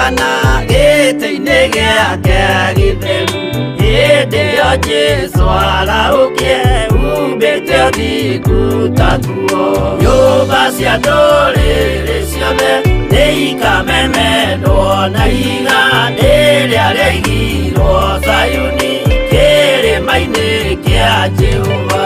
Gwathana gĩtĩ-inĩ gĩake gĩtheru. Hĩndĩ ĩyo Jesũ arahũkie umbĩte ũthingu ta nguo. Nyũmba cia ndũrĩrĩ ciothe nĩ ikamemendwo na ihiga rĩrĩa rĩaigirwo Zayuni kĩrĩma-inĩ kĩa Jehova.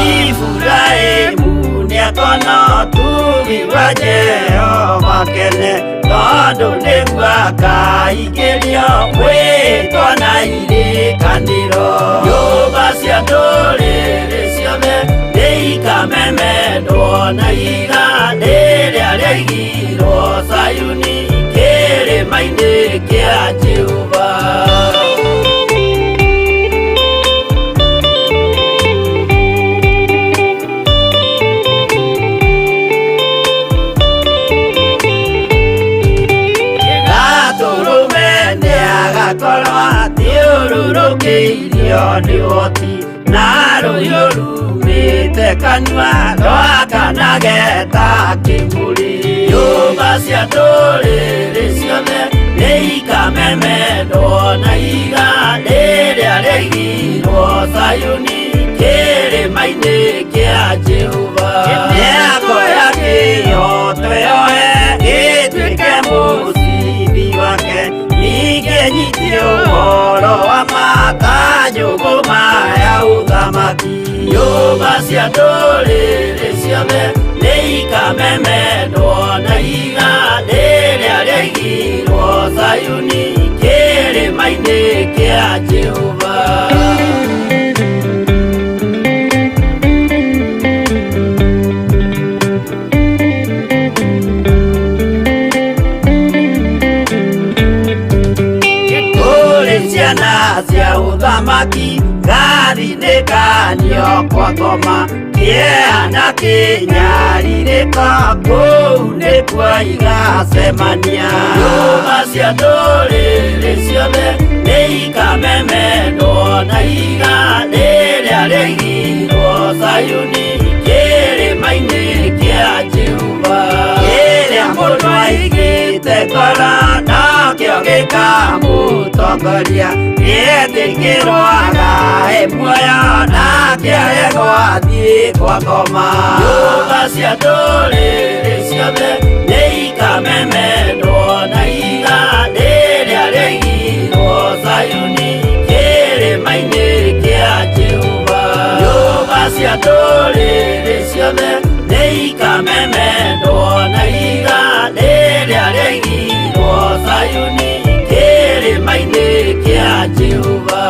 Iburahĩmu nĩakona ũtugi wa Jehova kene, tondũ nĩguo akaingĩrio mwĩtwa na irĩkanĩro. Nyũmba cia ndũrĩrĩ ciothe nĩ ikamemendwo na ihiga rĩrĩa rĩaigirwo Zayuni kĩrĩma-inĩ kĩa Jehova. Gatũrũme nĩagakorwo athiũrũrũkĩirio nĩ ũhoti na rũhiũ rumĩte kanua rwakanage ta kĩmũrĩ. Nyũmba cia ndũrĩrĩ ciothe nĩ ikamemendwo na ihiga rĩrĩa rĩaigirwo Zayuni kĩrĩma-inĩ kĩa Jehova. Nĩakoya kĩhooto yoe gĩtuĩke mũcibi wake, ningĩ nyitie ũhoro wa ma ta njũgũma ya ũthamaki. Nyũmba cia ndũrĩrĩ ciothe nĩ ikamemendwo na ihiga rĩrĩa rĩaigirwo Zayuni kĩrĩma-inĩ kĩa Jehova. Kũrĩ ciana cia ũthamaki ngathi-inĩ kanio kwa ngoma, kĩeha na kĩnyarirĩko kũu nĩkuo igacemania. Nyũmba cia ndũrĩrĩ ciothe nĩ ikamemendwo na ihiga rĩrĩa rĩaigirwo Zayuni kĩrĩma-inĩ kĩa Jehova. Kĩrĩa mũndũ aigĩte ngoro nokĩo gĩkamũtongoria, gĩetĩkĩrwo agae muoyo nake aregwo athiĩ kwa ngoma. Nyũmba cia ndũrĩrĩ ciothe nĩ ikamemendwo na ihiga rĩrĩa rĩaigirwo Zayuni kĩrĩma-inĩ kĩa Jehova. Nyũmba cia ndũrĩrĩ ciothe nĩ ikamemendwo na ihiga rĩrĩa rĩaigirwo Zayuni kĩrĩma-inĩ kĩa Jehova.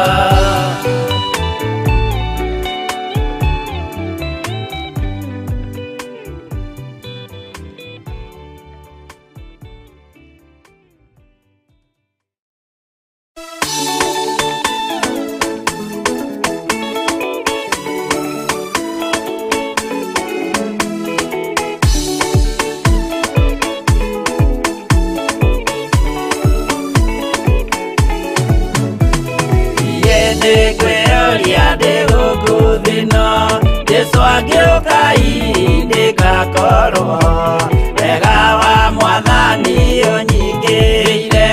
Nĩngwĩyũria ndĩ gũkũ thĩ ĩno, Jesũ angĩũka hihi ndĩgakorwo. Wega wa Mwathani ũnyingĩrĩire,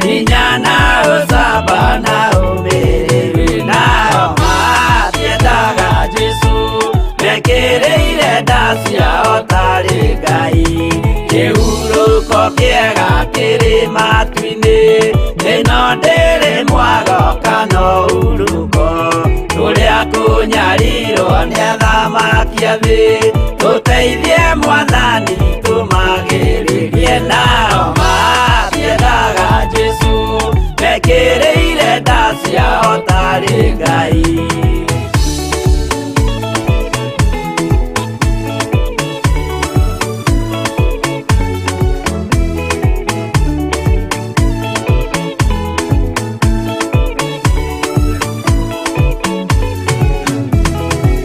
hinya na ũcamba na ũmĩrĩru. Nao matiendaga Jesũ, mekĩrĩire nda ciao tarĩ Ngai. Kĩhurũko kĩega kĩrĩ matu-inĩ, ĩno ndĩrĩ mwago kana ũhurũko. Tũrĩa kũnyarirwo nĩ athamaki a thĩ, tũteithie Mwathani tũmagĩrĩrie. Nao matiendaga Jesũ, mekĩrĩire nda ciao tarĩ Ngai.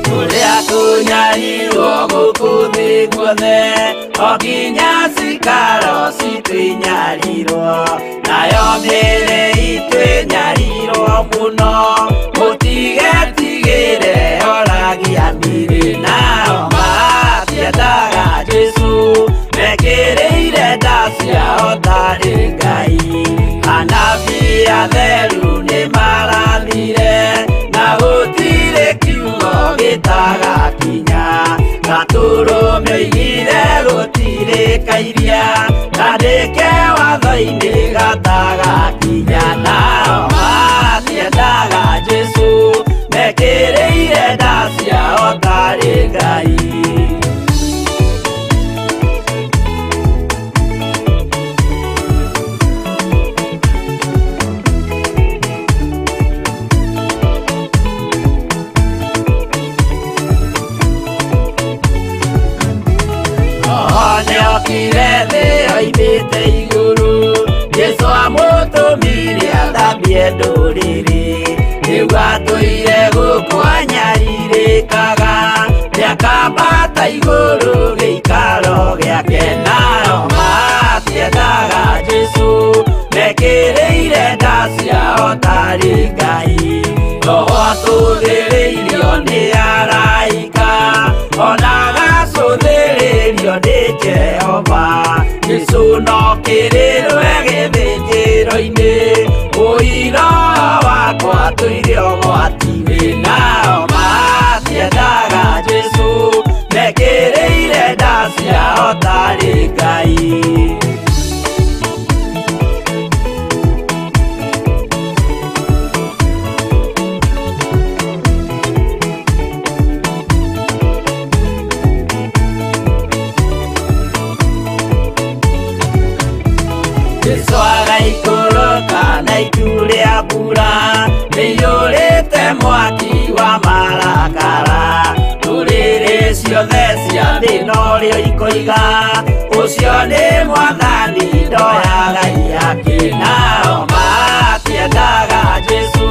Kũrĩa kũnyarirwo gũkũ thĩ guothe, o nginya cikaro citũ inyarirwo, nayo mĩĩrĩ itũ ĩnyarirwo mũno. Mũtigetigĩre oragia mĩĩrĩ, nao matiendaga Jesũ, mekĩrĩire nda ciao tarĩ Ngai. Atheru nĩ marathire na gũtirĩ kiugo gĩtagakinya Gatũrũme oigire gũtirĩ kairia kandĩke watho-inĩ gatagakinya nao matiendaga Jesũ mekĩrĩire nda ciao tarĩ Ngai. Nĩokire thĩ oimĩte igũrũ Jesũ amũtũmire athambie ndũrĩrĩ rĩu atũire gũkũ anyarirĩkaga nĩakambata igũrũ gĩikaro gĩake nao matiendaga Jesũ mekĩrĩire nda ciao tarĩ Ngai Roho atũthĩrĩirio nĩ araika ona agacũthĩrĩrio nĩ Jehova Jesũ no kĩrĩrwe gĩthĩnjĩro-inĩ ũira wakwa tũire ũgwati-inĩ nao matiendaga Jesũ mekĩrĩire nda ciao tarĩ Ngai. Jesũ agaikũrũka na itu rĩa mbura rĩiyũrĩte mwaki wa marakara ndũrĩrĩ ciothe cia thĩ norĩo ikoiga ũcio nĩ mwathani ndoyaga iyake nao matiendaga Jesũ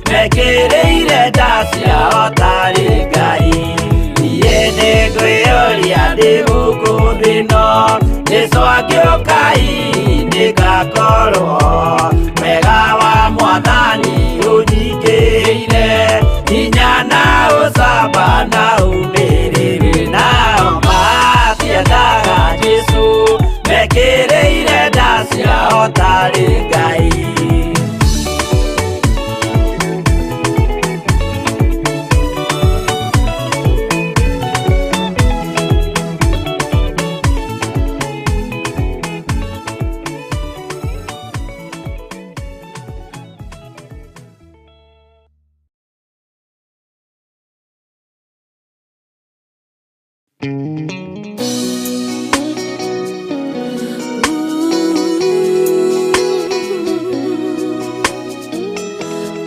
mekĩrĩire nda ciao tarĩ Ngai niĩ nĩngwĩyũria ndĩ gũkũ thĩ ĩno Jesũ angĩũka hihi nĩngakorwo wega wa mwathani ũnyingĩrĩire hinya na ũcamba na ũmĩrĩru nao matiendaga Jesũ mekĩrĩire nda ciao tarĩ Ngai.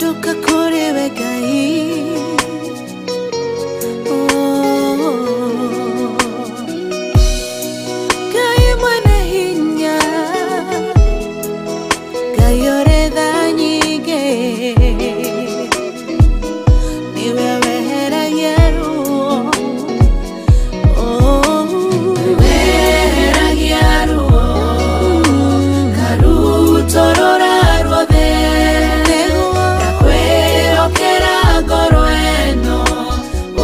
Toka kũrĩ we Ngai Ngai mwene hinya Ngai ũrĩ tha nyingĩ nĩwe weheragia ruo Weheragia ruo karutorora ruothe ndakwĩhokera ngoro ĩno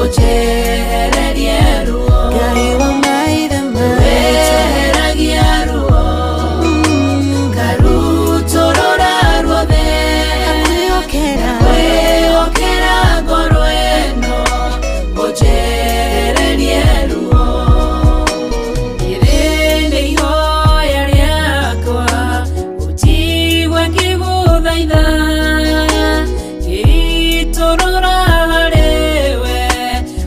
ũnjehererie ruo Ngai wa maithe maitũ weheragia ruo karutorora ruothe akwĩhokera ndakwĩhokera ngoro ĩno ũnjehererie ruo Rĩrĩ nĩ ihoya rĩakwa ũnjigue ngĩgũthaitha ngĩitũrũra harĩwe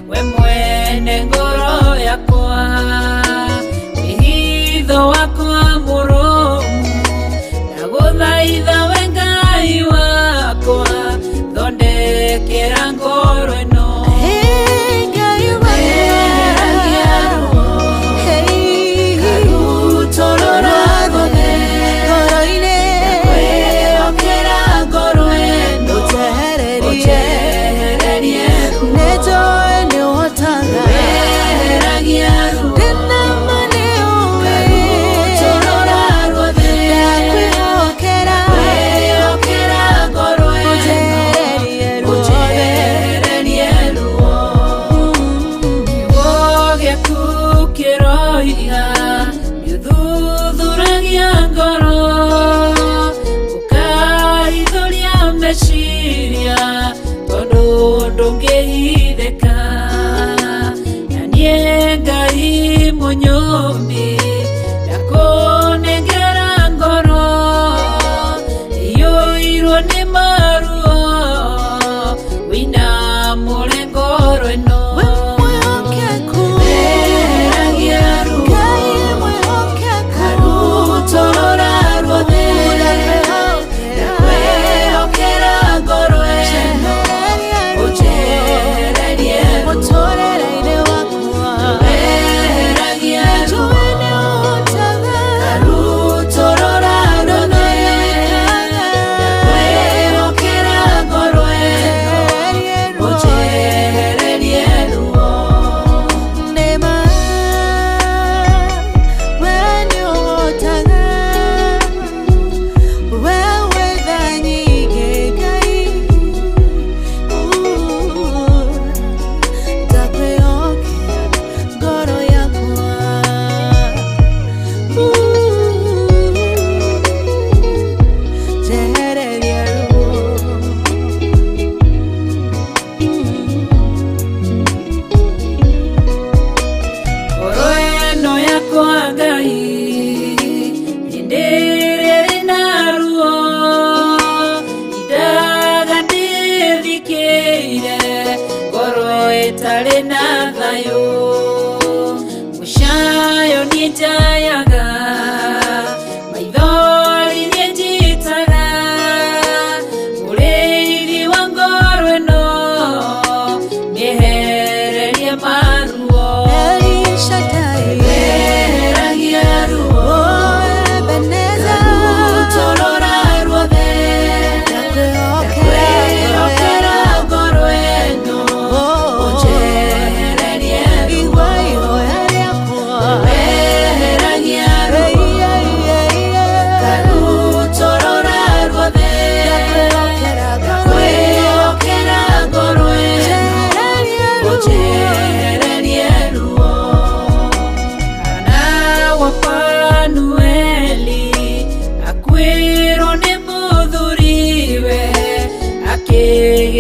we mwene ngoro yakwa wĩhitho wakwa mũrũmu ndagũthaitha we Ngai wakwa thondekera ngoro ĩno Hey, Ngai Weheragia ruo Hey, karutorora ruothe ngoro-inĩ ndakwĩhokera ngoro ĩno ũnjehererie ũnjehererie ruo nĩnjũĩ nĩũhotaga weheragia ruo ndĩna ma nĩũĩ karutorora ruothe ndakwĩhokera ndakwĩhokera ngoro ĩno ũnjehererie ruothe ũnjehererie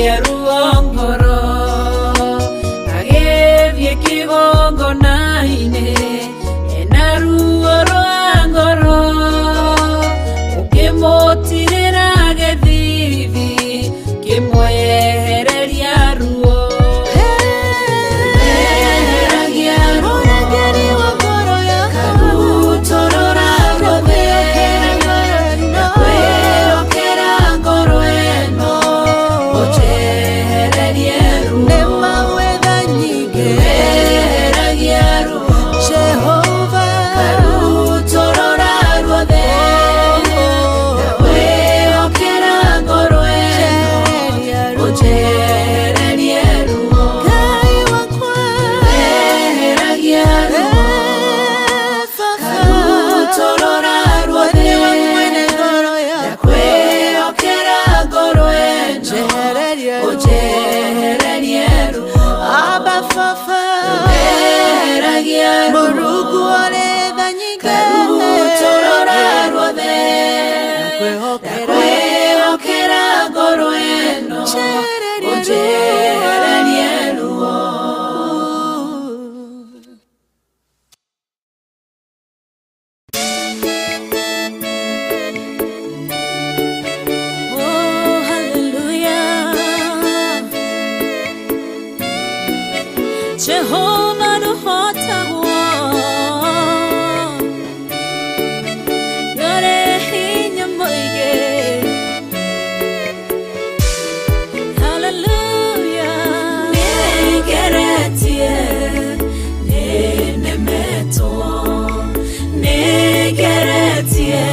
Akĩgĩa ruo ngoro, agĩthiĩ kĩgongona-inĩ ena ruo rwa ngoro, ũkĩmũtirĩra gĩthithi kĩmwehereria ruo. Eheragia ruo. Mũrangĩri wa ngoro yakwa. Karutũrũra ruothe. Ndakwĩhokera ngoro ĩno, ũnjehererie ruo. Nĩ mawetha nyingĩ. Eheragia ruo. Jehova. Karutũrũra ruothe. Ndakwĩhokera ngoro ĩno, Njehereria ruo. ũnjehererie ruo. Ngai wakwa. Eheragia ruo. Eh, Baba. Karutũrũra ruothe. Nĩwe mwene ngoro yakwa. Ndakwĩhokera ngoro ĩno, Njehereria ruo. ũnjehererie ruo. Abba Baba. Eheragia ruo. Mũrungu ũrĩ tha nyingĩ. Karutũrũra ruothe. Ndakwĩhokera. Ndakwĩhokera ngoro ĩno, Njehereria ruo. ũnjehererie ruo. Oh, hallelujah. Jehova nũhotagwo. Nĩũrĩ hinya mũingĩ. Hallelujah. Nĩngeretie, nĩnemetwo. Nĩngeretie,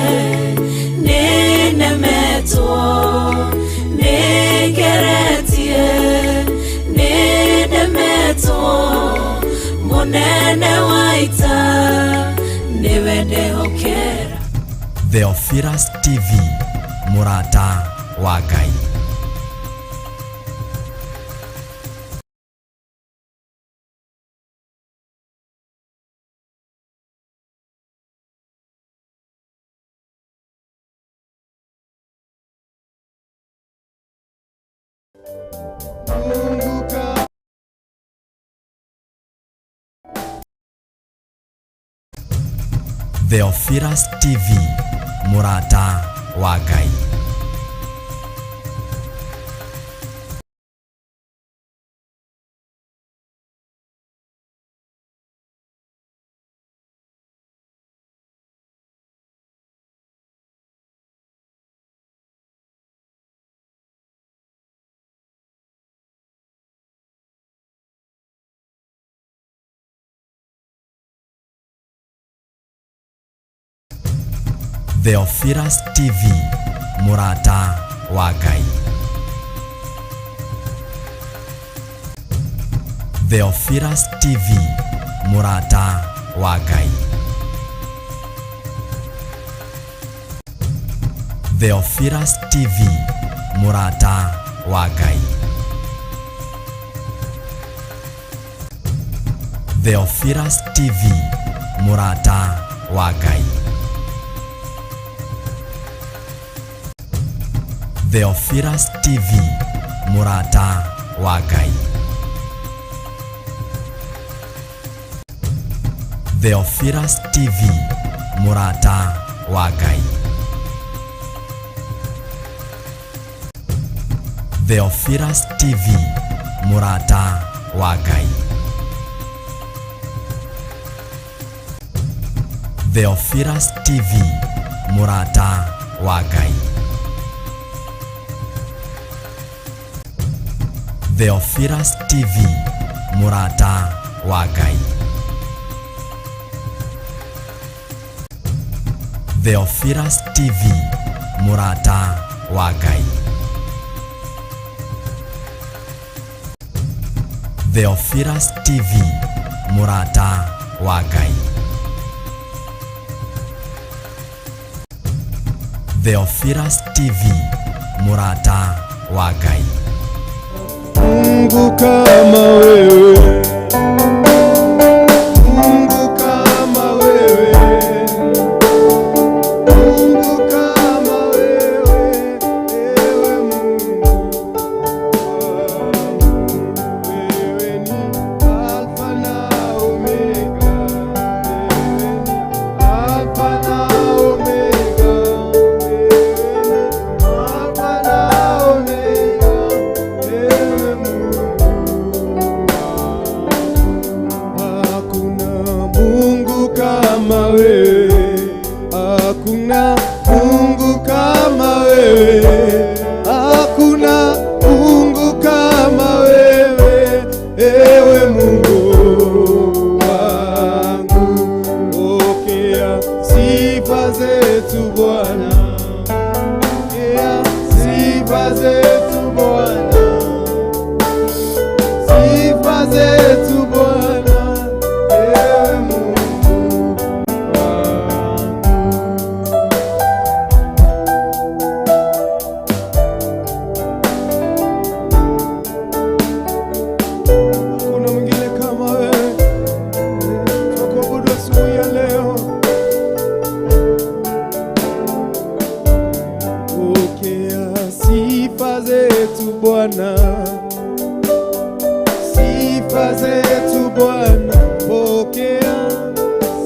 nĩnemetwo. Nĩngeretie, nĩnemetwo. Mũnene wa ita, nĩwe ndehokera. Theophilus TV, Mũrata wa Ngai. Theophilus TV, Mũrata wa Ngai. Theophilus TV, Mũrata wa Ngai. Theophilus TV, Mũrata wa Ngai. Theophilus TV, Mũrata wa Ngai. Theophilus TV, Mũrata wa Ngai. Theophilus TV, Mũrata wa Ngai. Theophilus TV, Mũrata wa Ngai. Theophilus TV, Mũrata wa Ngai. Theophilus TV, Mũrata wa Ngai. Theophilus TV, Mũrata wa Ngai. Theophilus TV, Mũrata wa Ngai. Theophilus TV, Mũrata wa Ngai. Theophilus TV, Mũrata wa Ngai. Mungu kama wewe, Mungu kama wewe, Mungu kama wewe, ewe Mungu. Sifa zetu Bwana, pokea sifa zetu Bwana, sifa zetu Bwana, ewe Mungu wangu. Hakuna mwingine kama wewe, tunakuabudu asubuhi ya leo. Pokea sifa zetu Bwana, sifa zetu Bwana, pokea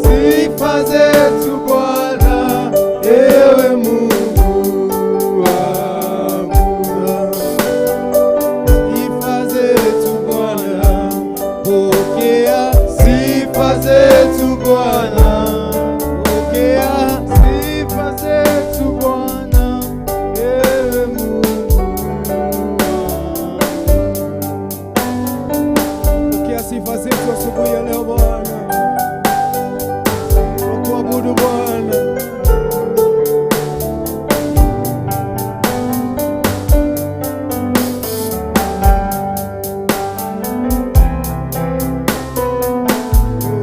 sifa zetu Bwana, ewe Mungu wangu. Sifa zetu Bwana, pokea sifa zetu Bwana, pokea sifa zetu Bwana, ewe Mungu. Pokea sifa zetu asubuhi ya leo Bwana, tunakuabudu Bwana.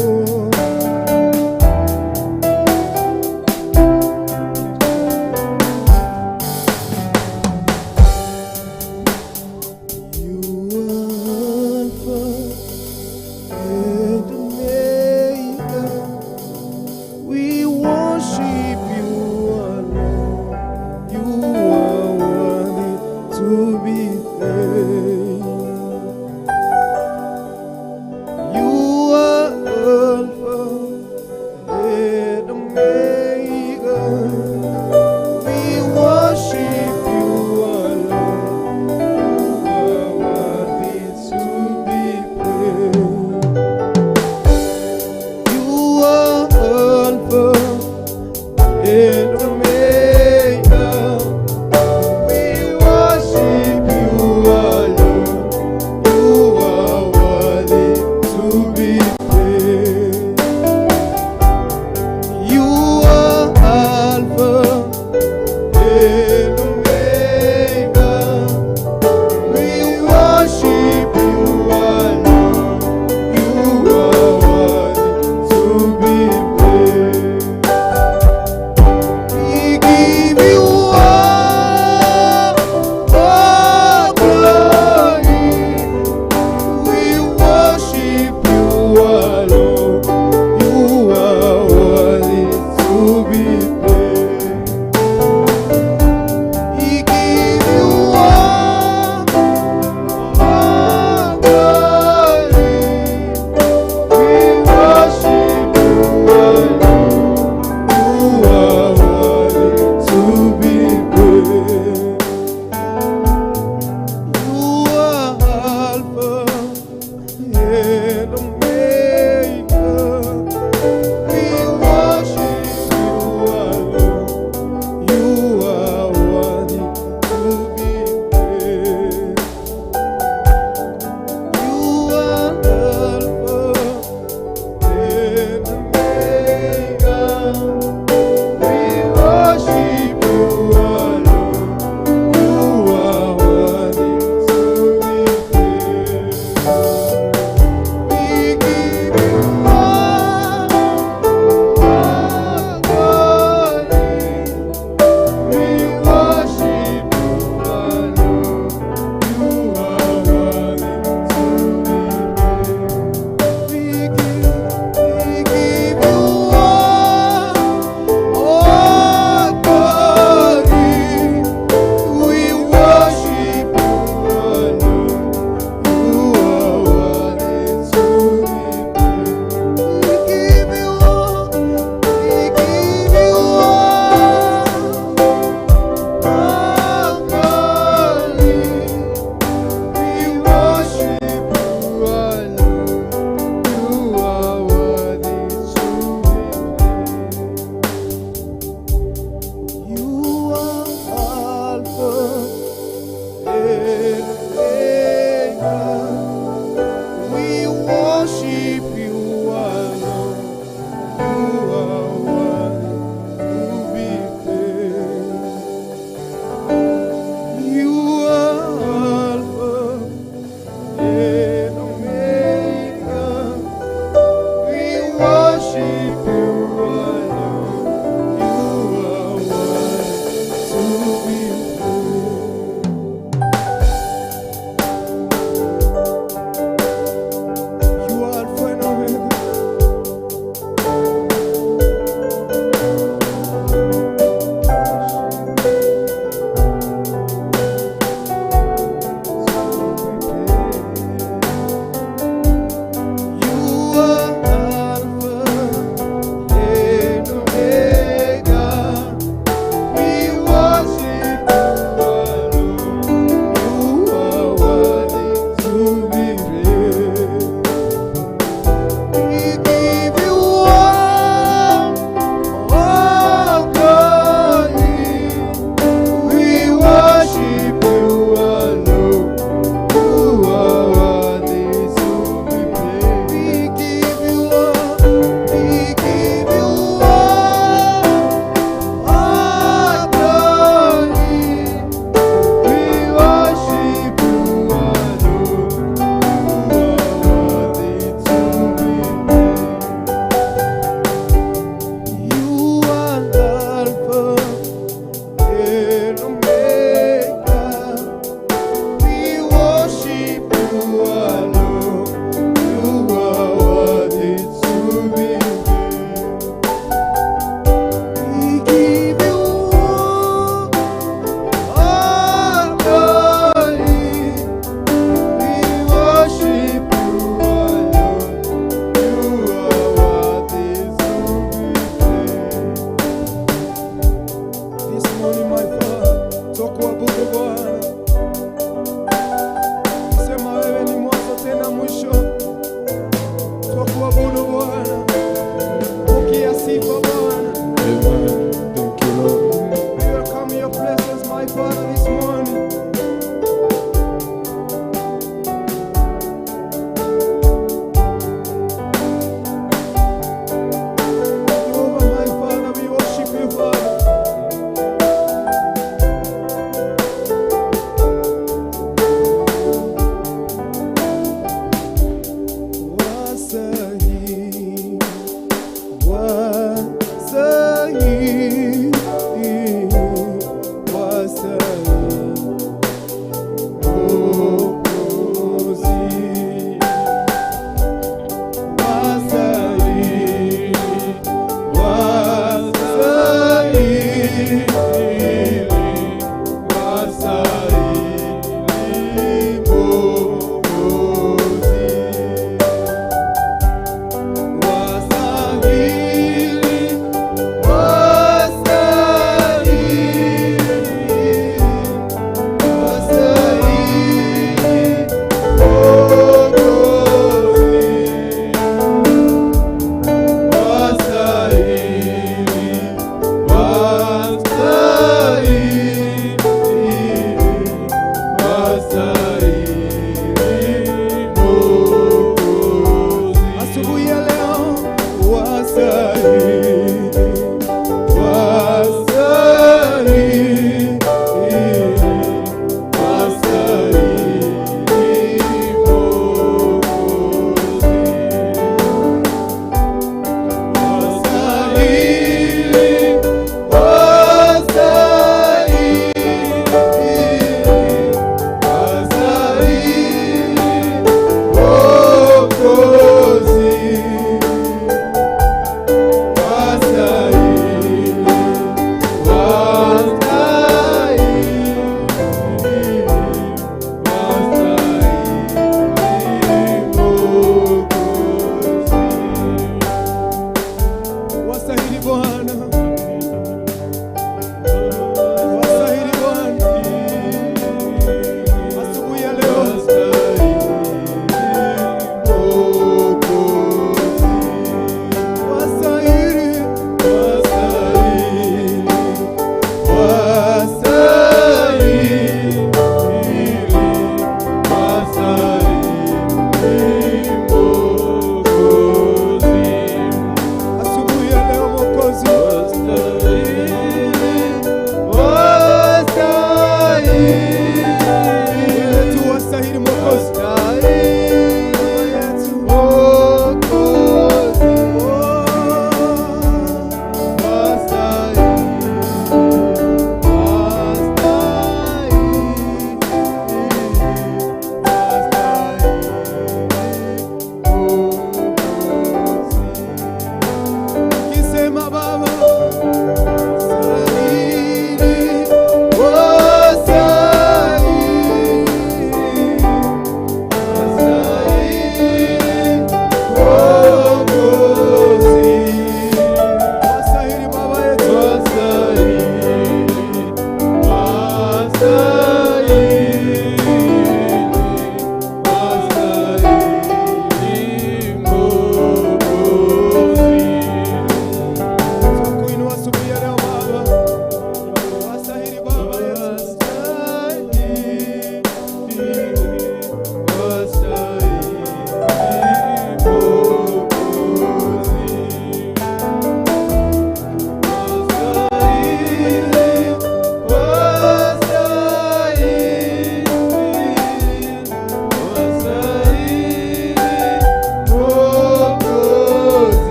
Oh. You are Alpha and Omega. We worship you alone. You are worthy to be praised. You are Alpha and Omega. We worship you alone. You are worthy to be praised. You are Alpha and Omega. We worship you alone. You are worthy to be praised. You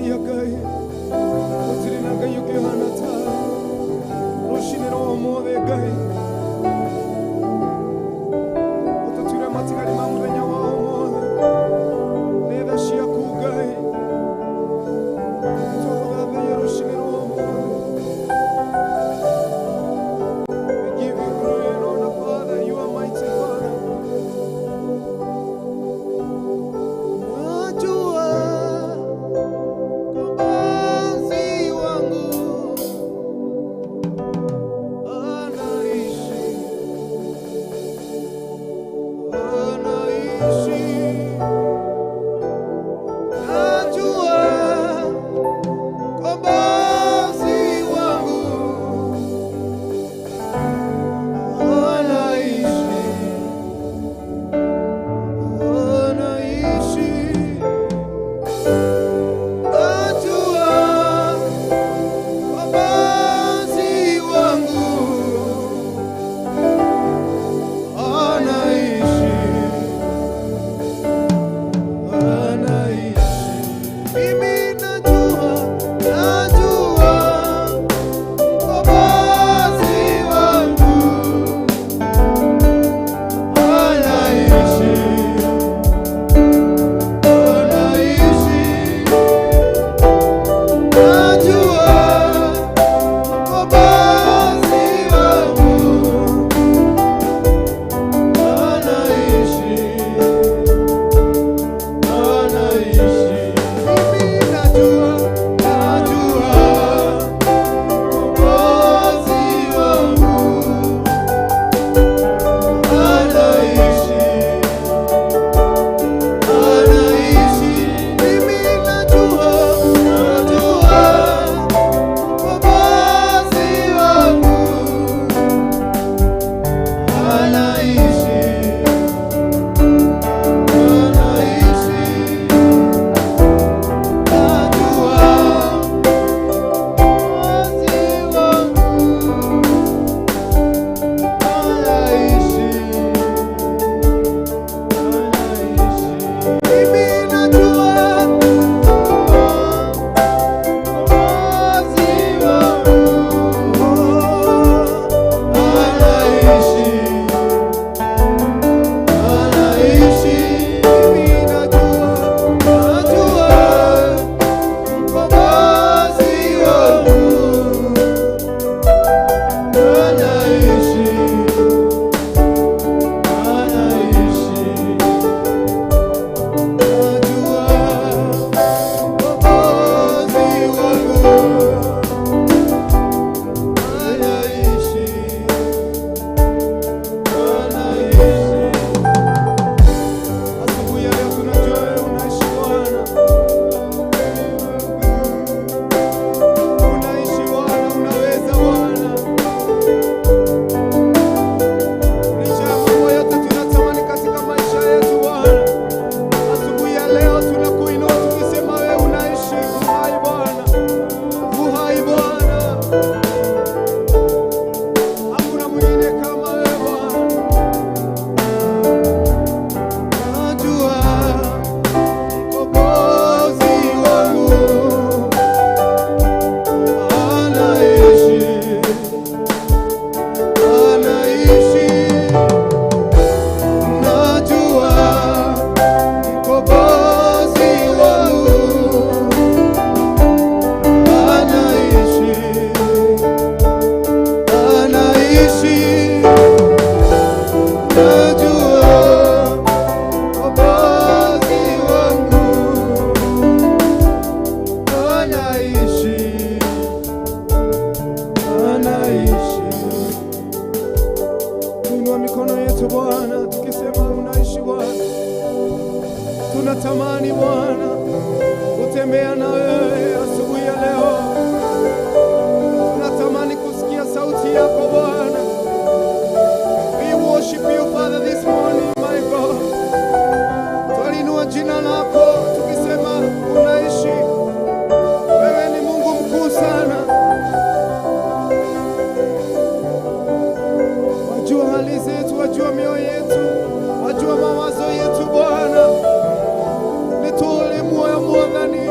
Twagũthathaia Ngai, gũtirĩ na Ngai ũngĩ ũhana tawe. Rũcinĩ rwa ũmũthĩ Ngai, ũtũtuĩre matigari ma mũthenya wa ũmũthĩ. Nĩ tha ciaku Ngai, twagũthathaia rũcinĩ rwa ũmũthĩ. We give you glory and honor, Father. You are mighty, Father. Najua Mkombozi wangu anaishi, anaishi. Najua Mkombozi wangu anaishi, anaishi. Najua Mkombozi wangu anaishi, anaishi. Mimi najua, najua Mkombozi wangu anaishi, anaishi. Najua Mkombozi wangu anaishi, anaishi. Mimi najua, najua Mkombozi wangu anaishi, anaishi. Mimi najua, najua Mkombozi wangu anaishi, anaishi. Najua Mkombozi wangu anaishi, anaishi. Mimi najua Mkombozi wangu anaishi, anaishi. Mimi najua, najua Mkombozi wangu anaishi, anaishi. Najua Mkombozi wangu anaishi, anaishi. Asubuhi ya leo tunajua wewe unaishi Bwana. Unaishi Bwana, unaweza Bwana. Licha ya mambo yote tunatamani katika maisha yetu Bwana. Asubuhi ya leo tunakuinua tukisema wewe unaishi, uhai Bwana. Uhai Bwana. Hakuna mwingine kama wewe Bwana. Najua Mkombozi wangu anaishi, anaishi. Najua Mkombozi wangu anaishi, anaishi. Najua Mkombozi wangu anaishi, anaishi. Tuinua mikono yetu Bwana, tukisema unaishi Bwana. Tunatamani Bwana kutembea na wewe asubuhi ya leo. Tunatamani kusikia sauti yako Bwana. We worship you, Father, this morning, my God. Twalinua jina lako tukisema unaishi. Wewe ni Mungu mkuu sana. Wajua hali zetu, wajua mioyo yetu, wajua mawazo yetu Bwana. Nitule moyo mwathani.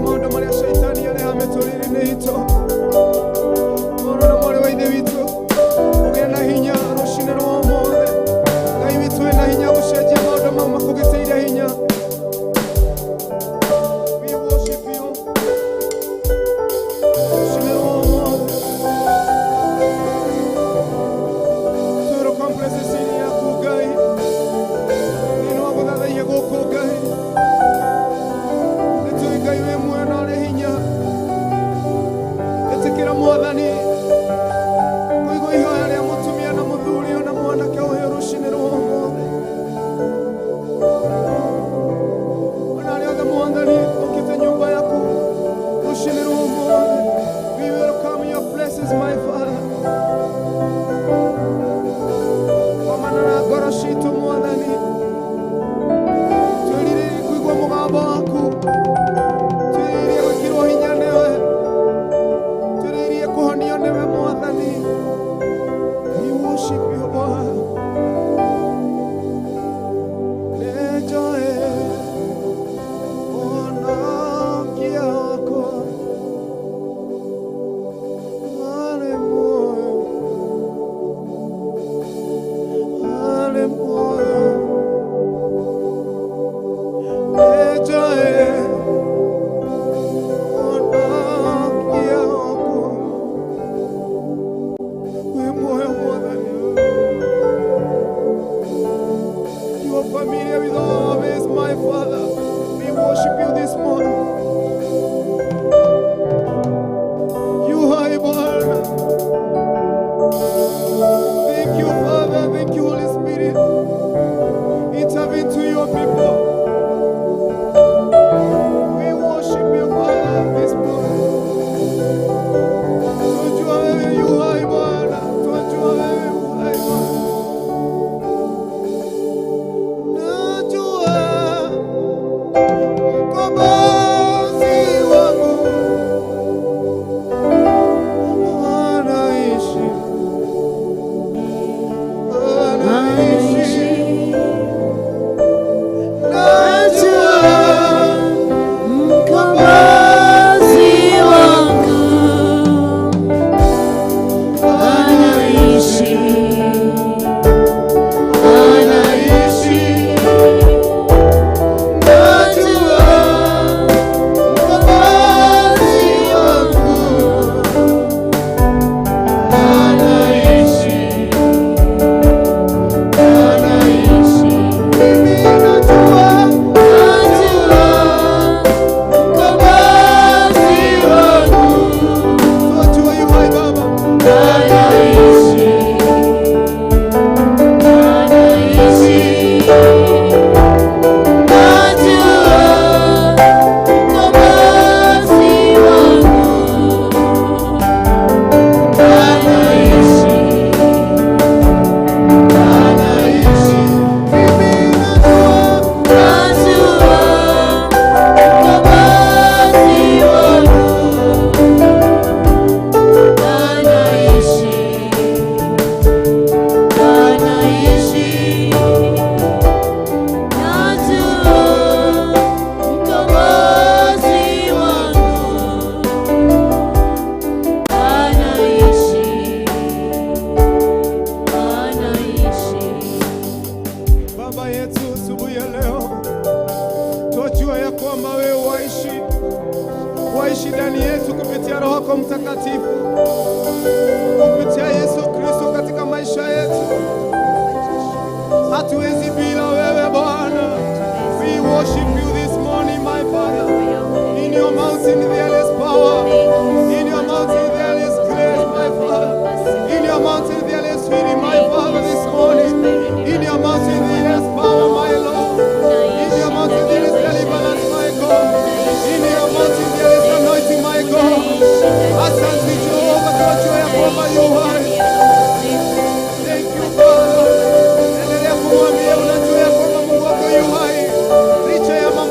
Maũndũ marĩa Shaitani areha mĩtũrĩre-inĩ itũ. Mũrũ na mwarĩ wa Ithe witũ, ũgĩe na hinya rũcinĩ rwa ũmũthĩ. Ngai witũ ena hinya gũcenjia maũndũ mau makũgitĩire hinya. We worship you. Rũcinĩ rwa ũmũthĩ. Tũrũ complacency yaku Ngai. Nĩ wa gũthathaiya gũkũ Ngai. Nĩ tũĩ Ngai wĩ muoyo na ũrĩ hinya. Ĩtĩkĩra Mwathani kũigua ihoya rĩa mũtumia na mũthuri ona mwanake ũyũ rũcinĩ rwa ũmũthĩ. Ona arĩa othe Mwathani ũkĩte nyũmba yaku rũcinĩ rwa ũmũthĩ. We welcome your presence, my Father. Komana na ngoro citũ Mwathani. Twĩrirĩrie kũigua mũgambo waku. Twĩrirĩrie gwĩkĩrwo hinya nĩwe. Twĩrirĩrie kũhonio nĩwe Mwathani. We worship you, Lord. Nĩnjũĩ ũhonokia wakwa arĩ muoyo, arĩ muoyo. Nĩnjũĩ ũhonokia wakwa wĩ muoyo Mwathani. You are familiar with all this, my Father. We worship you this morning. You are Bwana. Thank you, Father. Thank you, Holy Spirit. Intervene to your people. We worship you, Father, this morning. Tunajua wewe yu hai Bwana. Tunajua wewe yu hai Bwana. Najua mkombozi wangu anaishi, anaishi. Najua Mkombozi wangu anaishi, anaishi. Najua mkombozi wangu anaishi, anaishi. Mimi najua, najua mkombozi wangu tunajua yu hai Baba. anaishi, anaishi. Najua mkombozi wangu anaishi, Anaishi. Mimi najua, najua mkombozi wangu anaishi, anaishi. Najua mkombozi wangu anaishi, anaishi. Baba yetu, asubuhi ya leo twajua ya kwamba wewe waishi, waishi ndani yetu kupitia Roho yako Mtakatifu, kupitia Yesu Kristo katika maisha yetu. Hatuwezi bila wewe Bwana. We worship you this morning, my Father. In your mountain there is power. In your mountain there is grace, my Father. In your mountain there is healing, my Father, this morning. In your mountain there is power, my Lord. In your mountain there is deliverance, my God. In your mountain there is anointing, my God. Asante Jehova, tunajua ya kwamba yu hai. Thank you, Father. Endelea kumwambia unajua ya kwamba Mungu wako yu hai. Licha ya mambo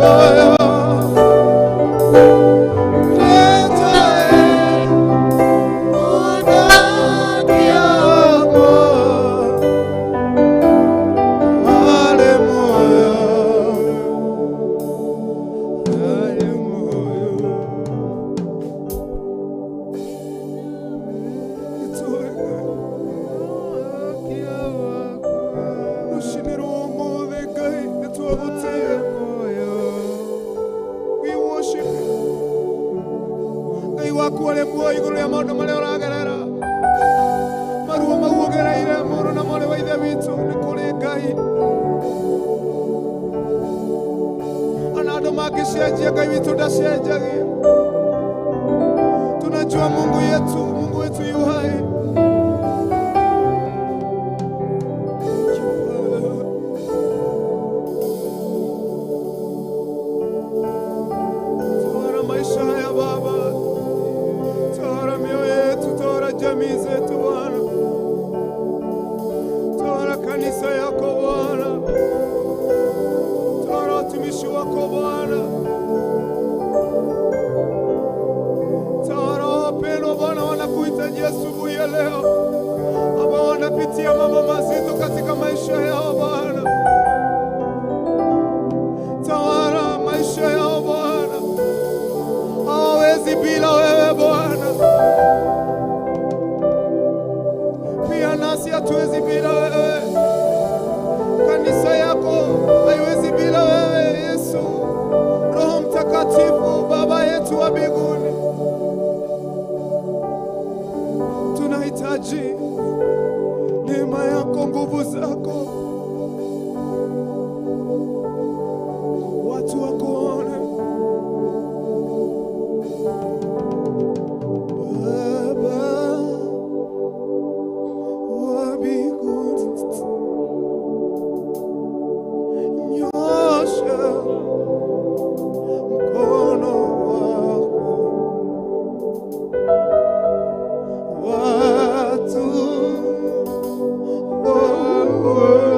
Muoyo. Leta haki yako, wale moyo, wale moyo. Rushimira uwo muthi Ngai nĩtwagũtĩĩa. We worship you. Ngai waku arĩ muoyo igũrũ rĩa maũndũ marĩa ũragerera, maruo mau ũgereire, mũrũ na mwarĩ wa ithe witũ, nĩ kũrĩ Ngai. Ona andũ mangĩcenjia, Ngai witũ ndacenjagia. Tunajua Mungu yetu, Mungu wetu yu hai. Thank you, Father. Tawala maisha haya Baba, tawala mioyo yetu, tawala jamii zetu Bwana, tawala kanisa yako Bwana, tawala watumishi wako Bwana, tawala wapendwa Bwana wanakuhitaji asubuhi ya leo, ambao wanapitia mambo mazito katika maisha yao Bwana, tawala maisha yao Bwana, hawawezi bila wewe Bwana. Pia nasi hatuwezi bila wewe, kanisa yako haiwezi bila wewe Yesu. Roho Mtakatifu, Baba yetu wa mbinguni, tunahitaji neema yako, nguvu zako, watu wakuone Baba wa mbinguni, nyosha mkono wako, watu wakuone,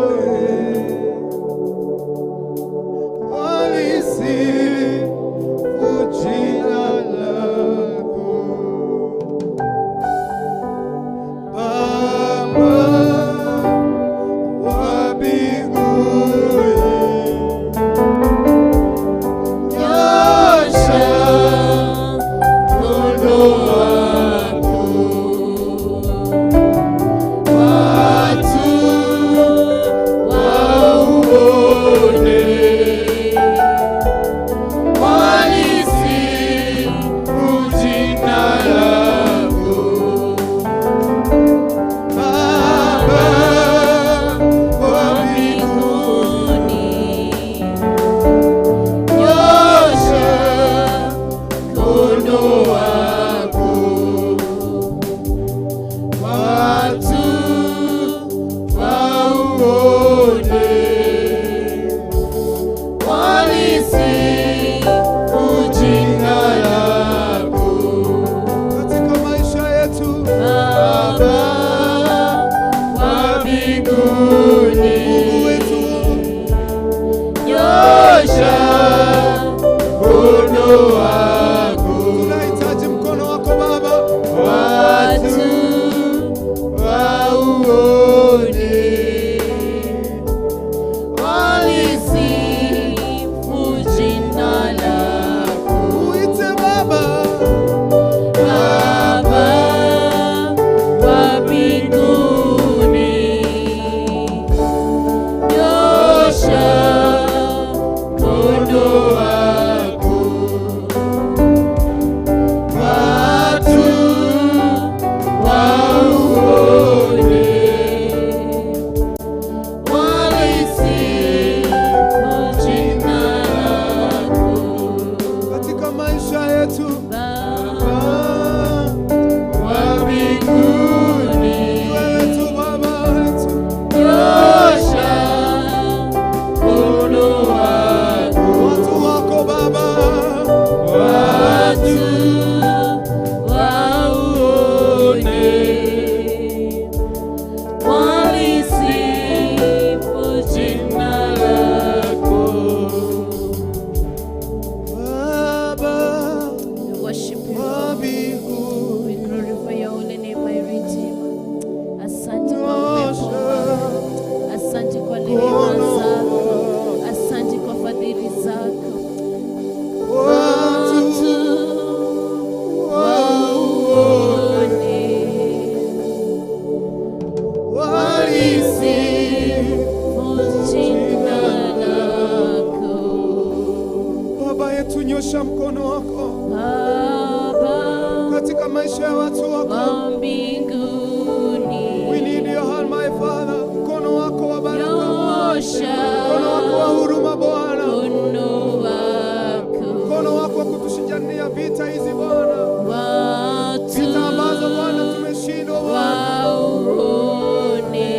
Baba yetu, nyosha mkono wako Baba katika maisha ya watu wako. wa mbinguni, We need your hand, my Father. Mkono wako wa baraka, nyosha mkono wako wa huruma Bwana, mkono wako, mkono wako wa kutushindania vita hizi Bwana, watu vita ambazo Bwana tumeshindwa Bwana. waone,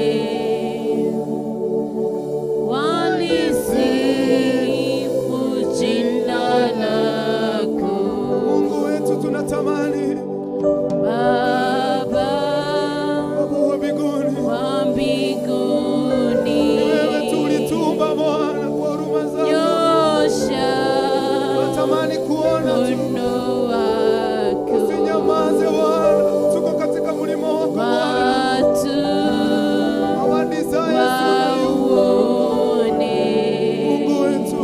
walisifu jina lako. Mungu wetu, tunatamani Baba Baba wa mbinguni, wa mbinguni, ni wewe tu ulituumba Bwana kwa huruma zako. nyosha Tunatamani kuona tu, mkono wako, usinyamaze Bwana, tuko katika mlima wako Bwana. watu Our desire is to you. waone, Mungu wetu,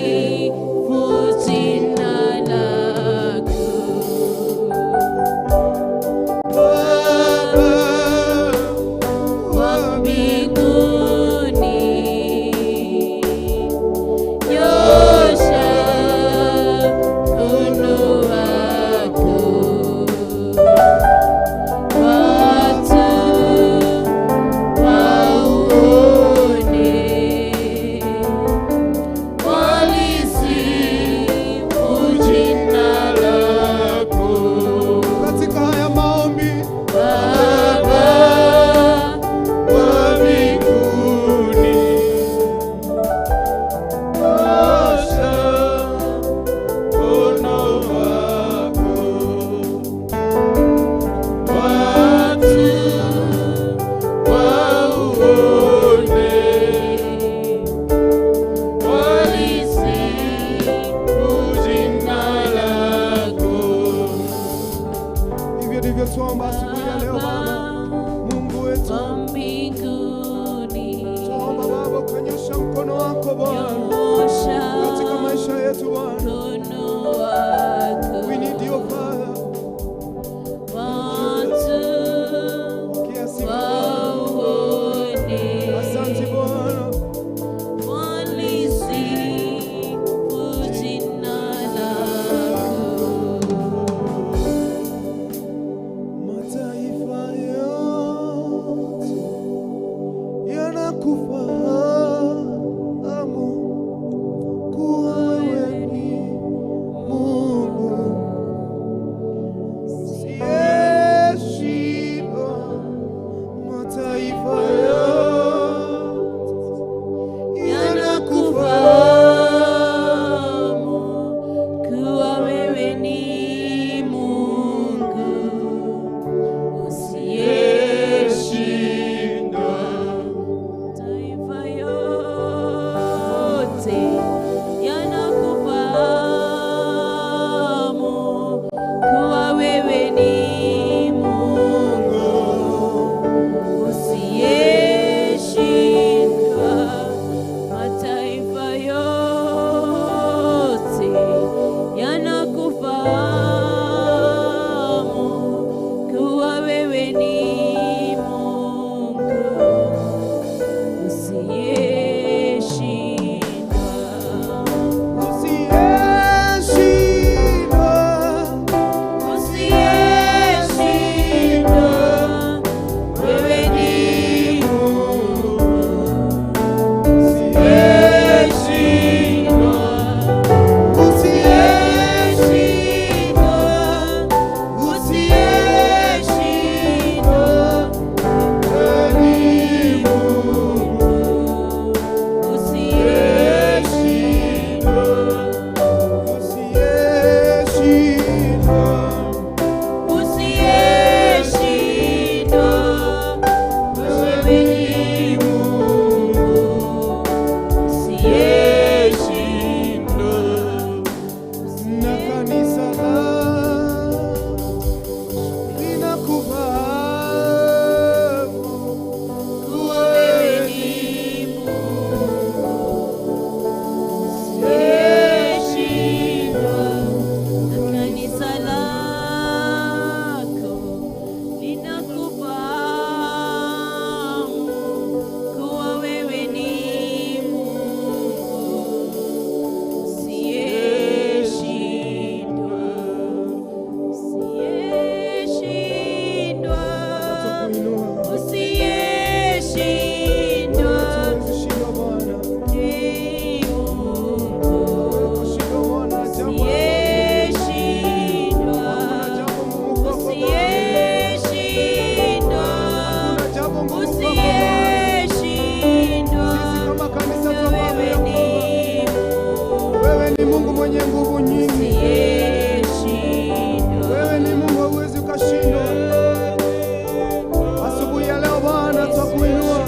walisifu jina lako. Baba Wa mbinguni, nyosha mkono wako, watu waone, walisifu jina lako. katika haya maombi Baba wa mbinguni, Nyosha mkono wako, watu wauone, walisifu jina lako. hivyo ndivyo tuomba asubuhi ya leo Baba. Mungu wetu, wa mbinguni, tuomba Baba ukanyosha mkono wako Bwana nyosha katika maisha yetu Bwana. mkono wako, We need your Father. watu Pokea sifa Bwana. waone, Asante Bwana. walisifu jina lako. Mataifa yote yanakufahamu. Mungu mwenye nguvu nyingi. Usiyeshindwa. Wewe ni Mungu, hauwezi ukashindwa. Asubuhi ya leo Bwana, twakuinua.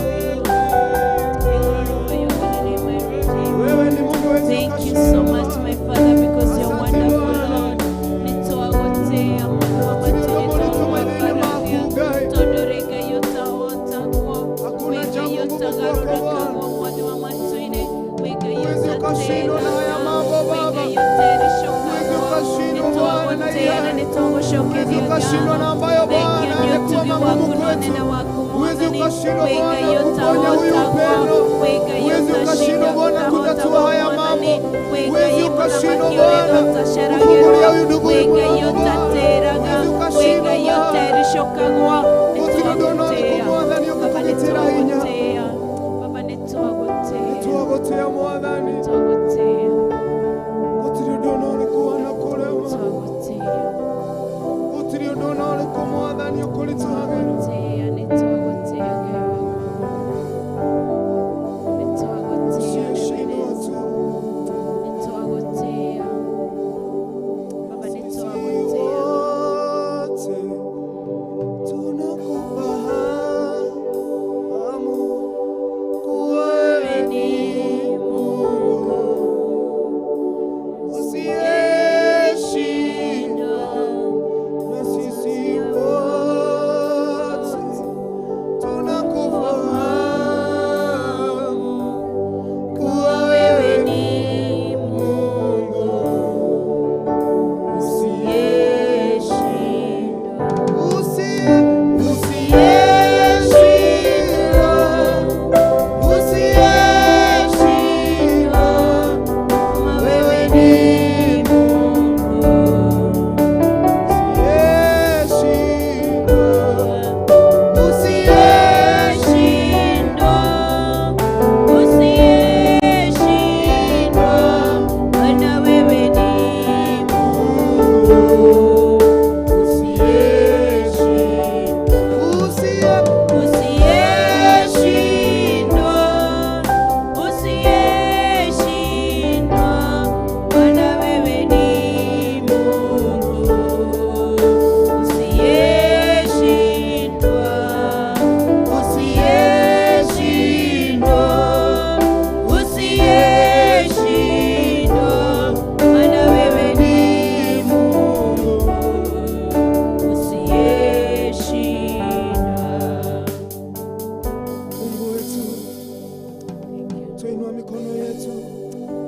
Wewe ni Mungu, huwezi Thank you ukashindwa. so much, my Father, because you're wonderful, Lord. Nĩtwagũtĩĩa Mwathi wa matu, nĩtwagwambararia. Tondũ rĩ Ngai ũtahotagwo, Hakuna wĩ Ngai jambo ngumu kwako ũtagarũrũkagwo, Bwana. Mwathi wa matu-inĩ, wĩ Ngai Huwezi ukashindwa na haya mambo ũtatĩraga, wĩ Baba. Ngai Huwezi ũtericũkagwo. ukashindwa Bwana na Nĩtwagũtĩĩa na yeye. nĩtwagũcokeria Huwezi ukashindwa na ngatho. ambayo Thengiũ Bwana nĩ amekuwa ũtugi magumu waku na kwetu. ũnene waku Huwezi Mwathani. ukashindwa Wĩ Ngai Bwana kuponya huyu ũtahotagwo, upendo. wĩ Ngai Huwezi ukashindwa ũtashinda Bwana kutatua ũtahotagwo haya Mwathani. mambo. Wĩ Huwezi Ngai ukashindwa mũthamaki ũrĩ Bwana kufungulia ũtaceragĩrwo, huyu ndugu wĩ Ngai mlango Bwana. ũtatĩraga, Huwezi wĩ ukashindwa Ngai Bwana. ũtericũkagwo. Gũtirĩ ũndũ ona ũrĩkũ Nĩtwagũtĩĩa Mwathani Baba, ũngĩtũgitĩra hinya. nĩtwagũtĩĩa Baba, nĩtwagũtĩĩa Nĩtwagũtĩĩa Mwathani. nĩtwagũtĩĩa Gũtirĩ ũndũ ona ũrĩkũ wanakũrema. nĩtwagũtĩĩa Gũtirĩ ũndũ ona ũrĩkũ Mwathani ũkũritũhagĩra. nĩtwagũtĩĩa nĩtwagũtĩĩa Ngai wakwa nĩtwagũtĩĩa Usiyeshindwa Ebeneza tu. nĩtwagũtĩĩa Baba Sisi nĩtwagũtĩĩa wote tunakufahamu kuwa wewe ni Mungu usiyeshindwa, na sisi wote tunakufahamu kuwa wewe ni Mungu usiyeshindwa, usiyeshindwa, wewe ni Mungu usiyeshindwa, Usiyeshindwa, usiyeshindwa, Bwana wewe ni Mungu. Usiyeshindwa, usiyeshindwa, usiyeshindwa, Bwana wewe ni Mungu. Usiyeshindwa, usiyeshindwa, usiyeshindwa, Bwana wewe ni Mungu. Usiyeshindwa. Mungu wetu, twainua mikono yetu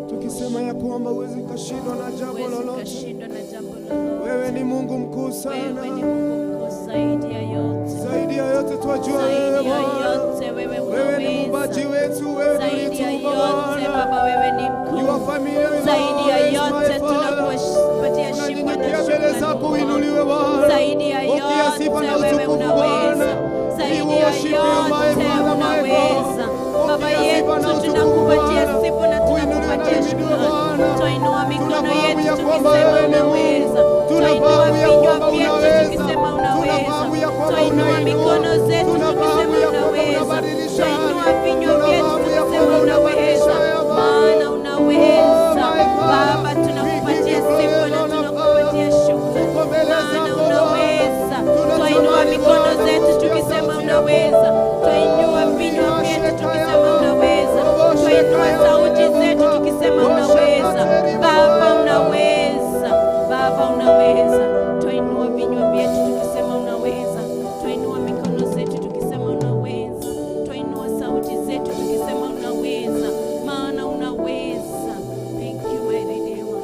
tukisema ya kwamba huwezi ukashindwa na jambo Huwezi lolote. ukashindwa na jambo lolote. Wewe ni Mungu mkuu Wewe ni sana, Mungu mkuu zaidi ya yote. zaidi ya yote twajua wewe Zaidi ya Bwana. yote wewe Wewe ni muumbaji unaweza. wetu, wewe Zaidi ya ulituumba yote Bwana. Baba wewe ni You mkuu. are familiar with Zaidi ya always, my yote Father. tunakupatia sifa na Tunanyenyekea mbele shukrani zako, Mungu. uinuliwe Bwana. Zaidi ya Pokea sifa yote na wewe utukufu unaweza. Bwana. We Zaidi ya worship you, my yote Father, my God. unaweza. Baba Pokea sifa yetu na utukufu tunakupatia Bwana. sifa na Uinuliwe na tunakupatia uhimidiwe shukrani. Bwana. Twainua mikono Tunafahamu yetu ya kwamba tukisema wewe ni Mungu. unaweza. Twainua Tunafahamu ya vinywa kwamba vyetu unaweza. tukisema unaweza. Tunafahamu ya kwamba Twainua unainua. mikono zetu Tunafahamu tukisema ya kwamba unaweza. unabadilisha Twainua hali. vinywa vyetu Tunafahamu ya tukisema kwamba unaweza. unabadilisha haya mambo. Maana Oh, unaweza. my Father, Baba we give tunakupatia you glory sifa and na honor, tunakupatia Father. shukrani. Tuko mbele Maana zako Bwana. unaweza. Twainua Tunatamani mikono Bwana zetu kusikia tukisema sauti yako. unaweza. Twainua vinywa vyetu tukisema unaweza. Twainua sauti zetu tukisema unaweza. Baba unaweza. Baba unaweza. Twainua vinywa vyetu tukisema unaweza. Twainua mikono zetu tukisema unaweza. Twainua sauti zetu tukisema unaweza. Maana unaweza. Thank you my Redeemer.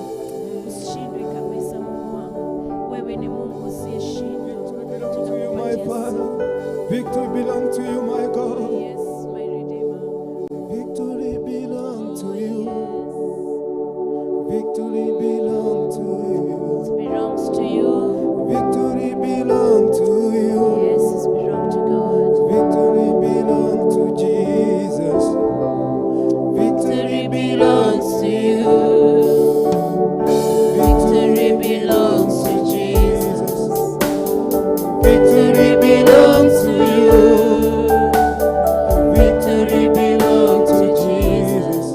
Usishindwe kabisa Mungu wangu. Wewe ni Mungu usiyeshindwa. Victory belongs to you, my Tunakupatia Father. sifa. Victory belongs to you, my God. Yes, my Redeemer. Victory belongs to Oh, you. yes. Victory belongs to you. It belongs to you. Victory belongs to you. Yes, it belongs to God. Victory belongs to Jesus. Victory Victory belongs to you. Victory belongs to Jesus. Victory Victory belongs to you. Victory belongs to Jesus.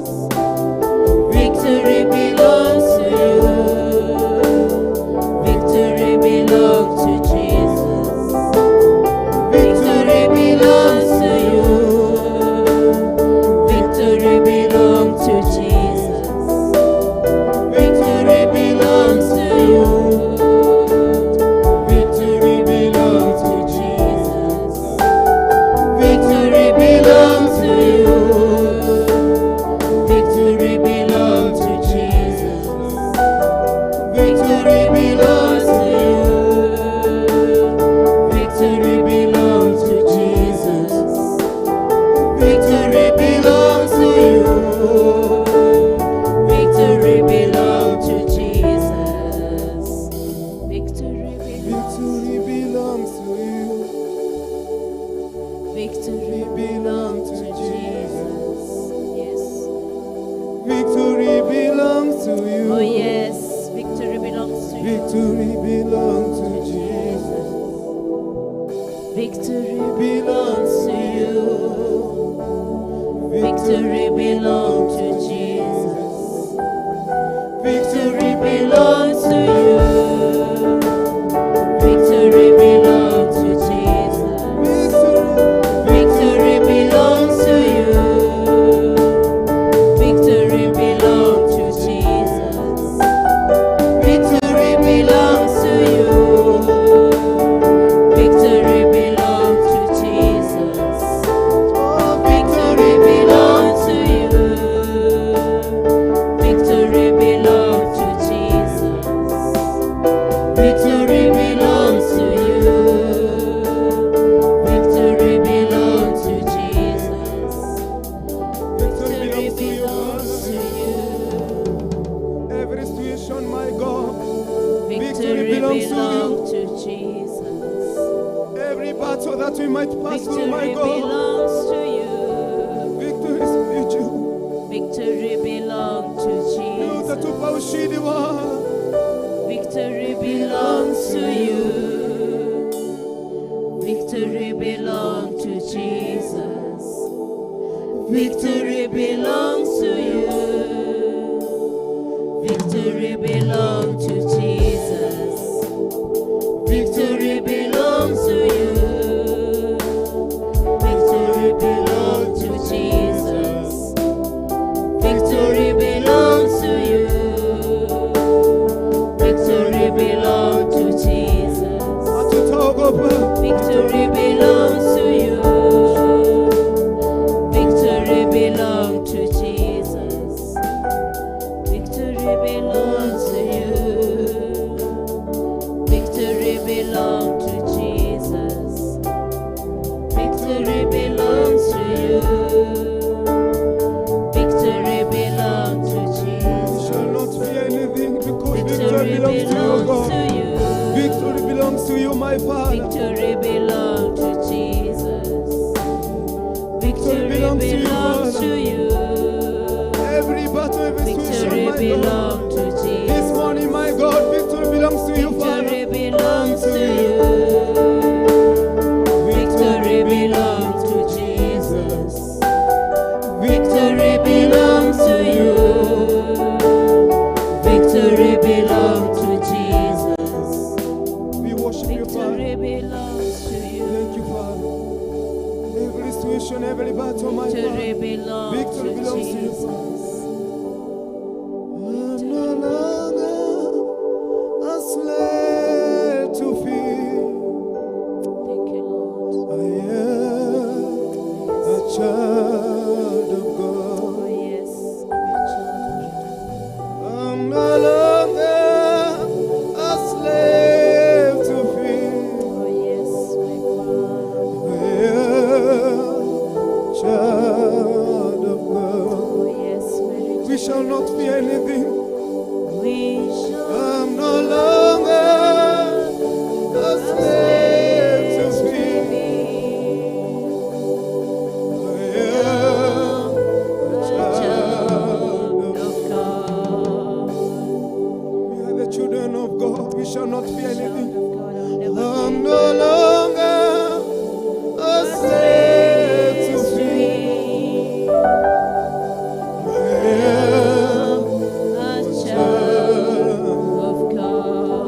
to you. Oh yes, victory belongs to you. Victory belongs to Jesus. Victory Belongs to you. Victory belongs to Jesus. Victory Belongs to you. Victory belongs to Jesus. Victory. Victory belongs to you. Victory belongs to Jesus. Victory belongs to you. Victory belongs to Jesus. Victory belongs to you. Victory belongs to Jesus. Victory belongs to you. Victory belongs to Jesus. Victory Victory belongs to you. belongs to you. Every situation, my God. Victory belongs to you. belongs to Jesus. Every battle that we might pass through, my Victory God. belongs to you. Victory is with you. Victory belongs to Jesus. Utatupa ushindi Bwana. Victory belongs to you. Victory belongs to Jesus. Victory belongs to you. Victory belongs to Jesus. Victory belongs to you. Victory belongs to Jesus. Victory belongs to you. Victory belongs to Jesus. Hatutaogopa. Victory belongs to you. Victory belongs to Jesus. Victory belongs to you. Victory belongs to Jesus. Victory belongs to you. Victory belongs to We shall Jesus. not fear anything because victory Victory belongs to you, belongs God. to you. Victory belongs to you, my Father. Victory belongs to Jesus. Victory belongs to you, belongs Father. to you. Every battle, every situation, Victory my God. belongs to This Jesus. morning, my God, victory belongs to you, Father. Victory belongs to you. Victory belongs to Jesus. Victory belongs to you. Victory belongs to Jesus. We worship you, Father. Victory belongs to you. Thank you, Father. Every situation, every battle, my Victory Father. belongs Victory to belongs to you. Jesus. I'm no longer a slave to fear. Thank you, Lord. I am a child of God. Oh, yes, I'm your child. I'm no longer a slave to fear. Oh, yes, my Father. I am a child of God. Oh, yes, my We Redeemer. shall not fear anything. We shall I'm no longer a slave to fear. I am a child of of God. We are the children of God. We shall not fear Child anything. of God, I'll never I'm be no longer a slave to fear. I am a child of God.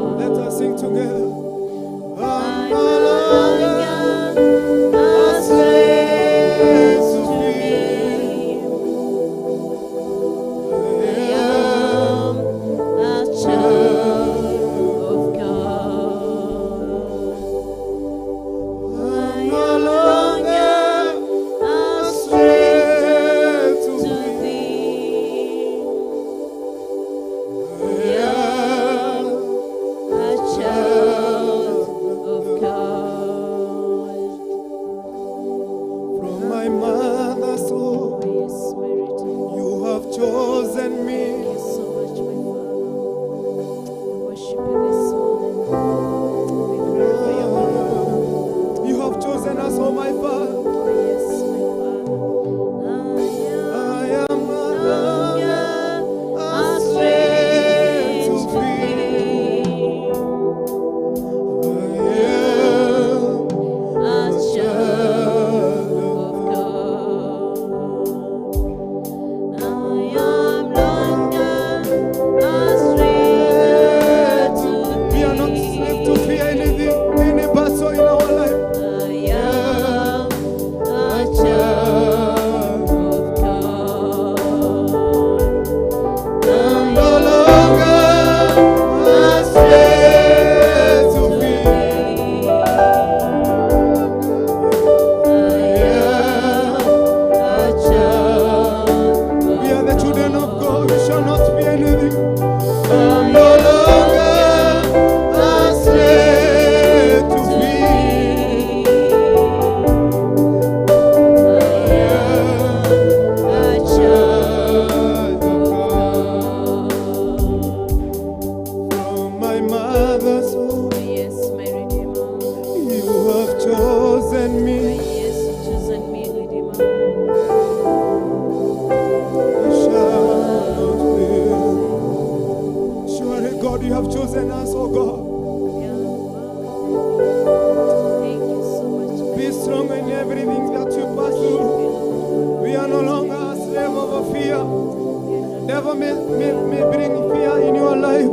devil may bring fear in your life,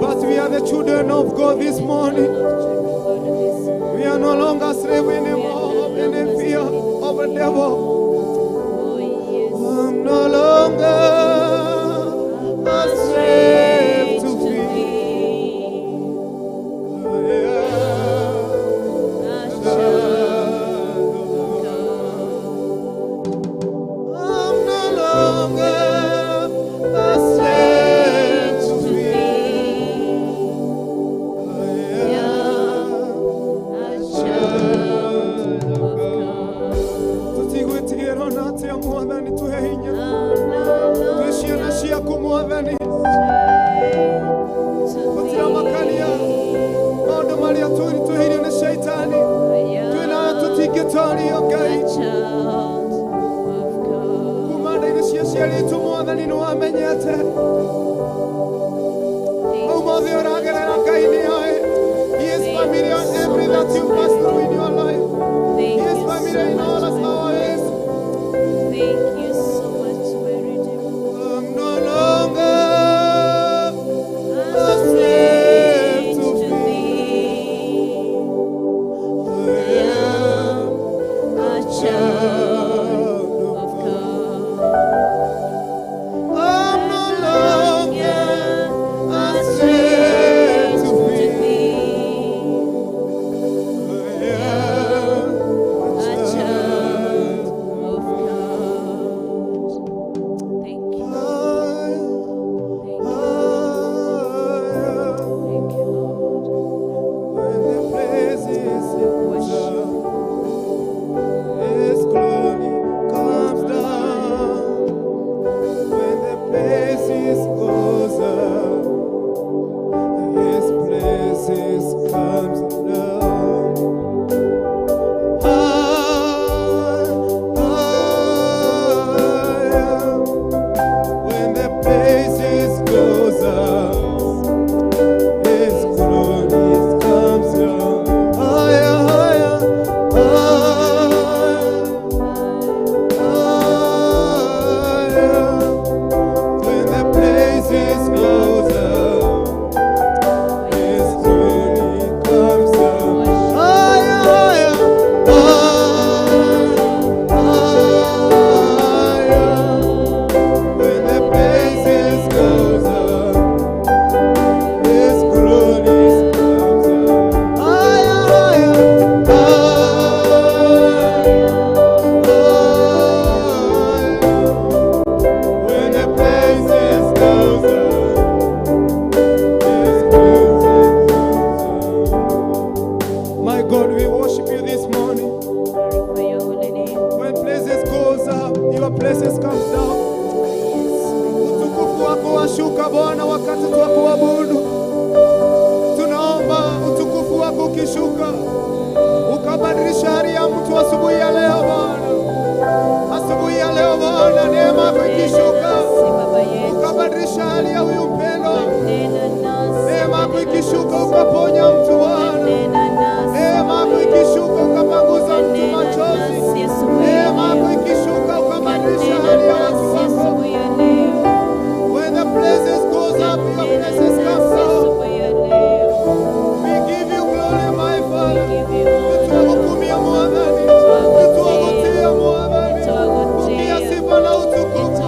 but we are the children of God this morning. We are no longer slave anymore of any fear of the devil. I'm no longer a slave to fear. I am a child of God. I'm no longer a slave to fear. I am a child of God. Tutigwĩtigĩrwo na atĩa Mwathani tũhe hinya twĩ ciana ciaku Mwathani gũtiramakania maũndũ marĩa tũritũhĩirio nĩ Shaitani twĩ nawe tũtingĩtorio Ngai kuma nda-inĩ cia aciari aitũ Mwathani nĩ wamenyete mau mothe ũragerera Ngai nĩ oĩ. He is familiar on every that you pass through in your life. He is familiar in all of our ways. Thank you so much, my Redeemer. I'm no longer a slave to fear. I am A child of God. I'm no longer a slave to fear. I am A child of God. Thank you. Thank you. Thank you, Lord. When the praises goes up, His glory comes down. When the praises goes up, His praises comes down. Higher. When the praises goes up, His glory comes down. Higher, higher, higher, higher. When the praises goes up, His glory comes down. Higher, higher, higher, higher. When the praises goes up, His glory comes down. Higher, higher, higher. When the praises goes up, His praises comes down. My God, we worship you this morning. Glorify your holy name. When praises goes up, your praises comes down. Utukufu wako washuka Bwana wakati twakuabudu. Tunaomba utukufu wako ukishuka ukabadilisha hali ya mtu asubuhi ya leo Bwana. Asubuhi ya leo Bwana, neema yako ikishuka Nasi Baba yetu. ukabadilisha hali ya huyu mpendwa. Nena nasi. Neema yako ikishuka ukaponya mtu Bwana. Nena nasi. Neema yako ikishuka ukapanguza mtu Nena machozi. nasi asubuhi ya Neema yako leo. ikishuka ukabadilisha Nena hali ya watu nasi wako. asubuhi ya leo. When the praises goes up, your Nena praises comes nasi down. asubuhi ya leo. We give you glory, my Father. We give you honor. Tuwahukumia Mwathani. Tuwagotea Mwathani. Pokea sifa na utukufu.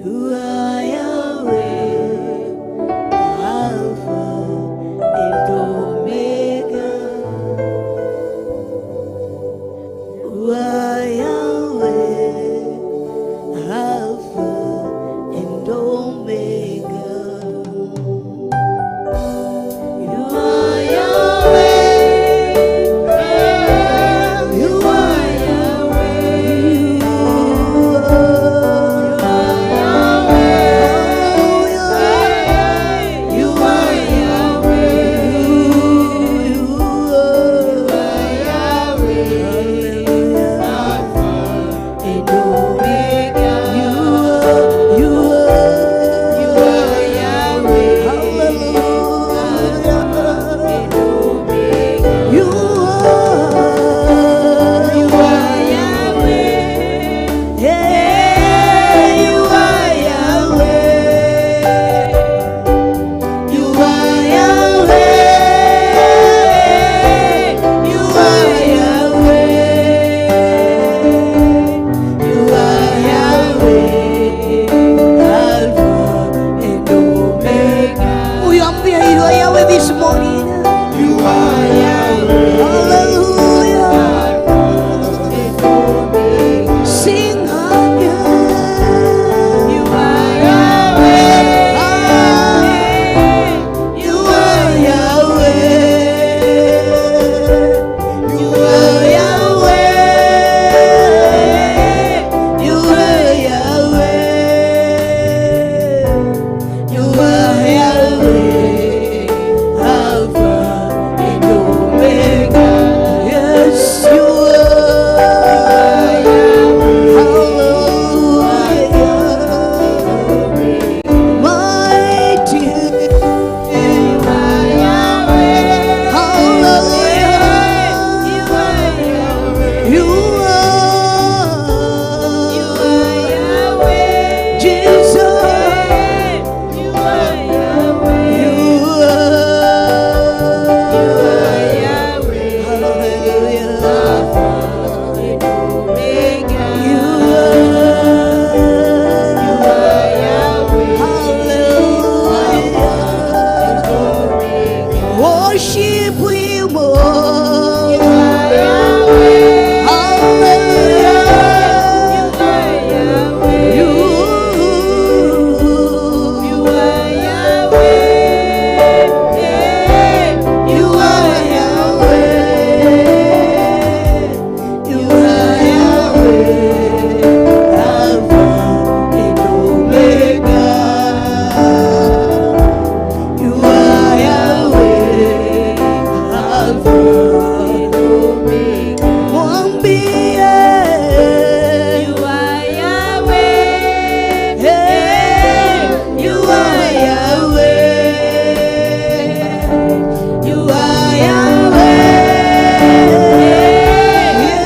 You are Yahweh, Alpha and Omega. You are Yahweh, Alpha and Omega. You are Yahweh. You are Yahweh. You are Yahweh. You are Yahweh. Alpha and Omega. You are Yahweh. Hallelujah. You are Yahweh. Yeah, you are Yahweh. You are Yahweh. You are Yahweh. You are Yahweh. Alpha and Omega. Uyambie you are Yahweh this morning. You are Yahweh. Hallelujah. Sing hallelujah. You are Yahweh. You are Yahweh. You are Yahweh. You are Yahweh. You are Yahweh. Alpha and Omega. Yes, you are. Hallelujah. Mighty. You are Yahweh. Hallelujah. You are Yahweh. You are. You are Yahweh. Jesus. You are Yahweh. You You are. are Yahweh. Hallelujah. And Omega. You are. You are Yahweh. Hallelujah. Omega. Worship Him. You are Yahweh. Hallelujah. You are Yahweh. You. You are Yahweh. You are Yahweh. You are Yahweh. Alpha and Omega. You are Yahweh. Alpha And Omega. Mwambie. You are Yahweh. Hey, you are Yahweh. You are Yahweh.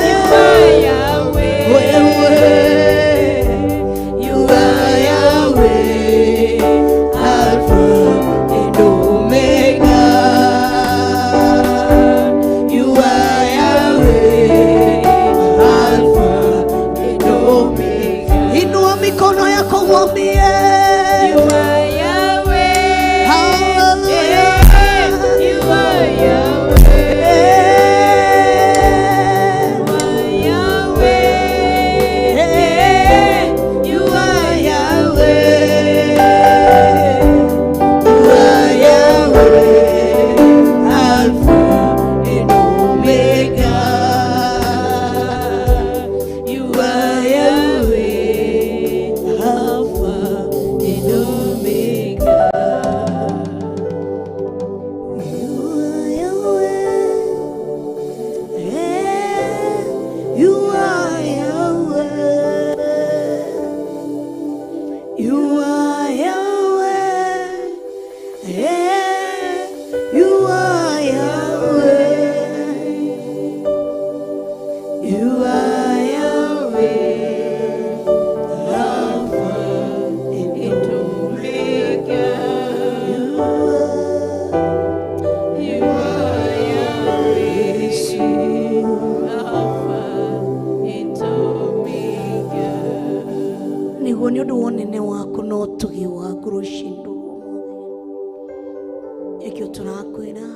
You are Yahweh. Wewe. You are Yahweh. Alpha and Omega. You are Yahweh. Alpha and Omega. Inua mikono yako mwambie. You are Yahweh. Hallelujah. You are Yahweh. Hey. You are Yahweh. You are Yahweh. You are Yahweh. Alpha and Omega. You are Yahweh. Alpha and Omega. Naguo nĩ ũndũ wa ũnene waku na ũtugi waku rũcinĩ rũrũ ũmũthĩ. Nĩkĩo tũrakwĩra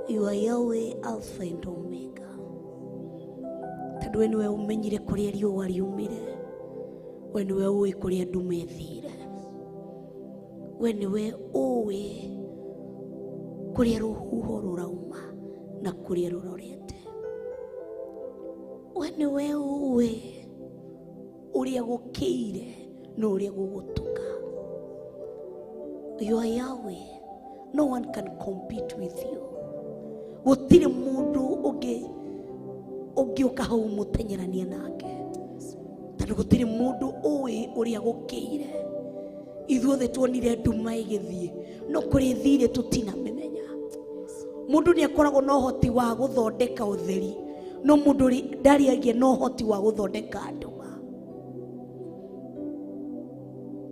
you are Yahweh, Alpha and Omega. Tondũ we nĩwe ũmenyire kũrĩa riũa riumire, we nĩwe ũĩ kũrĩa nduma ĩthire, we nĩwe ũĩ kũrĩa rũhuho rũrauma na kũrĩa rũrorete, we nĩwe ũĩ ũrĩa gũkĩire na ũrĩa gũgũtuka. You are Yahweh. No one can compete with you. Gũtirĩ mũndũ ũngĩ ũngĩũka hau mũteng'eranie nake, tondũ gũtirĩ mũndũ ũĩ ũrĩa gũkĩire. Ithuothe tuonire nduma ĩgĩthiĩ, no kũrĩa ĩthire tũtinamĩmenya. Mũndũ nĩ akoragwo na ũhoti wa gũthondeka ũtheri, no mũndũ ndarĩ agĩa na ũhoti wa gũthondeka nduma.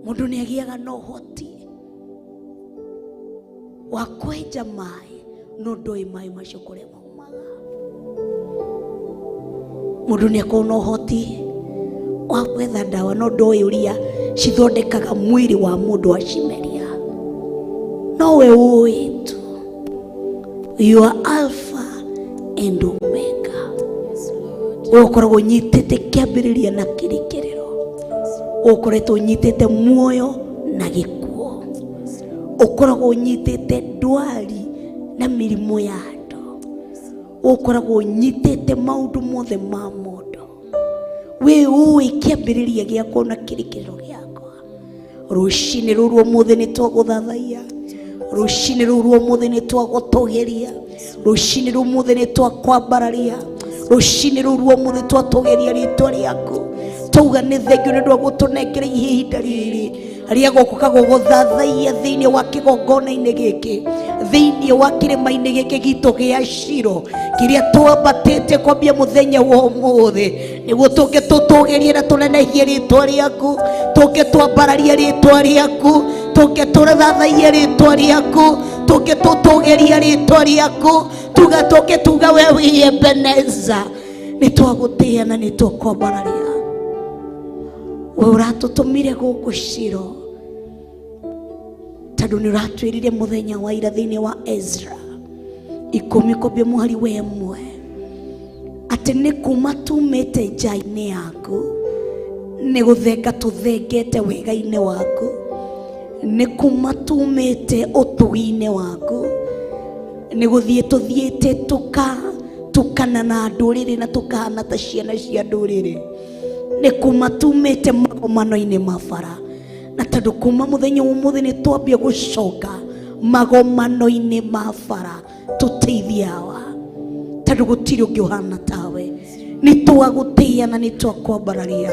Mũndũ nĩ agĩaga na ũhoti wa kwenja maĩ, no ndoĩ maĩ macio kũrĩa maumaga. Mũndũ nĩ akoragwo na ũhoti wa gwetha ndawa, no ndoĩ ũrĩa cithondekaga mwĩrĩ wa mũndũ acimeria. No we ũĩ tu. You are Alpha and Omega. We ũkoragwo ũnyitĩte kĩambĩrĩria na kĩrĩkĩrĩro, ũkoretwo ũnyitĩte muoyo na gĩkuũ, ũkoragwo ũnyitĩte ndwari na mĩrimũ ya andũ, ũkoragwo ũnyitĩte maũndũ mothe ma mũndũ. We ũĩ kĩambĩrĩria gĩakwa na kĩrĩkĩrĩro gĩakwa. Rũcinĩ rũrũ ũmũthĩ nĩ twagũthathaiya, rũcinĩ rũrũ ũmũthĩ nĩ twagũtũgĩria, rũcinĩ rũrũ ũmũthĩ nĩ twakwambararia, rũcinĩ rũrũ ũmũthĩ twatũgĩria rĩtwa rĩaku. Twauga nĩ thengiũ nĩ ũndũ wa gũtũnengera ihinda rĩrĩ rĩa gũka gũgũthathaiya thĩinĩ wa kĩgongona-inĩ gĩkĩ, thĩinĩ wa kĩrĩma-inĩ gĩkĩ gitũ gĩa Shilo kĩrĩa twambatĩte kwambia mũthenya wa ũmũthĩ, nĩguo tũke tũtũgĩrie na tũnenehie rĩtwa rĩaku, tũke twambararie rĩtwa rĩaku, tũke tũthathaiye rĩtwa rĩaku, tũke tũtũgĩrie rĩtwa rĩaku, tuga tũke tuga we wĩ Ebeneza. Nĩ twagũtĩĩa na nĩ twakwambararia. We ũratũtũmire gũkũ Shilo tondũ nĩ ũratwĩrire mũthenya wa ira thĩinĩ wa Ezra 10 kwambia mũhari wa 1 atĩ nĩ kuma tumĩte nja-inĩ yaku, nĩ gũthenga tũthengete wega-inĩ waku, nĩ kuma tumĩte ũtugi-inĩ waku, nĩ gũthiĩ tũthiĩte tũkana na ndũrĩrĩ na tũkahana ta ciana cia ndũrĩrĩ, nĩ kuma tumĩte magomano-inĩ ma bara. Na tondũ kuma mũthenya wa ũmũthĩ nĩ twambia gũcoka magomano-inĩ ma bara, tũteithie awa, tondũ gũtirĩ ũngĩ ũhana tawe. Nĩ twagũtĩĩa na nĩ twakwambararia.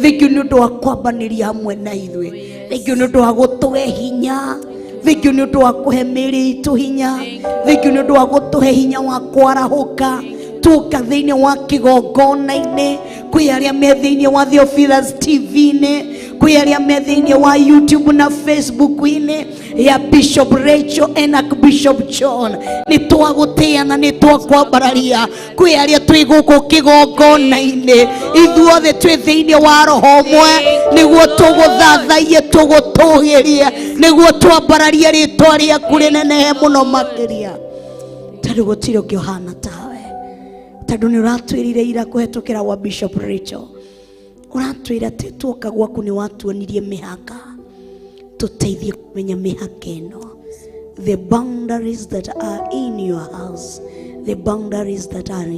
Thengiũ nĩ ũndũ wa kwambanĩria hamwe na ithuĩ, thengiũ nĩ ũndũ wa gũtũhe hinya, thengiũ nĩ ũndũ wa kũhe mĩĩrĩ itũ hinya, thengiũ nĩ ũndũ wa gũtũhe hinya wa kwarahũka tuoka thĩinĩ wa kĩgongona-inĩ. Kwĩ arĩa me thĩinĩ wa Theophilus TV-inĩ, kwĩ arĩa me thĩinĩ wa YouTube na Facebook-inĩ ya Bishop Rachel and Archbishop John, nĩ twagũtĩĩa na nĩ twakwambararia. Kwĩ arĩa twĩ gũkũ kĩgongona-inĩ, ithuothe twĩ thĩinĩ wa roho ũmwe, nĩguo tũgũthathaiye, tũgũtũgĩrie, nĩguo twambararie rĩtwa rĩaku rĩnenehe mũno makĩria, tondũ gũtirĩ ũngĩ ũhana tawe. Tondũ nĩ ũratwĩrire ira kũhetũkĩra wa Bishop Rachel, ũratwĩra atĩ tuoka gwaku nĩ watuonirie mĩhaka, tũteithie kũmenya mĩhaka ĩno, the boundaries that are in your house, the boundaries that are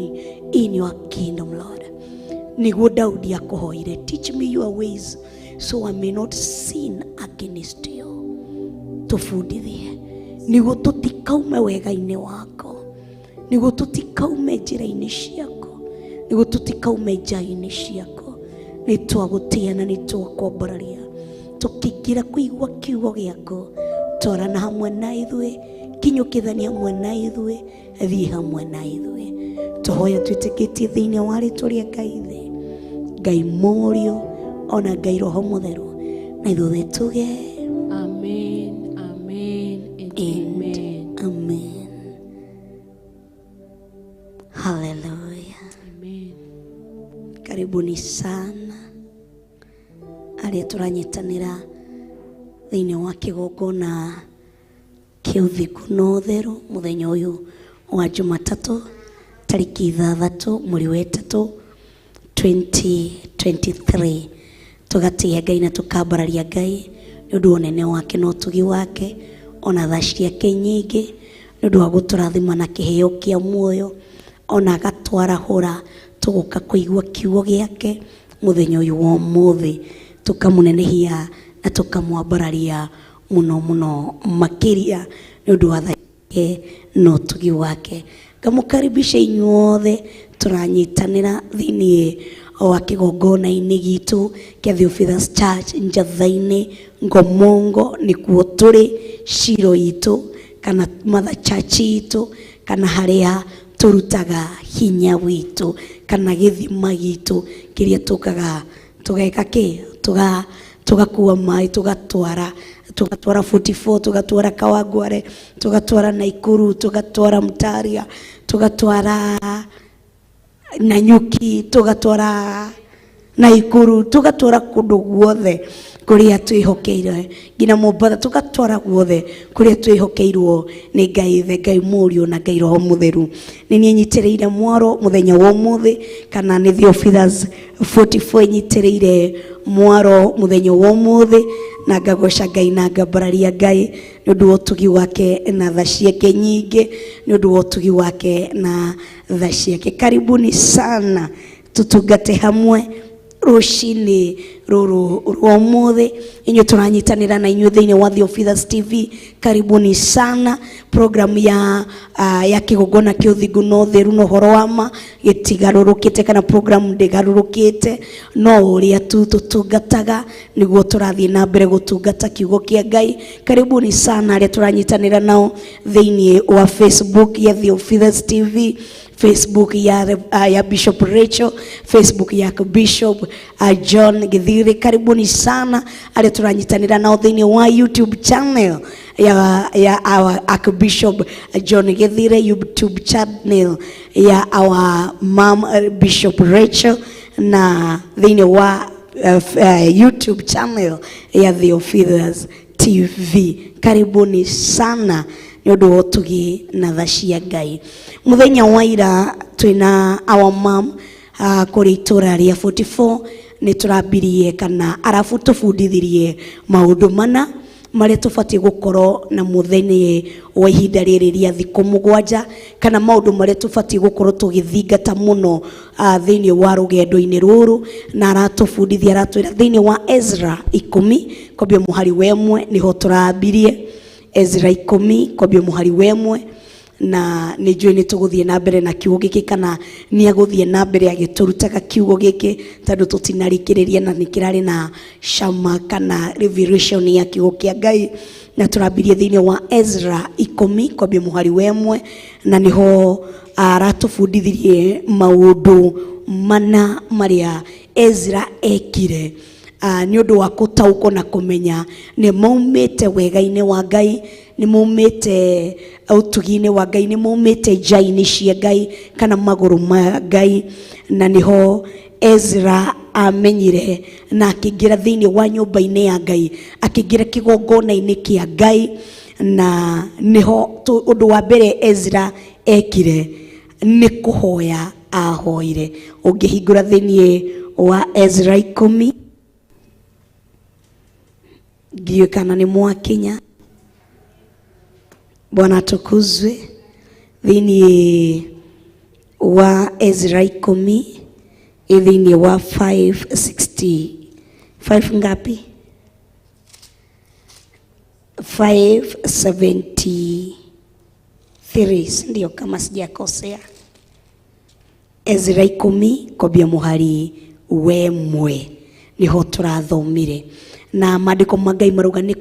in your kingdom, Lord. Nĩguo Daudi akũhoire, teach me your ways so I may not sin against you. Tũbundithie nĩguo tũtikaume wega-inĩ wako, nĩguo tũtikaume njĩra-inĩ ciaku, nĩguo tũtikaume nja-inĩ ciaku. Nĩ twagũtĩĩa na nĩ twakwambararia. Tũkĩingĩra kũigua kiugo gĩaku, twarana hamwe na ithuĩ, kinyũkithania hamwe na ithuĩ, thiĩ hamwe na ithuĩ. Tũhoya twĩtĩkĩtie thĩinĩ wa rĩtwa rĩa Ngai Ithe, Ngai Mũriũ, ona Ngai Roho Mũtheru, na ithuothe tuge Amen, amen, and amen. Amen. Hallelujah. Amen. Karibuni sana. Arĩa tũranyitanĩra thĩinĩ wa kĩgongona kĩa ũthingu na ũtheru mũthenya ũyũ wa Jumatatũ tarĩki 6 mweri wa 3 2023. Tũgatĩĩa Ngai na tũkambararia Ngai nĩ ũndũ wa ũnene wake na ũtugi wake ona tha ciake nyingĩ, nĩ ũndũ wa gũtũrathima na kĩheo kĩa muoyo ona agatwarahũra tũgoka kũigua kiugo gĩake mũthenya ũyũ wa ũmũthĩ, tũkamũnenehia na tũkamwambararia mũno mũno makĩria nĩ ũndũ wa tha ciake na ũtugi wake. Ngamũkaribisha inyuothe tũranyitanĩra thĩinĩ wa kĩgongona-inĩ gitũ kĩa Theophilus Church Njatha-inĩ Ngomongo, nĩkuo tũrĩ ciro itũ kana Mother Church itũ kana harĩa tũrutaga hinya witũ kana gĩthima gitũ kĩrĩa tũkaga tũgeka kĩ tũgakua maĩ tũgatwara 44, tũgatwara Kawangware, tũgatwara Naikuru, tũgatwara Mtaria, tũgatwara Nanyuki, tũgatwara Naikuru, tũgatwara kũndũ guothe kũrĩa twĩhokeire, nginya Mombatha, tũgatwara guothe kũrĩa twĩhokeirwo nĩ Ngai Ithe, Ngai Mũriũ na Ngai Roho Mũtheru. Nĩ niĩ nyitĩrĩire mwaro mũthenya wa ũmũthĩ, kana nĩ Theophilus 44 nyitĩrĩire mwaro mũthenya wa ũmũthĩ, na ngagoca Ngai na ngambararia Ngai nĩ ũndũ wa ũtugi wake na tha ciake nyingĩ, nĩ ũndũ wa ũtugi wake na tha ciake. Karibuni sana tutungate hamwe rũcinĩ rũrũ rwa ũmũthĩ. Inyuĩ tũranyitanĩra na inyuĩ thĩinĩ wa Theophilus TV, karibuni sana. Program ya kĩgongona kĩa ũthingu na ũtheru na ũhoro wa ma gĩtigarũrũkĩte, kana program ndĩgarũrũkĩte, no ũrĩa tu tũtungataga nĩguo tũrathiĩ na mbere gũtungata kiugo kĩa Ngai. Karibuni sana arĩa tũranyitanĩra nao thĩinĩ wa Facebook ya Theophilus TV, Facebook ya Bishop Rachel, Facebook ya Bishop John Githiri. Karibuni sana arĩa tũranyitanĩra nao thĩinĩ wa YouTube channel ya our Archbishop John Githiri, YouTube channel ya our mom Bishop Rachel, na thĩinĩ wa YouTube channel ya Theophilus TV. Karibuni sana nĩ ũndũ wa ũtugi na tha cia Ngai. Mũthenya wa ira twĩna our mom kũrĩ itũra rĩa 44 nĩ tũrambirie kana arabu tũbundithirie maũndũ mana marĩa tũbatiĩ gũkorwo na mũthenya wa ihinda rĩrĩ rĩa thikũ 7, kana maũndũ marĩa tũbatiĩ gũkorwo tũgĩthingata mũno thĩinĩ wa rũgendo-inĩ rũrũ. Na aratũbundithia, aratwĩra thĩinĩ wa Ezra 10 kwambia mũhari wa 1 nĩho tũrambirie. Ezra 10 kwambia mũhari wa 1, na nĩ njũĩ nĩ tũgũthiĩ na mbere na kiugo gĩkĩ, kana nĩ agũthiĩ na mbere agĩtũrutaga kiugo gĩkĩ, tondũ tũtinarĩkĩrĩria na nĩ kĩrarĩ na cama kana revelation ya kiugo kĩa Ngai. Na tũrambirie thĩinĩ wa Ezra 10 kwambia mũhari wa 1, na nĩho aratũbundithirie maũndũ mana marĩa Ezra ekire nĩ ũndũ wa gũtaũkwo na kũmenya nĩ maumĩte wega-inĩ wa Ngai, nĩ maumĩte ũtugi-inĩ wa Ngai, nĩ maumĩte nja-inĩ cia Ngai kana magũrũ ma Ngai. Na nĩho Ezra amenyire na akĩingĩra thĩinĩ wa nyũmba-inĩ ya Ngai, akĩingĩra kĩgongona-inĩ kĩa Ngai. Na nĩho ũndũ wa mbere Ezra ekire nĩ kũhoya ahoire. Ũngĩhingũra thĩinĩ wa Ezra 10, ndiũĩ kana nĩ mwakinya. Bwana atukuzwe. Thĩinĩ wa Ezra 10, thĩinĩ wa 565 ngapi? 573, si ndio? Kama sijakosea. Ezra 10 kwambia mũhari wa 1 nĩho tũrathomire. Na maandĩko ma Ngai marauga nĩ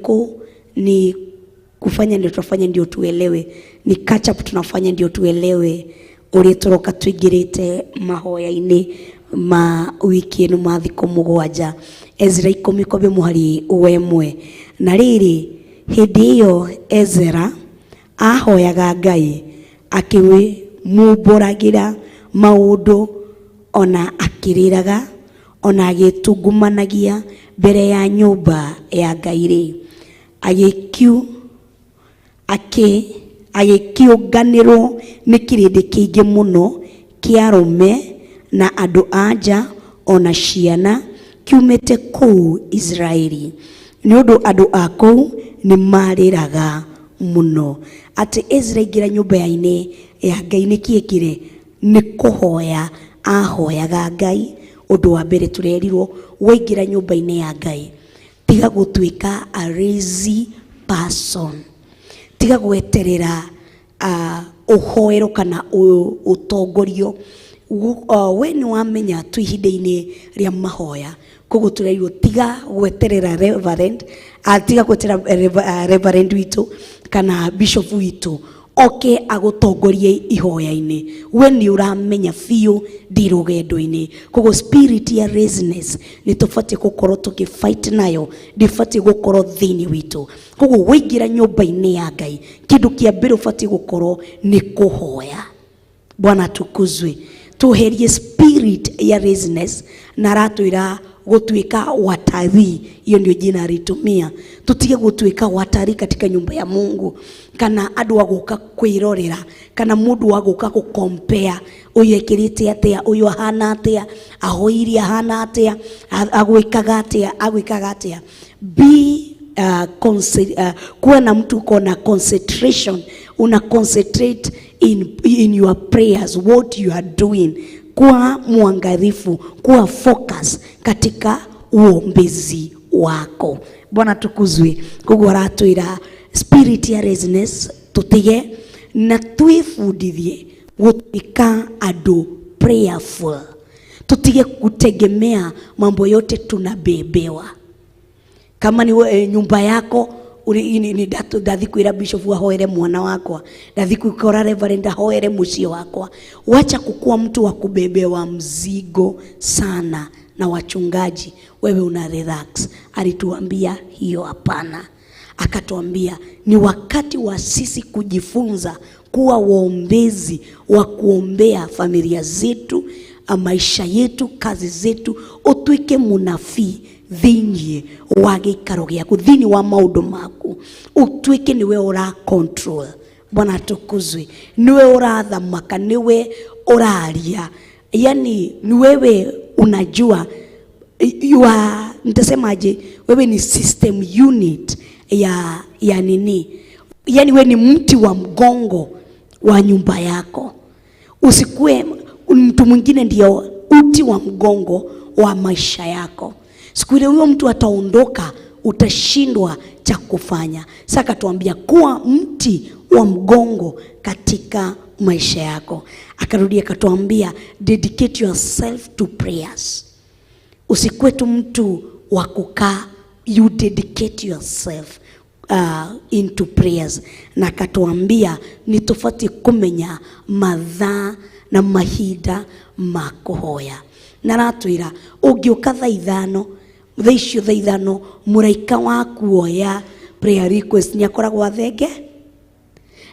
kufanya ndio tunafanya ndio tuelewe, ni catch up tunafanya ndio tuelewe ũrĩa tũroka tũingĩrĩte mahoya-inĩ ma wiki ĩno ma thikũ 7. Ezra 10 kwambia mũhari wa 1. Na rĩrĩ, hĩndĩ ĩyo Ezra ahoyaga Ngai akĩmumbũragĩra maũndũ ona akĩrĩraga Ona agĩtungumanagia mbere ya nyũmba ya Ngai rĩ, agĩkĩũnganĩrwo nĩ kĩrĩndĩ kĩingĩ mũno kĩa arũme na andũ a nja ona ciana kiumĩte kũu Israeli, nĩ ũndũ andũ a kũu nĩ marĩraga mũno. Atĩ Ezra aingĩra nyũmba-inĩ ya Ngai nĩ kĩekire? Nĩ kũhoya ahoyaga Ngai. Ũndũ wa mbere tũrerirwo, waingĩra nyũmba-inĩ ya Ngai, tiga gũtuĩka a lazy person, tiga gweterera ũhoero kana ũtongorio. We nĩ wamenya twĩ ihinda-inĩ rĩa mahoya, koguo tũrerirwo tiga gweterera reverend, tiga gweterera reverend witũ kana bishop witũ oke agũtongorie ihoya-inĩ. We nĩ ũramenya biũ ndĩ rũgendo-inĩ, koguo spirit ya laziness nĩ tũbatiĩ gũkorwo tũkĩ-fight nayo, ndĩbatiĩ gũkorwo thĩinĩ witũ. Koguo waingĩra nyũmba-inĩ ya Ngai, kĩndũ kĩa mbere ũbatiĩ gũkorwo nĩ kũhoya. Bwana atukuzwe. Tuherie spirit ya laziness, na aratwĩra gũtuĩka watalii. Hiyo ndio jina alitumia, tutige gũtuĩka watalii katika nyumba ya Mungu, kana andũ a gũka kwĩrorera, kana mũndũ wa gũka gũkompea, ũyũ ekĩrĩte atĩa, ũyũ ahana atĩa, ahoirie ahana atĩa, agwĩkaga atĩa, agwĩkaga atĩa. Be kuwa na mtu uko na concentration, una concentrate in your prayers, what you are doing. Kuwa mwangalifu, kuwa focus katika uombezi wako. Bwana tukuzwe. Koguo aratwĩra spirit ya laziness tutige na twĩbundithie gũtuĩka andũ prayerful, tutige kutegemea mambo yote tunabebewa. Kama ni nyumba yako ni ndathi kwĩra bishop ahoere mwana wakwa, ndathi kwĩkora reverend ahoere mũciĩ wakwa. Wacha kukuwa mtu wa kubebewa mzigo sana na wachungaji, wewe una relax. Alituambia hiyo hapana. Akatuambia ni wakati wa sisi kujifunza kuwa waombezi wa kuombea familia zetu, maisha yetu, kazi zetu. Utuike munabii thĩinĩ wa gĩikaro gĩaku, thĩinĩ wa maũndũ maku, ũtuĩke nĩwe ũra control. Bwana atukuzwe. Niwe ũrathamaka, niwe ũraria, yani ni wewe unajua you are, nitasemaje, wewe ni system unit ya nini, yani wewe ni mti wa mgongo wa nyumba yako. Usikue mtu mwingine ndio uti wa mgongo wa maisha yako. Siku ile huyo mtu ataondoka, utashindwa cha kufanya. Sasa akatuambia kuwa mti wa mgongo katika maisha yako. Akarudia akatuambia dedicate yourself to prayers. Usikuwe tu mtu wa kukaa, you dedicate yourself into prayers. Na akatuambia ni tofauti kumenya mathaa na mahinda ma kũhoya. Na aratwĩra ũngĩũka thaa ithano, thaa icio thaa ithano, mũraika wa kuoya prayer request nĩ akoragwo athenge.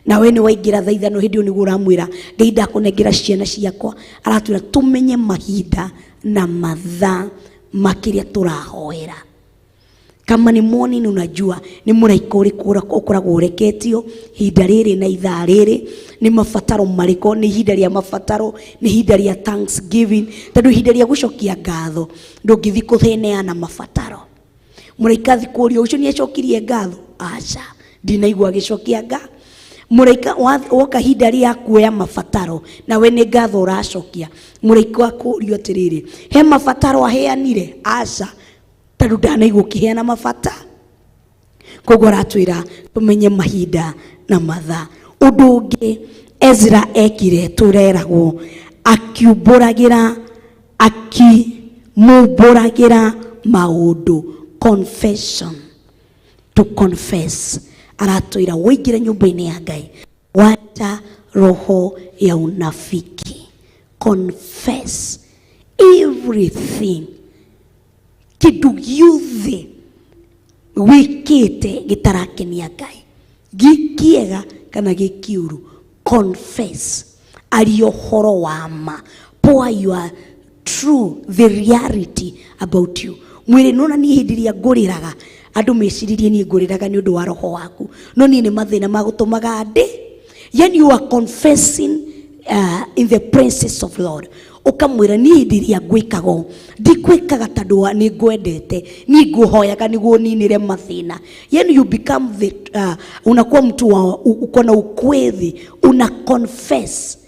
Na we nĩ waingĩra thaa ithano, hĩndĩ ĩyo nĩguo ũramwĩra Ngai ndakũnengera ciana ciakwa. Aratwĩra tũmenye mahinda na mathaa makĩrĩa tũrahoera. Kama ni morning, unajua ni mũraika ũrĩkũ ũkoragwo ũreketio ihinda rĩrĩ na ithaa rĩrĩ, nĩ mabataro marĩkũ, nĩ ihinda rĩa mabataro, nĩ ihinda rĩa thanksgiving, tondũ ihinda rĩa gũcokia ngatho ndũngĩthiĩ kũheneana mabataro. Mũraika athi kũũria ũcio nĩ acokirie ngatho? Aca, ndinaigua agĩcokia ngatho. Mũraika woka ihinda rĩa kuoya mabataro, nawe nĩ ngatho ũracokia. Mũraika akũũrio atĩrĩrĩ, he mabataro aheanire? Aca, tondũ ndanaigua ũkĩheana mabata. Koguo aratwĩra tũmenye mahinda na mathaa. Ũndũ ũngĩ Ezra ekire, tũreragwo akiumbũragĩra, akimumbũragĩra maũndũ, confession, to confess. Aratwĩra waingĩra nyũmba-inĩ ya Ngai, wacha roho ya unafiki, confess everything, kĩndũ gĩothe wĩkĩte gĩtarakenia Ngai, gĩ kĩega kana gĩ kĩũru, confess, aria ũhoro wa ma, pour your True, the reality about you. Mwĩrĩ nona niĩ hĩndĩ ĩrĩa ngũrĩraga andũ meciririe niĩ ngũrĩraga nĩ ũndũ wa roho waku, no niĩ nĩ mathĩna magũtũmaga ndĩ. Yani you are confessing in the presence of Lord. Ũkamwĩra niĩ hĩndĩ ĩrĩa ngwĩkaga ũũ ndikwĩkaga tondũ wa nĩ ngwendete, niĩ ngũhoyaga nĩguo ninĩre mathĩna. Yani you become the unakuwa mtu wa uko na ukweli, una confess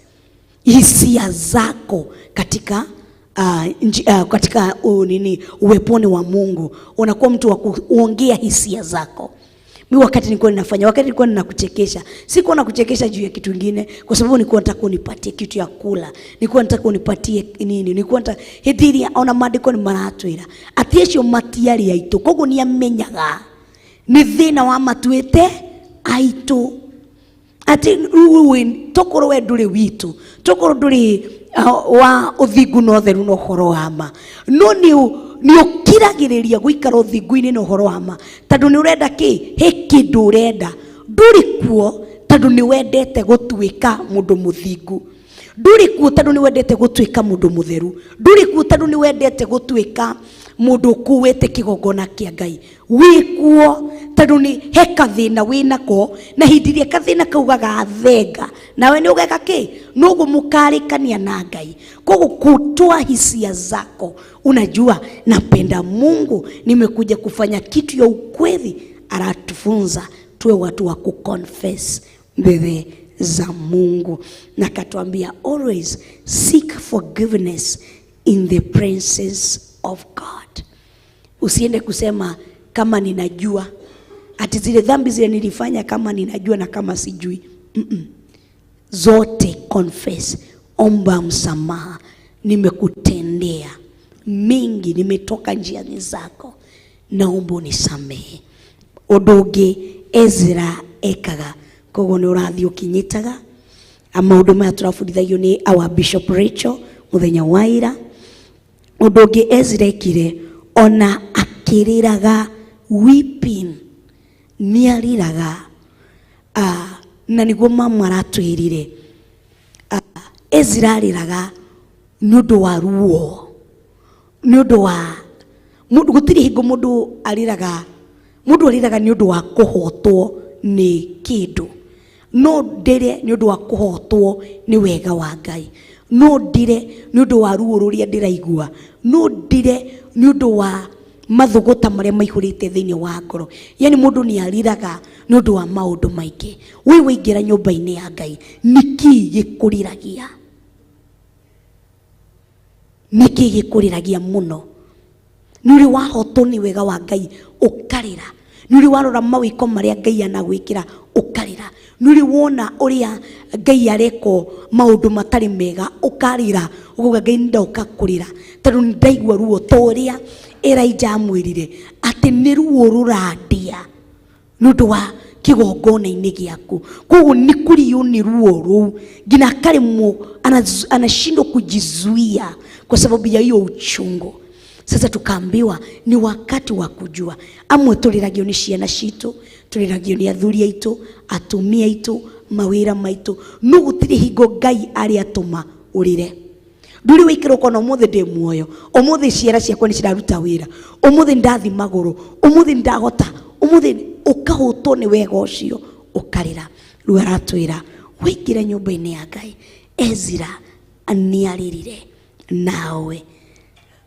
hisia zako katika katika nini uweponi wa Mungu. Unakuwa mtu wa kuongea hisia zako. Mi wakati nilikuwa ninafanya, wakati nilikuwa ninakuchekesha, sikuwa nakuchekesha juu ya kitu kingine, kwa sababu nilikuwa nataka unipatie kitu ya kula, nilikuwa nataka unipatie nini, nilikuwa nataka hĩndĩ ĩrĩa ona maandĩko nĩ maratwĩra atĩ acio matiarĩ aitũ, koguo nĩ amenyaga nĩ thĩna wa matuĩte aitũ, atĩ rĩu tokorwo we ndũrĩ witũ, tokorwo ndũrĩ wa ũthingu na ũtheru na ũhoro wa ma, no nĩ ũkiragĩrĩria gũikara ũthingu-inĩ na ũhoro wa ma tondũ nĩ ũrenda kĩ, he kĩndũ ũrenda. Ndũrĩ kuo tondũ nĩ wendete gũtuĩka mũndũ mũthingu, ndũrĩ kuo tondũ nĩ wendete gũtuĩka mũndũ mũtheru, ndũrĩ kuo tondũ nĩ wendete gũtuĩka mũndũ ũkuĩte kĩgongona kĩa Ngai. Wĩ kuo tondũ nĩ he kathĩna wĩnako, na hĩndĩ ĩrĩa kathĩna kau gagathenga nawe nĩ ũgeka kĩ, noguo mũkarĩkania na Ngai. Koguo kutoa hisia zako, unajua napenda Mungu, nimekuja kufanya kitu ya ukweli. Aratufunza tuwe watu wa kuconfess mbele za Mungu, na akatuambia always seek forgiveness in the presence of God. Usiende kusema kama ninajua ati zile dhambi zile nilifanya kama ninajua na kama sijui. Zote confess, omba msamaha, nimekutendea mingi, nimetoka njiani zako, naomba unisamehe. Ũndũ ũngĩ Ezra ekaga, koguo nĩ ũrathiĩ ũkinyitaga maũndũ maya tũrabundithagio nĩ our Bishop Rachel mũthenya wa ira. Ũndũ ũngĩ Ezra ekire, ona akĩrĩraga, weeping, nĩ arĩraga, na nĩguo mama aratwĩrire. Ezra arĩraga nĩ ũndũ wa ruo, nĩ ũndũ wa mũndũ, gũtirĩ hingo mũndũ arĩraga, mũndũ arĩraga nĩ ũndũ wa kũhotwo nĩ kĩndũ. No ndĩre nĩ ũndũ wa kũhotwo nĩ wega wa Ngai, no ndĩre nĩ ũndũ wa ruo rũrĩa ndĩraigua, no ndĩre nĩ ũndũ wa mathũgũta marĩa maihũrĩte thĩinĩ wa ngoro. Yani mũndũ nĩ arĩraga nĩ ũndũ wa maũndũ maingĩ. Wĩ waingĩra nyũmba-inĩ ya Ngai, nĩkĩ gĩkũrĩragia? Nĩkĩ gĩkũrĩragia mũno? Nĩ ũrĩ wahotwo nĩ wega wa Ngai ũkarĩra, nĩ ũrĩ warora mawĩko marĩa Ngai anagwĩkĩra ũkarĩra, nĩ ũrĩ wona ũrĩa Ngai arekwo maũndũ matarĩ mega ũkarĩra, ũkauga Ngai nĩ ndoka kũrĩra tondũ nĩ ndaigua ruo, ta ũrĩa Elijah amwĩrire atĩ nĩ ruo rũrandia nĩ ũndũ wa kĩgongona-inĩ gĩaku. Koguo nĩ kũrĩo nĩ ruo rũu nginya akaremwo, anashindwa kujizuia kwa sababu ya hiyo uchungu. Sasa tukaambiwa ni wakati wa kujua. Amwe tũrĩragio nĩ ciana citũ, tũrĩragio nĩ athuri aitũ, atumia aitũ, mawĩra maitũ, no gũtirĩ hingo Ngai arĩ atũma ũrĩre. Ndũrĩ waikara ũkona ũmũthĩ ndĩ muoyo, ũmũthĩ ciara ciakwa nĩ ciraruta wĩra, ũmũthĩ ndathi magũrũ, ũmũthĩ ndahota, ũmũthĩ ũkahũtwo nĩ wega ũcio ũkarĩra. Rĩu aratwĩra waingĩra nyũmba-inĩ ya Ngai, Ezra nĩarĩrire, nawe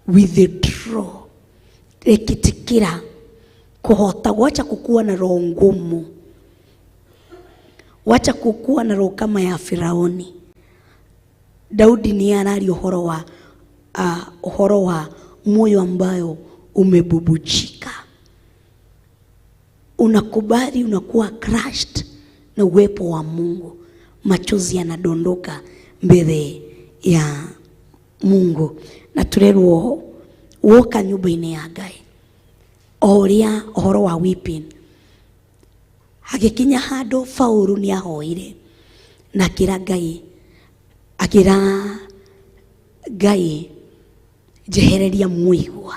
withdraw, rekitikira kuhota, wacha kukuwa na roho ngumu, wacha kukuwa na roho kama ya Firauni. Daudi ni araria ũhoro wa moyo ambayo umebubujika, unakubali, unakuwa crushed na uwepo wa Mungu, machozi yanadondoka mbele ya Mungu. Na turerwo woka nyũmba-inĩ ya Ngai o ũrĩa ũhoro wa weeping hagĩkinya handũ Paũlũ nĩ ahoire na akĩra Ngai, akĩra Ngai njehereria mũigua.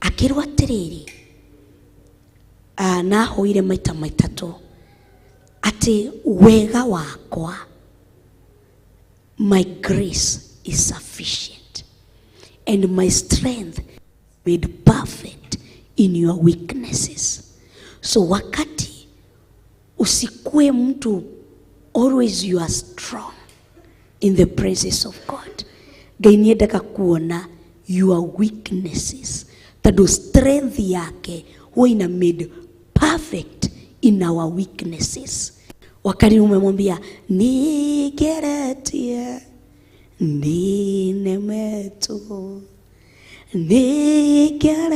Akĩrwo atĩrĩrĩ, na ahoire maita matatũ atĩ wega wakwa, my grace is sufficient. And my strength made perfect in your weaknesses. So wakati usikue mtu always you are strong in the presence of God. Ngai niendaga kuona your weaknesses tondũ strength yake huwa ina made perfect in our weaknesses. Wakati umemwambia nigeretie ninemetwo nigeretie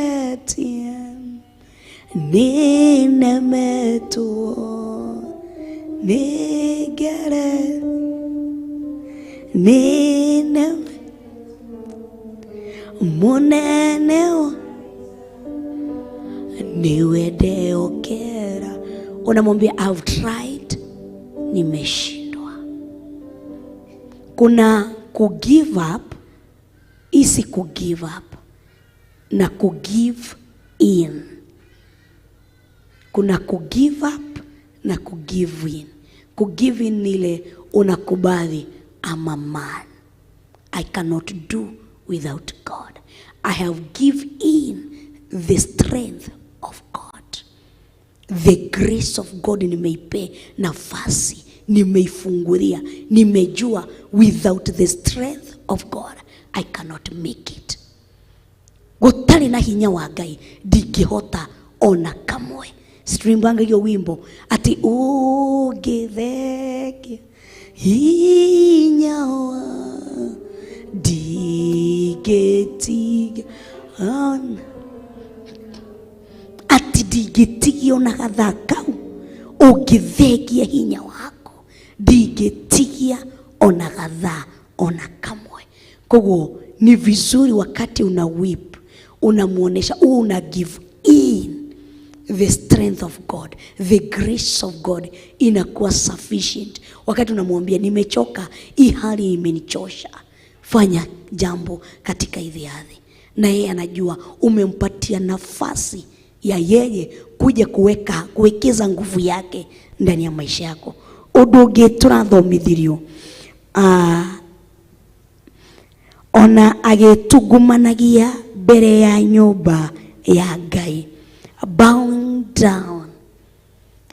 ninemetwo nigere nine munene niwe ndeokera. Unamwambia I've tried, nimeshindwa. Kuna ku give up, isi ku give up na ku give in. Kuna ku give up na ku give in. Ku give in ni ile unakubali I'm a man, I cannot do without God. I have give in the strength of God. The grace of God nimeipe nafasi, nimeifungulia, nimejua without the strength of God I cannot make it. Gutari na hinya wa Ngai ndingihota ona kamwe. Streambanga hiyo wimbo ati ugitheke hinya wa ndigetiga ona ati ndingĩtigia ona gathaa kau ũngĩthengia hinya wako ndingĩtigia ona gathaa ona kamwe. Koguo ni vizuri wakati una weep unamuonesha una give in the strength of God, the grace of God inakuwa sufficient. Wakati unamwambia nimechoka, hii hali imenichosha, fanya jambo katika hizi ardhi, na yeye anajua umempatia nafasi ya yeye kuja kuwekeza nguvu yake ndani ya maisha yako. Ũndũ ũngĩ tũrathomithirio, ona agĩtungumanagia mbere ya nyũmba ya Ngai, bowing down,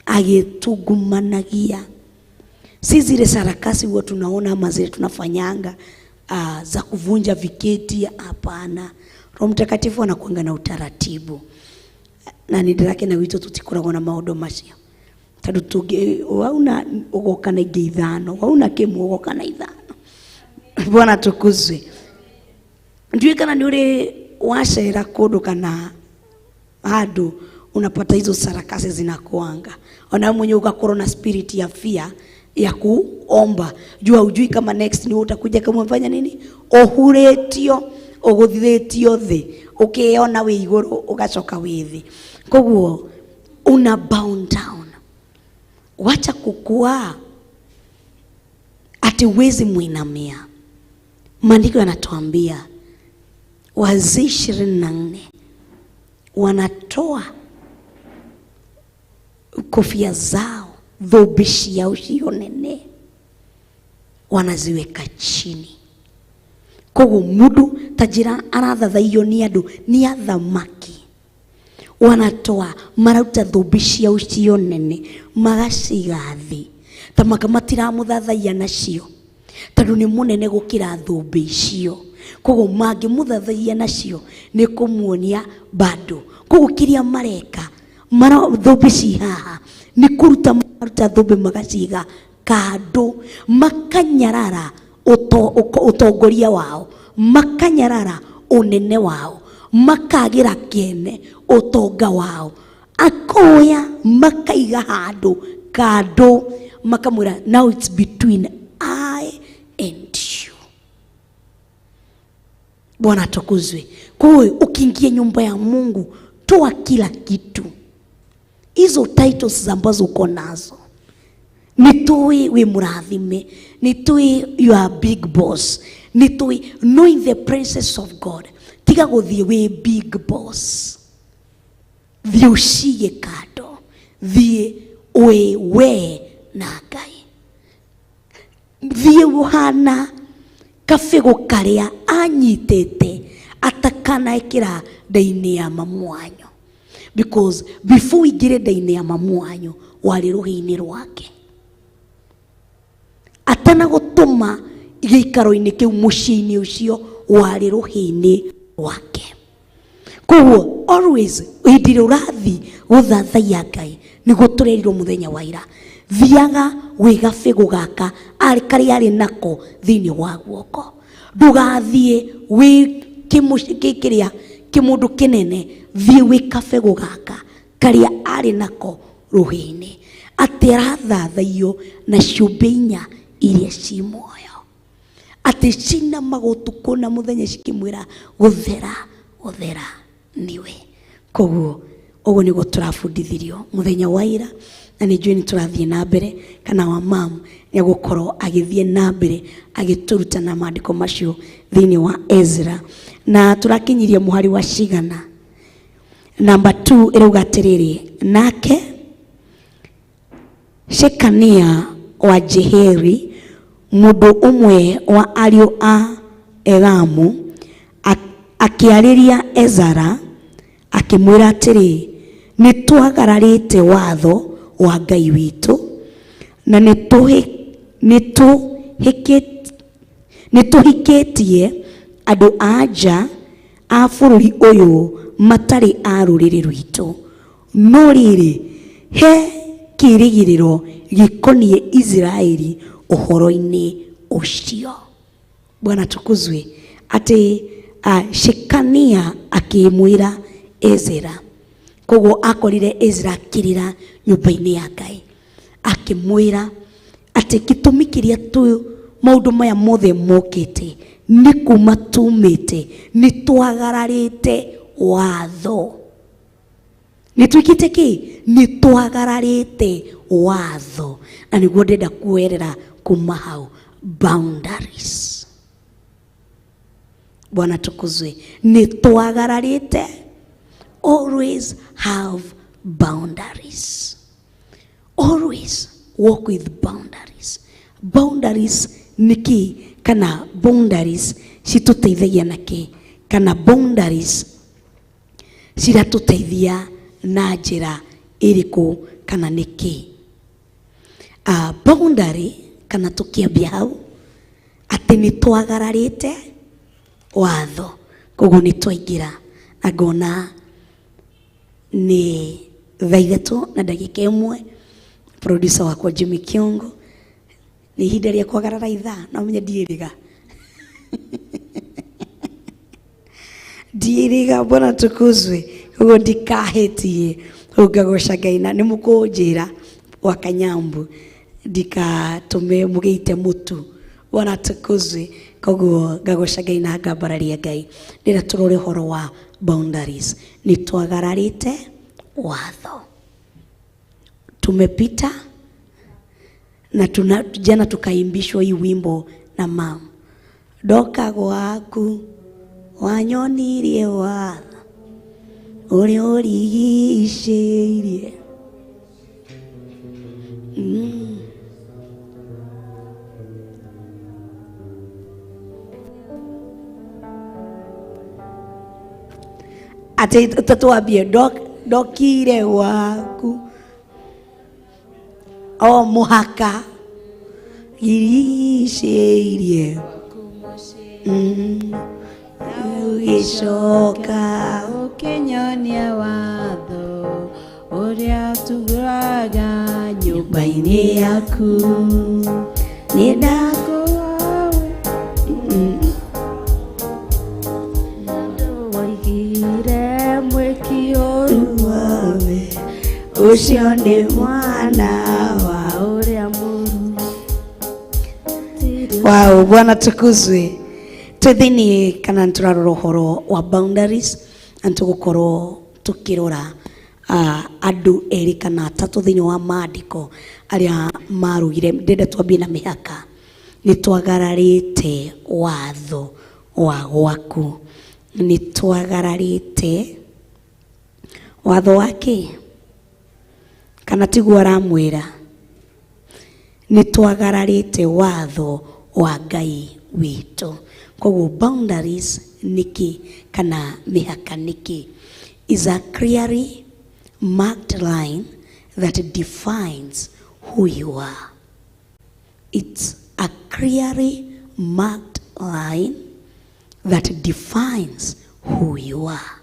agĩtungumanagia. Si zile sarakasi huwa tunaona ama zile tunafanyanga za kuvunja viketi, hapana. Roho Mtakatifu anakuanga na utaratibu, na nĩ ndĩrakena gwitũ tũtikoragwo na maũndũ macio, tondũ wauna ũgoka na ingĩ ithano, wauna kĩmwe ũgoka na ithano. Bwana tukuzwe. Ndiũĩ kana nĩ ũrĩ wacera kũndũ kana handũ unapata hizo sarakasi zinakuanga, ona mwenyewe ugakorwo na spirit ya fear ya kuomba, jua ujui kama next ni utakuja kama umefanya nini, ũhurĩtio ũgũthithĩtio thĩ, ũkĩona wĩ igũrũ ũgacoka wĩ thĩ. Koguo una bow down, wacha kukua ati huwezi muinamia. Maandiko yanatuambia wazee 24 wanatoa kofia zao, thũmbĩ ciao cio nene, wanaziweka chini. Koguo mundu ta njĩra arathathaiyo nĩ andũ, nĩ athamaki, wanatoa marauta thũmbĩ ciao cio nene magaciga thĩ, ta maka matiramũthathaia nacio tondũ nĩ mũnene gũkĩra thũmbĩ icio. Koguo mangĩmũthathaia nacio nĩ kũmuonia bado. Koguo kĩrĩa mareka thũmbĩ ci haha nĩ kũruta maruta thũmbĩ magaciga kando, makanyarara ũtongoria wao, makanyarara ũnene wao, makagĩra kĩene ũtonga wao, akoya makaiga handũ kando, makamwĩra now it's between I and you. Bwana atukuzwe. Kwa hiyo ukiingia nyumba ya Mungu toa kila kitu, hizo titles ambazo uko nazo, nitui we murathime, nitui you are big boss, nitui knowing the presence of God. Tiga guthie we big boss, thie ucige kando, thie we we na Ngai, thie uhana kabegũ karĩa anyitĩte Atakanaĩkĩra nda-inĩ ya mamu wanyu. Because before ũingĩre nda-inĩ ya mamu wanyu, warĩ rũhĩ-inĩ rwake. Atanagũtũma gĩikaro-inĩ kĩu mũciĩ-inĩ ũcio, warĩ rũhĩ-inĩ rwake. Koguo always hĩndĩ ĩrĩa ũrathiĩ gũthathaiya Ngai, nĩguo tũrerirwo mũthenya wa ira, thiaga wĩ gabegũ gaka karĩa arĩ nako thĩinĩ wa guoko. Ndũgathiĩ wĩ kĩrĩa kĩmũndũ kĩnene, thiĩ wĩ kabegũ gaka karĩa arĩ nako rũhĩ-inĩ. Atĩ arathathaiyo na ciũmbe inya iria ci muoyo. Atĩ cinamaga ũtukũ na mũthenya cikĩmwĩra gũthera gũthera niwe. Koguo ũguo nĩguo tũrabundithirio mũthenya wa ira, na nĩ njũĩ nĩ tũrathiĩ na mbere, kana wa mamu nĩ egũkorwo agĩthiĩ na mbere agĩtũruta na maandĩko macio thĩinĩ wa Ezra. Na tũrakinyirie mũhari wa cigana. Namba 2 ĩrauga atĩrĩrĩ, nake Shekania wa Jeheri, mũndũ ũmwe wa ariũ a Elamu, akĩarĩria Ezara akĩmwĩra atĩrĩ, nĩ twagararĩte watho wa Ngai witũ na nĩ tũhikĩtie andũ a nja a bũrũri ũyũ matarĩ a rũrĩrĩ rwitũ. No rĩrĩ, he kĩĩrĩgĩrĩro gĩkoniĩ Isiraeli ũhoro-inĩ ũcio. Bwana tukuzwe. Atĩ Shekania akĩmwĩra Ezra. Koguo akorire Ezra akĩrĩra nyũmba-inĩ ya Ngai, akĩmwĩra atĩ gĩtũmi kĩrĩa tu maũndũ maya mothe mokĩte nĩ kuma tumĩte, nĩ twagararĩte watho. Nĩ twĩkĩte kĩ? Nĩ twagararĩte watho. Na nĩguo ndĩrenda kuoerera kuma hau, boundaries. Bwana tukuzwe. Nĩ twagararĩte. Always have boundaries. Always walk with boundaries. Boundaries nĩ kĩ? Kana boundaries citũteithagia na kĩ? Kana boundaries ciratũteithia na njĩra ĩrĩkũ kana nĩ kĩ? Boundary kana tũkĩambia hau atĩ nĩ twagararĩte watho, koguo nĩ twaingĩra na ngona nĩ thaa ithatũ na ndagĩka ĩmwe. Producer wakwa Jimmy Kiongo, nĩ ihinda rĩa kwagarara ithaa, no menye ndiĩrĩga. Ndiĩrĩga, Bwana tukuzwe. Koguo ndikahĩtie, ngagoca Ngai na nĩ mũkũnjĩra wa Kanyambu ndikatũme mũgĩite mũtu. Bwana tukuzwe. Koguo ngagoca Ngai na ngambararia Ngai. Ndĩrenda tũrore ũhoro wa boundaries. Nĩ twagararĩte watho, tumepita na jana tukaimbishwa hii wimbo na mama, ndoka gwaku wanyonirie watho ũrĩa ũrigicĩirie. Atĩ tũtwambie ndokire gwaku o mũhaka giricĩirie ũgĩcoka ũkĩnyonia watho ũrĩa tugũraga nyũmba-inĩ yaku. Nĩ ndakũhoya woigire mwĩki ũru wawe ũcio nĩ mwana wa ũrĩa mũru. Wow, Bwana tukuzwe. Twĩ thĩinĩ kana nĩtũrarora ũhoro wa boundaries na nĩtũgũkorwo tũkĩrora andũ erĩ kana atatũ thĩinĩ wa maandĩko arĩa marugire. Ndĩrenda twambie na mĩhaka. Nĩ twagararĩte watho wa gwaku. Nĩ twagararĩte watho wa kĩ? Kana tiguo aramwĩra? Nĩ twagararĩte watho wa Ngai witũ. Koguo boundaries nĩkĩ kana mĩhaka nĩkĩ? Is a clearly marked line that defines who you are. It's a clearly marked line that defines who you are.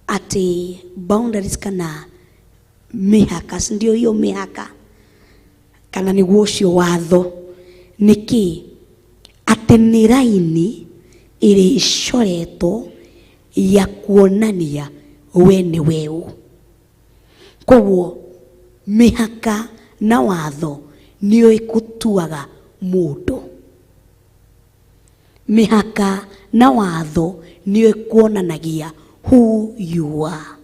Atĩ boundaries kana mĩhaka, si ndio hiyo mĩhaka kana nĩguo ũcio watho nĩkĩ? Atĩ nĩ raini ĩrĩa ĩcoretwo ya kuonania we nĩ we ũ. Koguo mĩhaka na watho nĩyo ĩgũtuaga mũndũ. Mĩhaka na watho nĩyo ĩkuonanagia who you are.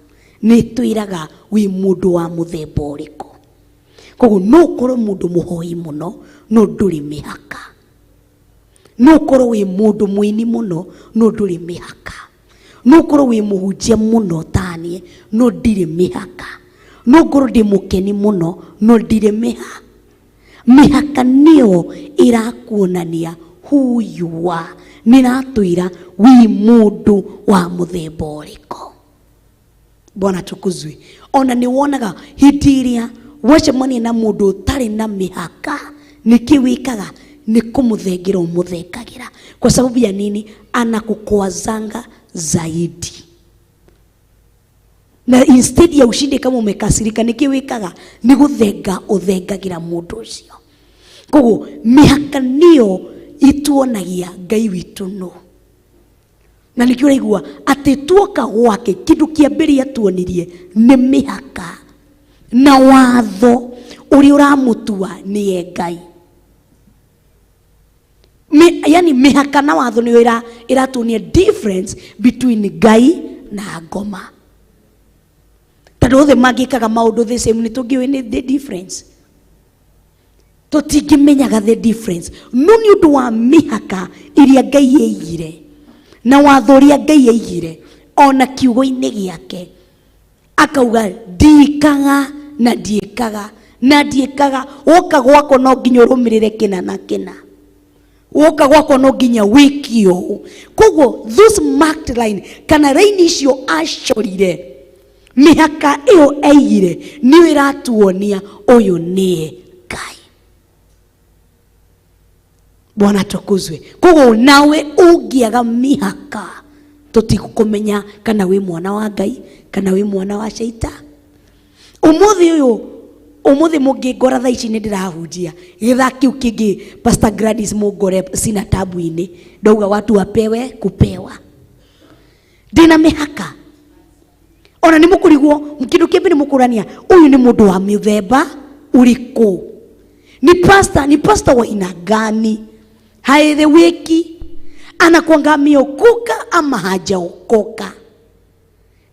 Nĩ ĩtwĩraga wĩ mũndũ wa mũthemba ũrĩkũ. Koguo no ũkorwo mũndũ mũhoi mũno no ndũrĩ mĩhaka. No ũkorwo wĩ mũndũ mũini mũno no ndũrĩ mĩhaka. No ũkorwo wĩ mũhunjia mũno taniĩ no ndirĩ mĩhaka. No ngorwo ndĩ mũkeni mũno no ndirĩ mĩhaka. Mĩhaka nĩyo ĩrakuonania who you are. Nĩ ĩratwĩra wĩ mũndũ wa mũthemba ũrĩkũ. Bwana tukuzwe. Ona nĩ wonaga hĩndĩ ĩrĩa wacemania na mũndũ ũtarĩ na mĩhaka, nĩkĩ wĩkaga? Nĩ kũmũthengera ũmũthengagĩra. Kwa sababu ya nini? Anakukwazanga zaidi. Na instead ya ushinde kama umekasirika, nĩkĩ wĩkaga? Nĩ gũthenga ũthengagĩra mũndũ ũcio. Koguo mĩhaka nĩyo ituonagia Ngai witũ nũ. Na nĩkĩo ũraigua atĩ tuoka gwake kĩndũ kĩa mbere atuonirie nĩ mĩhaka na watho ũrĩa ũramũtua nĩye Ngai. Yani mĩhaka na watho nĩyo ĩratuonia difference between Ngai na ngoma. Tondũ othe mangĩkaga maũndũ the same, nĩ tũngĩũĩ nĩ the difference. Tũtingĩmenyaga the difference. No nĩ ũndũ wa mĩhaka ĩrĩa Ngai aigire na watho ũrĩa Ngai aigire ona kiugo-inĩ gĩake, akauga ndikaga na ndiĩkaga na ndiĩkaga. Woka gwakwa no nginya ũrũmĩrĩre kĩna na kĩna. Woka gwakwa no nginya wĩke ũũ. Koguo those marked line kana raini icio acorire, mĩhaka ĩyo aigire nĩyo ĩratuonia ũyũ nĩye Ngai. Bwana tukuzwe. Koguo nawe ũngĩaga mĩhaka tũtigũkũmenya kana wĩ mwana wa Ngai kana wĩ mwana wa Shaitani. Ũmũthĩ ũyũ, ũmũthĩ mũngĩngora thaa ici nĩ ndĩrahunjia gĩthaa kĩu kĩngĩ, Pastor Gladys mũngore sina tabu-inĩ, ndauga watu wapewe kupewa. Ndĩna mĩhaka. Ona nĩ mũkũrigwo kĩndũ kĩa mbere mũkũrania ũyũ nĩ mũndũ wa mĩthemba ũrĩkũ, ni pastor, ni pastor wa aina gani, haeleweki, anakuanga ameokoka ama hajaokoka.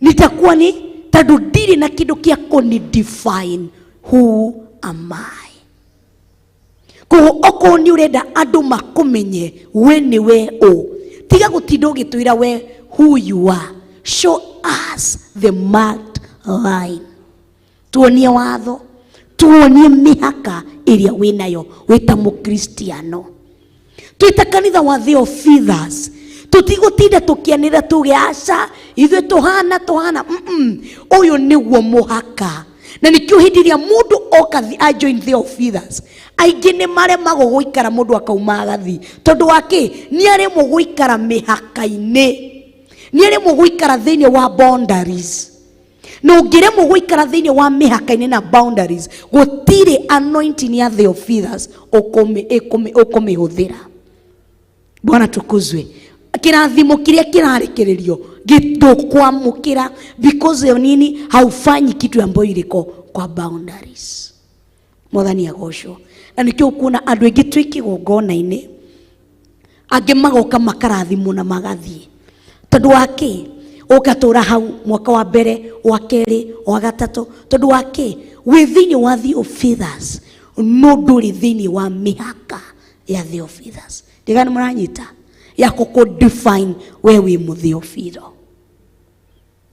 Nitakuwa ni tondũ ndirĩ na kĩndũ kĩa kũni define who am I. Koguo okorwo nĩ ũrenda andũ makũmenye we nĩ we ũ, tiga gũtinda ũgĩtwĩra we who you are. Show us the marked line. Tuonie watho, tuonie mĩhaka ĩrĩa wĩnayo wĩ ta mũkristiano. Twĩ ta kanitha wa Theophilus, tũtigũtinda tũkĩanĩrĩra tuge aca ithuĩ tũhana tũhana. Ũyũ nĩguo mũhaka. Na nĩkĩo hĩndĩ ĩrĩa mũndũ oka a join Theophilus, aingĩ nĩ maremagwo gũikara, mũndũ akauma agathiĩ. Tondũ wa kĩ? Nĩ aremwo gũikara mĩhaka-inĩ, nĩ aremwo gũikara thĩinĩ wa boundaries. Na ũngĩremwo gũikara thĩinĩ wa mĩhaka-inĩ na boundaries, gũtirĩ anointing ya Theophilus ũkũmĩhũthĩra. Bwana tukuzwe. Kĩrathimo kĩrĩa kĩrarekererio gĩtũkwamũkĩra because ya nini? Haufanyi kitu ambayo iliko kwa boundaries. Mwathani agocwo. Na nĩkĩo ũkuona andũ aingĩ twĩ kĩgongona-inĩ, angĩ magoka makarathimwo na magathiĩ. Tondũ wa kĩ? Ũgatũra hau mwaka wa mbere, wa kerĩ, wa gatatũ. Tondũ wa kĩ? Wĩ thĩinĩ wa Theophilus, no ndũrĩ thĩinĩ wa mĩhaka ya Theophilus. Ndigani mũranyita? Ya kũkũ define we wĩ mũtheophilo.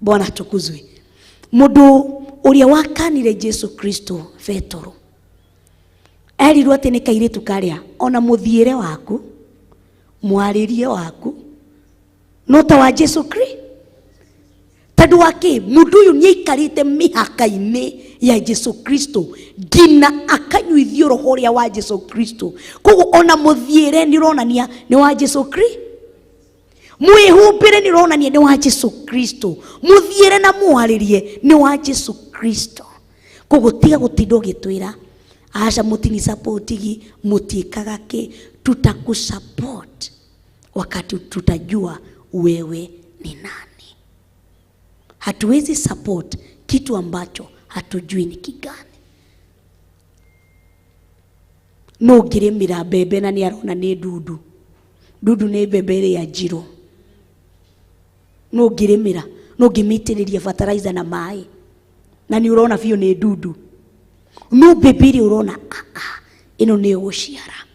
Bwana atukuzwe. Mũndũ ũrĩa wakanire Jesu Kristo, Petero, erirwo atĩ nĩ kairĩtu karĩa ona mũthiĩre waku, Mwarĩrie waku no ta wa Jesu Kristo. Tondũ wa kĩ? Mũndũ ũyũ nĩ aikarĩte mĩhaka-inĩ ya Jesu Kristo nginya akanyuithio roho ũrĩa wa Jesu Kristo. Koguo ona mũthiĩre nĩ ũronania nĩ wa Jesu Kristo, mwĩhumbĩre nĩ ũronania nĩ wa Jesu Kristo, mũthiĩre na mwarĩrie nĩ wa Jesu Kristo. Koguo tiga gũtinda ũgĩtwĩra aca mũtini sapotigi mũtiĩkaga kĩ, tutakusupport wakati tutajua wewe ni nani. Hatuwezi support kitu ambacho hatujui ni kigani. No ngĩrĩmĩra mbembe na nĩ arona nĩ ndundu, ndundu nĩ mbembe ĩrĩa njirũ. No ngĩrĩmĩra, no ngĩmĩitĩrĩria fertilizer na maĩ na nĩ ũrona biũ nĩ ndundu, no mbembe ĩrĩa ũrona ĩno nĩ ĩgũciara,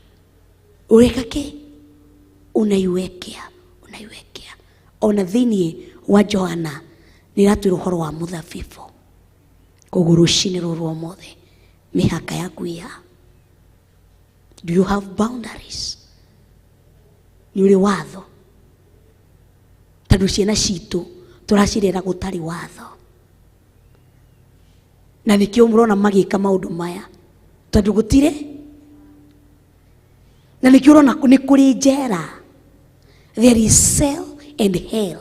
ũreka kĩ? Unaiwekea, unaiwekea. Ona thĩinĩ wa Johana nĩ ĩratwĩra ũhoro wa mũthabibũ. Koguo rũcinĩ rũrũ ũmũthĩ, mĩhaka yaku ĩ ha? Do you have boundaries? Nĩ ũrĩ watho? Tondũ ciana citũ tũracirera gũtarĩ watho, na nĩkĩo mũrona magĩka maũndũ maya, tondũ gũtirĩ. Na nĩkĩo ũrona nĩ kũrĩ njera. There is cell and hell.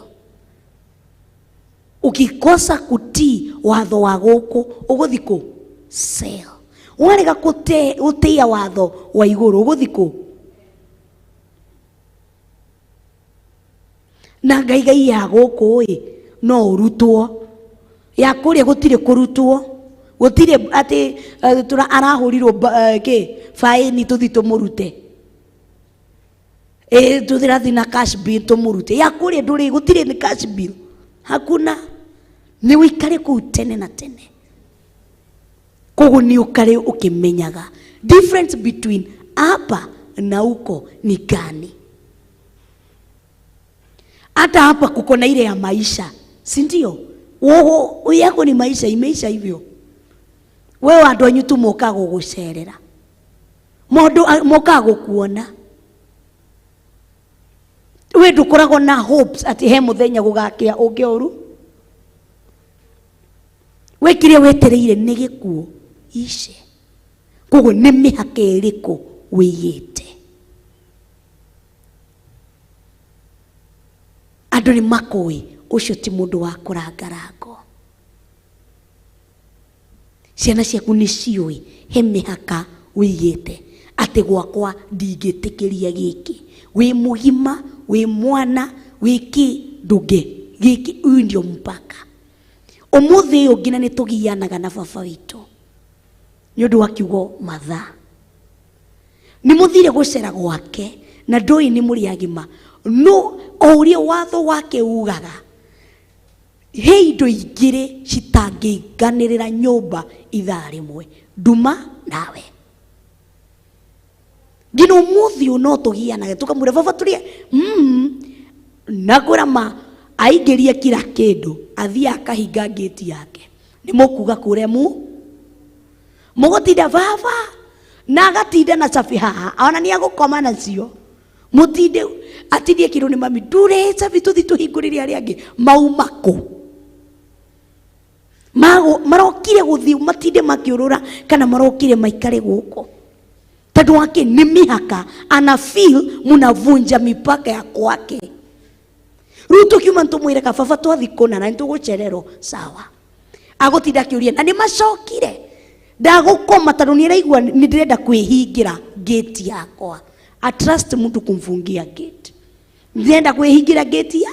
Ukikosa kutii watho wa gũkũ ũgũthiĩ kũ? Cell. Warega gũtĩĩa watho wa igũrũ ũgũthiĩ kũ? Na ngai ngai ya gũkũ ĩ no ũrutwo, ya kũrĩa gũtirĩ kũrutwo, gũtirĩ atĩ tũra arahũrirwo kĩ faini tũthiĩ tũmũrute, tũthiĩ na cash bill tũmũrute. Ya kũrĩa ndũrĩ, gũtirĩ nĩ cash bill, hakuna. Nĩ ũikare kũu tene na tene. Koguo nĩ ũkare ũkĩmenyaga difference between hapa na huko ni gani. Hata hapa kuko na ile ya maisha, si ndio? Woho yako ni maisha, imeisha hivyo. Wewe andũ anyu tu mokaga gũgũcerera, mũndũ mokaga gũkuona, we ndũkoragwo na hopes atĩ he mũthenya gũgakĩa ũngĩ ũru. We kĩrĩa wetereire nĩ gĩkuũ ice. Koguo nĩ mĩhaka ĩrĩkũ wĩigĩte? Andũ nĩ makũĩ ũcio ti mũndũ wa kũrangarango. Ciana ciaku nĩ ciũĩ he mĩhaka wĩigĩte atĩ gwakwa ndingĩtĩkĩria gĩkĩ. Wĩ mũgima, wĩ mwana, wĩ kĩ, ndũngĩ gĩkĩ, ũyũ ndio mpaka. Ũmũthĩ ũyũ nginya nĩ tũgianaga na baba witũ nĩ ũndũ wa kiugo mathaa. Nĩ mũthire gũcera gwake na ndũĩ nĩ mũrĩ agima, no o ũrĩa watho wake ugaga he indo igĩrĩ citangĩiganĩrĩra nyũmba ithaa rĩmwe, nduma nawe. Nginya ũmũthĩ ũyũ no tũgianaga tũkamwĩra baba tũrĩe, na kwĩra ma aingĩrie kila kĩndũ, athiĩ akahinga ngĩti yake. Nĩ mũkuga kũrĩa mu mũgũtinda baba na agatinda na cabi haha, ona nĩ agũkoma nacio. Mũtinde atindie kĩndũ nĩ mami, ndure cabi tũthiĩ tũhingũrĩre arĩa angĩ. Mauma kũ? Marokire gũthiĩ matinde makĩũrũra kana marokire maikare gũkũ? Tondũ wake nĩ mĩhaka, ana feel mũnavunja mipaka ya kwake. Rĩu tũkiuma tũmwĩre ka baba twathiĩ kũna na nĩtũgũcererwo, sawa. Agũtinda akĩũria na nĩ macokire, ndagũkoma tondũ nĩ araigua nĩ ndĩrenda kwĩhingĩra gate yakwa. I trust mtu kumfungia gate. Ndĩrenda kwĩhingĩra gate ya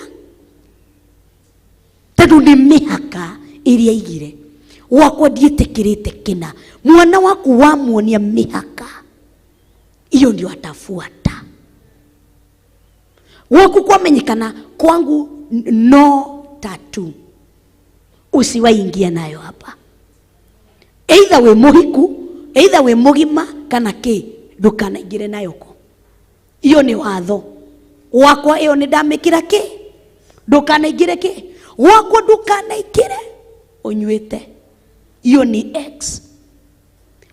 tondũ nĩ mĩhaka ĩrĩa aigire. Gwakwa ndiĩtĩkĩrĩte kĩna. Mwana waku wamuonia mĩhaka hiyo ndio atafuata. Gwaku kwamenyekana kwangu no tattoo, usiwaingia nayo hapa. Either we muhiku, either we mugima kana kĩ, ndũkanaingĩre nayo ko. Iyo nĩ watho wakwa, iyo nĩ ndamĩkĩra kĩ, ndũkanaingĩre kĩ gwakwa, ndũkanaingĩre ũnyuĩte. Iyo nĩ X.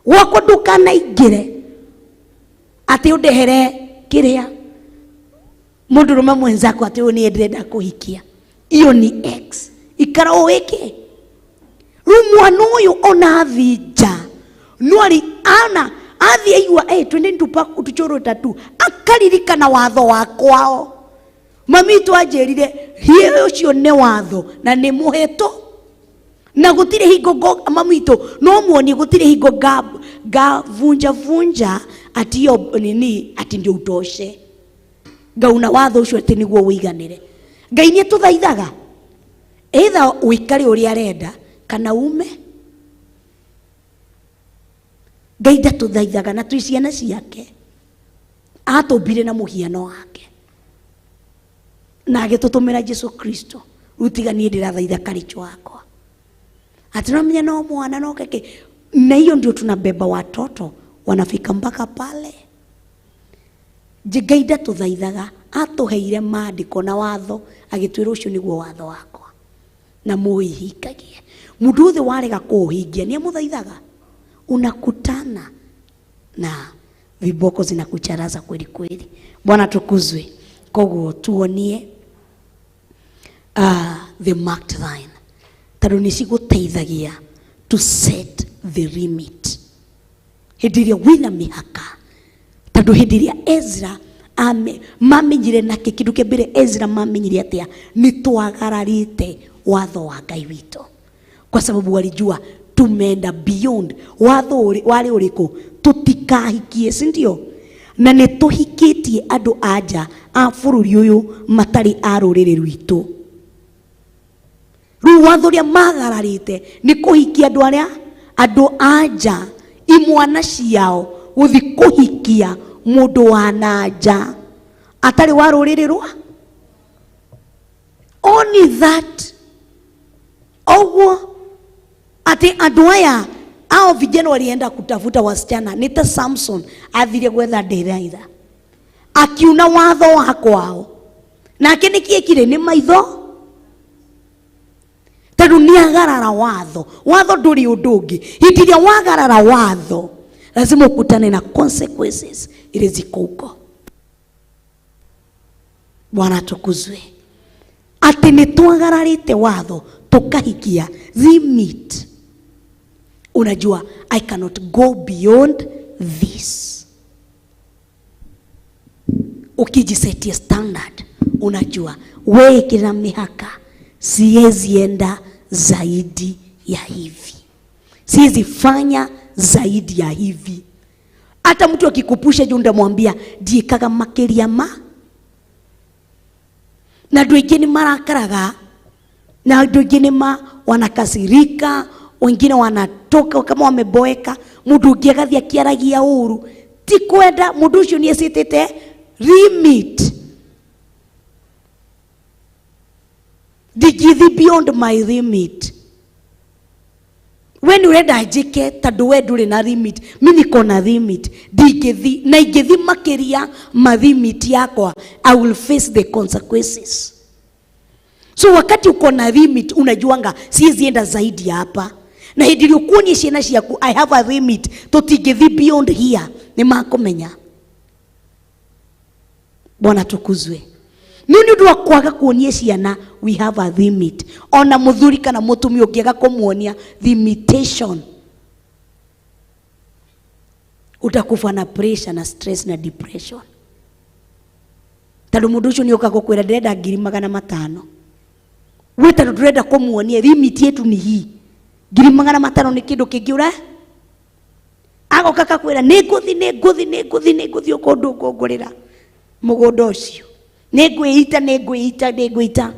Gwakwa ndũkanaingĩre atĩ ũndehere kĩrĩa. Mundurume mwenzako ati uyu ni ndĩrenda kũhikia, iyo ni ex. Ikara ũwĩke. Rĩu mwana ũyũ ona athiĩ nja no arĩ ana athiĩ aigua twende tuchorwo tatu, akaririkana watho wa kwao. Mami twanjĩrire hiĩ ũcio nĩ watho na nĩ mũhĩtũ na gũtirĩ hingo mami witũ no muonie gũtirĩ hingo ngavunja vunja ati iyo nini ati ndio utoshe ngauna watho ũcio atĩ nĩguo ũiganĩre. Ngai nĩ atũthaithaga either ũikare ũrĩa arenda kana ume. Ngai ndatũthaithaga na twĩ ciana ciake, atũmbire na mũhiano wake na agĩtũtũmĩra Jesu Kristo. Rĩu tiga niĩ ndĩrathaitha karicho wakwa ati no no mwana no keke. Na hiyo ndio tunabeba watoto wanafika mpaka pale. Ngai ndatũthaithaga, atũheire maandĩko na watho agĩtwĩra ũcio nĩguo watho wakwa na mũũhingagie. Mũndũ wothe warega kũũhingia nĩ amũthaithaga, unakutana na viboko zinakucharaza kweli kweli. Bwana tukuzwe. Koguo tuonie the marked line tondũ nĩ cigũteithagia to set the limit hĩndĩ ĩrĩa wĩna mĩhaka. Tondũ hĩndĩ ĩrĩa Ezra mamenyire nake kĩndũ kĩa mbere Ezra mamenyire atĩa, nĩ twagararĩte watho wa Ngai witũ, kwa sababu walijua tumeenda beyond watho warĩ ũrĩkũ, tũtikahikie, si ndio? Na nĩ tũhikĩtie andũ a nja a bũrũri ũyũ matarĩ a rũrĩrĩ rwitũ. Rĩu watho ũrĩa magararĩte nĩ kũhikia andũ arĩa andũ a nja imwana ciao gũthiĩ kũhikia mũndũ wa na nja atarĩ wa rũrĩrĩ rwa. Only that ũguo ati andũ aya ao vijana walienda kutafuta wasichana. Nita Samson athire gwetha Delilah akiuna watho wa kwao, nake nĩkĩekire nĩ maitho tondũ nĩ agarara watho. Watho ndũrĩ ũndũ ũngĩ, hĩndĩ ĩrĩa wagarara watho lazima ukutane na consequences ile ziko huko. Bwana tukuzwe. Ati nĩ twagararĩte watho tukahikia limit. Unajua I cannot go beyond this. Ukijisetia standard unajua wewe kila mihaka, siwezi enda zaidi ya hivi, siwezi fanya zaidi ya hivi. Hata mtu akikupusha juu ndamwambia ndiĩkaga makĩria ma. Na andũ aingĩ nĩ marakaraga, na andũ aingĩ nĩ wanakasirika, wengine wanatoka kama wameboeka. Mũndũ ũngĩ agathiĩ akĩaragia ũru, ti kwenda mũndũ ũcio nĩ acĩtĩte limit. Ndingĩthiĩ beyond my limit. We nĩ ũrenda njĩke tondũ we ndũrĩ na limit, mi niko na limit. Ndingĩthiĩ na ingĩthiĩ makĩria ma limit yakwa, I will face the consequences. So wakati uko na limit unajuanga siwezi enda zaidi hapa. Na hĩndĩ ĩrĩa ũkuonia ciana ciaku I have a limit, tũtingĩthiĩ beyond here, nĩ makũmenya. Bwana tukuzwe. Nĩ ũndũ wa kwaga kuonia ciana we have a limit. Ona mũthuri kana mũtumia ũngĩaga kũmuonia limitation, utakufa na pressure na stress na depression. Tondũ mũndũ ũcio nĩ ũka gũkwĩra ndĩrenda 500,000, we tondũ ndũrenda kũmuonia limit yetu ni hii, 500,000 nĩ kĩndũ kĩngĩ ũra agoka kakwĩra nĩ ngũthi nĩ ngũthi nĩ ngũthi nĩ ngũthi kũndũ ngũngũrĩra mũgũnda ũcio, nĩ ngwĩita nĩ ngwĩita nĩ ngwĩita.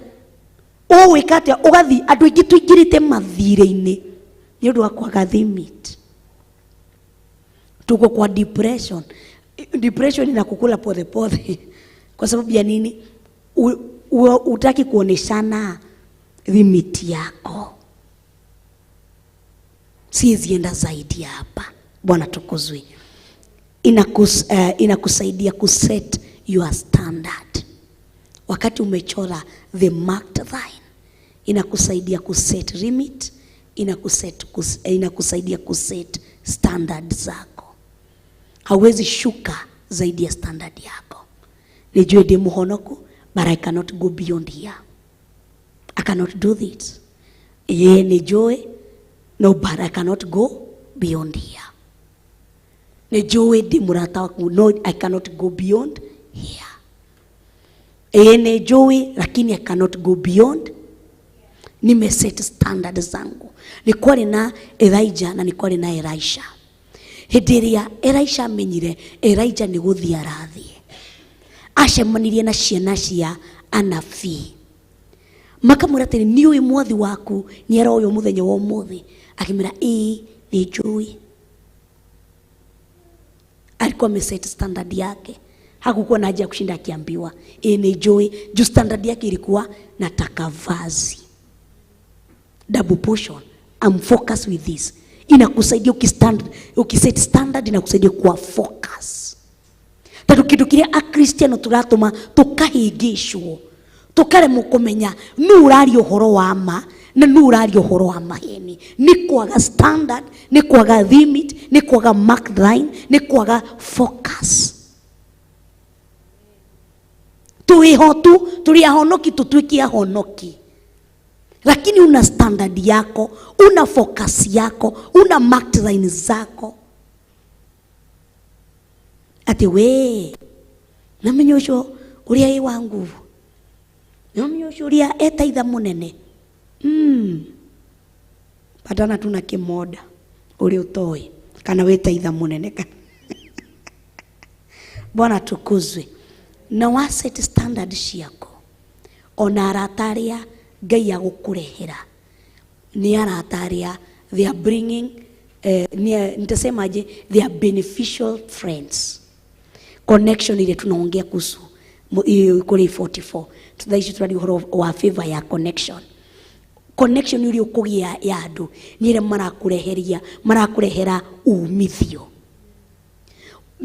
Ũgwĩka atĩa? Ũgathiĩ andũ aingĩ tũingĩrĩte mathirĩ-inĩ nĩ ũndũ wa kwaga limit. Tuko kwa depression. Depression inakukula pole pole. Kwa sababu ya nini? Utaki kuoneshana limit yako. Siwezi enda zaidi hapa. Bwana tukuzwe. Inakusaidia kuset your standard. Wakati umechora the marked line, inakusaidia kuset limit, inakusaidia kuset standard zako. Hauwezi shuka zaidi ya standard yako. Nĩ njũĩ ndĩ mũhonoku, but I cannot go beyond here. I cannot do this. Ĩĩ nĩ njũĩ, no, but I cannot go beyond here. Nĩ njũĩ ndĩ mũrata waku, no, I cannot go beyond here. Ĩĩ nĩ njũĩ, lakini I cannot go beyond. Nimeset standard zangu. Nĩ kwarĩ na Elijah na nĩ kwarĩ na Elisha. Hĩndĩ ĩrĩa Elisha amenyire Elijah nĩ gũthiĩ arathiĩ, acemanirie na ciana cia anabii, makamwĩra atĩrĩ, nĩ ũĩ mwathi waku nĩ aroywo mũthenya wa ũmũthĩ? Akĩmwĩra, ĩĩ nĩ njũĩ. Alikuwa ameset standard yake, hakukuwa na haja ya kushinda akiambiwa ĩĩ nĩ njũĩ, juu standard yake ilikuwa nataka vazi double portion. I'm focused with this. Inakusaidia ukistand, ukiset standard inakusaidia kuwa focus, tondũ kĩndũ kĩrĩa akristiano tũratũma tũkahĩngĩcwo, tũkaremwo kũmenya nũ ũraria ũhoro wa ma na nũ ũraria ũhoro wa maheni, nĩ kwaga standard, nĩ kwaga limit, nĩ kwaga mark line, nĩ kwaga focus. Twĩho tu tũrĩ ahonoki, tũtuĩke ahonoki, lakini una standard yako, una focus yako, una marked line zako, ati we namenya ũcio ũrĩa ĩ wa nguvu, namenya ũcio ũrĩa etaitha mũnene, patana tu na kĩmonda ũrĩa ũtoĩ kana wĩtaitha mũnene kana. Bwana tukuzwe. Na wa set standard ciako, ona arata arĩa Ngai agũkũrehera nĩ arata arĩa they are bringing, nitasemaje, they are beneficial friends. Connection ile tunaongea kuhusu kuri 44 thaa ici tũraria ũhoro wa favor ya connection. Connection ũrĩa ũkũgĩa ya andũ nĩ ĩrĩa marakũreheria, marakũrehera umithio,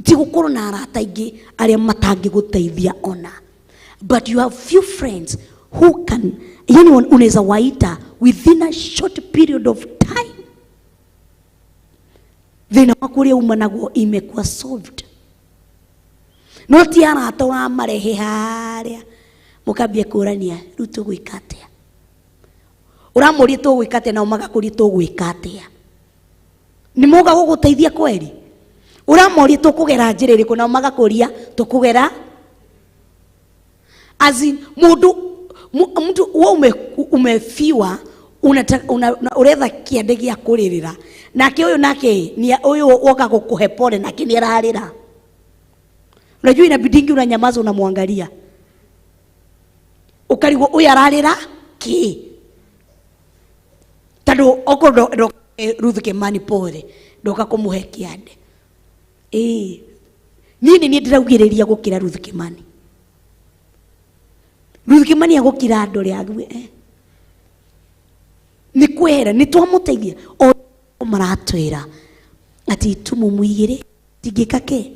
ti gũkorwo na arata aingĩ arĩa matangĩgũteithia ona, but you have few friends who can, yani unaweza waita within a short period of time, thĩna waku ũrĩa uma naguo imekuwa solved. No ti arata ũramarehe harĩa mũkambia kũrania, rĩu tũgwĩka atĩa? Ũramũria tũgwĩka atĩa, nao magakũria tũgwĩka atĩa? Nĩ moga gũgũteithia kweri? Ũramoria tũkũgera njĩra ĩrĩkũ, nao magakũria tũkũgera, as in mũndũ mtu wewe umefiwa, uretha kĩande gĩa kũrĩrĩra, nake ũyũ, nake ni ũyũ woka gũkũhe pole, nake nĩ ararĩra. Unajua inabidingi unanyamaza, unamwangalia, ukarigwo ũyũ ararĩra kĩ, tondũ okorwo Ruth Kimani pole ndoka kũmũhe kĩande. Ĩĩ, niĩ nĩ niĩ ndĩraugĩrĩria gũkĩra Ruth Kimani. Ruth Kimani agũkira andũ rĩa nĩ kwehera nĩ twamũteithia, o maratwĩra atĩ itumumu igĩrĩ citingĩka kĩ,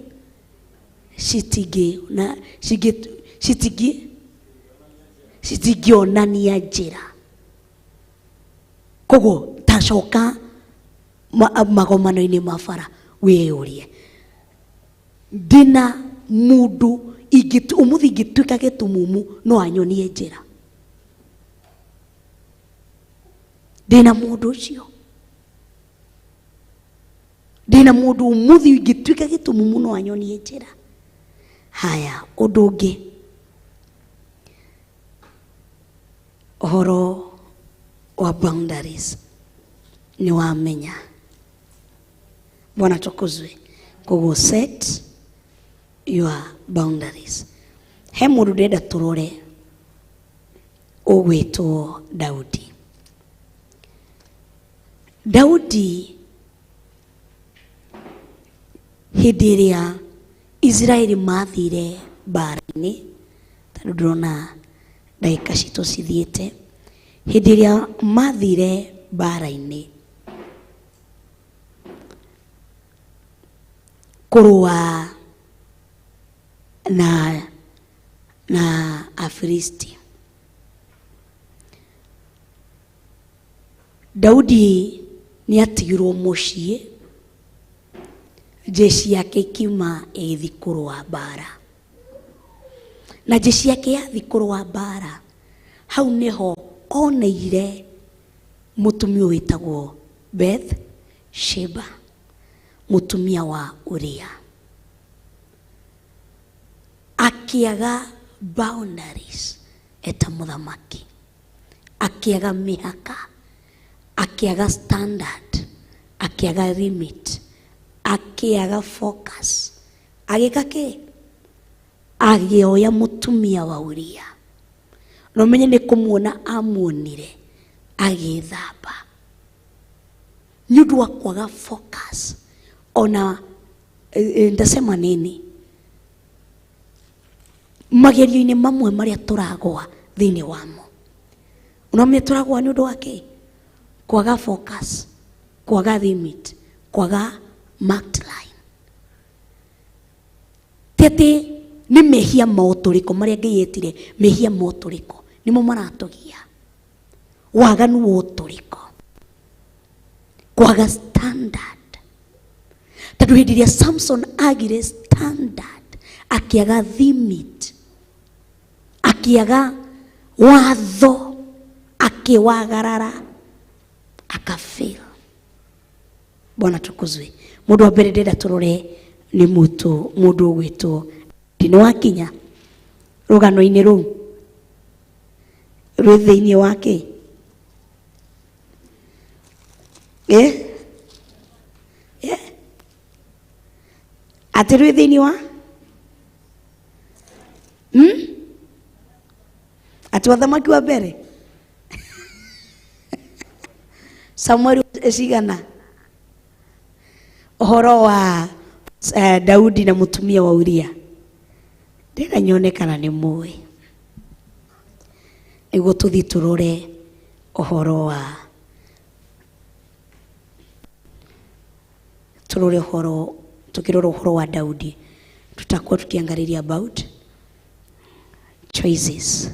citingĩ na cingĩ citingĩ citingĩonania njĩra. Koguo tacoka magomano-inĩ ma bara, wĩyũrie, ndĩna mũndũ ũmũthĩ ingĩtuĩka gĩtumumu no anyonie njĩra? Ndĩna mũndũ ũcio? Ndĩna mũndũ ũmũthĩ ingĩtuĩka gĩtumumu no anyonie njĩra? Haya, ũndũ ũngĩ, ũhoro wa boundaries nĩ wamenya. Bwana tukuzwe. Koguo set your boundaries. He mũndũ ndĩrenda tũrore ũgwĩtwo Daudi. Daudi hĩndĩ ĩrĩa Israeli mathire mbara-inĩ, tondũ ndĩrona ndagĩka citũ cithiĩte, hĩndĩ ĩrĩa mathire mbara-inĩ kũrũa na Afilisti, Daudi nĩ atigirwo mũciĩ, jeshi yake ikiuma ĩgĩthiĩ kũrũa mbara. Na jeshi yake yathi kũrũa mbara, hau nĩho oneire mũtumia wĩtagwo Beth Sheba, mũtumia wa Uria. Akĩaga boundaries eta mũthamaki, akĩaga mĩhaka, akĩaga standard, akĩaga limit, akĩaga focus. Agĩka kĩ? Agĩoya mũtumia wa Uria. Na ũmenye nĩ kũmuona amuonire agĩthamba. Nĩ ũndũ wa kwaga focus. Ona ndasema nini? Magerio-inĩ mamwe marĩa tũragwa thĩinĩ wamo. Ũramenya tũragwa nĩ ũndũ wa kĩ? Kwaga focus, kwaga limit, kwaga marked line. Ti atĩ nĩ mehia ma ũtũrĩko marĩa Ngai etire, mehia ma ũtũrĩko nĩmo maratũgia. Waganu wa ũtũrĩko, kwaga standard. Tondũ hĩndĩ ĩrĩa Samson agire standard, akĩaga limit, akĩaga watho, akĩwagarara, akafail. Bwana tukuzwe. Mũndũ wa mbere ndĩrenda tũrore nĩ mũndũ ũgwĩtwo nĩ wakinya rũgano-inĩ rũu rwĩ thĩinĩ wa kĩ? Atĩ rwĩ thĩinĩ wa? Atĩ wathamaki wa mbere? Samueli cigana? Ũhoro wa Daudi na mũtumia wa Uria. Ndĩrenda nyone kana nĩ mũĩ. Nĩguo tũthiĩ tũrore ũhoro wa tũrore ũhoro, tukirora ũhoro wa Daudi, tutakuwa tukiangalia about choices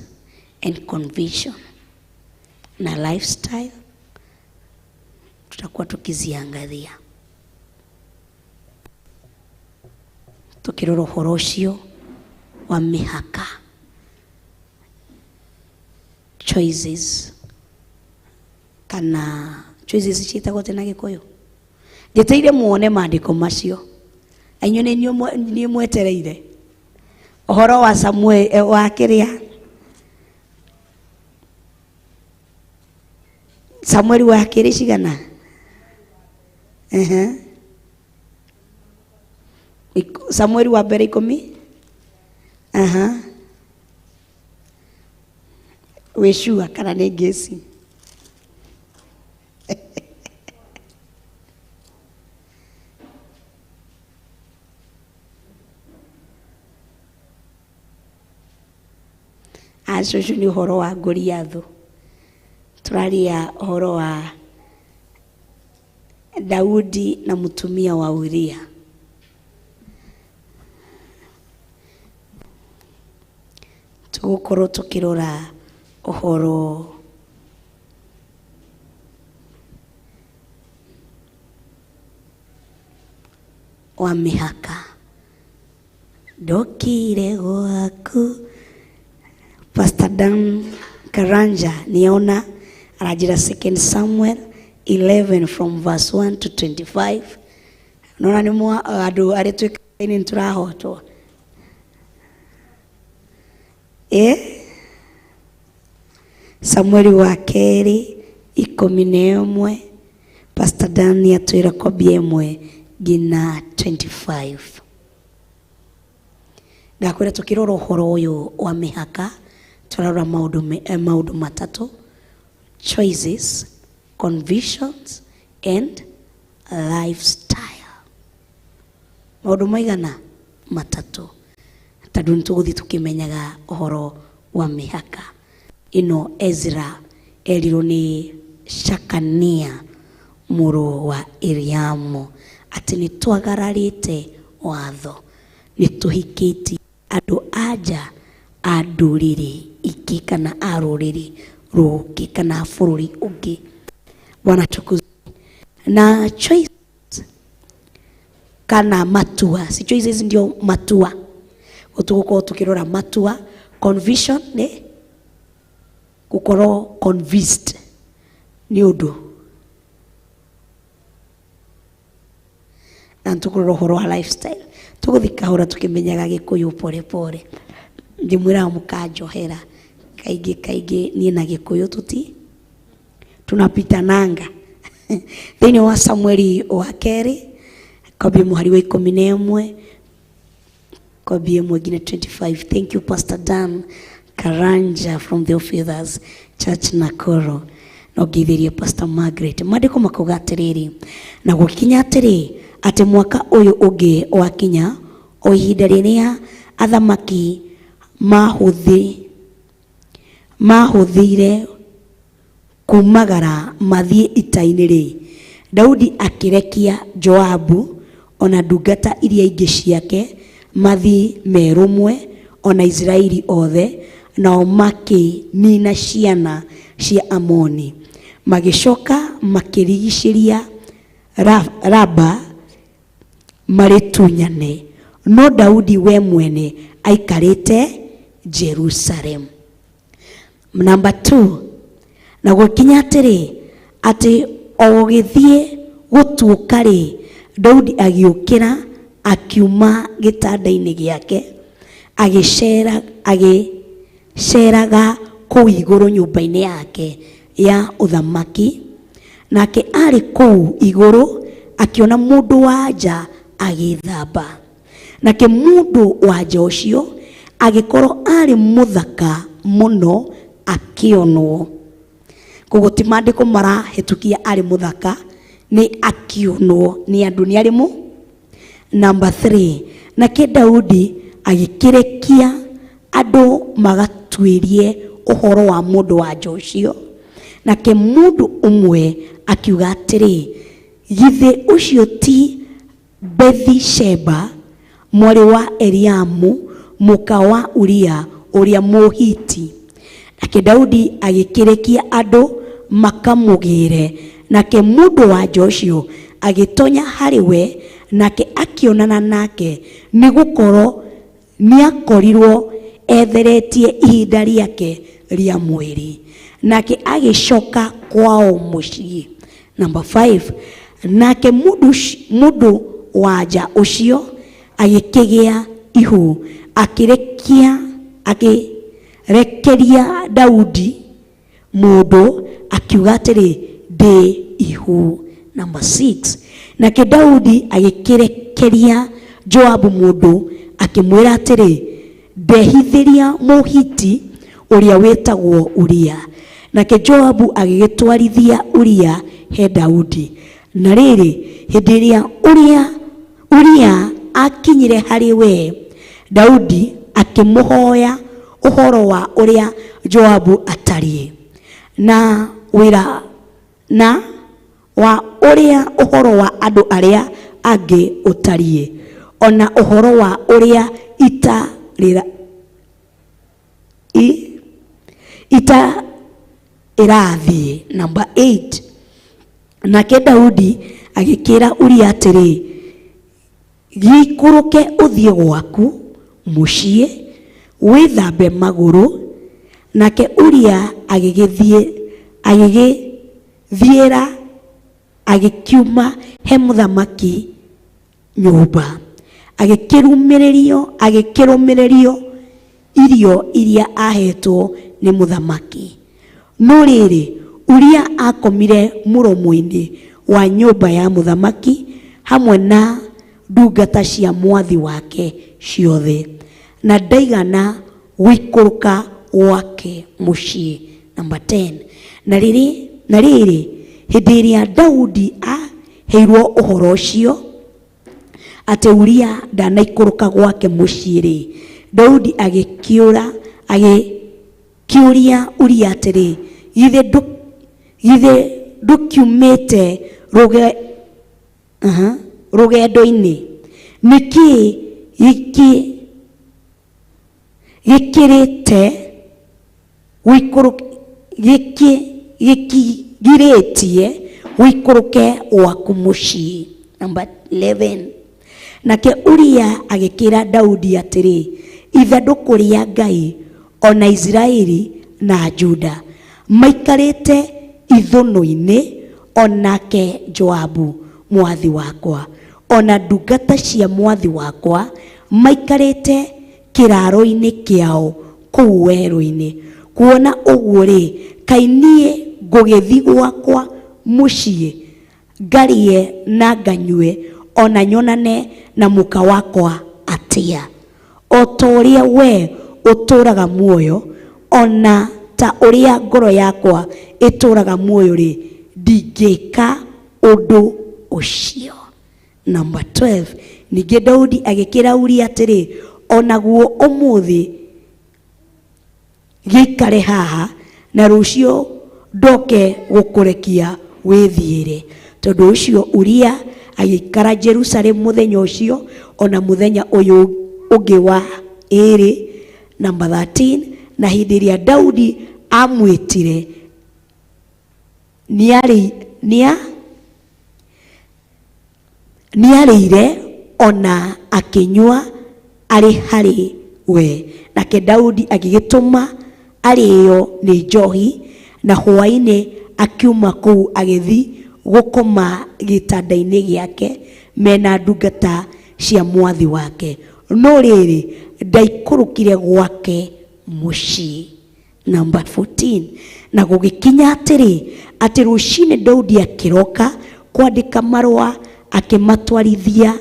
and conviction na lifestyle, tutakuwa tukiziangalia tukirora ũhoro ũcio wa mĩhaka, choices kana choices ciĩtagwo atĩa na Gĩkũyũ? Njeteire muone maandĩko macio. Na inyuĩ nĩ inyuĩ mwetereire ũhoro wa Samuel wa kĩrĩa Samueli wa kerĩ cigana? Samueli wa mbere 10? Wĩ sure kana nĩ ngĩci? Acio ũcio nĩ ũhoro wa Goliathũ. Tũraria ũhoro wa Daudi na mũtumia wa Uria. Tũgũkorwo tũkĩrora ũhoro wa mĩhaka. Ndokire gwaku. Pastor Dan Karanja niona anajira 2 Samuel 11 from verse 1 to 25. Naona ni mwa andu aria twikaine nĩtũrahotwo. Samueli wa kerĩ 11, Pastor Dan atwĩra kwambia 1 nginya 25. Ndakwĩra tũkĩrora ũhoro ũyũ wa mĩhaka, tũrarora maũndũ matatũ: choices, convictions and lifestyle. Maũndũ maigana? Matatũ. Tondũ nĩtũgũthiĩ tũkĩmenyaga ũhoro wa mĩhaka ĩno. Ezra erirwo nĩ Shakania mũrũ wa Iriamu atĩ nĩtwagararĩte watho, nĩtũhikĩtie andũ anja a ndũrĩrĩ ingĩ kana a rũrĩrĩ rũngĩ kana bũrũri ũngĩ. Bwana tukuzwe. Na choice kana matua, si choices ndio matua. Tũgũkorwo tũkĩrora matua Conviction nĩ gũkorwo convinced nĩ ũndũ. Na nĩtũkũrora ũhoro wa lifestyle. Tũgũthiĩ kahora tũkĩmenyaga Gĩkũyũ pore pore. Ndĩmwĩraga mũkanjohera kaingĩ kaingĩ niĩ na Gĩkũyũ tũti tunapitananga. Thĩinĩ wa Samueli wa kerĩ kwambia mũhari wa 11 kwambia ĩmwe nginya 25. Thank you Pastor Dan Karanja from the Fathers Church Nakuru. No ngeithĩrie Pastor Margaret. Maandĩko makauga atĩrĩrĩ, na gũkinya atĩrĩ atĩ mwaka ũyũ ũngĩ wakinya o ihinda rĩrĩa athamaki mahũthĩire kumagara mathiĩ ita-inĩ rĩ, Daudi akĩrekia Joabu ona ndungata iria ingĩ ciake mathiĩ merũmwe ona Isiraeli othe, nao makĩnina ciana cia Amoni. Magĩcoka makĩrigicĩria Raba marĩtunyane, no Daudi we mwene aikarĩte Jerusalem. Number 2, na gũkinya atĩrĩ atĩ o gũgĩthiĩ gũtuũka rĩ, Daudi agĩũkĩra akiuma gĩtanda-inĩ gĩake agĩceraga kũu igũrũ nyũmba-inĩ yake ya ũthamaki. Nake arĩ kũu igũrũ akĩona mũndũ wa nja agĩthamba. Nake mũndũ wa nja ũcio agĩkorwo arĩ mũthaka mũno akĩonwo. Koguo ti maandĩko marahĩtũkia arĩ mũthaka, nĩ akĩonwo nĩ andũ nĩ arĩ mũ. Number 3, nake Daudi agĩkĩrekia andũ magatuĩrie ũhoro wa mũndũ wa nja ũcio. Nake mũndũ ũmwe akiuga atĩrĩ, githĩ ũcio ti Bethsheba mwarĩ wa Eliamu mũka wa Uria ũrĩa Mũhiti? Nake Daudi agĩkĩrekia andũ makamũgĩre. Nake mũndũ wa nja ũcio agĩtonya harĩ we, nake akĩonana nake, nĩ gũkorwo nĩakorirwo etheretie ihinda rĩake rĩa mweri. Nake agĩcoka kwao mũciĩ. Number 5, nake mũndũ wa nja ũcio agĩkĩgĩa ihu, akĩrekeria Daudi mũndũ akiuga atĩrĩ, ndĩ ihu. Number 6, nake Daudi agĩkĩrekeria Joabu mũndũ akĩmwĩra atĩrĩ, ndehithĩria Mũhiti ũrĩa wĩtagwo Uria. Nake Joabu agĩgĩtwarithia Uria he Daudi. Na rĩrĩ, hĩndĩ ĩrĩa Uria akinyire harĩ we, Daudi akĩmũhoya ũhoro wa ũrĩa Joabu atariĩ, na wĩra na wa ũrĩa ũhoro wa andũ arĩa angĩ ũtariĩ, ona ũhoro wa ũrĩa ita ita ĩrathiĩ. Number 8, nake Daudi agĩkĩra Uria atĩrĩ, gĩikũrũke ũthiĩ gwaku mũciĩ wĩthambe magũrũ. Nake Uria agĩgĩthiĩra agĩkiuma he mũthamaki nyũmba, agĩkĩrũmĩrĩrio irio iria ahetwo nĩ mũthamaki. No rĩrĩ, Uria akomire mũromo-inĩ wa nyũmba ya mũthamaki hamwe na ndungata cia mwathi wake ciothe, na ndaigana gũikũrũka gwake mũciĩ. Number 10, na rĩrĩ hĩndĩ ĩrĩa Daudi aheirwo ũhoro ũcio atĩ Uria ndanaikũrũka gwake mũciĩ rĩ, Daudi agĩkĩũria Uria atĩrĩ, githĩ ndũkiumĩte rũgendo-inĩ? Nĩkĩĩ gĩkĩrĩte gĩkĩgirĩtie ũikũrũke gwaku mũciĩ? Number 11, nake Uria agĩkĩra Daudi atĩrĩ, ithandũkũ rĩa Ngai O na Isiraeli na Juda maikarĩte ithũnũ-inĩ, o nake Joabu mwathi wakwa o na ndungata cia mwathi wakwa maikarĩte kĩraaro-inĩ kĩao kũu werũ-inĩ. Kuona ũguo-rĩ, kaĩ niĩ ngũgĩthiĩ gwakwa mũciĩ ngarĩe na nganyue o na nyonane na mũka wakwa atĩa? O ta ũrĩa wee ũtũũraga muoyo, o na ta ũrĩa ngoro yakwa ĩtũũraga muoyo-rĩ, ndingĩka ũndũ ũcio. Number 12. Ningĩ Daudi agĩkĩra Uria atĩrĩ, o naguo ũmũthĩ gĩikare haha, na rũciũ ndoke gũkũrekia wĩthiĩre. Tondũ ũcio Uria agĩikara Jerusalemu mũthenya ũcio o na mũthenya ũyũ ũngĩ wa ĩĩrĩ. Number 13. Na hĩndĩ ĩrĩa Daudi aamwĩtire, nĩarĩ nĩa nĩarĩire o na akĩnyua arĩ harĩ we. Nake Daudi agĩgĩtũma arĩĩo nĩ njohi, na hwaĩ-inĩ akiuma kũu agĩthiĩ gũkoma gĩtanda-inĩ gĩake me na ndungata cia mwathi wake. No rĩrĩ, ndaikũrũkire gwake mũciĩ. Number 14. Na gũgĩkinya atĩrĩ, atĩ rũcinĩ Daudi akĩroka kwandĩka marũa akĩmatwarithia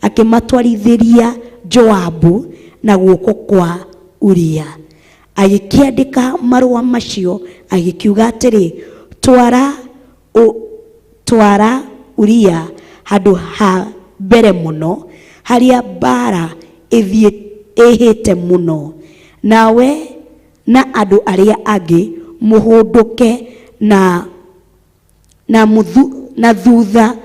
akĩmatwarithĩria Joabu na guoko kwa Uria. Agĩkĩandĩka marũa macio agĩkiuga atĩrĩ, twara, ũ, twara Uria handũ ha mbere mũno, harĩa mbaara ĩthiĩ ĩhĩte mũno. Nawe na andũ arĩa angĩ mũhũndũke na, na, mũthu, na thutha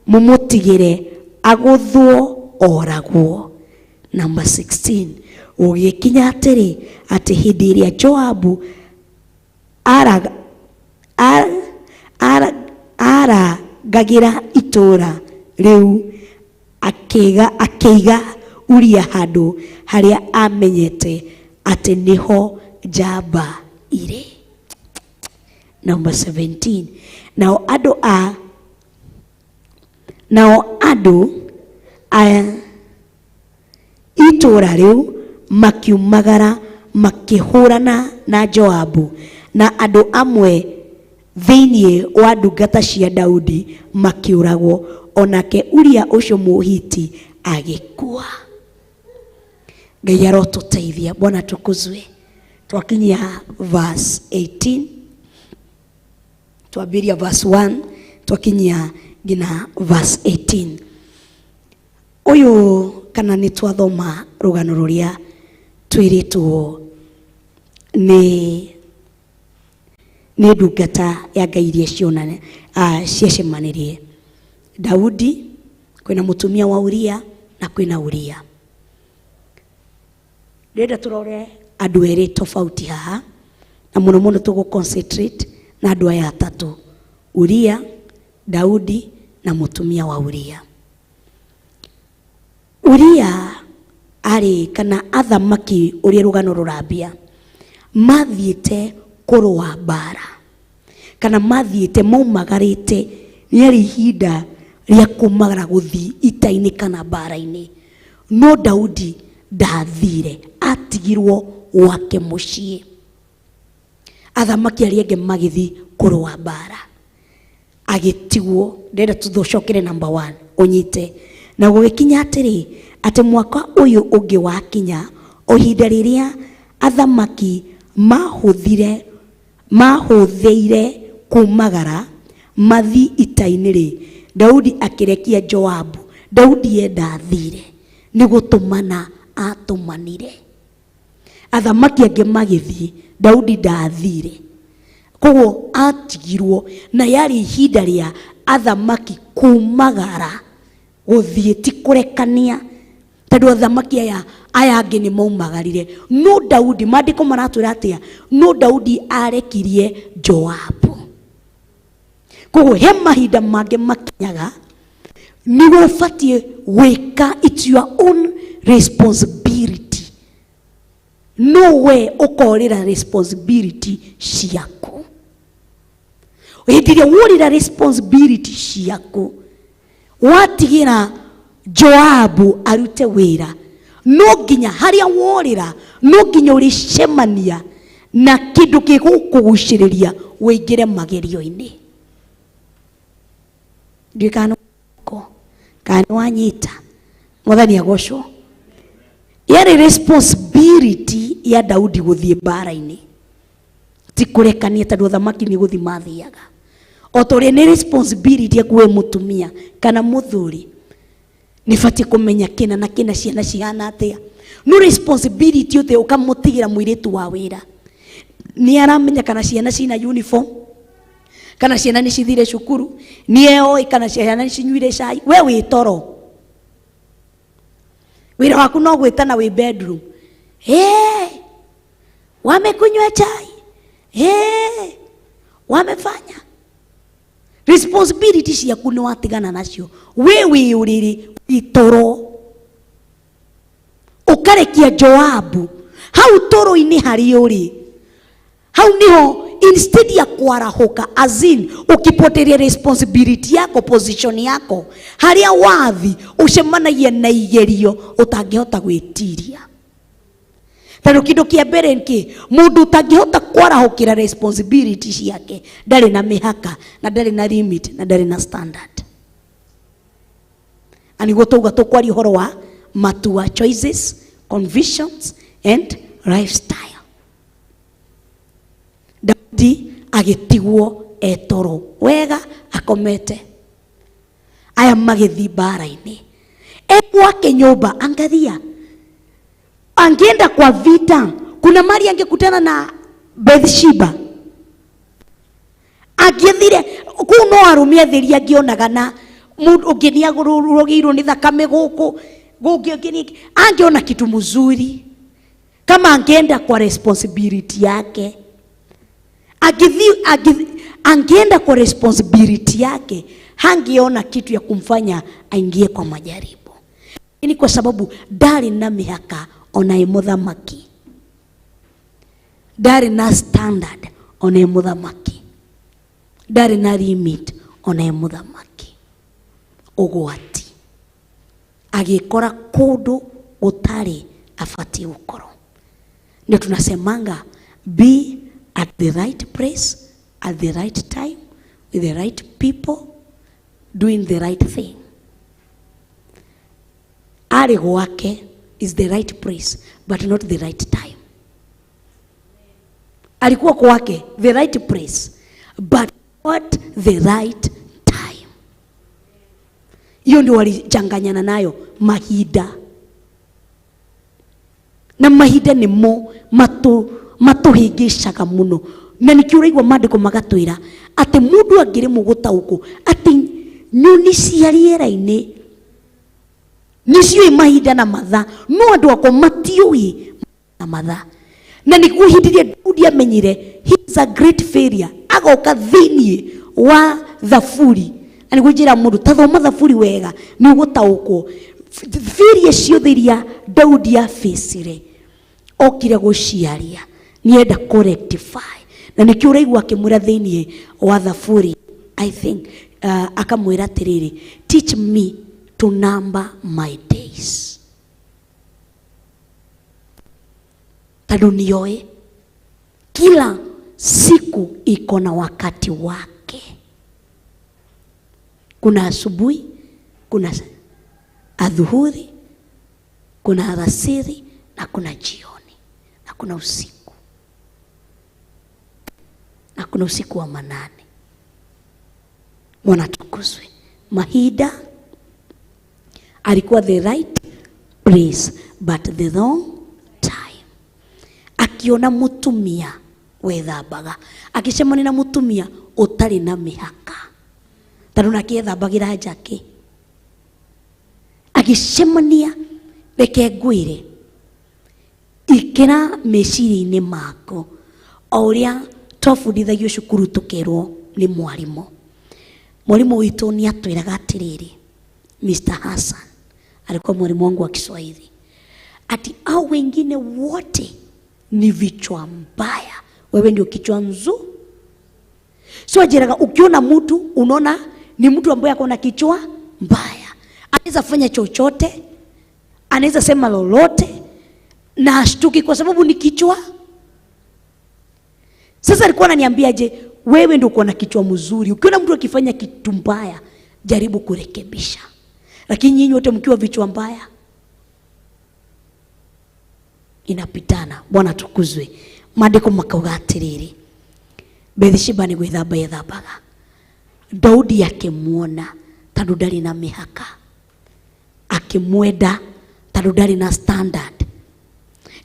mũmũtigĩre agũthwo oragwo. Number 16. Gũgĩkinya atĩrĩ, atĩ hĩndĩ ĩrĩa Joabu araga, ara, ara, arangagĩra itũũra rĩu, akĩiga akĩiga Uria handũ harĩa amenyete atĩ nĩho njamba irĩ. Number 17. Nao andũ a nao andũ a itũũra rĩu makiumagara makĩhũrana na Joabu na andũ amwe thĩinĩ wa ndungata cia Daudi makĩũragwo, o nake Uria ũcio Mũhiti agĩkua. Ngai arotũteithia. Bwana tukuzwe. Twakinyia verse 18, twambĩria verse 1 twakinyia nginya verse 18. Ũyũ kana nĩ twathoma rũgano rũrĩa twĩrĩtwo nĩ nĩ ndungata ya Ngai iria cionane ciacemanirie Daudi, kwĩna mũtumia wa Uria na kwĩna Uria. Ndĩrenda tũrore andũ erĩ tofauti haha, na mũno mũno tũgũ concentrate na andũ aya atatũ, Uria, Daudi na mũtumia wa Uria. Uria arĩ kana athamaki ũrĩa rũgano rũrambia mathiĩte kũrũa mbara kana mathiĩte maumagarĩte, rĩarĩ ihinda rĩa kumagara gũthiĩ ita-inĩ kana mbara-inĩ, no Daudi ndathire, atigirwo gwake mũciĩ. Athamaki arĩa angĩ magĩthiĩ kũrũa mbara, agĩtigwo. Ndĩrenda tũcokere number 1 ũnyite. Na gũgĩkinya atĩrĩ, atĩ mwaka ũyũ ũngĩ wakinya, o ihinda rĩrĩa athamaki mahũthire mahũthĩire kumagara mathi ita-inĩ rĩ, Daudi akĩrekia Joabu. Daudi ye ndathire, nĩ gũtũmana atũmanire. Athamaki angĩ magĩthiĩ, Daudi ndathire, koguo atigirwo. Na yarĩ ihinda rĩa athamaki kumagara gũthiĩ, ti kũrekania, tondũ athamaki aya aya angĩ nĩ maumagarire. No Daudi, maandĩko maratwĩra atĩa? No Daudi arekirie Joabu. Koguo he mahinda mangĩ makinyaga nĩguo ũbatiĩ gwĩka, it's your own responsibility. No we ũkorĩra responsibility ciaku. Hĩndĩ ĩrĩa worĩra responsibility ciaku, watigĩra Joabu arute wĩra, no nginya harĩa worĩra, no nginya ũrĩcemania na kĩndũ gĩgũkũgucĩrĩria wĩingĩre magerio-inĩ. Ndiũĩ kana nĩ kana nĩ wanyita. Mwathani agocwo. Yarĩ responsibility ya Daudi gũthiĩ mbara-inĩ, ti kũrekania tondũ athamaki nĩ gũthiĩ mathiaga. O ta ũrĩa nĩ responsibility yaku wĩ mũtumia kana mũthuri, nĩ batiĩ kũmenya kĩna na kĩna ciana cihana atĩa. No responsibility ũtĩ ũkamũtigĩra mũirĩtu wa wĩra, nĩ aramenya kana ciana cina uniform, kana ciana nĩ cithire cukuru, nĩ eoĩ kana ciana nĩ cinyuire cai. We wĩ toro, wĩra waku no gwĩtana wĩ bedroom, hey, wamekunywa chai, hey, wamefanya. Responsibility ciaku nĩ watigana nacio, we wĩ ũrĩrĩ wĩ toro, ũkarekia Joabu hau toro-inĩ harĩa ũrĩ. Hau niho instead ya kuarahuka, as in ukipoteria responsibility yako, position yako, haria wathi ucemanagia na igerio utangihota gwitiria. Tondu kindu kia mbere nki, mundu utangihota kwarahukira responsibility ciake ndari na mihaka na ndari na limit na ndari na standard. Na niguo tuuga tukwaria uhoro wa matua, choices, convictions and lifestyle. Daudi agitigwo etoro wega akomete, aya magithi mbara-inĩ, egwake nyũmba. Angalia, angeenda kwa vita, kuna mali angekutana na Bathsheba, angĩthire kũu no arũme atheri angĩonaga na mũndũ ũngĩ nĩ agũrũrũgĩirwo nĩ thakame gũkũ gũngĩ, ũngĩ nĩ angeona kitu mzuri kama angeenda kwa responsibility yake. Angeenda kwa responsibility yake, hangeona kitu ya kumfanya aingie kwa majaribu. Ni kwa sababu ndari na mihaka ona ĩ mũthamaki, ndari na standard ona ĩ mũthamaki, ndari na limit ona ĩ mũthamaki. Ũgwati agĩkora kũndũ gũtarĩ abatiĩ gũkorwo. Ndio tunasemanga be at the right place at the right time with the right people doing the right thing. Arĩ gwake is the right place but not the right time. Alikuwa kwake the right place but not the right time. Hiyo ndio walichanganyana nayo mahinda. Na mahinda nĩmo matũhĩngĩcaga mũno. Na nĩkĩo ũraigua maandĩko magatwĩra atĩ mũndũ angĩremwo gũtaũkwo atĩ nyoni cia rĩera-inĩ nĩciũĩ mahinda na mathaa, no andũ akwa matiũĩ na mathaa. Na nĩguo hĩndĩ ĩrĩa Daudi amenyire he is a great failure, agoka thĩiniĩ wa thaburi. Na nĩguo njĩra mũndũ ta thoma thaburi wega nĩ ũgũtaũkwo failure ciothe iria Daudi abĩcire okire gũciaria nĩenda kũ rectify. Na nĩkĩo ũraigua akĩmwĩra thĩiniĩ wa thaburi, I think akamwĩra atĩrĩrĩ, teach me to number my days. Tondũ nĩoĩ kila siku iko na wakati wake. Kuna asubuhi, kuna adhuhuri, kuna alasiri na kuna jioni na kuna usiku na kuna usiku wa manane. Bwana tukuzwe. Mahinda alikuwa the right place but the wrong time. Akiona mutumia wethambaga, akicemania na mutumia utari na mihaka, tondu nake ethambagira njake. Agicemania, reke ngwire, ikira meciria-inĩ mako o ũrĩa twabundithagio cukuru tũkerwo nĩ mwarimũ. Mwalimu witũ nĩ atwĩraga atĩrĩrĩ, Mr. Hassan alikuwa mwalimu wangu wa Kiswahili, ati au wengine wote Ni vichwa mbaya. Wewe ndio kichwa nzuri. So ajiraga ukiona mtu unaona ni mtu ambaye ako na kichwa mbaya. Anaweza fanya chochote, anaweza sema lolote na ashtuki kwa sababu ni kichwa. Sasa alikuwa ananiambia je, wewe ndio uko na kichwa mzuri. Ukiona mtu akifanya kitu mbaya, jaribu kurekebisha. Lakini nyinyi wote mkiwa vichwa mbaya, inapitana. Bwana tukuzwe. Maandiko makauga atiriri, Bathsheba nĩ gwĩthamba yethambaga. Daudi akĩmuona tondũ ndarĩ na mĩhaka, akĩmwenda tondũ ndarĩ na standard.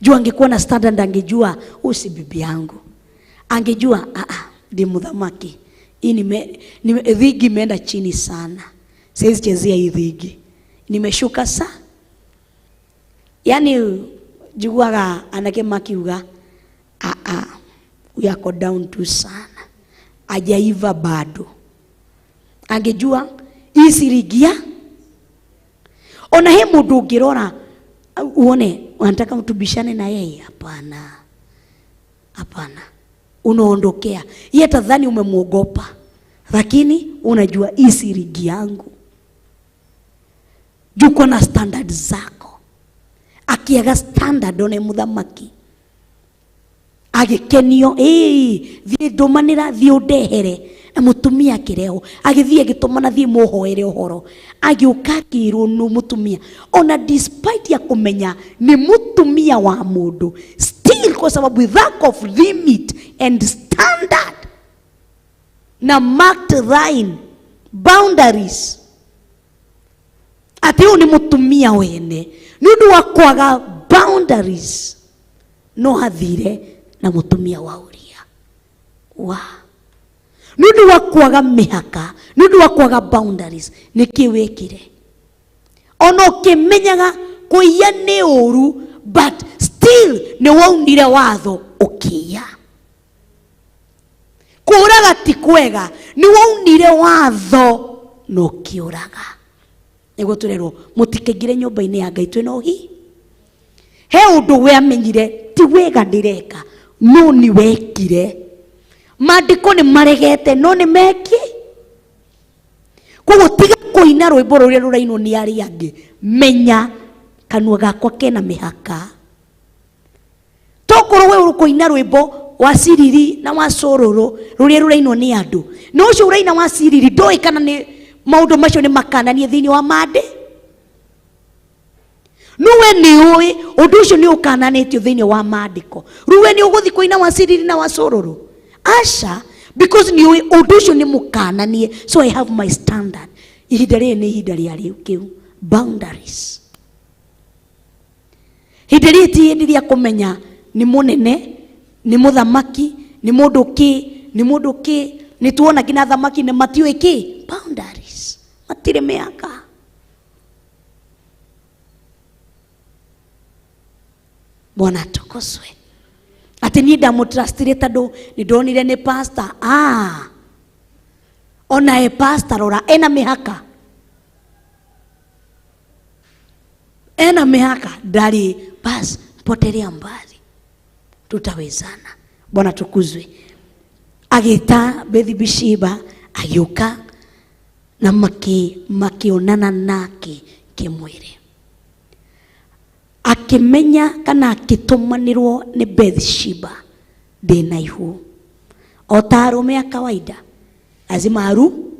Juu angekuwa na standard angejua huyu si bibi yangu, angejua ndi muthamaki. Hii dhigi imeenda chini sana, siwezi chezea hii dhigi, nimeshuka sa. Yani jiguaga anake makiuga huyu ako down tu sana, hajaiva bado. Angejua hii sirigia. Ona he mundu ungirora uone unataka mtubishane na yeye, hapana. Hapana. Unaondokea. Yeye tadhani umemuogopa, lakini unajua hii sirigi yangu. Juko na standard zako. Akiaga standard one muthamaki. Agikenio, thiĩ ndũmanĩra, thiĩ ũndehere. Na mũtumia akĩrehwo, agĩthiĩ agĩtũmana thiĩ mũhoere ũhoro. Agĩũka akĩrwo nũ mũtumia. Ona despite ya kũmenya nĩ mũtumia wa mũndũ, still kwa sababu lack of limit and standard na marked line boundaries, atĩ ũyũ nĩ mũtumia wene nĩ ũndũ wa kwaga boundaries no athire na mũtumia wa Uria. Wa nĩ ũndũ wa kwaga mĩhaka, nĩ ũndũ wa kwaga boundaries, nĩkĩ wĩkire? Ona ũkĩmenyaga kũiya nĩ ũru, but still nĩ waunire watho ũkĩiya. Kũũraga ti kwega, nĩ waunire watho na ũkĩũraga. Nĩguo tũrerwo mũtikaingĩre nyũmba-inĩ ya Ngai twĩna ũhi. He ũndũ we amenyire ti wega ndĩreka, no nĩ wekire. Maandĩko nĩ maregete, no nĩ meki. Koguo tiga kũina rwĩmbo rũrĩa rũrainwo nĩ arĩa angĩ, menya kanua gakwa kena mĩhaka. Tokorwo we ũkũina rwĩmbo wa ciriri na wa cũrũrũ rũrĩa rũrainwo nĩ andũ, na ũcio ũraina wa ciriri ndũĩ kana nĩ maũndũ macio nĩ makananie thĩinĩ wa mandĩ. No we nĩ ũĩ ũndũ ũcio nĩ ũkananĩtio thĩinĩ wa maandĩko. Rĩu we nĩ ũgũthiĩ kũina wa ciriri na wa cũrũrũ? Aca, because nĩ ũĩ ũndũ ũcio nĩ mũkananie. So I have my standard. Ihinda rĩrĩ nĩ ihinda rĩa rĩu kĩu, boundaries. Ihinda rĩrĩ ti hĩndĩ rĩa kũmenya nĩ mũnene, nĩ mũthamaki, nĩ mũndũ kĩ, nĩ mũndũ kĩ. Nĩ tuona nginya athamaki nĩ matiũĩ kĩ, boundaries, matirĩ mĩhaka. Bwana atukuzwe. Ati niĩ ndamũtrustire tondũ nĩ ndonire nĩ pastor. Ona e pastor rora ena mĩhaka. Ena mĩhaka ndarĩ, bas potelea mbali, tutawezana. Bwana tukuzwe. Agĩta Bathsheba agĩũka na makĩonana nake kĩmwĩrĩ. Akĩmenya kana akĩtũmanĩrwo nĩ Bathsheba ndĩna ihu. O ta arũme a kawaida, lazima aru,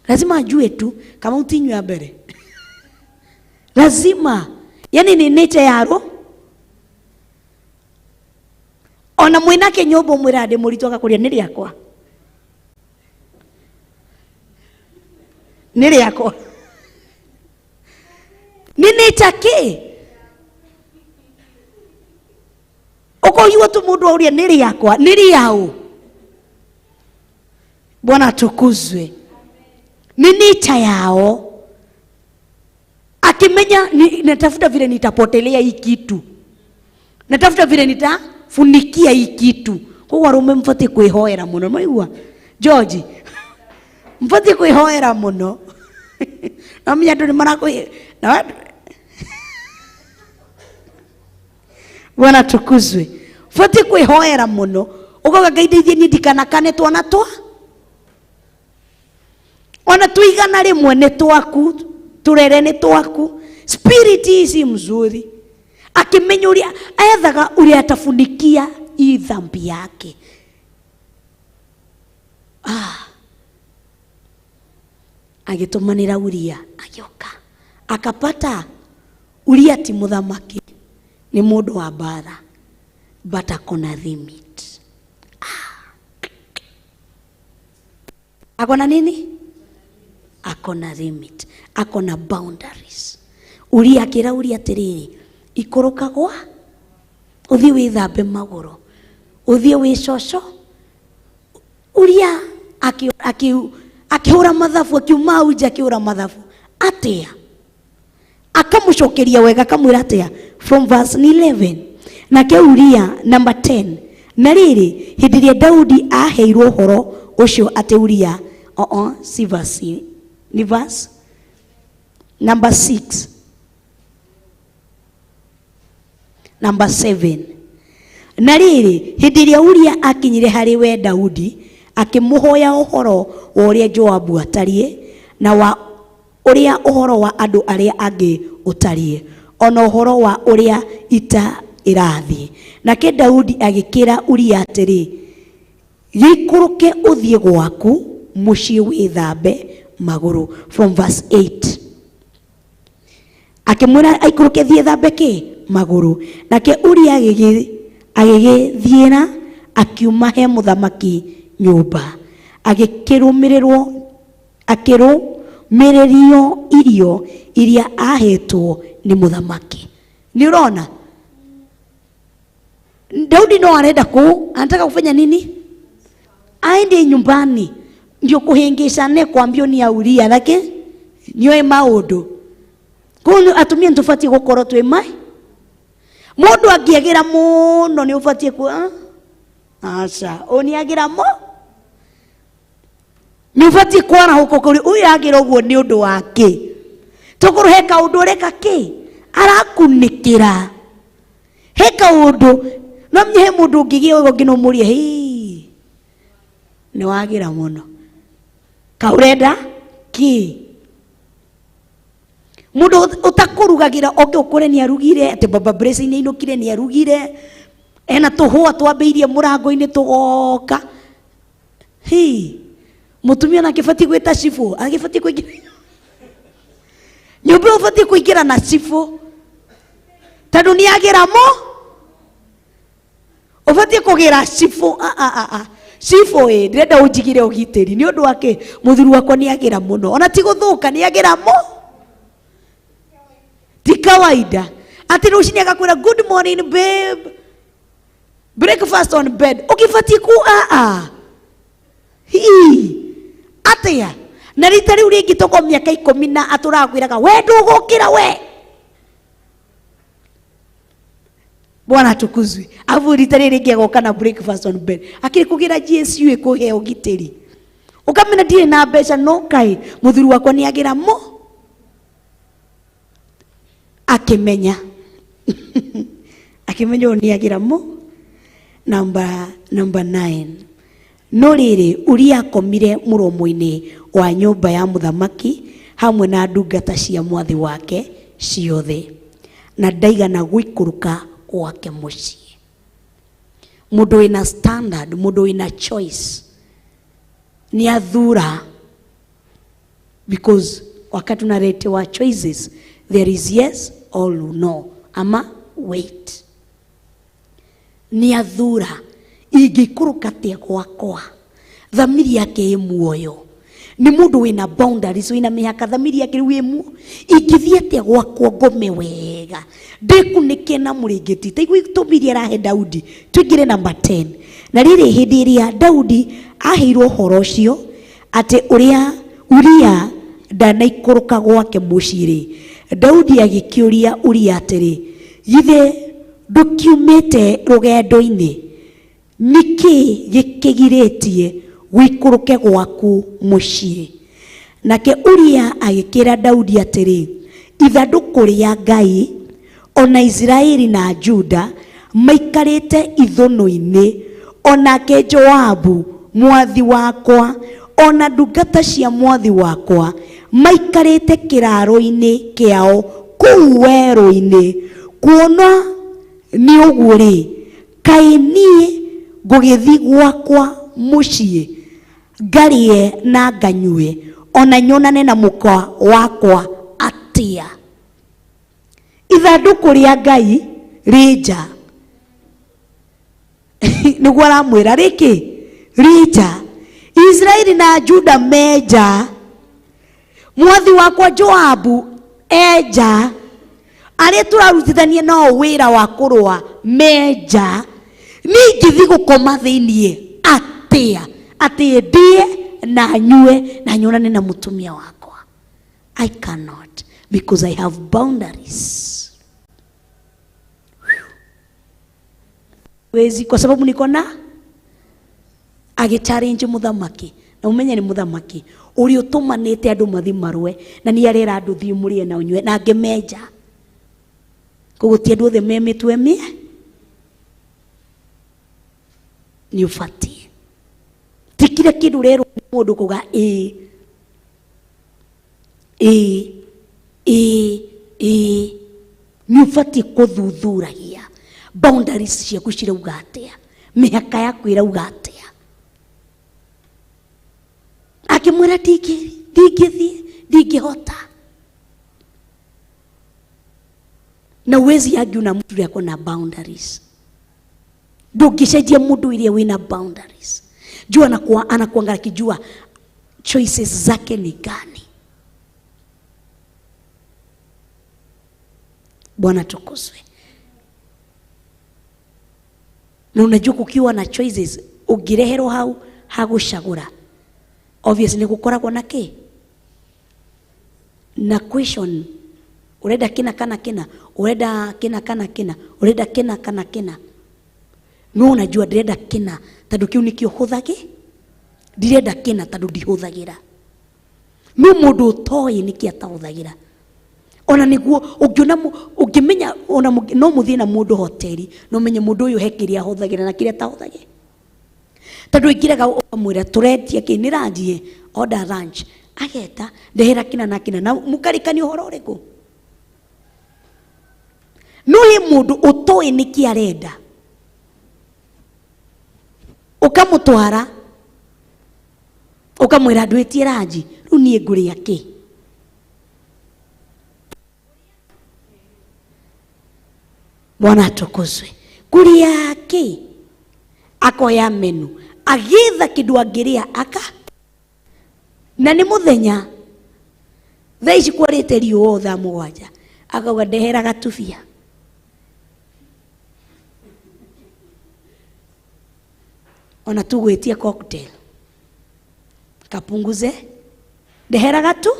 lazima ajue tu kama utinywe ya mbere. Lazima, yani ni nature ya aro. Ona mwinake nyũmba ũmwĩra ndĩ mũritũ agakũria nĩ rĩakwa. Nĩ rĩakwa. Nĩ nature kĩ? Ũkoigua tu mũndũ auria nĩ rĩakwa, nĩ rĩaũ. Bwana atukuzwe. Nĩ nature yao. Akimenya natafuta vile nitapotelea hii kitu, natafuta vile nitafunikia hii kitu. Koguo arume mbatie kwĩhoera mũno, maigua George, mbatie kwĩhoera mũno. Na menya andũ nĩ marakwĩ-, na Bwana tukuzwe. Batiĩ kwĩhoera mũno, ũkauga Ngai ndeithie niĩ ndikanakane twana twa ona tuigana rĩmwe nĩ twaku, tũrere nĩ twaku. Spirit hii si mzuri. Akĩmenya ũrĩa ethaga ũrĩa atafunikia hii dhambi yake. Agĩtũmanĩra Uria, agĩũka akapata Uria ti mũthamaki, nĩ mũndũ wa mbara, but akona limit. Akona nini? Akona limit, akona boundaries. Uria akĩra Uria atĩrĩrĩ, ikũrũka gwa ũthiĩ wĩthambe magũrũ, ũthiĩ wĩcoco. Uria akĩhũra mathabu, akiuma hau nja akĩhũra mathabu atĩa? Akamũcokeria wega, akamwĩra atĩa? From verse 11. Nake Uria number 10. Na rĩrĩ, hĩndĩ ĩrĩa Daudi aheirwo ũhoro ũcio atĩ Uria, si verse, ni verse number 6. Number 7. Na rĩrĩ, hĩndĩ ĩrĩa Uria akinyire harĩ we Daudi, akĩmũhoya ũhoro wa ũrĩa Joabu atariĩ, na wa ũrĩa ũhoro wa andũ arĩa angĩ ũtariĩ, ona ũhoro wa ũrĩa ita ĩrathiĩ. Nake Daudi agĩkĩra Uria atĩrĩ, gĩikũrũke ũthiĩ gwaku mũciĩ wĩthambe magũrũ. From verse 8. Akĩmwĩra aikũrũke thiĩ thambe kĩ magũrũ. Nake Uria agĩgĩthiĩra akiuma he mũthamaki nyũmba, akĩrũmĩrĩrio irio iria ahetwo nĩ mũthamaki. Nĩ ũrona Daudi no arenda ku, anataka kufanya nini? Aende nyumbani ndio kuhengeshane kwambio ni Uria, lakini nioe maundu. Koguo atumia nĩtũbatiĩ gũkorwo twĩ mai. Mũndũ angĩagĩra mũno nĩ ũbatiĩ ku, aca, ũyũ nĩ agĩra mũ. Nĩ ũbatiĩ kwarahũka ũkauria, ũyũ agĩra ũguo nĩ ũndũ wa kĩ? Tokorwo he kaũndũ ũreka kĩ? Arakunĩkĩra. He kaũndũ, no menye he mũndũ ũngĩgĩa ũguo ũngĩ no mũrie, hĩ, nĩ wagĩra mũno. Kaũrenda kĩ? Mũndũ ũtakũrugagĩra oke ũkore nĩ arugire, atĩ Baba Blessing nĩ ainũkire nĩ arugire, ena tũhũa twambĩirie mũrango-inĩ tũgoka. Hi, mũtumia nake batiĩ gwĩta cibũ, agĩbatiĩ kũingĩra nyũmba ĩyo, ũbatiĩ kũingĩra na cibũ tondũ nĩ agĩra mo. Ũbatiĩ kũgĩra cibũ. Cibũ ĩ, ndĩrenda ũnjigĩre ũgitĩri nĩ ũndũ wa kĩ? Mũthuri wakwa nĩ agĩra mũno, ona ti gũthũka nĩ agĩra mo, ti kawaida atĩ rũcinĩ agakwĩra good morning babe, breakfast on bed. Ũgĩbatiĩ ku hi atĩa? Na rita rĩu rĩngĩ toko mĩaka 10 na atũrakwĩraga we ndũgũkĩra we. Bwana atukuzwe. Afu rita rĩrĩ rĩngĩ agoka na breakfast on bed. Akĩrĩ kũgĩra GSU ĩkũhe ũgitĩri. Ũkamenya ndirĩ na mbeca no kaĩ mũthuri wakwa nĩ agĩra mo. Akĩmenya. Akĩmenya ũyũ nĩ agĩra mo. Number 9. No rĩrĩ, Uria akomire mũromo-inĩ wa nyũmba ya mũthamaki hamwe na ndungata cia mwathi wake ciothe, na ndaigana gũikũrũka gwake mũciĩ. Mũndũ wĩna standard, mũndũ wĩna choice nĩ athura, because wakati unaletewa choices there is yes or no ama wait. Nĩ athura ingĩikũrũka atĩa gwakwa, thamiri yake ĩ muoyo. Nĩ mũndũ wĩna boundaries, wĩna mĩhaka, thamiri yake rĩu ĩ muoyo. Ingĩthiĩ atĩa gwakwa ngome wega ndĩkunĩke na mũrĩngĩti? Ta igua itũmi iria arahe Daudi. Tũingĩre number 10. Na rĩrĩ, hĩndĩ ĩrĩa Daudi aheirwo ũhoro ũcio atĩ ũrĩa Uria ndanaikũrũka gwake mũciĩ rĩ, Daudi agĩkĩũria Uria atĩrĩ, githĩ ndũkiumĩte rũgendo-inĩ? Nĩkĩ gĩkĩgirĩtie gũikũrũke gwaku mũciĩ? Nake Uria agĩkĩra Daudi atĩrĩ, ithandũkũ rĩa Ngai ona Isiraeli na Juda Maikarĩte ithũnũ-inĩ, onake Joabu mwathi wakwa, ona ndungata cia mwathi wakwa maikarĩte kĩraaro-inĩ kĩao kũu werũ-inĩ. Kuona nĩ ũguo-rĩ, kaĩ niĩ ngũgĩthiĩ gwakwa mũciĩ ngarĩe na nganyue, ona nyonane na mũka wakwa atĩa? Ithandũkũ rĩa Ngai rĩ nja. Nĩguo aramwĩra rĩkĩ rĩ nja. Israeli na Juda me nja, mwathi wakwa Joabu e nja, arĩa tũrarutithania nao wĩra wa kũrũa me nja. Niĩ ingĩthiĩ gũkoma thĩiniĩ atĩa, atĩ ndĩe na nyue na nyonane na mũtumia wakwa? I cannot, because I have boundaries. Wezi, kwa sababu niko na agĩchallenge mũthamaki, na ũmenye nĩ mũthamaki ũrĩa ũtũmanĩte andũ mathi marũe, na nĩ arera andũ thiĩ mũrĩe na ũnyue na angĩmenja. Koguo ti andũ othe me mĩtwe mĩe, nĩ ũbatiĩ ti kira kĩndũ ũrerwo nĩ mũndũ kuga ĩĩ ĩĩ ĩĩ ĩĩ. Nĩ ũbatiĩ kũthuthuragia boundaries ciaku cirauga atĩa, mĩhaka yaku ĩrauga atĩa. Akĩmwĩra ndingĩthiĩ, ndingĩhota. Na uwezi argue na mtu yako na boundaries. Ndũngĩcenjia mũndũ iria wĩna boundaries. Jua anakuanga akijua choices zake ni gani. Bwana tukuzwe. Na unajua kukiwa na choices, ũngĩreherwo hau hagũcagũra, obviously nĩ gũkoragwo na kĩ na question. Ũrenda kĩna kana kĩna, ũrenda kĩna kana kĩna, ũrenda kĩna kana kĩna. No unajua ndĩrenda kĩna tondũ kĩu nĩkĩo hũthagĩ, ndirenda kĩna tondũ ndihũthagĩra. No mũndũ ũtoĩ nĩkĩ atahũthagĩra. Ona nĩguo ũngĩona ũngĩmenya, ona no mũthiĩ na mũndũ hoteli, no ũmenye mũndũ ũyũ he kĩrĩa ahũthagĩra na kĩrĩa atahũthagĩra. Tondũ ingĩrega ũkamwĩra tũretia kĩ, nĩ lunch ĩ, order lunch, ageta ndehera kĩna na kĩna, na mũkarĩkania ũhoro ũrĩkũ? No he mũndũ ũtoĩ nĩkĩ arenda, ũkamũtwara ũkamwĩra ndwĩtie lunch, rĩu niĩ ngũrĩa kĩ? Bwana atukuzwe. Kuria kĩ? Akoya menu agĩetha kĩndũ angĩrĩa aka, na nĩ mũthenya thaa ici kwarĩte riũa thaa 7, akauga ndehera gatubia. Ona tugwĩtie cocktail kapunguze, ndehera gatu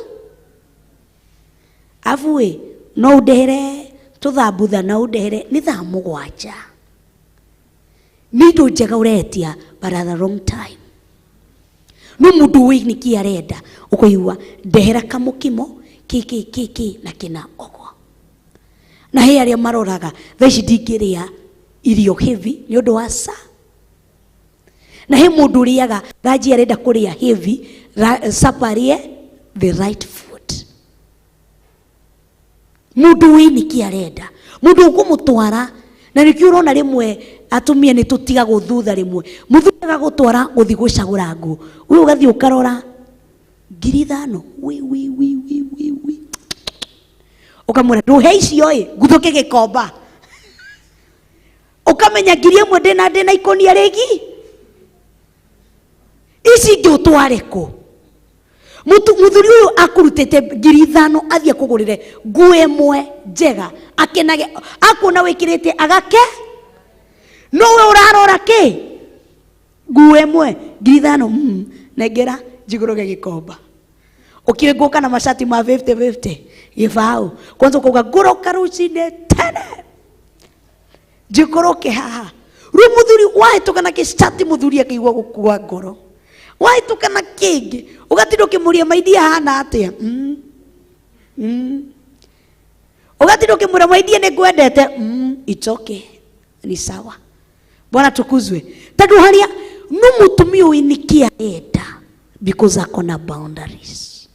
afu ĩ no ũndehere tũthambutha, na ũndehere nĩ thaa 7. Nĩ indo njega ũretia, but at the wrong time. No mũndũ wĩ nĩkĩ arenda, ũkũigua ndehera kamũkimo kĩ kĩ kĩ kĩ na kĩna ũguo. Na he arĩa maroraga thaa ici ndingĩrĩa irio heavy nĩ ũndũ wa sa. Na he mũndũ ũrĩaga lunch arenda kũrĩa heavy, supper arĩe the right food. Mũndũ wĩ nĩkĩ arenda, mũndũ ũkũmũtwara. Na nĩkĩo ũrona rĩmwe atumia nĩ tũtigagwo thutha rĩmwe. Mũthuri agagũtwara gũthiĩ gũcagũra nguo, we ũgathiĩ ũkarora 5,000, wi, wi, wi, wi, wi, wi. Ũkamwĩra ndũhe icio ĩ, nguthũke gĩkomba. Ũkamenya 1,000 ndĩna ikũnia rĩngĩ, ici ingĩ ũtware kũ? Mũthuri ũyũ akũrutĩte 5,000 athiĩ akũgũrĩre nguo ĩmwe njega, akenage akuona wĩkĩrĩte agake. No we ũrarora kĩ? Nguo ĩmwe 5,000, nengera njigũrũge gĩkomba. Ũkĩũĩ ngũka na macati ma 50-50 gĩbaũ. Kwanza ũkauga ngũroka rũcinĩ tene njikũrũke haha. Rĩu mũthuri wahĩtũka na gĩcati, mũthuri akĩigua gũkua ngoro. Wahĩtũka na kĩngĩ ũgatinda ũkĩmũria maidia hana atĩa? Ũgatinda ũkĩmwĩra maidia nĩ ngwendete. It's okay. Ni sawa. Bwana tukuzwe. Tondũ harĩa no mũtumia ũyũ nĩkĩ arenda because akona boundaries.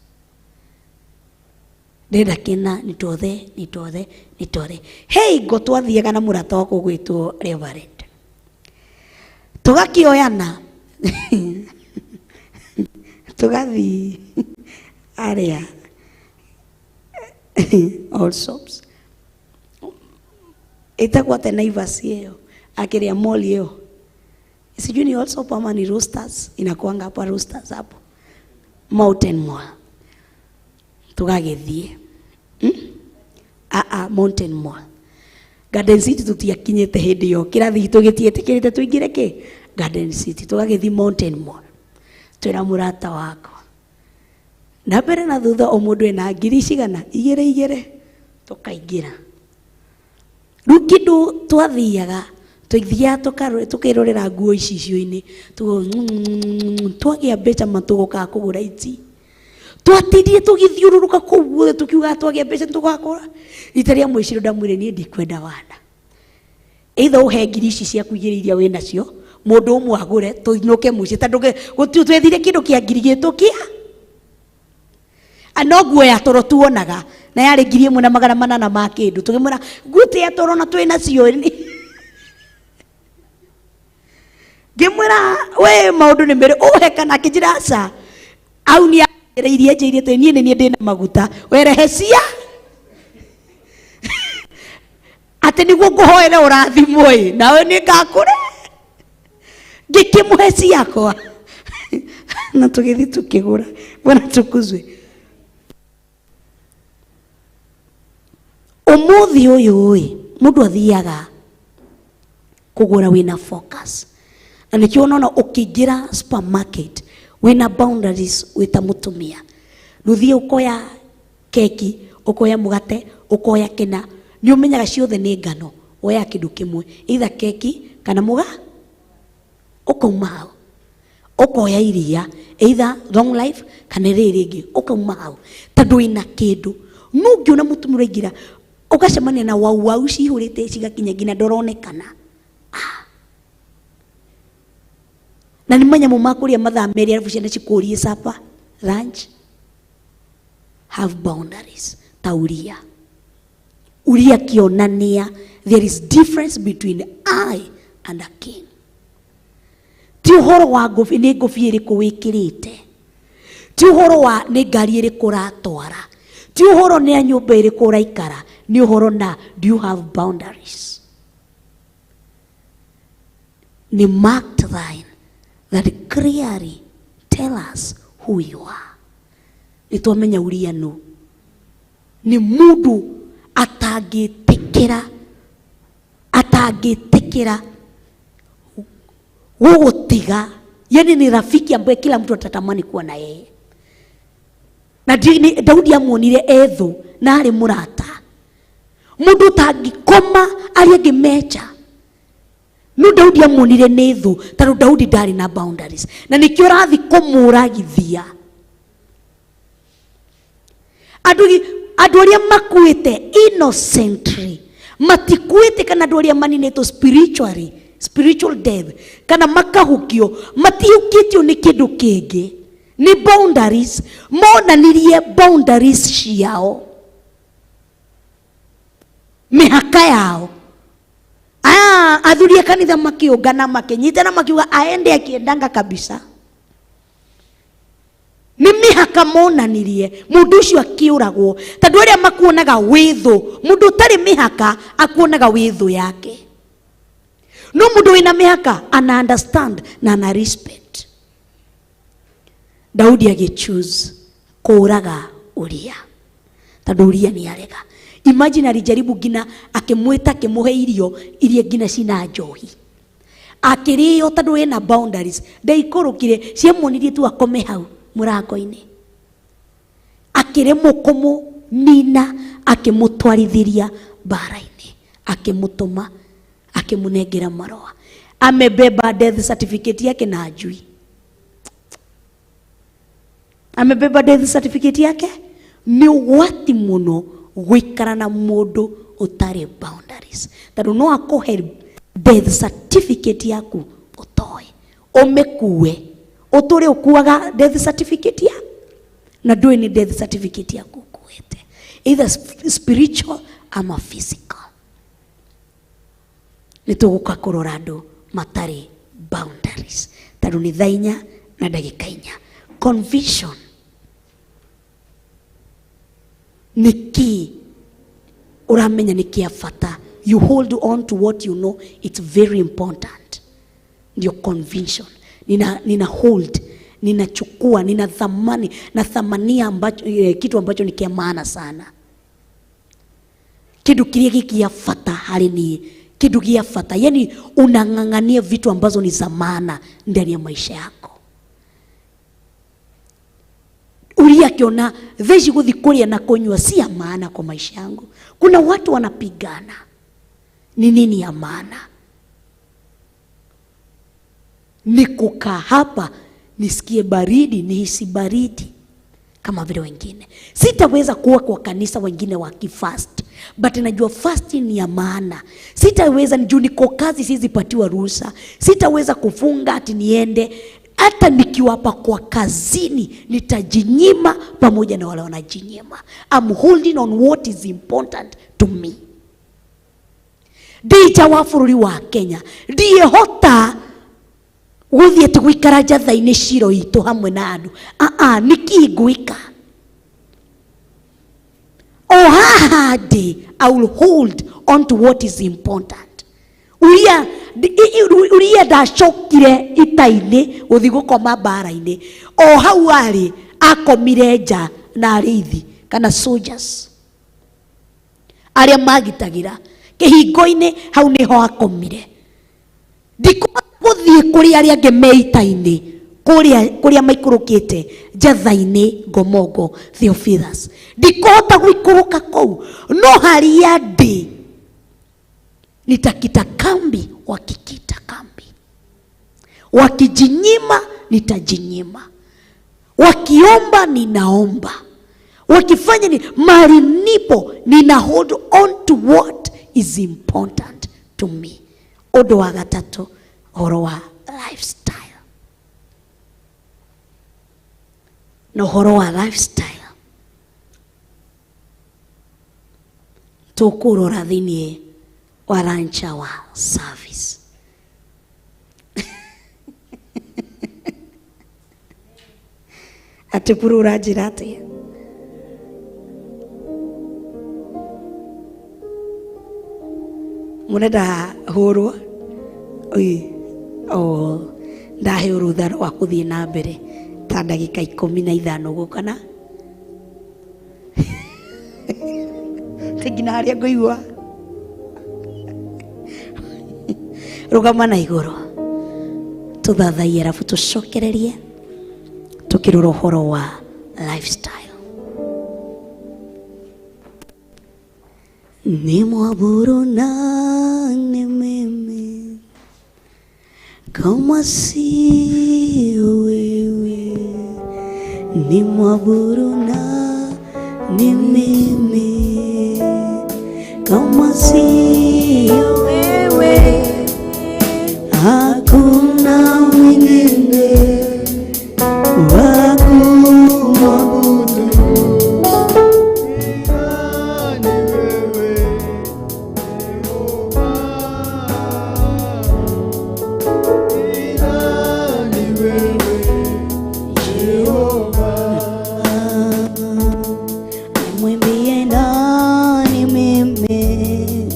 Ndĩrenda kĩna nĩtothe nĩtothe nĩtothe. Hey ngo twathiaga na mũrata wakwa ũgwĩtwo Reverend. Tũgakĩoyana tũgathiĩ arĩa all shops ĩtagwo atĩa Naivas ĩyo akĩrĩa mall ĩyo sijui ni Allsop ama ni Roasters inakuanga hapa Roasters hapo Mountain Mall tũgagĩthiĩ hmm? Ah, Mountain Mall. Garden City tũtiakinyĩte hĩndĩ ĩyo kĩrathi gitũ gĩtiĩtĩkĩrĩte tũingĩre kĩ Garden City tũgagĩthiĩ Mountain Mall twĩna mũrata wakwa na mbere na thutha o mũndũ ena ngiri cigana igĩrĩ igĩrĩ tũkaingĩra rĩu kĩndũ twathiaga twathiaga tũkerorera nguo icicio-inĩ twagĩa mbeca matũgũkaga kũgũra ici twatindire tũgĩthiũrũrũka kũu guothe tũkiugaga twagĩa mbeca nĩtũgakũra rita rĩa mũico ndamwĩrire niĩ ndikwenda wana either ũhe ngiri ici ciaku igĩrĩ iria wĩ nacio mũndũ ũmwe agũre tũinũke mũciĩ tondũ gũtirĩ twethire kĩndũ kĩa ngiri igĩrĩ tũkĩa no nguo ya toro tuonaga na yarĩ 1800 ma kĩndũ tũkĩmwĩra nguo ti ya toro na twĩ nacio ngĩmwĩra we maũndũ nĩ merĩ ũhe kana akĩnjĩra aca au nĩ agereirie njĩire atĩ niĩ nĩ niĩ ndĩna maguta werehe cia atĩ nĩguo ngũhoere ũrathimwo ĩ nawe nĩ ngakũre ngĩkĩmũhe ciakwa na tũgĩthiĩ tũkĩgũra. Bwana tukuzwe. Ũmũthĩ ũyũ ĩ mũndũ athiaga kũgũra wĩna focus na nĩkĩo ũnona ũkĩingĩra supermarket wĩna boundaries wĩta mũtumia ndũthiĩ ũkoya keki ũkoya mũgate ũkoya kĩna nĩ ũmenyaga ciothe nĩ ngano woyaga kĩndũ kĩmwe either keki kana mũga ũkauma hau ũkoya iria either long life kana rĩrĩ rĩngĩ ũkauma hau tondũ wĩna kĩndũ no ũngĩona mũtumia ũraingĩra ũgacemania na wau wau cihũrĩte cigakinya nginya ndũronekana na nĩ manyamũ ma kũrĩa mathaa merĩ arabu ciana cikũrie supper lunch. Have boundaries ta uria uria kĩonania there is difference between I and a king. Ti ũhoro wa ngũbi nĩ ngũbi ĩrĩkũ wĩkĩrĩte ti ũhoro wa nĩ ngari ĩrĩkũ ũratwara ti ũhoro nĩ nyũmba ĩrĩkũ ũraikara nĩ ũhoro na do you have boundaries. Ni marked line that clearly tell us who you are. Nĩ twamenya uria nũ nĩ mũndũ atangĩtĩkĩra atangĩtĩkĩra gũgũtiga yani ni rafiki ambaye kila mtu atatamani kuwa na yeye. Na Daudi amuonire ethũ na arĩ mũrata mũndũ ũtangĩkoma arĩa angĩ mecha no Daudi amuonire nĩ thũ tondũ Daudi ndarĩ na boundaries na nĩkĩo ũrathiĩ kũmũragithia andũ arĩa makuĩte innocently matikuĩte kana andũ arĩa maninĩtwo spiritually spiritual death kana makahukio matihukĩtio nĩ kĩndũ kĩngĩ nĩ boundaries monanirie boundaries ciao mĩhaka yao. Athuri a kanitha makĩũngana makĩnyitana makiuga aende akiendanga kabisa nĩ mĩhaka monanirie mũndũ ũcio akĩũragwo tondũ arĩa makuonaga wĩ thũ mũndũ ũtarĩ mĩhaka akuonaga wĩ thũ yake no mũndũ wĩna mĩhaka ana understand na ana respect. Daudi agĩchoose kũũraga Uria tondũ Uria nĩ arega. Imagine alijaribu nginya akĩmwĩta akĩmũhe irio iria nginya cina njohi akĩrĩo tondũ ena boundaries ndaikũrũkire ciamuonirie tu akome hau mũrango-inĩ akĩremwo kũmũnina akĩmũtwarithĩria mbara-inĩ akĩmũtũma akĩmũnengera marũa amebeba death certificate yake na ajui amebeba death certificate yake. Nĩ ũgwati mũno gũikara na mũndũ ũtarĩ boundaries tondũ no akũhe Death certificate yaku ũtoe ũmĩkue, ũtũre ũkuaga death certificate ya na ndũĩ nĩ death certificate yaku ũkuĩte, either spiritual ama physical. Nĩ tũgũka kũrora andũ matarĩ boundaries tondũ nĩ thaa 4:04. Conviction nĩ kĩ ũramenya nĩ kĩa bata. You hold on to what you know, it's very important. Ndio conviction. Nina hold, ninachukua, nina thamani, na thamania ambacho, kitu ambacho ni kia maana sana. Kitu kile kia bata harĩ niĩ, kitu kia bata. Yani unang'ang'ania vitu ambazo ni za maana ndani ya maisha yako. Uria akiona theci guthi kuria na kunyua si ya maana kwa maisha yangu. Kuna watu wanapigana. Ni nini ya maana? Ni kukaa hapa nisikie baridi, nihisi baridi kama vile wengine. Sitaweza kuwa kwa kanisa wengine wakifast, but najua fasting ni ya maana. Sitaweza, juu niko kazi, siwezi patiwa ruhusa. Sitaweza kufunga ati niende. Hata nikiwa hapa kwa kazini nitajinyima pamoja na wale wanajinyima. I'm holding on what is important to me. Ndija wa bũrũri wa Kenya ndiĩhota gũthiĩ atĩ gũikara njatha-inĩ ciro itũ hamwe na andũ. Nĩkĩ ngwĩka? O haha ndĩ, I will hold on to what is important. Uria ndacokire ita-inĩ gũthiĩ gũkoma mbara-inĩ, o hau arĩ akomire nja na arĩithi kana soldiers arĩa magitagĩra kĩhingo-inĩ, hau nĩho akomire. Ndikũhota gũthiĩ kũrĩ arĩa angĩ me ita-inĩ, kũrĩa maikũrũkĩte njatha-inĩ Ngomongo Theophilus. Ndikũhota gũikũrũka kũu, no harĩa ndĩ nitakita kambi, wakikita kambi, wakijinyima nitajinyima, wakiomba ninaomba, wakifanya ni mali nipo, nina hold on to what is important to me. Ũndũ wa gatatũ, ũhoro wa lifestyle. Na ũhoro wa lifestyle tũkũrora thĩinĩ wa lunch hour service. Atĩ buru ũranjĩra atĩa? Mũrenda hũrwo? Oi, o ndaheo rũtha rwa gũthiĩ na mbere ta ndagĩka 15 ũguo kana? Ti nginya harĩa ngũigua. Rũgama na igũrũ tũthathaiye arabu tũcokererie tũkĩrora ũhoro wa lifestyle. Ni mwabudu nani mimi kama si wewe? Ni mwabudu nani mimi kama si wewe? Hakuna mwingine wa kumwabudu. Nimwimbie nani mimi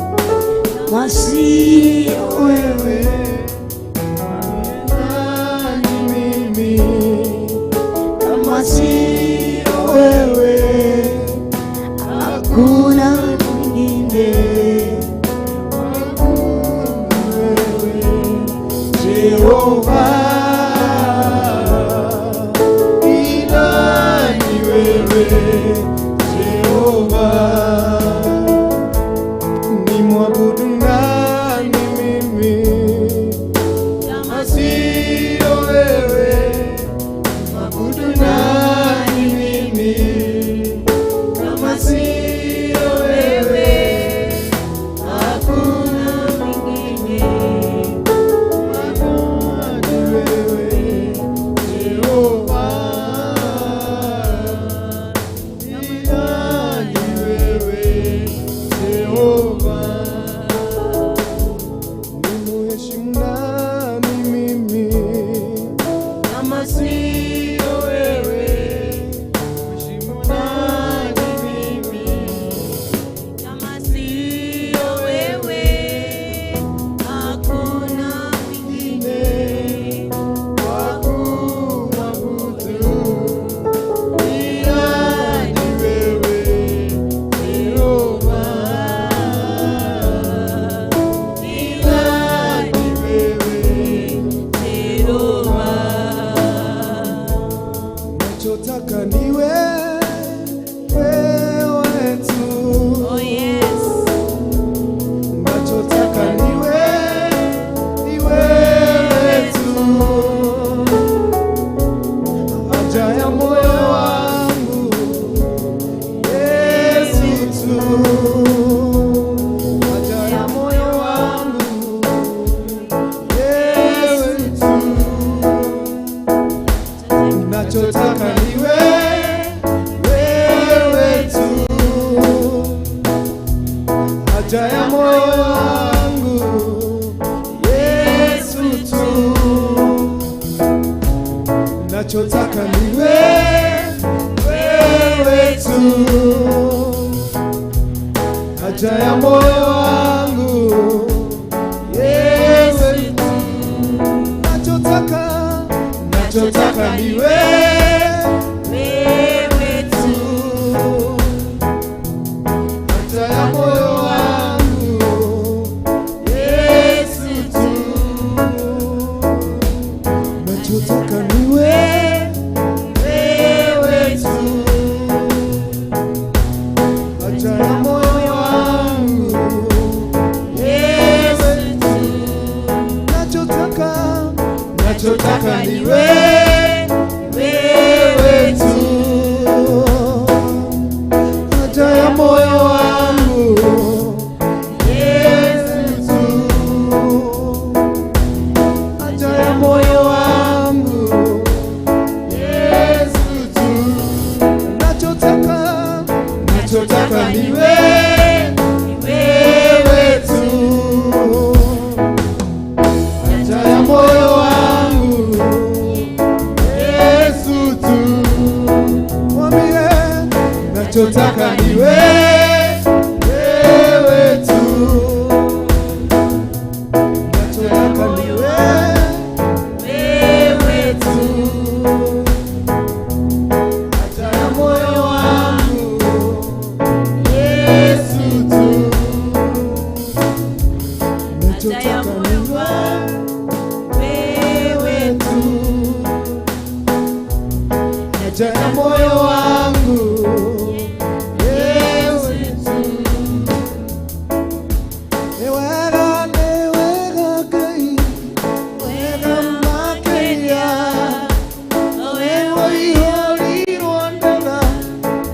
kama si wewe? Kama si wewe, hakuna mwingine. Jehova, ni nani wewe? Jehova, ni mwabudu nani mimi kama sio wewe? Mwabudu nani mimi kama sio wewe? Hakuna mwingine. Haja ya moyo wangu Yesu tu. Nachotaka, nachotaka ni wewe tu. Haja ya moyo wangu Yesu tu. Nachotaka ni wewe tu. Haja ya moyo wangu Yesu tu. Nachotaka, nachotaka ni wewe tu. Haja ya moyo wangu Yesu tu. Haja ya moyo wangu Yesu tu. Nachotaka, nachotaka ni wewe tu. Haja ya moyo wangu Yesu tu. Mwambie, nachotaka ni wewe tu. Nachotaka ni wewe tu. Haja ya moyo wangu Yesu tu. Nachotaka ni wewe tu. Haja ya moyo wangu Yesu tu. Nĩ wega, nĩ wega Ngai, wega makĩria. We waihũrirwo nĩ tha,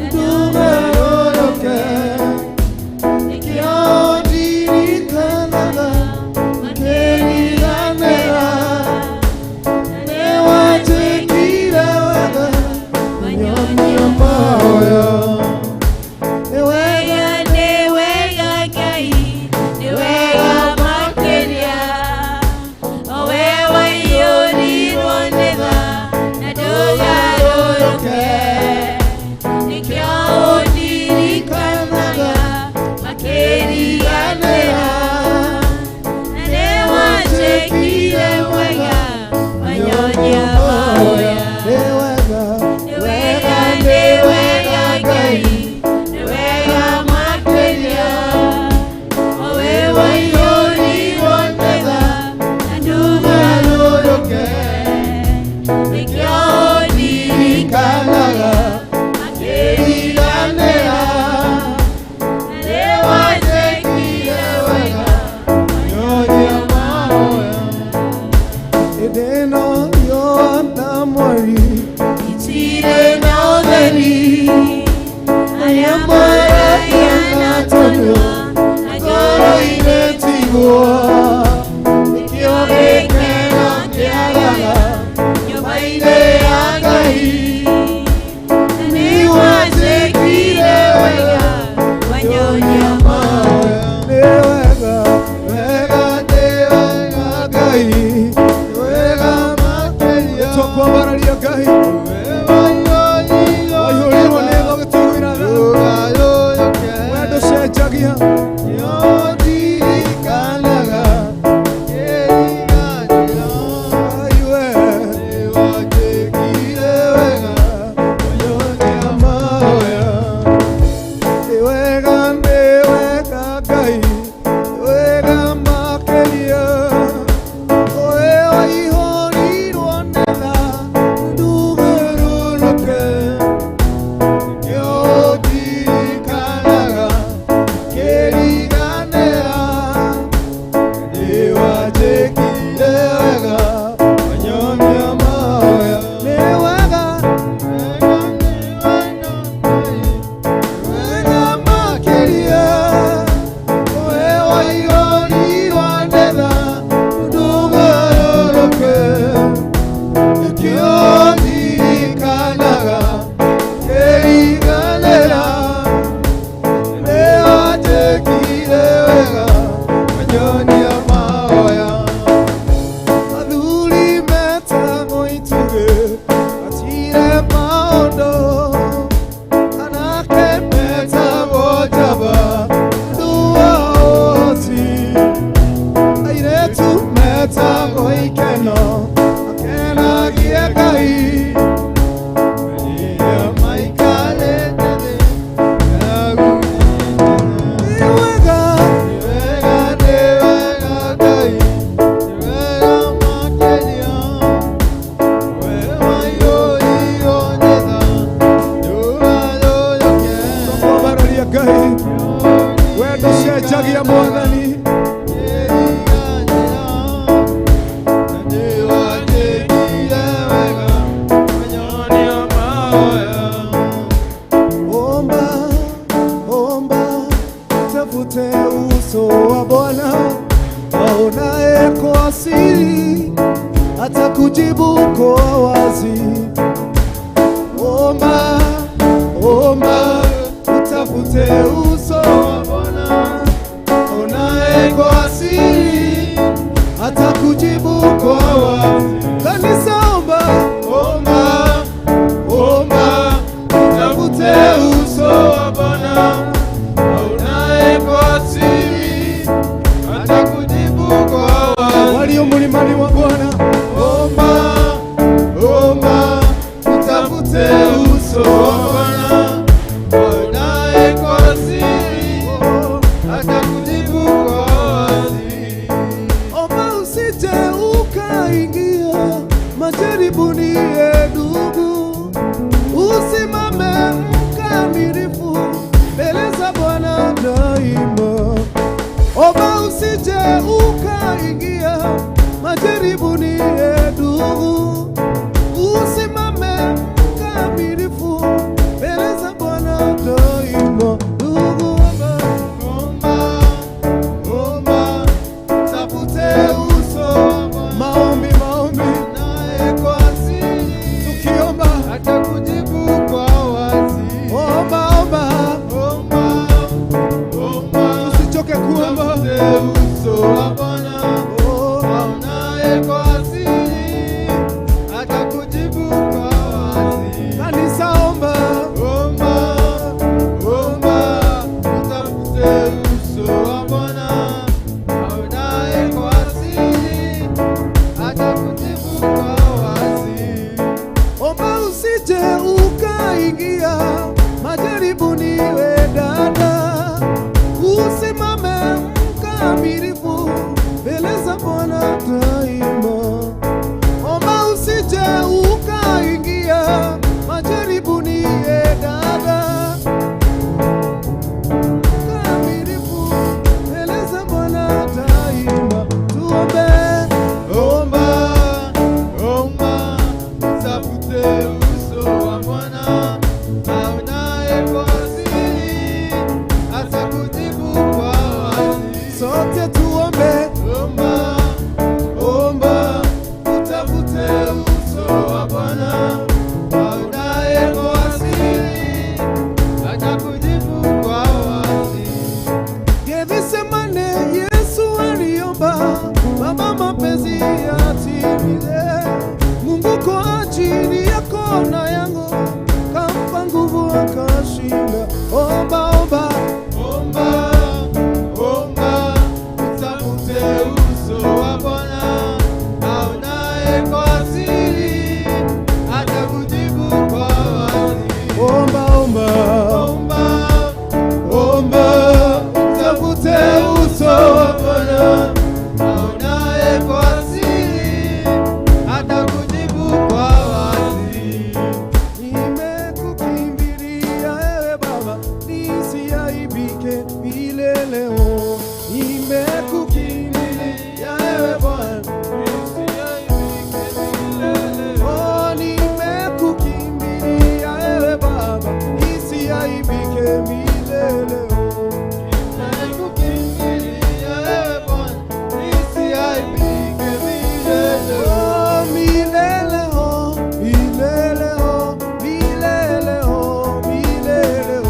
ndũgarũrũke. Nĩkĩo ndirikanaga makĩriganĩra. Nĩwanjĩkire wega, wanyonia mahoya. Nĩ wega, Nĩ wega Ngai, nĩ wega makĩria. O we waiyũrirwo nĩ tha na ndũgarũrũke. Nĩkĩo ũndirikanaga makĩriganĩra. Na nĩwanjĩkire wega, wanyonia mahoya. Nĩ wega, Nĩ wega, nĩ wega Ngai, nĩ wega makĩria. O we waiyũrirwo nĩ tha na ndũgarũrũke. Nĩkĩo ũndirikanaga makĩriganĩra. Na nĩwanjĩkire wega, wanyonia mahoya. Hĩndĩ ĩno riũa na mweri itirĩ na ũtheri. Arĩa maragia na tũnua na ngoro-inĩ tiguo. Nĩkĩo gĩkeno kĩagaga nyũmba-inĩ ya Ngai. Na nĩwanjĩkire wega, wanyonia Mahoya. Nĩ wega, wega, nĩ wega Ngai, nĩ wega makĩria. Twakwambararia Ngai, waihũrirwo nĩ tha ũgĩtũiguĩra tha. We ndũcenjagia. Ngai we. Nĩ wega, nĩ wega Ngai, nĩ wega makĩria. We waihũrirwo nĩ tha, ndũgarũrũke. Nĩkĩo ndirikanaga kĩriganĩra. Nĩwanjĩkire wega, wanyonia mahoya. Nĩ wega, wega, nĩ wega Ngai, wega makĩria. Ngai, we ndũcenjagia Mwathani. Omba, omba, tafute uso wa Bwana, aonaye kwa siri atakujibu kwa wazi. Omba, omba, utafute uso wa Bwana, aonaye kwa siri atakujibu kwa wazi. Kanisa, omba, omba, omba, utafute uso wa Bwana, aonaye kwa siri atakujibu kwa wazi. Walio mlimani wa Bwana, omba, omba, utafute uso wa Bwana, aonaye kwa siri atakujibu kwa wazi. Omba usije ukaingia majaribuni, ye ndugu, usimame mkamilifu mbele za Bwana daima. Omba usije ukaingia majaribuni, ye ndugu, usimame mkamilifu mbele za Bwana daima. Ndugu, omba, omba, omba, tafute uso wa Bwana. Maombi, maombi, naye kwa siri, tukiomba atakujibu kwa wazi. Omba, omba, omba, omba, usichoke kuomba. Tafute uso wa Bwana, aonaye kwa siri atakujibu kwa wazi. Kanisa, omba, omba, omba, utafute uso wa Bwana, aonaye kwa siri atakujibu kwa wazi. Omba usije ukaingia majaribuni, we dada, usimame mkamilifu mbele za Bwana daima. Omba usije ukaingia majaribuni, ye dada, mkamilifu mbele za Bwana daima. Tuombe, omba, omba, utafute uso wa Bwana, aonaye kwa siri atakujibu kwa wazi. Sote tuombe, omba, omba, utafute uso wa Bwana, aonaye kwa siri atakujibu kwa wazi. Gethsemane Yesu aliomba, Baba mapenzi yatimile. Mungu kwa ajili yako na yangu, kampa nguvu akashinda. Omba, omba, omba, omba, utafute uso wa Bwana, aonaye kwa siri atakujibu kwa wazi. Omba, omba, omba, omba, utafute uso wa Bwana, aonaye kwa siri atakujibu kwa wazi. Nimekukimbilia ewe Baba, nisiaibike milele. Oh. Nimekukimbilia ewe Bwana, nisiaibike milele. Oh, nimekukimbilia ewe Baba, nisiaibike milele. Oh. Nimekukimbilia ewe Bwana, nisiaibike milele. Oh, milele, oh, milele, oh, milele, oh, milele, oh.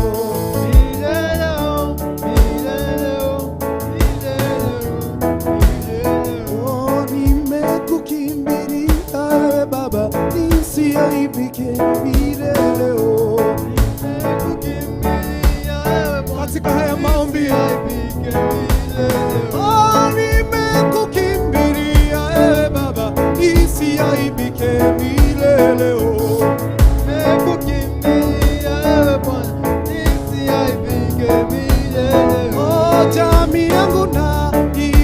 Milele, oh, milele, oh, milele, oh, milele, oh. Nimekukimbilia ewe Baba, nisiaibike milele, oh. Nimekukimbilia ewe Bwana, katika haya maombi. Oh, nimekukimbilia ewe Baba, nisiaibike milele, oh. Nimekukimbilia ewe Bwana, nisiaibike milele. Oh, jamii yangu na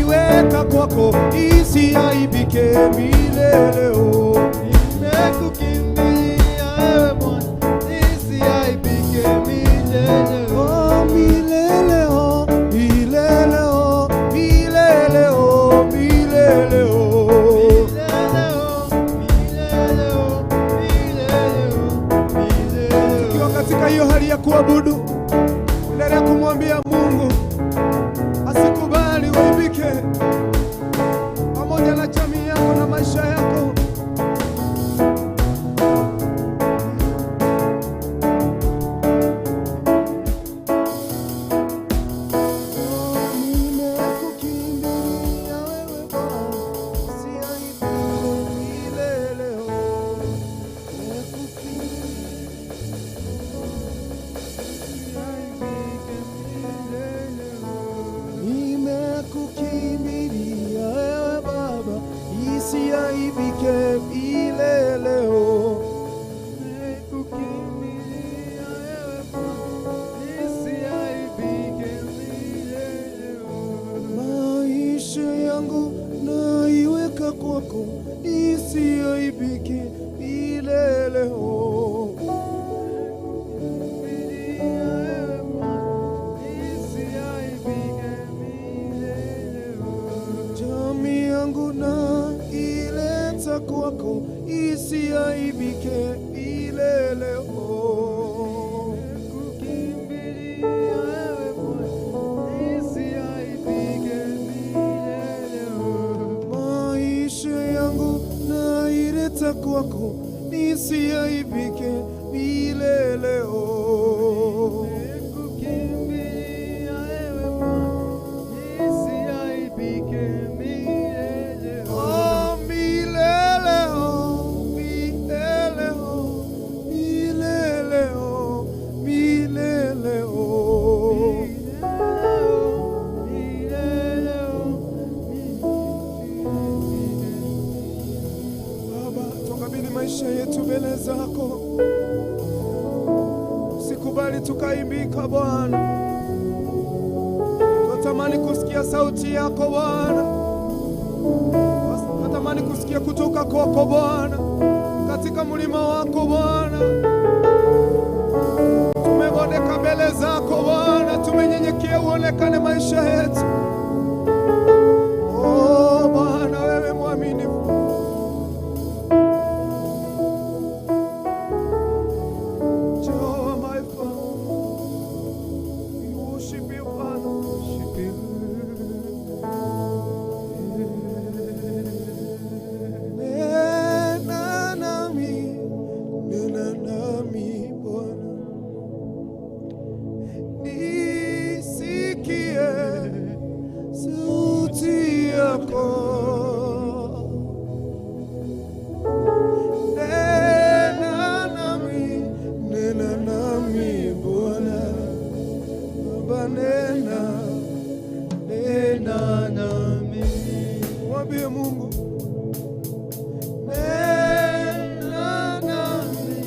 iweka kwako, isiaibike milele, oh. Nimekukimbilia ewe Bwana, nisiaibike milele. Oh, milele. Ukimwambia Mungu asikubali uaibike pamoja na jamii yako na maisha yako. Nimekukimbilia wewe Bwana, usiaibike milele. Nimekukimbilia wewe Baba, isiaibike milele. Nimekukimbilia wewe Baba, isiaibike milele. Maisha yangu naiweka kwako, isiaibike milele. Jamii yangu na ileta kwako, isiaibike milele. Maisha yangu naileta kwako, nisiaibike milele. Oh, milele, oh, milele, oh, milele, oh, milele, oh. Baba, tukabidhi maisha yetu mbele zako, usikubali tukaimbika Bwana. Tunatamani kusikia sauti yako Bwana, tunatamani kusikia kutoka kwako Bwana, katika mlima wako Bwana. Tumebondeka mbele zako Bwana, tumenyenyekea uonekane maisha yetu. Oh Bwana, wewe mwaminifu. Jehovah, my Father, we worship you, Father. Worship you. Nena nami, nena nami Bwana, nisikie sauti yako. Nena nami, nena nami Bwana, Baba nena, nena nami. Mwambie Mungu, nena nami,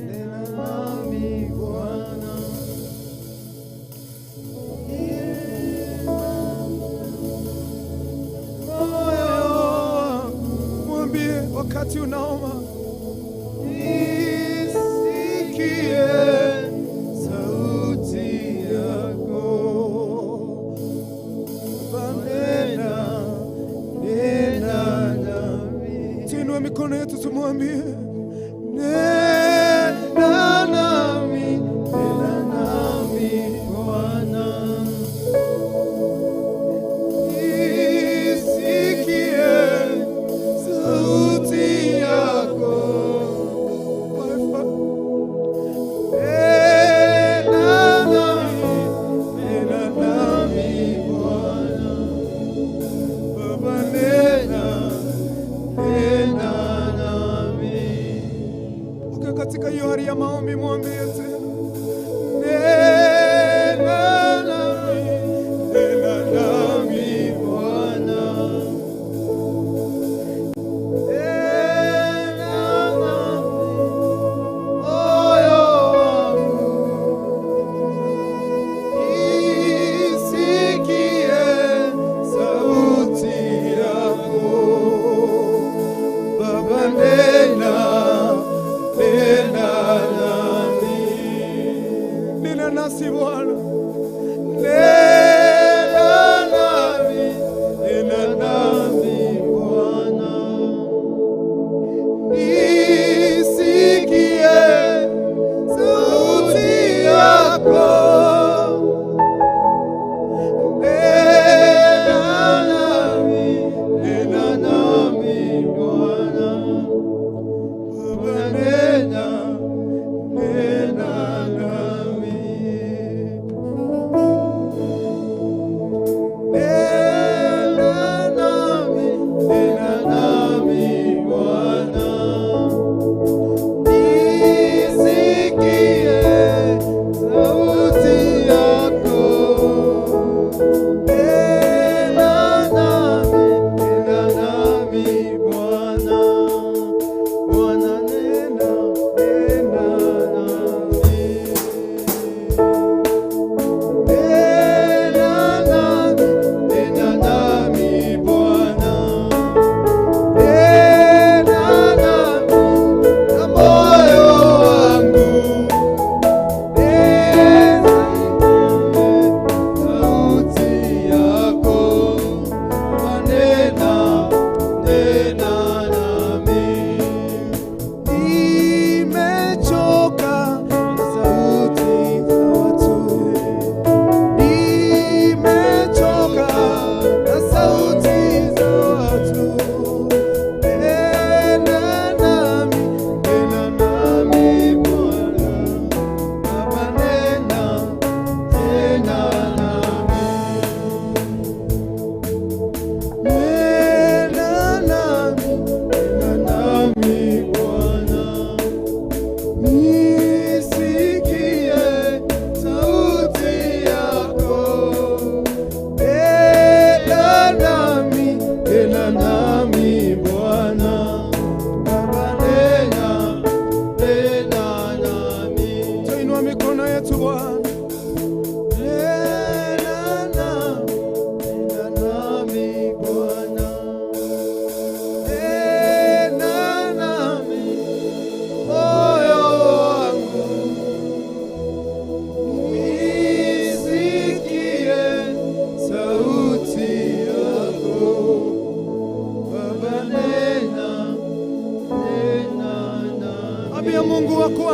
nena nami Bwana. Moyo wangu, mwambie wakati unaomba, nisikie sauti yako. Baba nena, nena nami. Tuinue mikono yetu tumwambie, nena nami, nena nami Bwana. Nisikie sauti yako. My Father. Nena nami, nena nami Bwana. Baba nena, nena nami.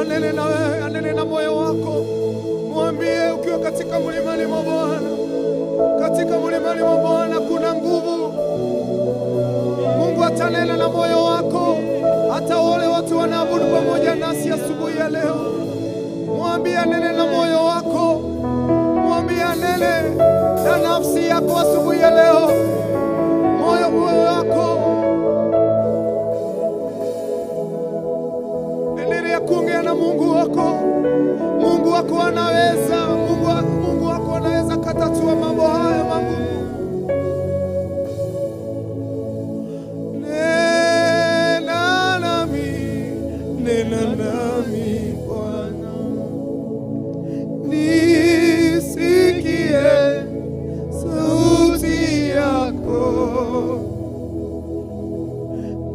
anene na wewe, anene na moyo wako. Mwambie ukiwa katika mlimani mwa Bwana. Katika mlimani mwa Bwana kuna nguvu. Mungu atanena na moyo wako. Hata wale watu wanaabudu pamoja nasi asubuhi ya leo. Mwambie anene na moyo wako. Mwambie anene na nafsi yako asubuhi ya leo. Moyo wako. Endelea kuongea na Mungu wako. Mungu wako anaweza. Mungu wako anaweza katatua mambo haya magumu. Nena nami, nena nami Bwana, nisikie sauti yako.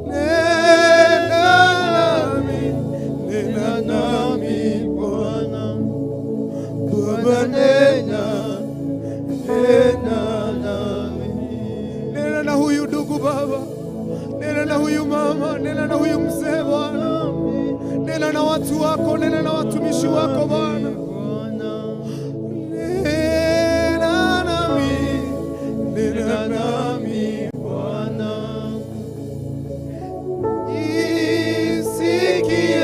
Nena nami, nena nami Bwana, Baba nena, nena nami. Nena na huyu ndugu Baba, nena na huyu mama, nena na huyu mzee Bwana, nena na watu wako, nena na watumishi wako Bwana. Nena nami, nena nami Bwana, isikie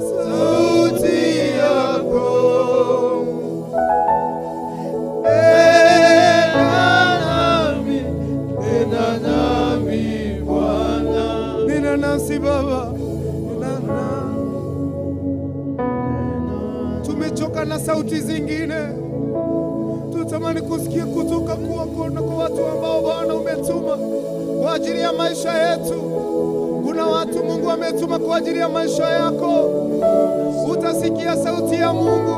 sauti yako. Nena nami, nena nami Bwana, nena nasi Baba, nena nami. Tumechoka na sauti zingine, tutamani kusikia kutoka kwako na kwa watu ambao Bwana umetuma kwa ajili ya maisha yetu. Kuna watu Mungu ametuma kwa ajili ya maisha yako. Utasikia sauti ya Mungu.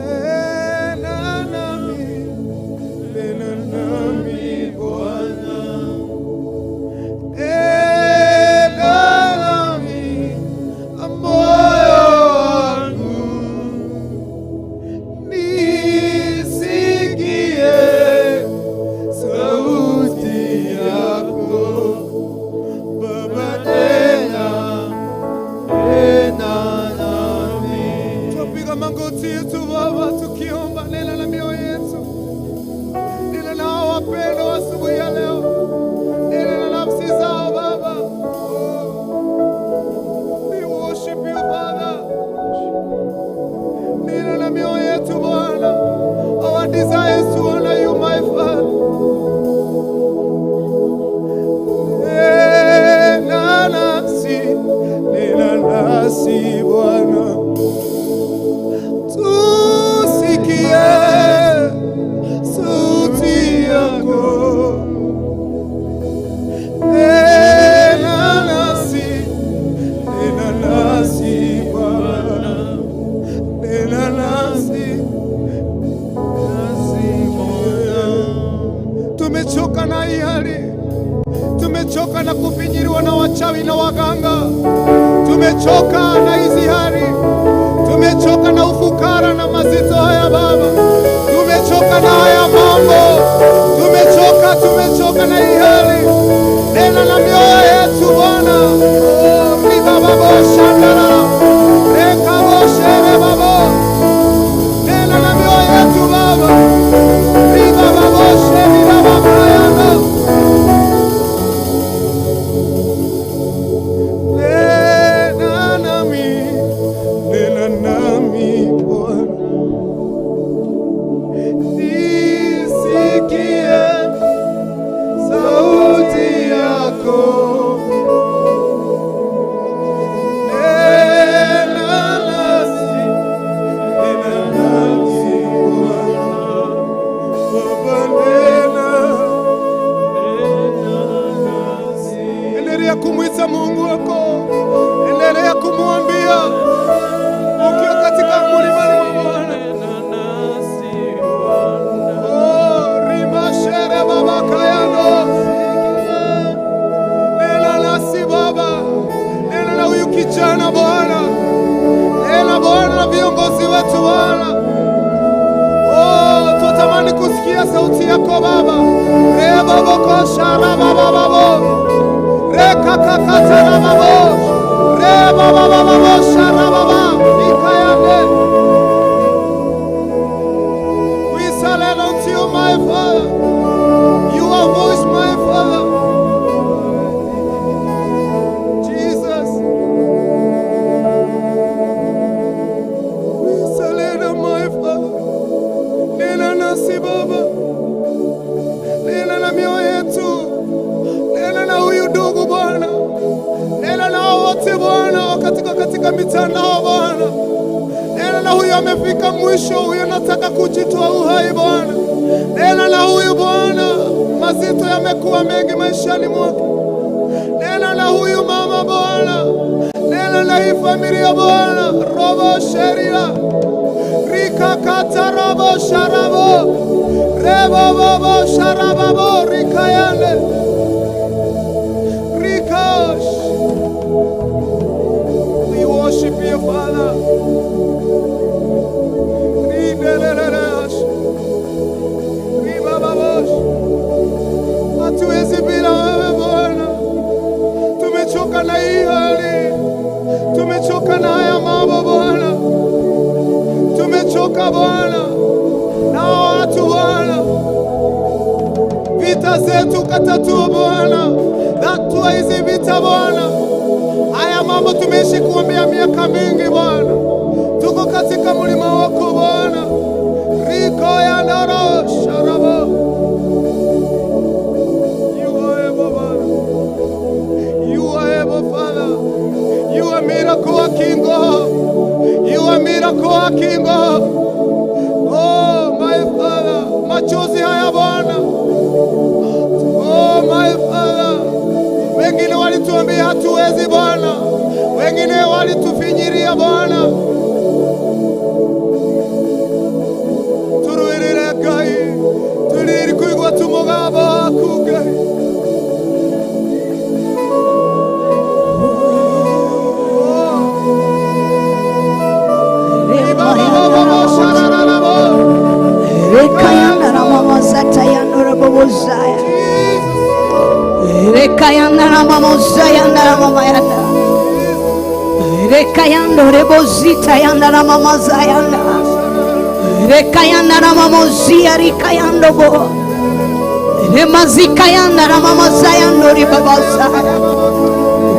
Nena nami, nena nami Bwana, nena nami moyo wangu, nisikie sauti yako Baba, nena, nena nami. Tupiga magoti yetu Baba, tukiomba, nena na mioyo yetu, nena na hao wapendwa asubuhi ya leo, nena na nafsi zao Baba. Oh, we worship you Father. Nena na mioyo yetu Bwana. Our desire is to honor you, my Father. Nena nasi, nena nasi Bwana, tusikie sauti yako. Nena nasi, nena nasi Bwana, nena nasi, nasi Bwana. Tumechoka na hii hali, tumechoka na kufinyiriwa na wachawi na waganga, tumechoka na hizi hali, tumechoka na ufukara na mazito haya Baba, tumechoka na haya mambo, tumechoka, tumechoka na hii hali. Nena na mioyo yetu Bwana. Oh, ribababo shandara, rekabo sherebabo. Nena na mioyo yetu Baba, ribababo sherebababa. Nena nami, nena nami Bwana, nisikie sauti yako. Nena nasi, nena nasi Bwana, Baba nena, nena nasi. Endelea kumwita Mungu wako, endelea kumwambia ukiwa katika mlimani mwa Bwana. Oh, rima shere baba kayano. Nena nasi Baba, nena na huyu kijana Bwana, nena Bwana na viongozi wetu Bwana. Oh, tutamani kusikia Tunasikia sauti yako Baba. Reboboko sharabababo. Rekakakatarababo. Rebabababo sharababa. Ikayande. We surrender unto you, my Father. Your voice, my Father. Jesus. We surrender, my Father. Nena nasi Baba. Nena na mioyo yetu. Nena na huyu ndugu Bwana. Nena na wote Bwana katika mitandao Bwana. Nena na huyu amefika mwisho, huyu anataka kujitoa uhai Bwana. Nena na huyu Bwana, mazito yamekuwa mengi maishani mwake. Nena na huyu mama Bwana. Nena na hii familia Bwana. Robo sheria. Rika katarabo sharabo. Rebo bobo sharababo rikayande. Rikash. We worship you, Father. Rindelelelesh. Ribababosh. Hatuwezi bila wewe Bwana. Tumechoka na hii hali. Tumechoka na haya mambo Bwana. Tumechoka Bwana na watu Bwana. Vita zetu katatua Bwana. Tatua hizi vita Bwana. Haya mambo tumeishi kuombea miaka mingi Bwana. Tuko katika mlima wako Bwana. Riko ya ndoro sharabo. You are able, Bwana. You are able, Father. You are miracle working God. You are miracle working God. Oh, my Father. Machozi haya Bwana. Oh, my Father. Wengine walituambia hatuwezi Bwana. Wengine walitufinyiria Bwana. Turuirire Ngai. Turiri kuigwa tumugabo waku Ngai.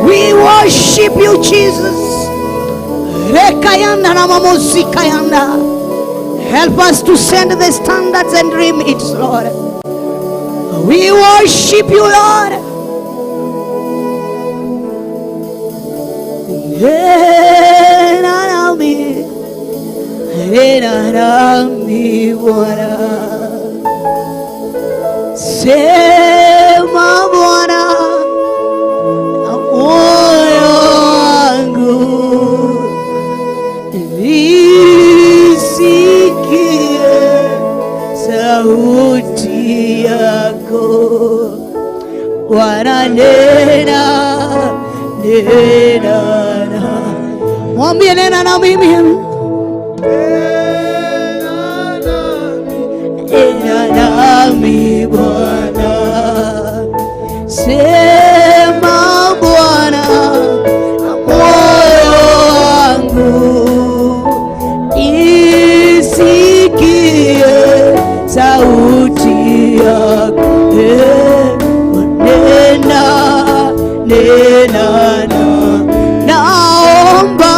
We worship you, Jesus. Help us to send the standards and remits, Lord. We worship you, Lord. Sema Bwana na moyo wangu, nisikie sauti yako. Bwana nena, nena na. Mwambie nena na mimi. Nena nami Bwana. Sema Bwana na moyo wangu, nisikie sauti yako. Nena, nena na. Naomba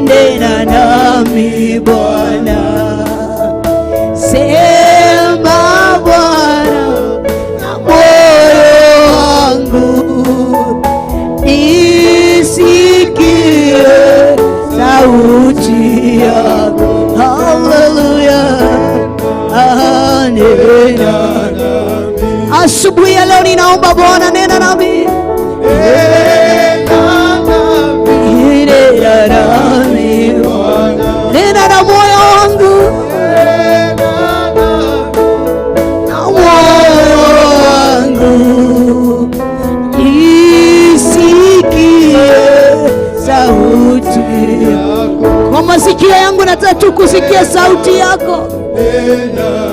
nena nami Bwana. Sema Bwana na moyo wangu, nisikie sauti yako. Hallelujah. Nena. Asubuhi ya leo ninaomba Bwana nena nami. Nena nami Bwana. Nena na moyo wangu. Na moyo wangu. Isikie sauti yako. Kwa Masikio yangu nataka tu kusikia sauti yako.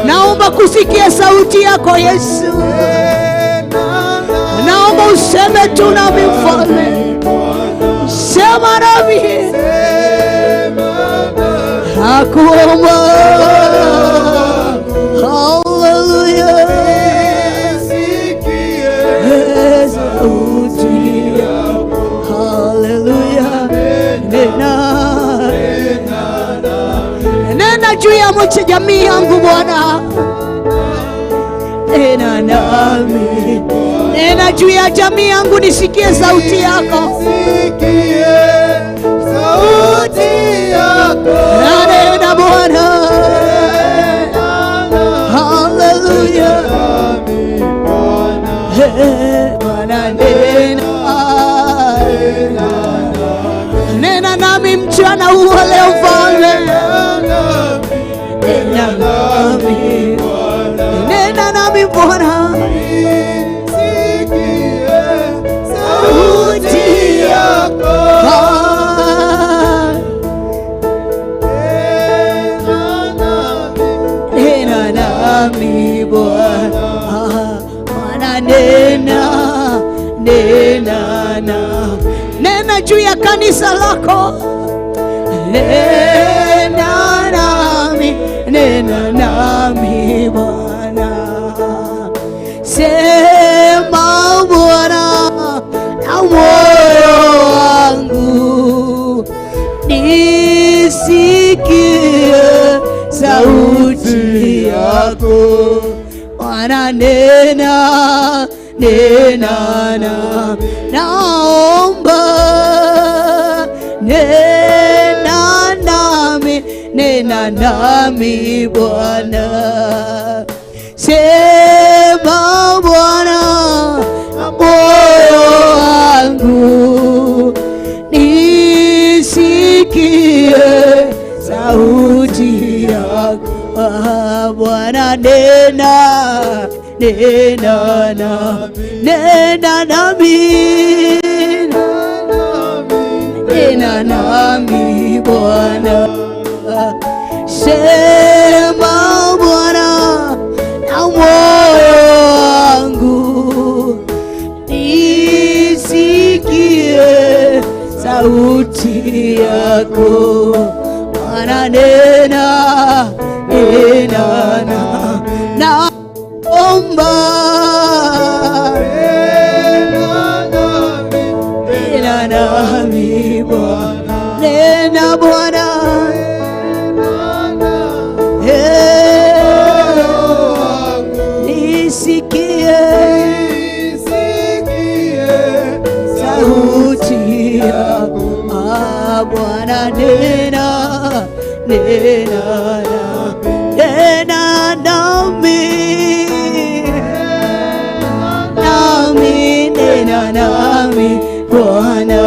Naomba kusikia sauti yako Yesu. Naomba useme tu nami Mfalme. Sema nami. Nakuomba. Hallelujah. Sauti yako. Hallelujah. Nena. Nena juu ya mche jamii yangu Bwana. Nena nami. Nena juu ya jamii yangu nisikie sauti yako. Sauti yako. Nena Bwana. Hallelujah. Bwana nena. Nena nami mchana huu wa leo Mfalme. Nena nami. Nena nami Bwana. Sauti yako. Nena nami Bwana. Bwana nena. Nena na. Nena juu ya kanisa lako. Nena nami. Nena nami Bwana. Sema Bwana na moyo wangu nisikie sauti yako. Bwana nena, nena na, naomba nena nami, nena nami Bwana. Sema Bwana na moyo wangu nisikie sauti yako. Bwana nena, nena na, nena nami, nena nami Bwana. Sema Bwana na moyo wangu nisikie sauti yako. Bwana nena, nena na, naomba nena nami Bwana, nena Bwana. Nisikie sauti yako. Bwana nena, nena na, nena nami, nami, nena nami Bwana.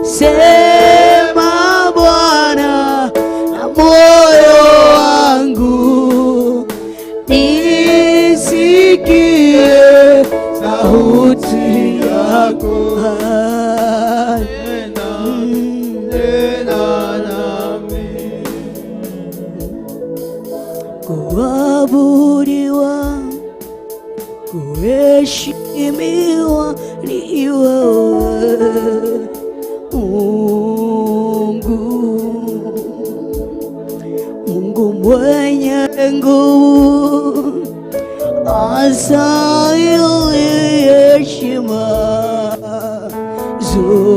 Sema Bwana na moyo wangu nisikie sauti yako. Kuabudiwa, kuheshimiwa ni wewe Mungu, Mungu mwenye nguvu, astahili heshima zote.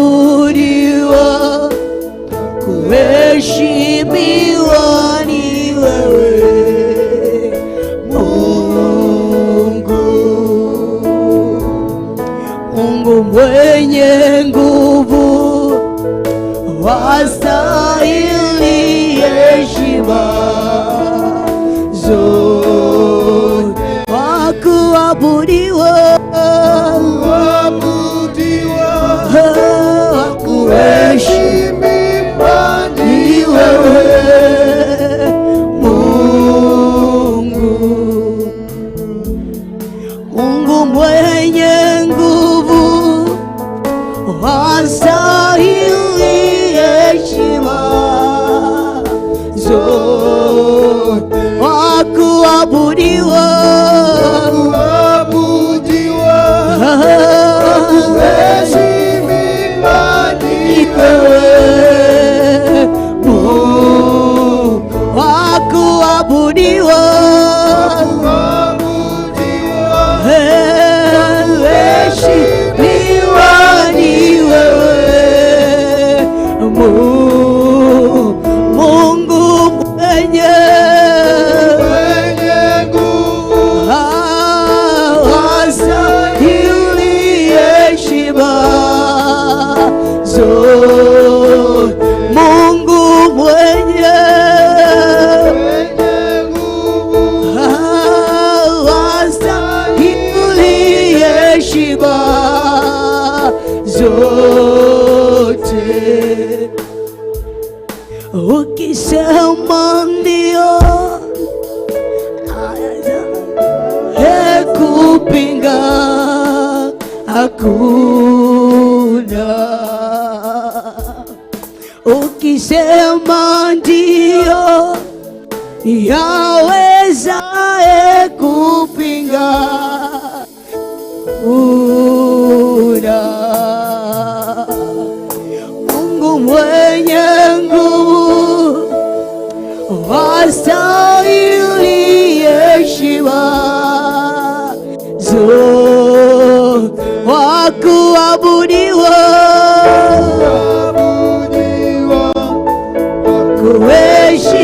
Kuabudiwa, kuheshimiwa ni wewe Mungu, Mungu mwenye nguvu, wastahili heshima zote. Wakuabudiwa, wakuheshimiwa ni wewe Mungu, Mungu mwenye nguvu, Wakuabudiwa, Kuabudiwa, kuheshimiwa ni wewe Mungu. Wakuabudiwa, Kuabudiwa, heshimiwa ni wewe Mungu, Mungu mwenye mwenye nguvu, wastahili heshima zote. Mungu mwenye mwenye nguvu, wastahili heshima zote. Ukisema ndio, kupinga hakuna. Ukisema ndio, yawezaye kupinga una. Mungu mwenye nguvu wastahili heshima zote, wakuabudiwa, kuabudiwa,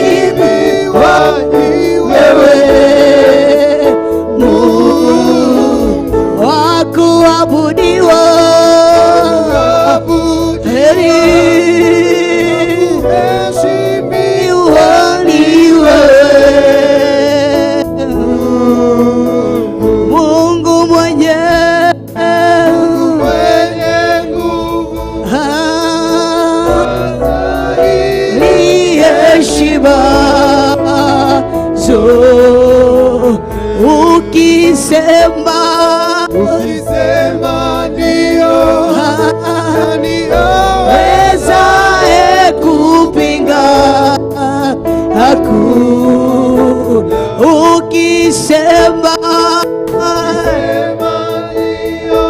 kuheshimiwa ni wewe Mungu, wakuabudiwa, Kuabudiwa, kuheshimiwa ni wewe Mungu mwenye mwenye nguvu, ni heshima zo ukisema ukisema ndio, nani wezaye kupinga? Haku ukisema Sema ndio,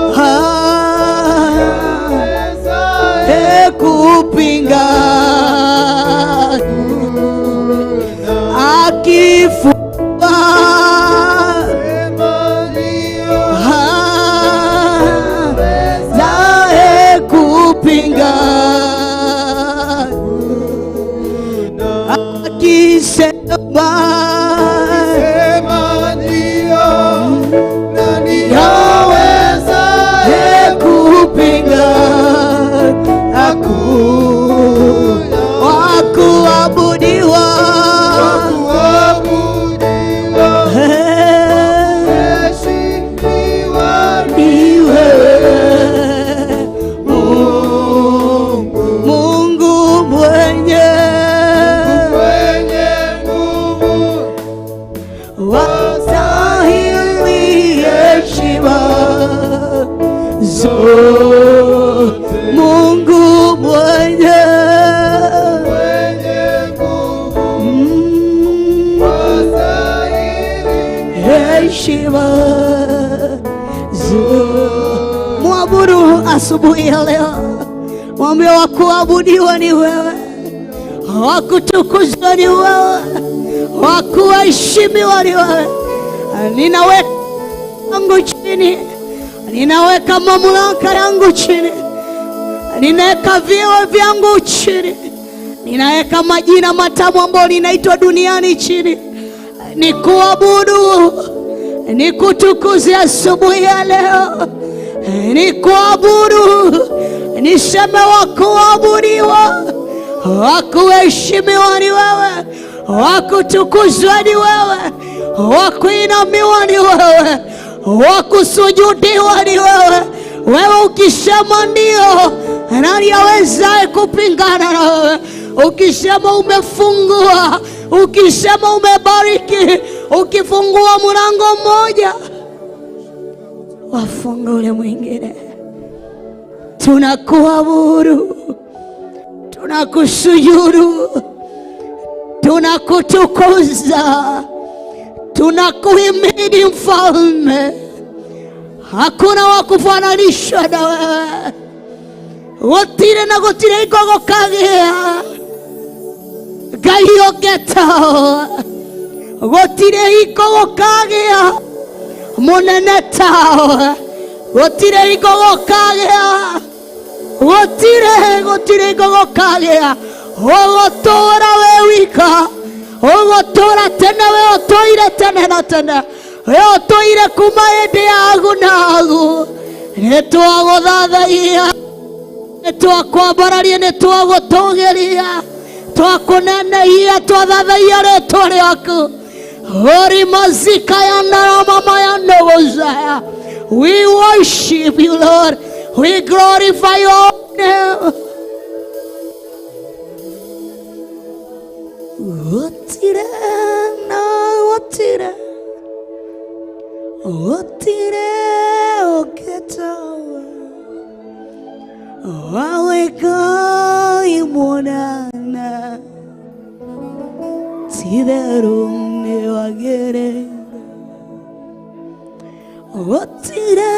wezaye kupinga akifua Sema ndio, zae kupinga akisema sema ndio, nani yawezaye kupinga? Aku wakuabudiwa, kuabudiwa, kuheshimiwa ni wewe Mungu, Mungu mwenye mwenye nguvu, wastahili heshima zote, Mungu mwenye mwenye nguvu, wastahili heshima zote. Mwabudu asubuhi ya leo, mwambie wakuabudiwa ni wewe, wakutukuzwa ni wewe, wakuheshimiwa ni wewe. Ninaweka yangu chini, ninaweka mamlaka yangu chini, ninaweka vyeo vyangu chini, ninaweka majina matamu ambayo ninaitwa duniani chini, nikuabudu, nikutukuze asubuhi ya leo, nikuabudu, niseme wakuabudiwa, wakuheshimiwa ni wewe, wakutukuzwa ni wewe, wakuinamiwa ni wewe, wakusujudiwa ni wewe. Wewe ukisema ndio, nani awezaye kupingana na wewe? Ukisema umefungua, ukisema umebariki, ukifungua mlango mmoja, wafunga ule mwingine. Tunakuabudu, tunakusujudu, tunakutukuza, Tunakuhimidi Mfalme, hakuna wa kufananishwa na wewe. Gutire na gutire hingo gũkagĩa Ngai ũngĩ tawe, gũtirĩ hingo gũkagĩa mũnene tawe, gũtirĩ hingo gũkagĩa, gũtirĩ hingo gũkagĩa. Ũgũtũũra wĩ wika, ũgũtũũra tene, we ũtũire tene na tene, we ũtũire kuma hĩndĩ ya agu na agu. Nĩ twagũthathaia, nĩ twakwambararia, nĩ twagũtũgĩria, twakũnenehia, twathathaia rĩtwa rĩaku. Orimazika ya narama ya nogozaya. We worship you, Lord. We glorify your name. Gũtirĩ na gũtirĩ, gũtirĩ ũngĩ tawe, wawe Ngai mũnene, ti-itherũ nĩ wagĩrĩire. Gũtirĩ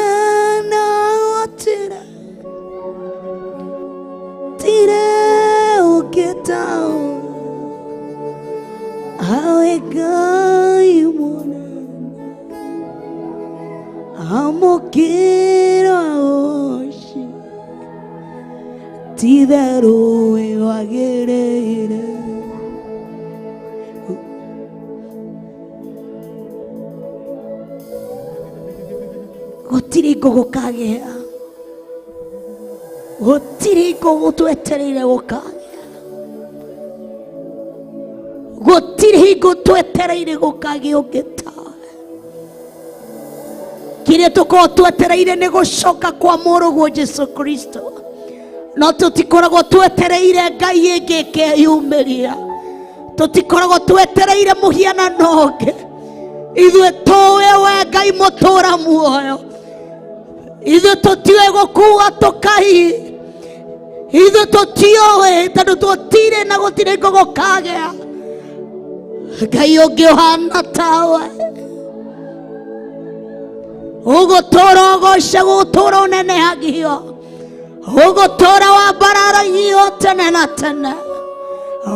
na gũtirĩ, gũtirĩ ũngĩ tawe, awe Ngai mũnene, amũkĩra ũci, ti-itherũ nĩ wagĩrĩire. Gũtirĩ hingo gũkagĩa, gũtirĩ hingo gũtwetereire gũkagĩa, gũtirĩ hingo twetereire gũkagĩa ũngĩ tawe. Kĩrĩa tũkoragwo twetereire nĩ gũcoka kwa mũrũguo Jesu Kristo, no tũtikoragwo twetereire Ngai ĩngĩ ĩkeyumĩria, tũtikoragwo twetereire mũhianano ũngĩ. Ithuĩ tũĩ we Ngai mũtũra muoyo, ithuĩ tũtiũĩ gũkua tũkai, ithuĩ tũtiũĩ tondũ tũtirĩ na gũtirĩ hingo gũkagĩa Ngai ũngĩ ũhana tawe. Ũgũtũra ũgocagwo, ũgũtũra ũnenehagio, ũgũtũra wambararagio tene na tene.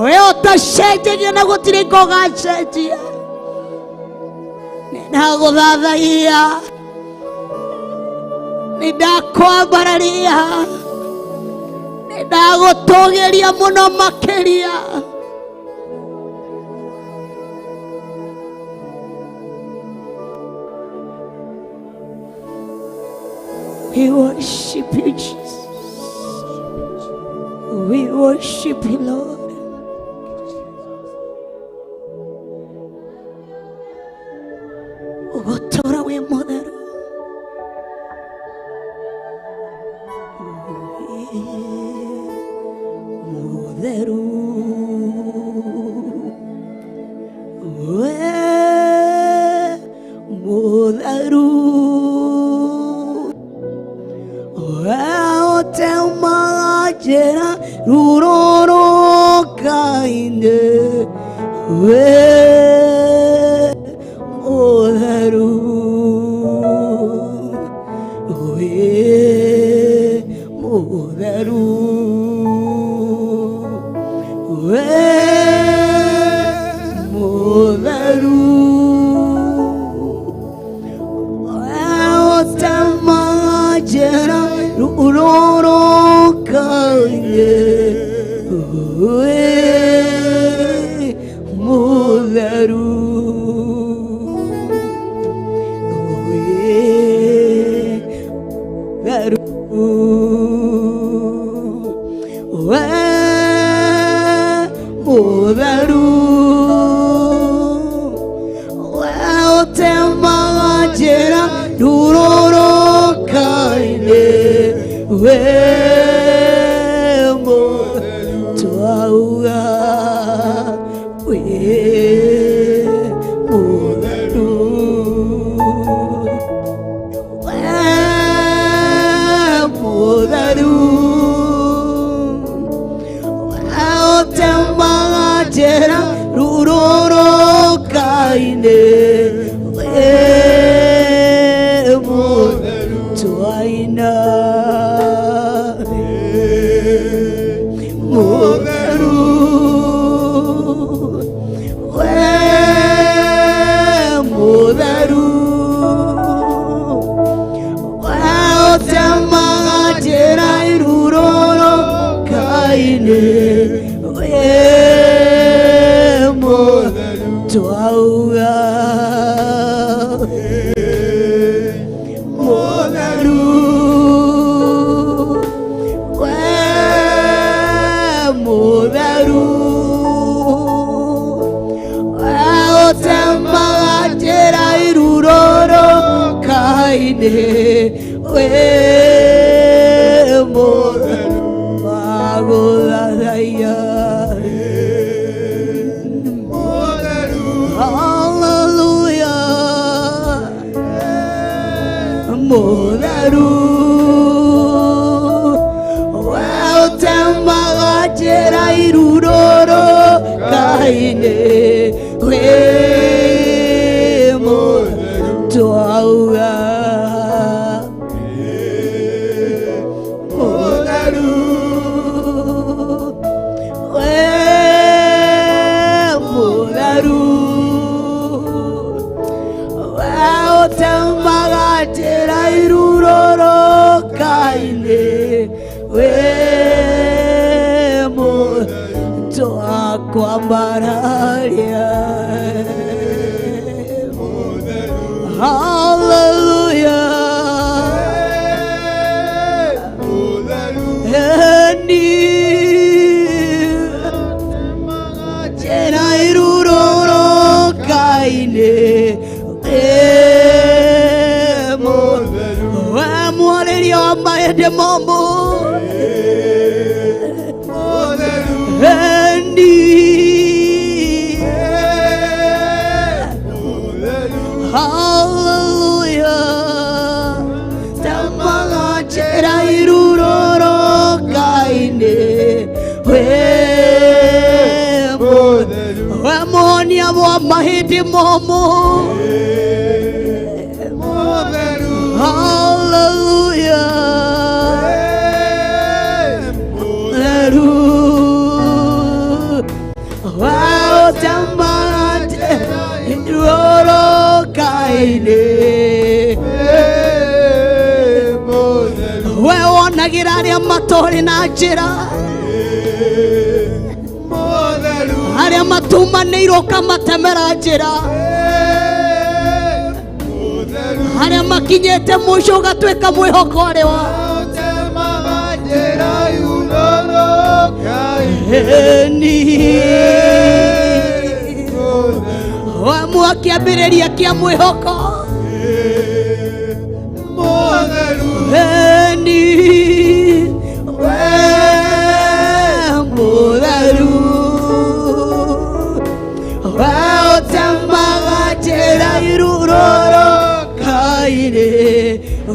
We ũtacenjagia na gũtirĩ hingo ũgacenjia. Nĩndagũthathaia, nĩndakwambararia, nĩndagũtũgĩria mũno makĩria. We worship you, Jesus. We worship you, Lord. Ũgũtũũra wĩ mũtheru. Wĩ mũtheru. Wĩ mũtheru. We ũtemaga njĩra rurũrũka-inĩ. Wĩ mũtheru. Wĩ mũtheru. Wĩ mũtheru. We ũtemaga njĩra rurũrũka-inĩ. Wĩ mũtheru. Wĩ mũtheru. Wĩ mũtheru. We ũtemaga njĩra rurũrũka-inĩ. Wĩ mũtheru. Twauga wĩ mũtheru. Wĩ mũtheru. We ũtemaga njĩra rurũrũka-inĩ. Kaine we Mũtheru wagũthathaiya. Hallelujah. Mũtheru we ũtemaga njĩra irurũrũ kaine wĩ Mũtheru twauga. Mũtheru we Mũtheru we ũtemaga njĩra irurũrũ kaine wĩ Mũtheru twakwambararia. Hallelujah. Eni njĩra irurũrũ kaine wĩ Mũtheru we mwarĩria wa mahĩndĩ momũ. Eni Hallelujah. Temaga njĩra irurũrũ kaine wĩ Mũtheru we mũhonia wa mahĩndĩ momũ. Hallelujah. Mũtheru we ũtemaga njĩra irurũrũ kaine we wonagĩra arĩa matorĩ na njĩra arĩa matumanĩirwo ũkamatemera njĩra arĩa makinyĩte mũico ũgatuĩka mwĩhoko arĩ wa Eni wa mwakĩambĩrĩria kĩa mwĩhoko. Eni we Mũtheru we ũtemaga njĩra irurũrũ kaine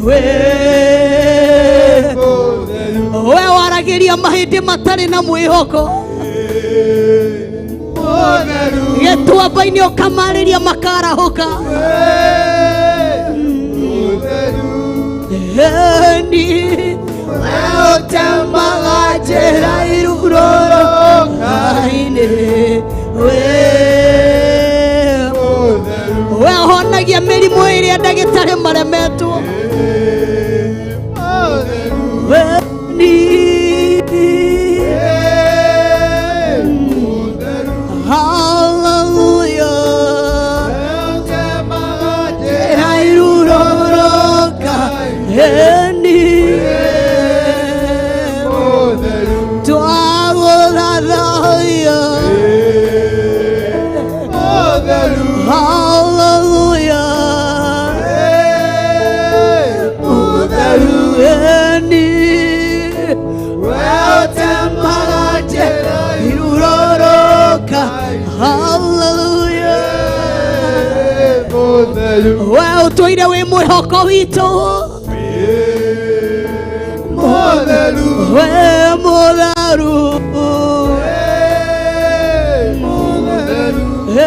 we we waragĩria mahĩndĩ matarĩ na mwĩhoko gĩtuamba-inĩ ũkamarĩria makarahũka. Eni we ũtemaga njĩra irurũrũ kaine we we ũhonagia mĩrimũ ĩrĩa ndagĩtarĩ maremetwo. Eni Hallelujah. Njĩra irurũrũ kaine twagũthathaiya. Hallelujah. Mũtheru eni we ũtemaga njĩra irurũrũka. Hallelujah. We ũtũire wĩ mwĩhoko witũ. We Mũtheru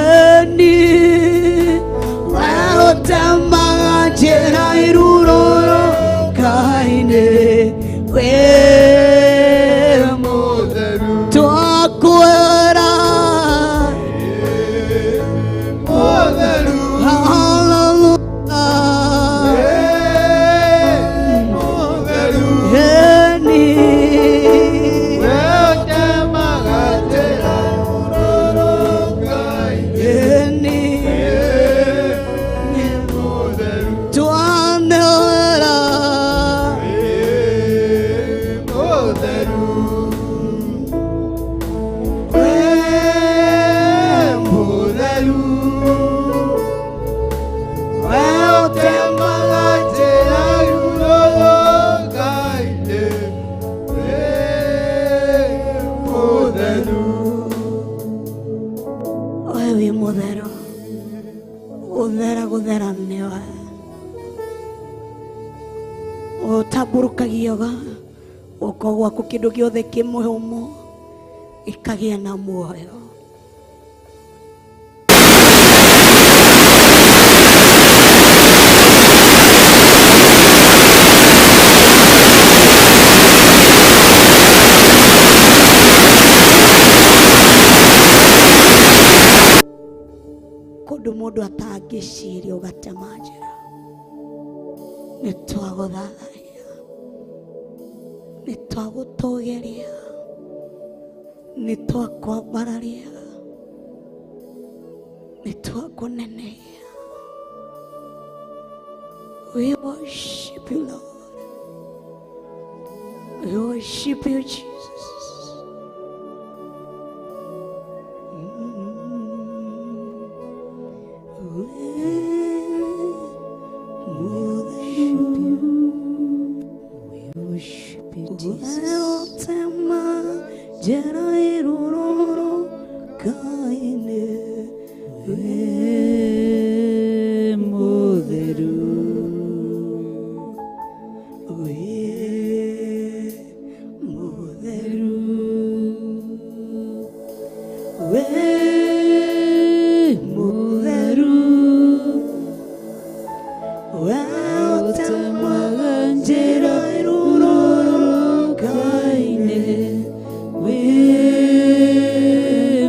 eni we ũtemaga njĩra irurũrũ kaine wĩ Mũtheru twakwĩra. Hallelujah. Eni eni twanera. Ũtambũrũkagia guoko gwaku kĩndũ gĩothe kĩ mũhũmũ gĩkagĩa na muoyo. Kũndũ mũndũ atangĩciria ũgatema njĩra. Nĩ twagũthathaiya, nĩ twagũtũgĩria, nĩ twakwambararia, nĩ twakũnenehia. We worship you, Lord. We worship you, Jesus. We worship you, Jesus. We mutheru. We mutheru. Utemaga njĩra ĩrũrũrũkaine. We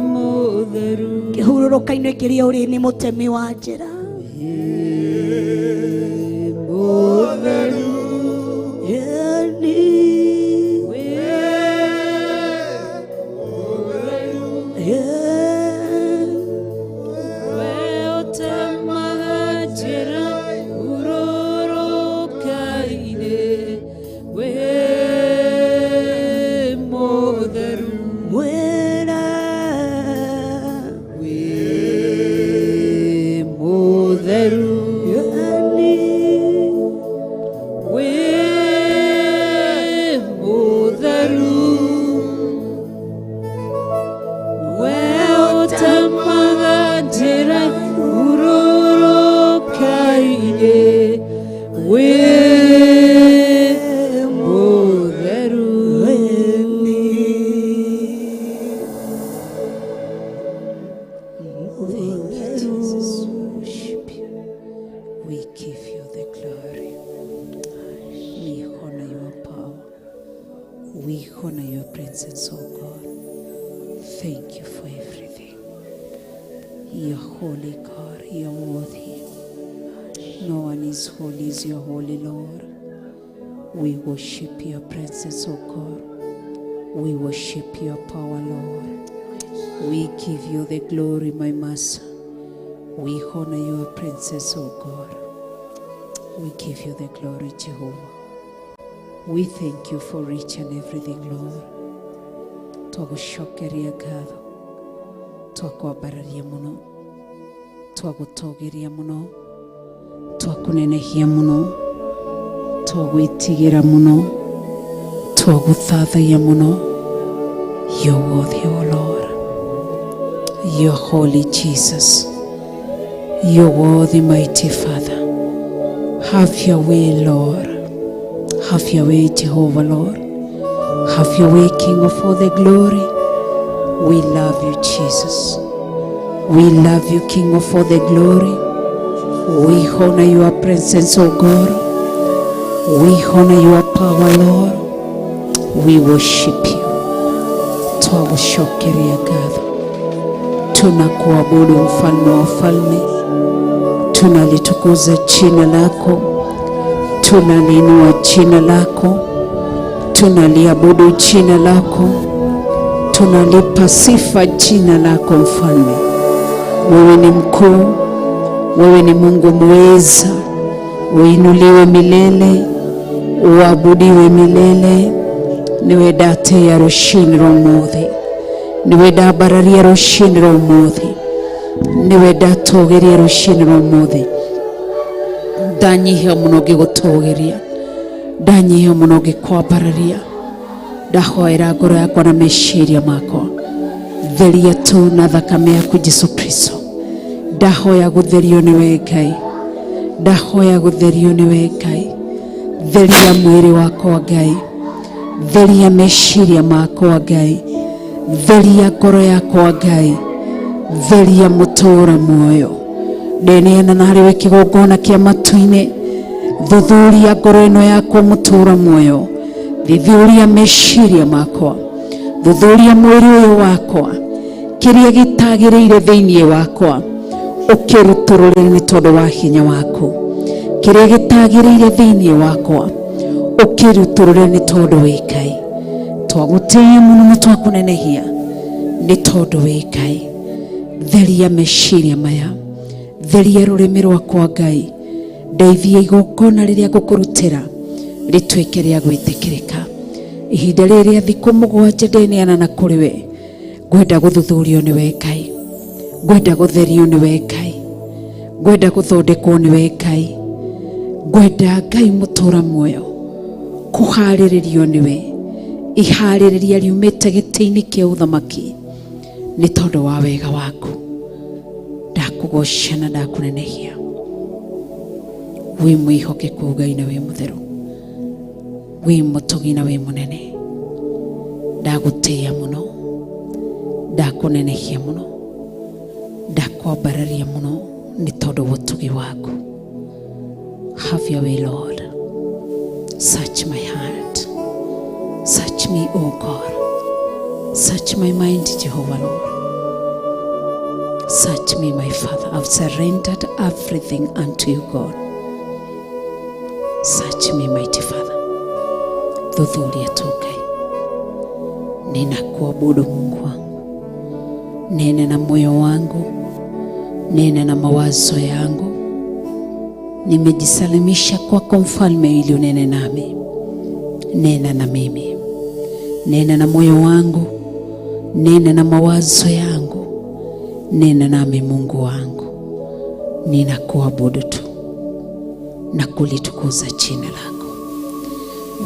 mutheru. Kĩhurũrũka-inĩ kĩrĩa ũrĩ nĩ mũtemi wa njĩra. Mutheru. Ĩni. We Ĩ. We ũtemaga njĩra ũrũrũkaine. We mũtheru. Mwĩre. We mutheru. Ĩni. We mutheru. We ũtemaga njĩra ũrũrũkaine. We mutheru. Ĩni. Thank you, Jesus. We worship you. We give you the glory. We honor your power. We honor your presence, oh God. Thank you for everything. You're holy, God. You're worthy. No one is holy as your holy Lord. We worship your presence, oh God. We worship your power, Lord. We give you the glory, my Master. We honor your presence, O God. We give you the glory, Jehovah. We thank you for each and everything, Lord. Twagũcokeria ngatho, twakwambararia mũno, twagũtũgĩria mũno, twakũnenehia mũno, twagwĩtigĩra mũno, twagũthathaiya mũno. You're worthy, O Lord. You're holy, Jesus. You're worthy, mighty Father. Have your way, Lord. Have your way, Jehovah, Lord. Have your way, King of all the glory. We love you, Jesus. We love you, King of all the glory. We honor your presence, O God. We honor your power, Lord. We worship you. Twagũcokeria ngatho, tunakuabudu mfalme wa falme, tunalitukuza jina lako, tunaliinua jina lako, tunaliabudu jina lako, tunalipa sifa jina lako mfalme. Wewe ni mkuu, wewe ni Mungu mweza, uinuliwe milele, uabudiwe milele. Niwe ndateya rũcinĩ rwa ũmũthĩ, niwe ndambararia rũcinĩ rwa ũmũthĩ, niwe ndatũgĩria rũcinĩ rwa ũmũthĩ. Ndanyihia mũno ngĩgũtũgĩria, ndanyihia mũno ngĩkwambararia, ndahoera ngoro yakwa na meciria makwa, theria tu na thakame yaku Jesu Kristo. Ndahoya gũtherio nĩwe Ngai, Ndahoya gũtherio nĩwe Ngai. Theria mwĩrĩ wakwa Ngai, theria meciria makwa Ngai, theria ngoro yakwa Ngai, theria mũtũũra muoyo. Ndeneana na harĩ we kĩgongona kĩa matu-inĩ. Thuthuria ngoro ĩno yakwa mũtũũra muoyo, thuthuria meciria makwa, thuthuria mwĩrĩ ũyũ wakwa, kĩrĩa gĩtagĩrĩire thĩinĩ wakwa ũkĩrutũrũre nĩ tondũ wa hinya waku. Kĩrĩa gĩtagĩrĩire thĩinĩ wakwa ũkĩrutũrũre nĩ tondũ wĩ Ngai. Twagũtĩĩa mũno na twakũnenehia nĩ tondũ wĩ Ngai. Theria meciria maya, theria rũrĩmĩ rwakwa Ngai, ndeithie igongona rĩrĩa ngũkũrutĩra rĩtuĩke rĩa gwĩtĩkĩrĩka. Ihinda rĩrĩ rĩa thikũ 7 ndeneana na kũrĩ we, ngwenda gũthuthurio nĩwe Ngai, ngwenda gũtherio nĩwe Ngai, ngwenda gũthondekwo nĩwe Ngai, ngwenda Ngai mũtũũra muoyo kũharĩrĩrio nĩwe. Iharĩrĩria riumĩte gĩtĩ-inĩ kĩa ũthamaki nĩ tondũ wa wega waku. Ndakũgoca na ndakũnenehia. Wĩ mwĩhokeku Ngai na wĩ mũtheru, wĩ mũtugi na wĩ mũnene. Ndagũtĩĩa mũno, ndakũnenehia mũno, ndakwambararia mũno nĩ tondũ wa ũtugi waku. Have your way, Lord. Search my heart. Search me, O God. Search my mind, Jehovah Lord. Search me, my Father. I've surrendered everything unto you, God. Search me, mighty Father. Thuthuria tu Ngai. Ninakuabudu Mungu wangu. Nena na moyo wangu, nena na mawazo yangu. Nimejisalimisha kwako Mfalme, ili unene nami. Nena na mimi, nena na moyo wangu, nena na mawazo yangu, nena nami Mungu wangu. Ninakuabudu tu na kulitukuza jina lako.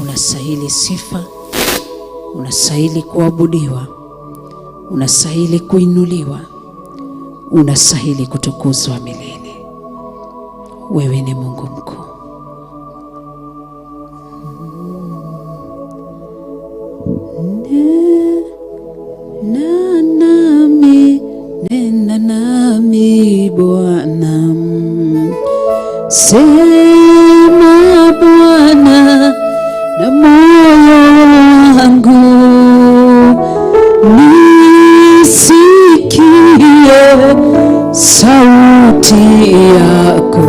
Unastahili sifa, unastahili kuabudiwa, unastahili kuinuliwa, unastahili kutukuzwa milele. Wewe ni Mungu mkuu. Nena nami, nena nami Bwana. Sema Bwana na moyo wangu, nisikie sauti yako.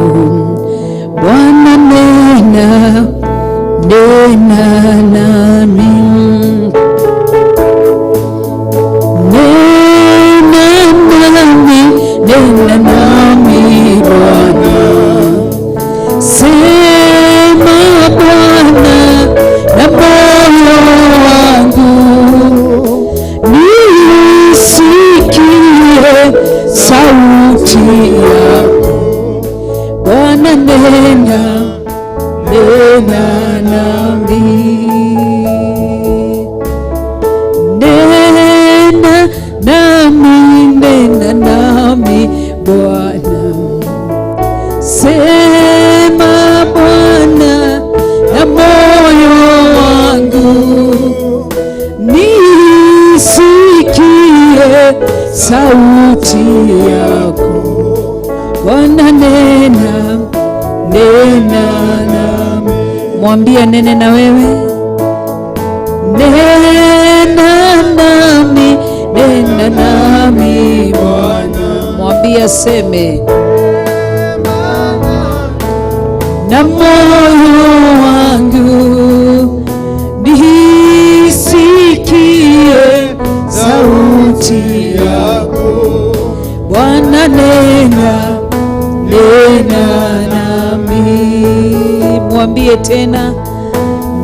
Bwana nena, nena nami. Nena nami, nena nami Bwana. Sema Bwana na moyo wangu, nisikie sauti yako. Bwana nena, nena nami. Nena nami, nena nami Bwana. Sema Bwana na moyo wangu, nisikie sauti yako. Bwana nena, nena nami. Mwambie nene na wewe. Nena nami, nena nami Bwana. Mwambie aseme na moyo wangu, nisikie sauti yako. Bwana nena, nena nami. Mwambie tena,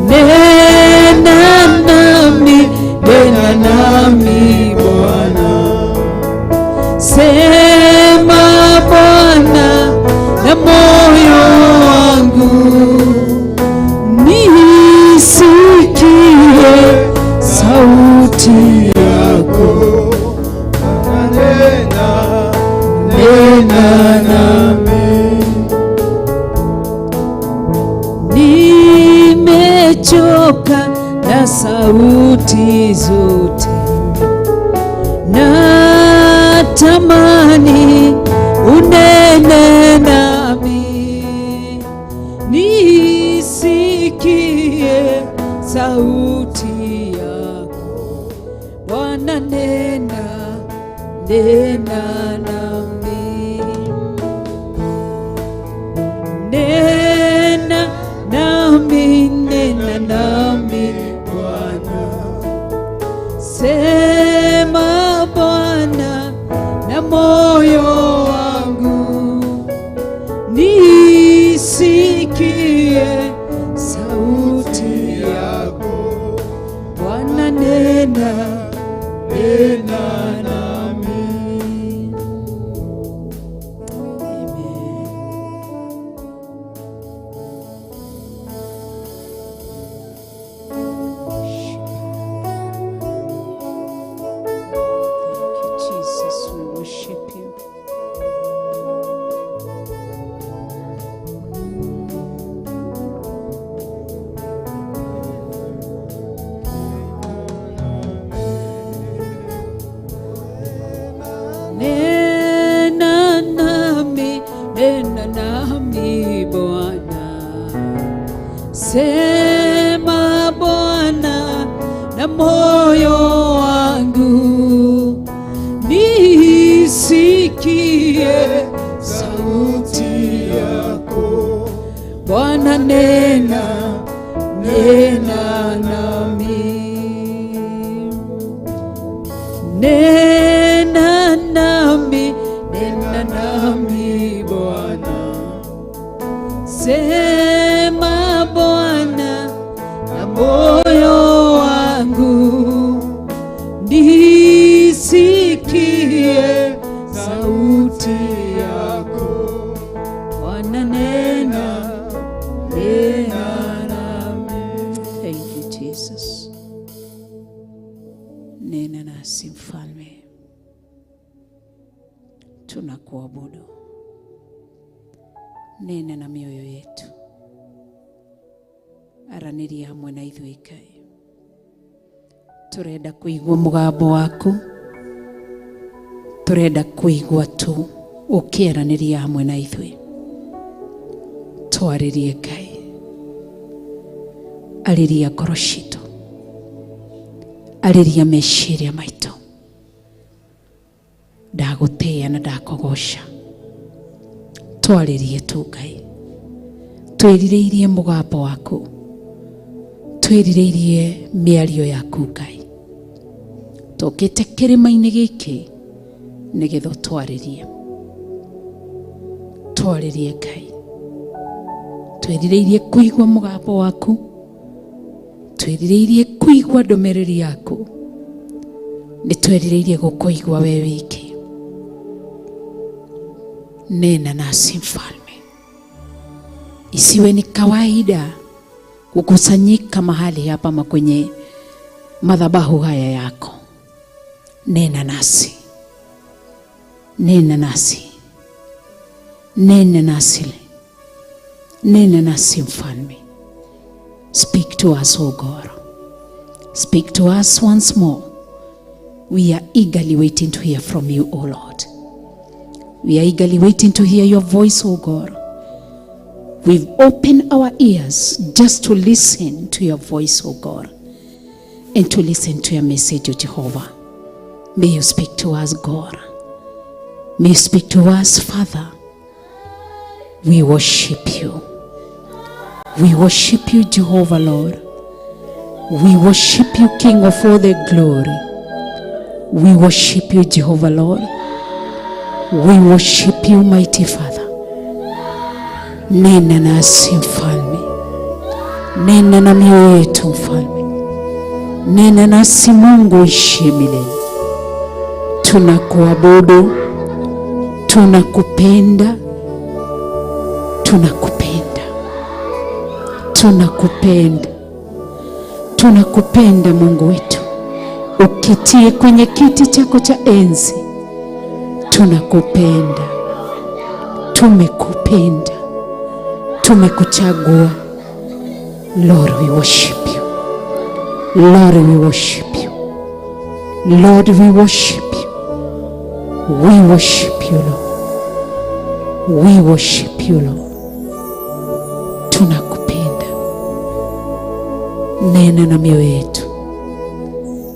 nena nami, nena nami Bwana. Sema Bwana na moyo wangu, nisikie sauti yako. Nena, nena nami. nyoka na sauti zote. Natamani unene nami, nisikie sauti yako. Bwana nena, nena nami. Nena nami, nena nami Bwana. Sema Bwana na moyo wangu, nisikie sauti yako. Bwana nena, nena nami. Amen. Thank you, Jesus. We worship you. Nena nami, nena nami Bwana. Sema Bwana na moyo wangu, nisikie sauti yako. Bwana nena, nena nami. Nena nami, nena nami Bwana. Sema Bwana na moyo wangu, nisikie sauti yako. Bwana nena, nena nami. Thank you, Jesus. Nena nasi Mfalme, tunakuabudu. Nena na mioyo yetu, aranĩria hamwe na ithuĩ Ngai. Tũrenda kũigua mũgambo waku, tũrenda kũigua tu ũkĩaranĩria hamwe na ithuĩ. Twarĩrie Ngai, arĩria ngoro citũ, arĩria meciria maitũ. Ndagũtĩĩa na ndakũgoca. Twarĩrie tu Ngai, twĩrirĩirie mũgambo waku, twĩrirĩirie mĩario yaku Ngai. Tũkĩte kĩrĩma-inĩ gĩkĩ nĩgetha ũtwarĩrie. Twarĩrie Ngai, twĩrirĩirie kũigua mũgambo waku, twĩrirĩirie kũigua ndũmĩrĩri yaku, nĩ twĩrirĩirie gũkũigua we wiki. Nena nasi Mfalme, isiwe ni kawaida kukusanyika mahali hapa ama kwenye madhabahu haya yako. Nena nasi, nena nasi, nena nasi, nena nasi Mfalme. Speak to us, O God. Speak to us once more. We are eagerly waiting to hear from you, O Lord. We are eagerly waiting to hear your voice, O God. We've opened our ears just to listen to your voice, O God, and to listen to your message, O Jehovah. May you speak to us, God. May you speak to us, Father. We worship you. We worship you, Jehovah, Lord. We worship you, King of all the glory. We worship you, Jehovah, Lord. We worship you, mighty Father. Nena nasi Mfalme, nena na mioyo yetu Mfalme, nena nasi Mungu uishie milele. Tunakuabudu, tunakupenda, tunakupenda, tunakupenda, tunakupenda Mungu wetu, ukitie kwenye kiti chako cha enzi. Tunakupenda, tumekupenda, tumekuchagua. Lord, we worship you. Lord, we worship you. Lord, we worship you. We worship you, Lord. We worship you, Lord. Tunakupenda. Nena na mioyo yetu,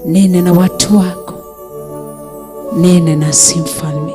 nena na watu wako, nena nasi Mfalme.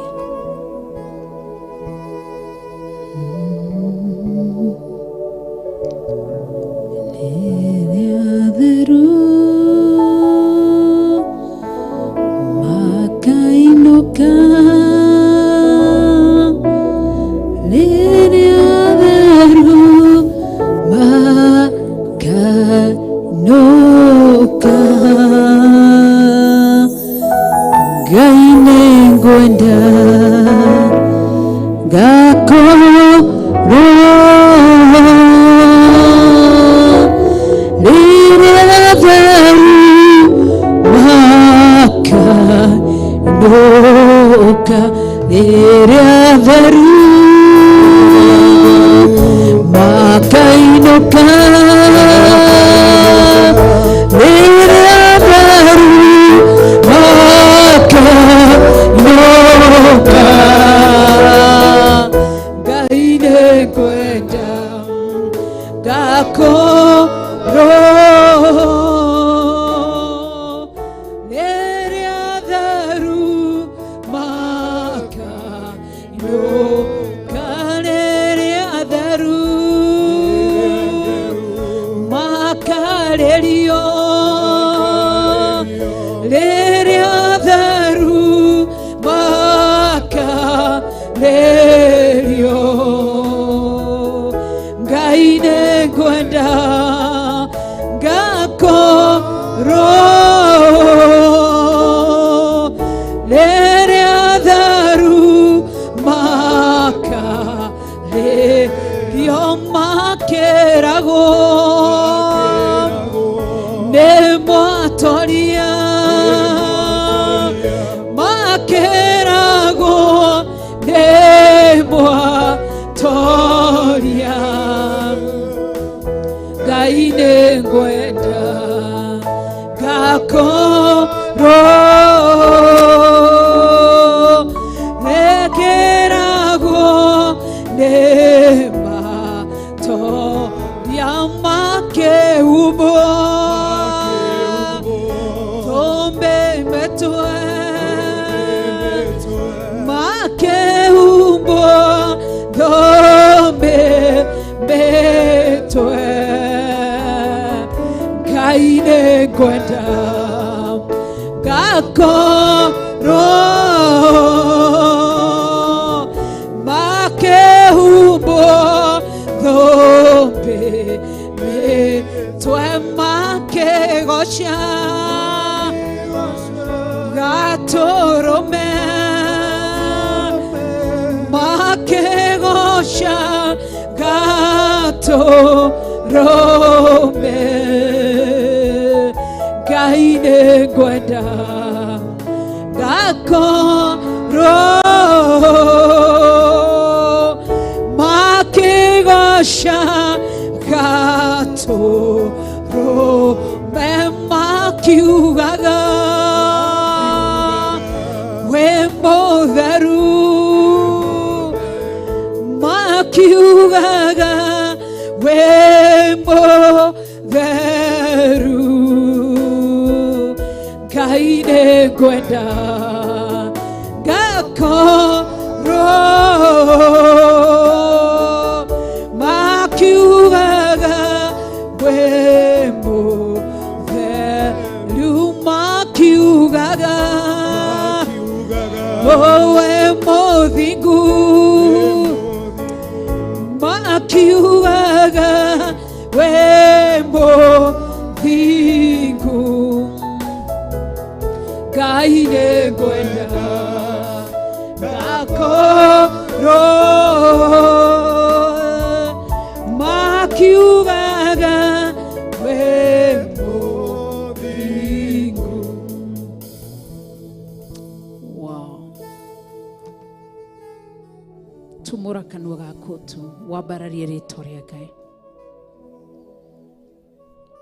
Tumura kanua gaku tu wambararie rĩtwa rĩa Ngai.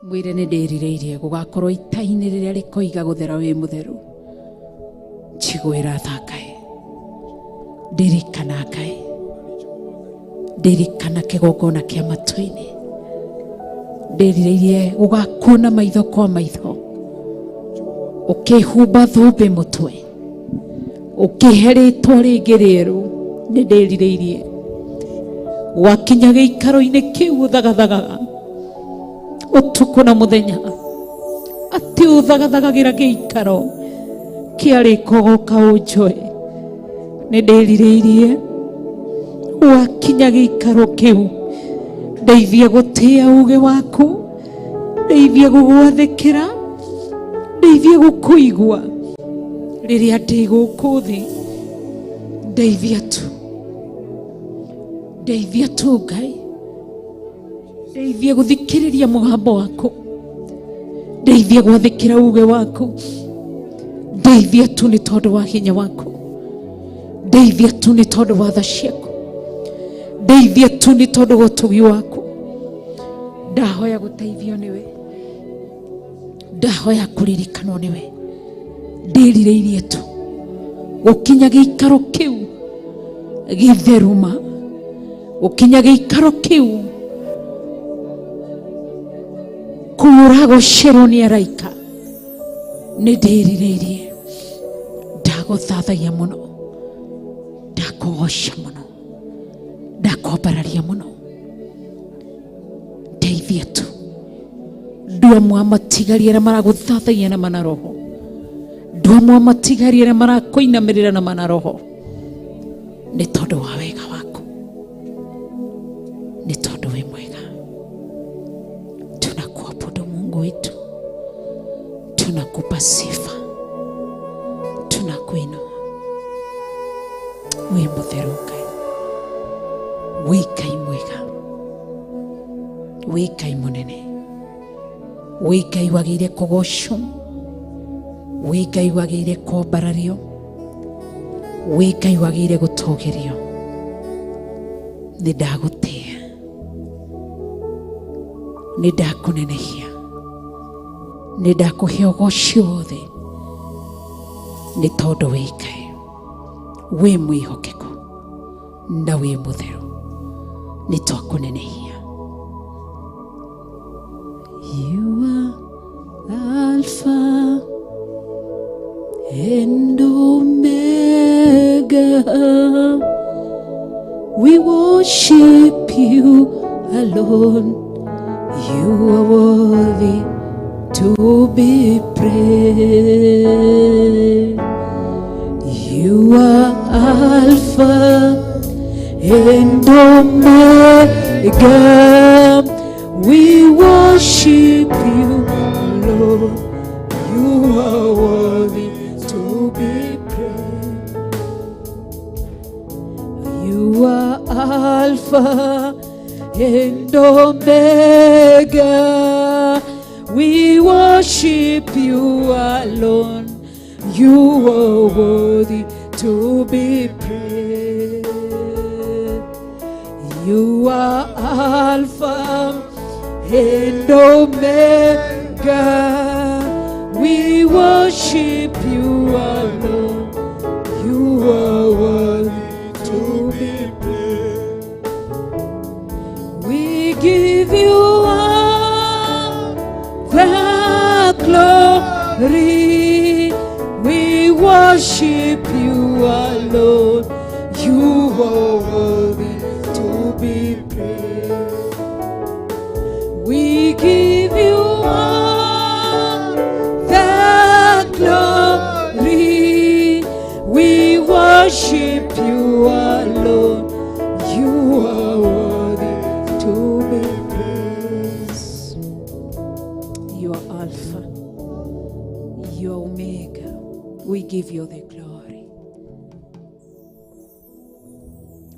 Mwĩre nĩ ndĩrirĩirie gũgakorwo ita-inĩ rĩrĩa rĩkoiga gũthera wĩ mũtheru. Njiguĩra tha Ngai, ndirikana Ngai, ndirikana kĩgongona kĩa matu-inĩ. Ndĩrirĩirie gũgakuona maitho kwa maitho, ũkĩhumba thũmbĩ mũtwe, ũkĩhe rĩtwa rĩngĩ rĩerũ. Nĩ ndĩrirĩirie gwakinya gĩikaro-inĩ kĩu ũthagathagaga ũtukũ na mũthenya, atĩ ũthagathagagĩra gĩikaro kĩa rĩkogoka ũnjoe. Nĩ ndĩrirĩirie gwakinya gĩikaro kĩu, ndeithie gũtĩa uge waku, ndeithie gũgwathĩkĩra, ndeithie gũkũigua rĩrĩa ndĩ gũkũ thĩ. Ndeithia tu, ndeithia tu Ngai, ndeithie gũthikĩrĩria mũgambo waku, ndeithie gwathĩkĩra uge waku, ndeithia tu nĩ tondũ wa hinya waku, ndeithia tu nĩ tondũ wa tha ciaku, ndeithia tu nĩ tondũ wa ũtugi waku. Ndahoya gũteithio nĩwe, ndahoya kũririkanwo nĩwe. Ndĩrirĩirie tu gũkinya gĩikaro kĩu gĩtheruma, gũkinya gĩikaro kĩu kũu ũragũcerwo nĩ araika. Nĩ ndĩrirĩirie, ndagũthathaia mũno, ndakũgoca mũno, ndakwambararia mũno. Ndeithia tu ndua matigari arĩa maragũthathaia na mana roho, ndua matigari arĩa marakũinamĩrĩra na mana roho, nĩ tondũ wa wega waku, nĩ tondũ wĩ mwega. Tunakuabudu Mungu wetu, tunakupa sifa, tunakuinua. Wĩ mũtheru Ngai, wĩ Ngai mwega, wĩ Ngai mũnene, wĩ Ngai wagĩrĩire kũgocwo, wĩ Ngai wagĩrĩire kwambarario, wĩ Ngai wagĩrĩire gũtũgĩrio. Nĩ ndagũtĩa, nĩ ndakũnenehia, nĩ ndakũhe ũgoci wothe, nĩ tondũ wĩ Ngai, wĩ mwĩhokeku na wĩ mũtheru. Nĩ twakũnenehia. You are Alpha and Omega. We worship you alone. You are worthy to be praised. You are Alpha and Omega. We worship you alone. You are worthy to be praised. You are Alpha and Omega. We worship you alone. You are worthy to be praised. You are Alpha and Omega. We worship you alone. You are worthy to be praised. We give you all the glory. We worship you alone. You are worthy to be praised. We give you all the glory. We worship you alone. You are worthy to be praised. You are Alpha, you are Omega. We give you the glory.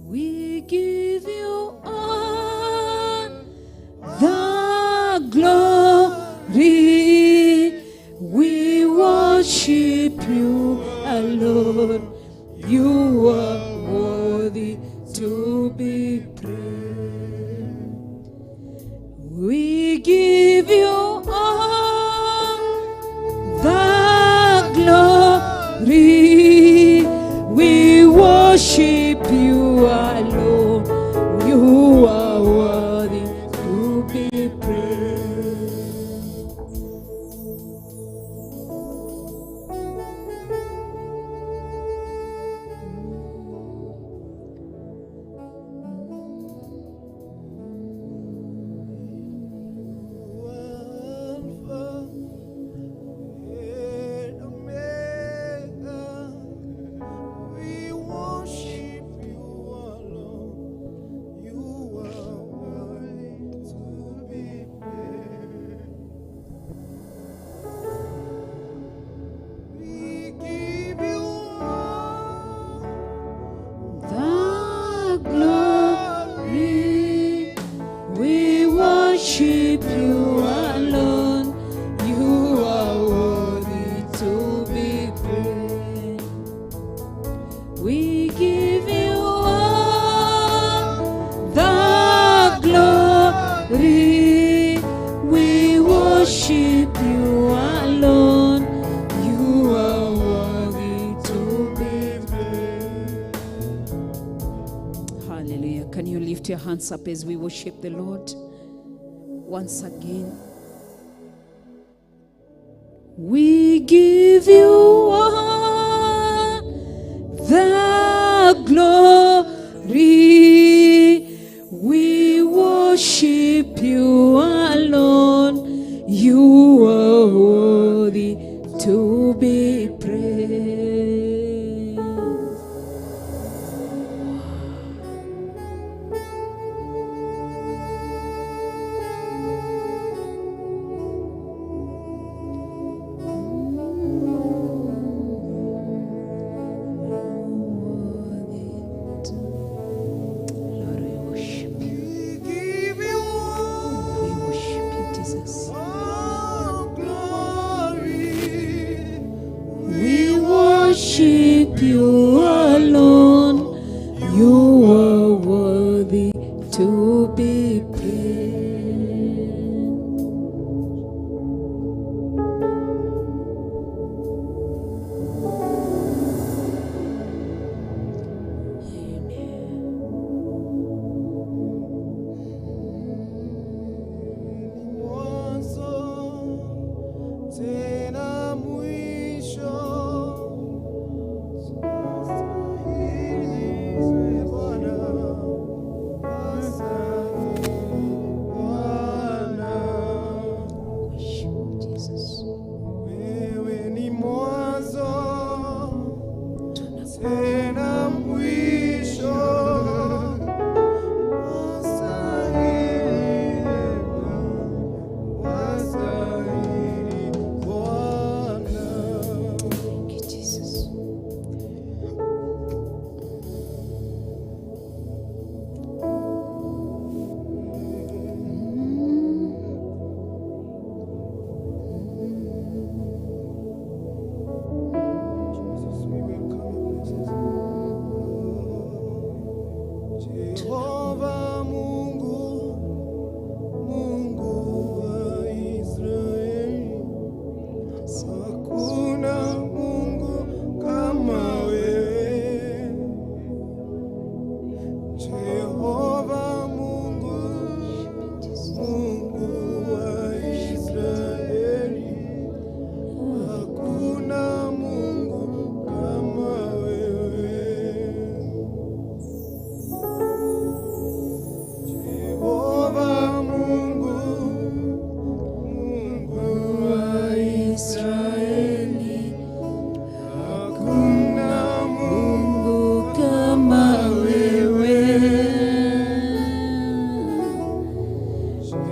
We give you all the glory. We worship you alone. You are worthy to be praised. We give you worship you alone. You are worthy to be praised. We give you all the glory. We worship you alone. You are worthy to be praised. Hallelujah. Can you lift your hands up as we worship the Lord once again? We give you all the glory. We worship you alone. You are worthy to be praised. Lord, we worship you. We give you We worship you, Jesus. all glory. We worship you alone. You are worthy to be praised. Amen. Mwanzo tena mwisho, wastahili Bwana, wastahili Bwana. Worship Jesus. Wewe ni mwanzo tena mwisho, wastahili wastahili Bwana. Thank you, Jesus. Jesus, we welcome your presence. Jehova Mungu, Mungu wa Israeli, hakuna Mungu kama wewe. Jehova Mungu, Mungu wa Israeli, hakuna Mungu kama wewe. Jehova Mungu, Mungu wa Israeli, hakuna Mungu Mungu kama wewe.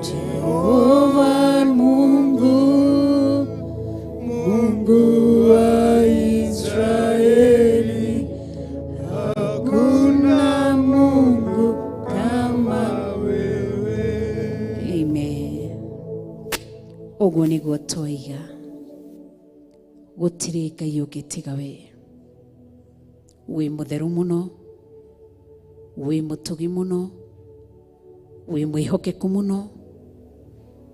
Jehova Mungu, Mungu wa Israeli, hakuna Mungu kama wewe. Amen. Ũguo nĩguo twoiga gũtirĩ Ngai ũngĩ tiga we. Wĩ mũtheru mũno, wĩ mũtugi mũno, wĩ mwĩhokeku mũno,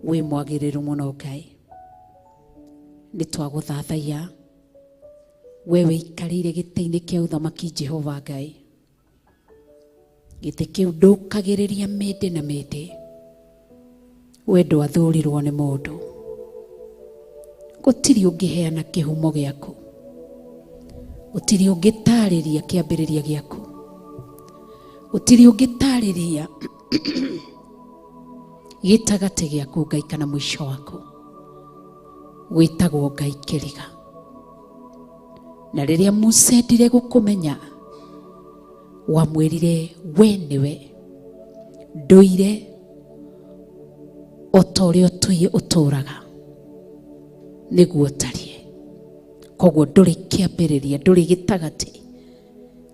wĩ mwagĩrĩru mũno Ngai. Nĩ twagũthathaiya we wĩikarĩire gĩtĩ-inĩ kĩa ũthamaki Jehova Ngai. Gĩtĩ kĩu ndũkagĩrĩria mĩndĩ na mĩndĩ. We ndwathurirwo nĩ mũndũ. Gũtirĩ ũngĩheana kĩhumo gĩaku. Gũtirĩ ũngĩtarĩria kĩambĩrĩria gĩaku. Gũtirĩ ũngĩtarĩria gĩtagatĩ gĩaku Ngai kana mũico waku. Wĩtagwo Ngai kĩriga. Na rĩrĩa Musa endire gũkũmenya, wamwĩrire we nĩwe ndũire o ta ũrĩa ũtũire ũtũraga nĩguo ũtariĩ. Koguo ndũrĩ kĩambĩrĩria, ndũrĩ gĩtagatĩ,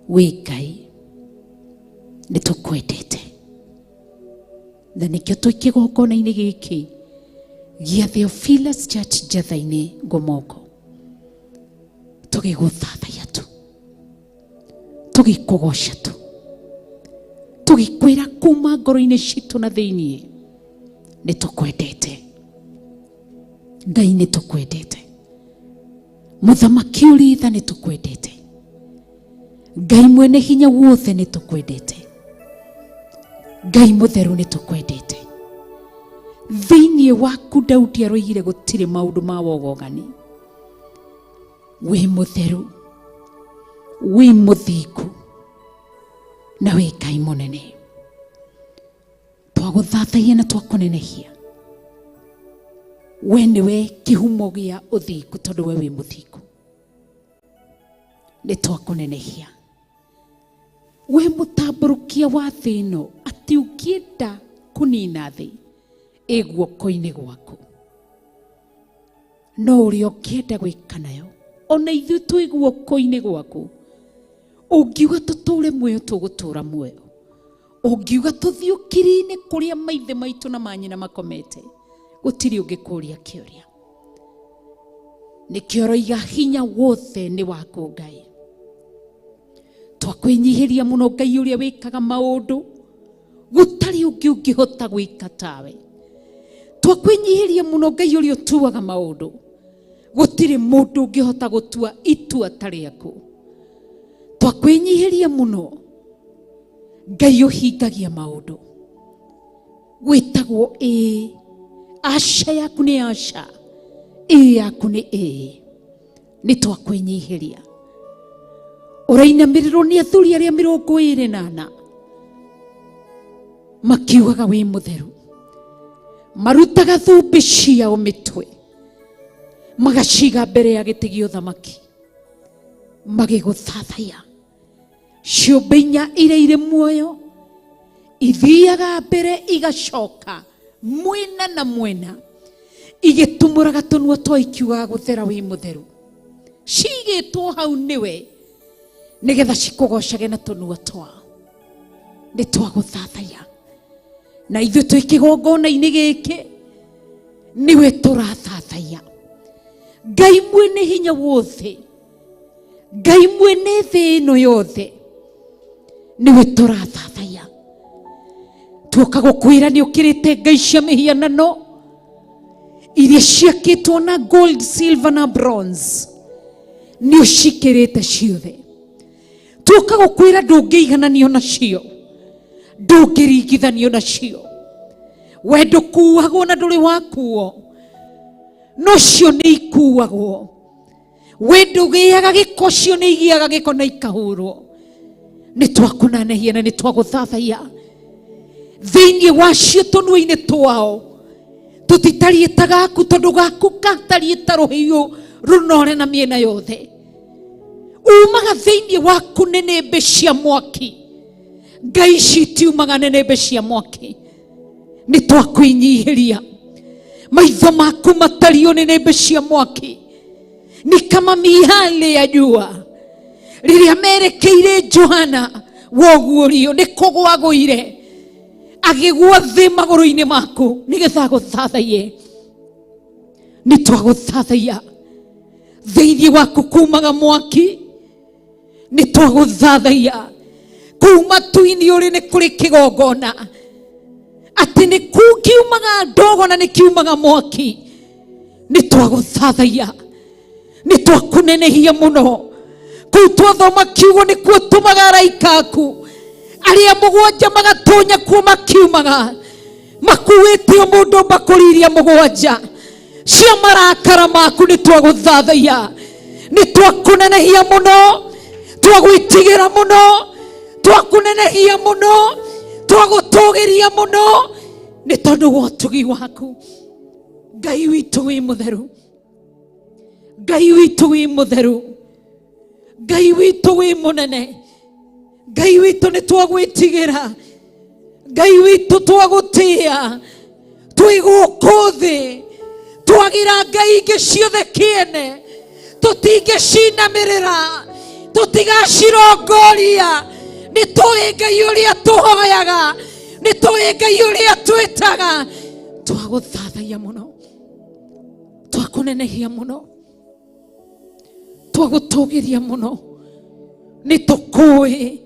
wĩ Ngai. Nĩ tũkwendete. Na nĩkĩo twĩ kĩgongona-inĩ gĩkĩ gĩa Theophilus Church Njatha-inĩ Ngomoko, tũgĩgũthathaiya tu, tũgĩkũgoca tu, tũgĩkwĩra kuma ngoro-inĩ citũ na thĩiniĩ nĩ tũkwendete Ngai, nĩ tũkwendete Mũthamaki ũrĩ tha, nĩ tũkwendete Ngai mwene hinya wothe, nĩ tũkwendete Ngai mũtheru, nĩ tũkwendete. Thĩinĩ waku Daudi aroigire gũtirĩ maũndũ ma wogogani. Wĩ mũtheru, wĩ mũthingu, na wĩ Ngai mũnene. Twagũthathaia na twakũnenehia. We nĩwe kĩhumo gĩa ũthingu, tondũ we wĩ mũthingu. Nĩ twakũnenehia. We mũtambũrũkia wa thĩ ĩno, atĩ ũngĩenda kũnina thĩ ĩ guoko-inĩ gwaku, no ũrĩa ũngĩenda gwĩka nayo, ona ithuĩ twĩ guoko-inĩ gwaku. Ũngiuga tũtũre muoyo, tũgũtũra muoyo. Ũngiuga tũthiĩ ũkiri-inĩ kũrĩa maithe maitũ na manyina makomete, gũtirĩ ũngĩkũria kĩũria. Nĩkĩo ũroiga hinya wothe nĩ waku Ngai. Twakwĩnyihĩria mũno Ngai ũrĩa wĩkaga maũndũ gũtarĩ ũngĩ ũngĩhota gwĩka tawe. Twakwĩnyihĩria mũno Ngai ũrĩa ũtuaga maũndũ, gũtirĩ mũndũ ũngĩhota gũtua itua ta rĩaku. Twakwĩnyihĩria mũno Ngai ũhingagia maũndũ, gwĩtagwo ĩĩ, aca yaku nĩ aca, ĩĩ yaku nĩ ĩĩ. Nĩ twakwĩnyihĩria. Ũrainamĩrĩrwo nĩ athuri arĩa 24 makiugaga wĩ mũtheru, marutaga thũmbĩ ciao mĩtwe magaciga mbere ya gĩtĩ gĩa ũthamaki magĩgũthathaiya. Ciũmbe inya iria irĩ muoyo ithiaga mbere igacoka mwena na mwena, igĩtumũraga tũnua twa ikiugaga gũthera wĩ mũtheru. Cigĩtwo hau nĩwe nĩgetha cikũgocage na tũnua twao. Nĩ twagũthathaiya na ithuĩ twĩ kĩgongona-inĩ gĩkĩ, nĩwe tũrathathaiya Ngai mwene hinya wothe, Ngai mwene thĩ ĩno yothe, nĩwe tũrathathaiya. Tuoka gũkwĩra nĩ ũkĩrĩte ngai cia mĩhianano iria ciakĩtwo na gold, silver na bronze, nĩ ũcikĩrĩte ciothe. Tuoka gũkwĩra ndũngĩigananio nacio, ndũngĩringithanio nacio. We ndũkuagwo na ndũrĩ wakuo, no cio nĩ ikuagwo. We ndũgĩaga gĩko, cio nĩ igĩaga gĩko na ikahũrwo. Nĩ twakũnanehia na nĩ twagũthathaiya. Thĩinĩ wacio tũnua-inĩ twao tũtitariĩ ta gaku, tondũ gaku gatariĩ ta rũhiũ rũnore na mĩena yothe. Umaga thĩinĩ waku nĩnĩmbĩ cia mwaki. Ngai ici itiumaga nĩnĩmbĩ cia mwaki. Nĩ twakwĩnyihĩria. Maitho maku matariũ nĩnĩmbĩ cia mwaki, ni kama mihale ya jua. Rĩrĩa merekeire Johana woguũrio nĩ kũgwagũire, agĩgwa thĩ magũrũ-inĩ maku nĩgetha agũthathaiye. Nĩ twagũthathaiya. Thĩinĩ waku kumaga mwaki, nĩ twagũthathaiya. Kũu matu-inĩ ũrĩ nĩ kũrĩ kĩgongona, atĩ nĩ kiumaga ndogo na nĩ kiumaga mwaki. Nĩ twagũthathaiya, nĩ twakũnenehia mũno. Kũu twathoma kiugo nĩkuo tũmaga araika aku arĩa mũgwanja magatonya kuo, makiumaga makuĩte o mũndũ mbakũri iria mũgwanja cia marakara maku. Nĩ twagũthathaiya, nĩ twakũnenehia mũno, twagwĩtigĩra mũno, twakũnenehia mũno, twagũtũgĩria mũno nĩ tondũ wa ũtugi waku. Ngai witũ wĩ mũtheru, Ngai witũ wĩ mũtheru, Ngai witũ wĩ mũnene, Ngai witũ nĩ twagwĩtigĩra, Ngai witũ twagũtĩa. Twĩ gũkũ thĩ twagira ngai ingĩ ciothe kĩene, tũtingĩcinamĩrĩra, tũtigacirongoria. Nĩ tũĩ Ngai ũrĩa tũhoyaga. Nĩ tũĩ Ngai ũrĩa twĩtaga. Twagũthathaia mũno, twakũnenehia mũno, twagũtũgĩria mũno. Nĩ tũkũĩ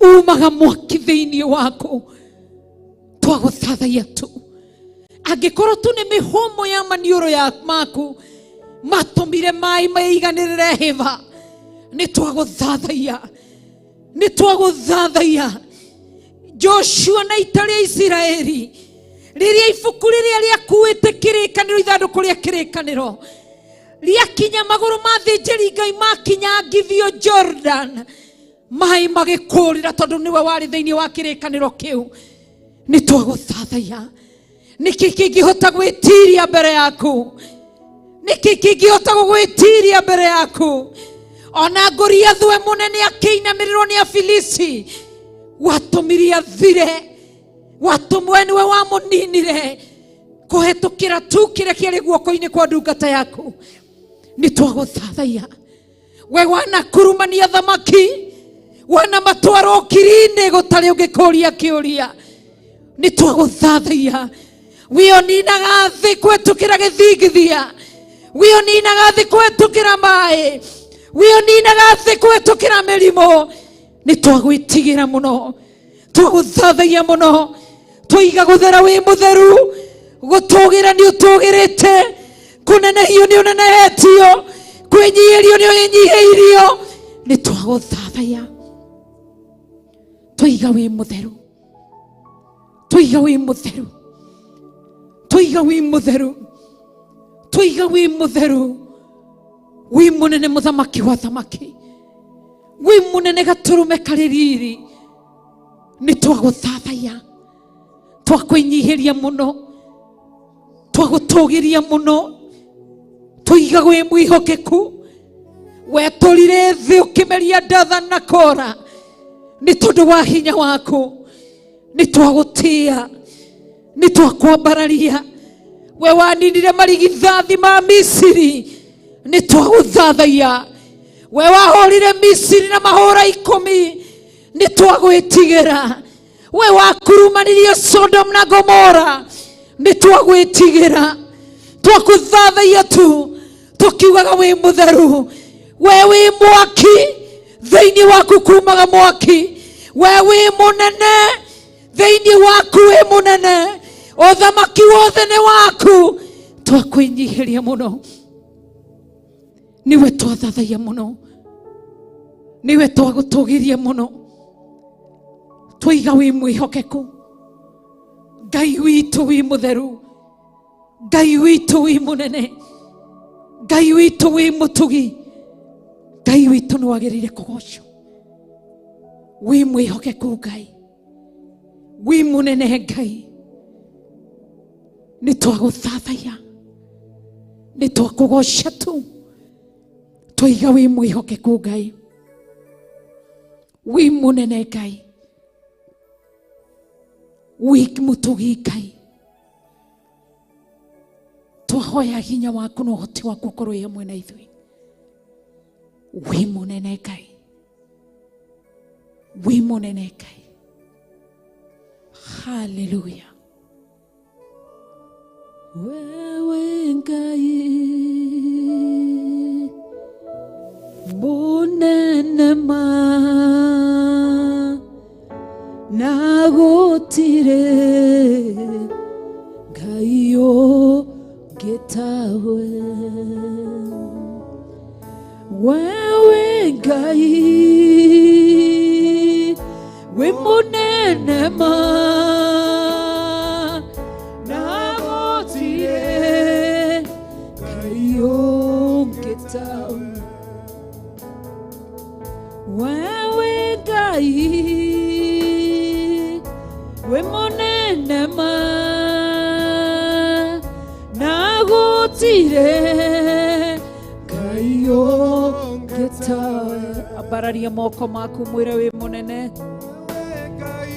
umaga mwaki thĩinĩ waku. Twagũthathaia tu. Angĩkorwo tu nĩ mĩhũmũ ya maniũrũ ya maku matũmire maĩ maiganĩrĩre hĩba, nĩ twagũthathaia, nĩ twagũthathaia. Joshua na ita rĩa Isiraeli rĩrĩa ibuku rĩrĩa rĩakuĩte kĩrĩkanĩro, ithandũkũ rĩa kĩrĩkanĩro rĩakinya magũrũ ma thĩnjĩri Ngai makinyangithio Jordan, maĩ magĩkũrĩra tondũ nĩwe warĩ thĩinĩ wa kĩrĩkanĩro kĩu. Nĩ twagũthathaia. Nĩkĩ kĩngĩhota gwĩtiria mbere yaku? Nĩkĩ kĩngĩhota gũgwĩtiria mbere yaku? Ona Goliathu we mũnene akĩinamĩrĩrwo nĩ Afilisti, watũmire athire, watũmwe nĩwe wamũninire kũhetũkĩra tu kĩrĩa kĩarĩ guoko-inĩ kwa ndungata yaku. Nĩ twagũthathaia. We wanakurumania thamaki, wana matwaro ngiri-inĩ gũtarĩ ũngĩkũria kĩũria. Nĩ twagũthathaia. Wĩoninaga thĩ kũhetũkĩra gĩthingithia, wĩoninaga thĩ kũhetũkĩra maĩ, wĩoninaga thĩ kũhetũkĩra mĩrimũ. Nĩ twagwĩtigĩra mũno, twagũthathaia mũno. Twaiga gũthera wĩ mũtheru, gũtũgĩra nĩ ũtũgĩrĩte, kũnenehio nĩ ũnenehetio, kwĩnyihĩrio nĩ ũnyihĩirio. Nĩ twagũthathaia. Twaiga wĩ mũtheru, twaiga wĩ mũtheru, twaiga wĩ mũtheru, twaiga wĩ mũtheru. Wĩ mũnene mũthamaki wa thamaki, wĩ mũnene gatũrũme karĩ riri. Nĩ twagũthathaia, twakwĩnyihĩria mũno, twagũtũgĩria mũno. Twaiga wĩ mwĩhokeku. Wetũrire thĩ ũkĩmeria Dathan na Kora nĩ tondũ wa hinya waku. Nĩ twagũtĩa, nĩ twakwambararia. We waninire marigithathi ma Misiri, nĩ twagũthathaia. We wahũrire Misiri na mahũra 10, nĩ twagwĩtigĩra. We wakurumanirie Sodom na Gomora, nĩ twagwĩtigĩra. Twakũthathaia tu tũkiugaga wĩ mũtheru. We wĩ mwaki, thĩinĩ waku kumaga mwaki. We wĩ mũnene, thĩinĩ waku wĩ mũnene. Ũthamaki wothe nĩ waku. Twakwĩnyihĩria mũno, nĩwe twathathaia mũno, nĩwe twagũtũgĩria mũno. Twaiga wĩ mwĩhokeku Ngai witũ, wĩ mũtheru Ngai witũ, wĩ mũnene Ngai witũ, wĩ mũtugi Ngai witũ, nĩ wagĩrĩire kũgocwo. Wĩ mwĩhokeku Ngai, wĩ mũnene Ngai. Nĩ twagũthathaia, nĩ twakũgoca tu. Twaiga wĩ mwĩhokeku Ngai, wĩ mũnene Ngai, wĩ mũtugi Ngai. Twahoya hinya waku na ũhoti waku ũkorwo wĩ hamwe na ithuĩ. Wĩ mũnene Ngai, wĩ mũnene Ngai. Haleluya. Wewe Ngai mũnene ma, na gũtirĩ Ngai ũngĩ tawe. Wewe Ngai wĩ mũnene ma, na gũtirĩ Ngai ũngĩ tawe. Wewe Ngai wĩ mũnene ma, na gũtirĩ Ngai ũngĩ tawe. Ambararia moko maku mwĩre wĩ mũnene. Ngai.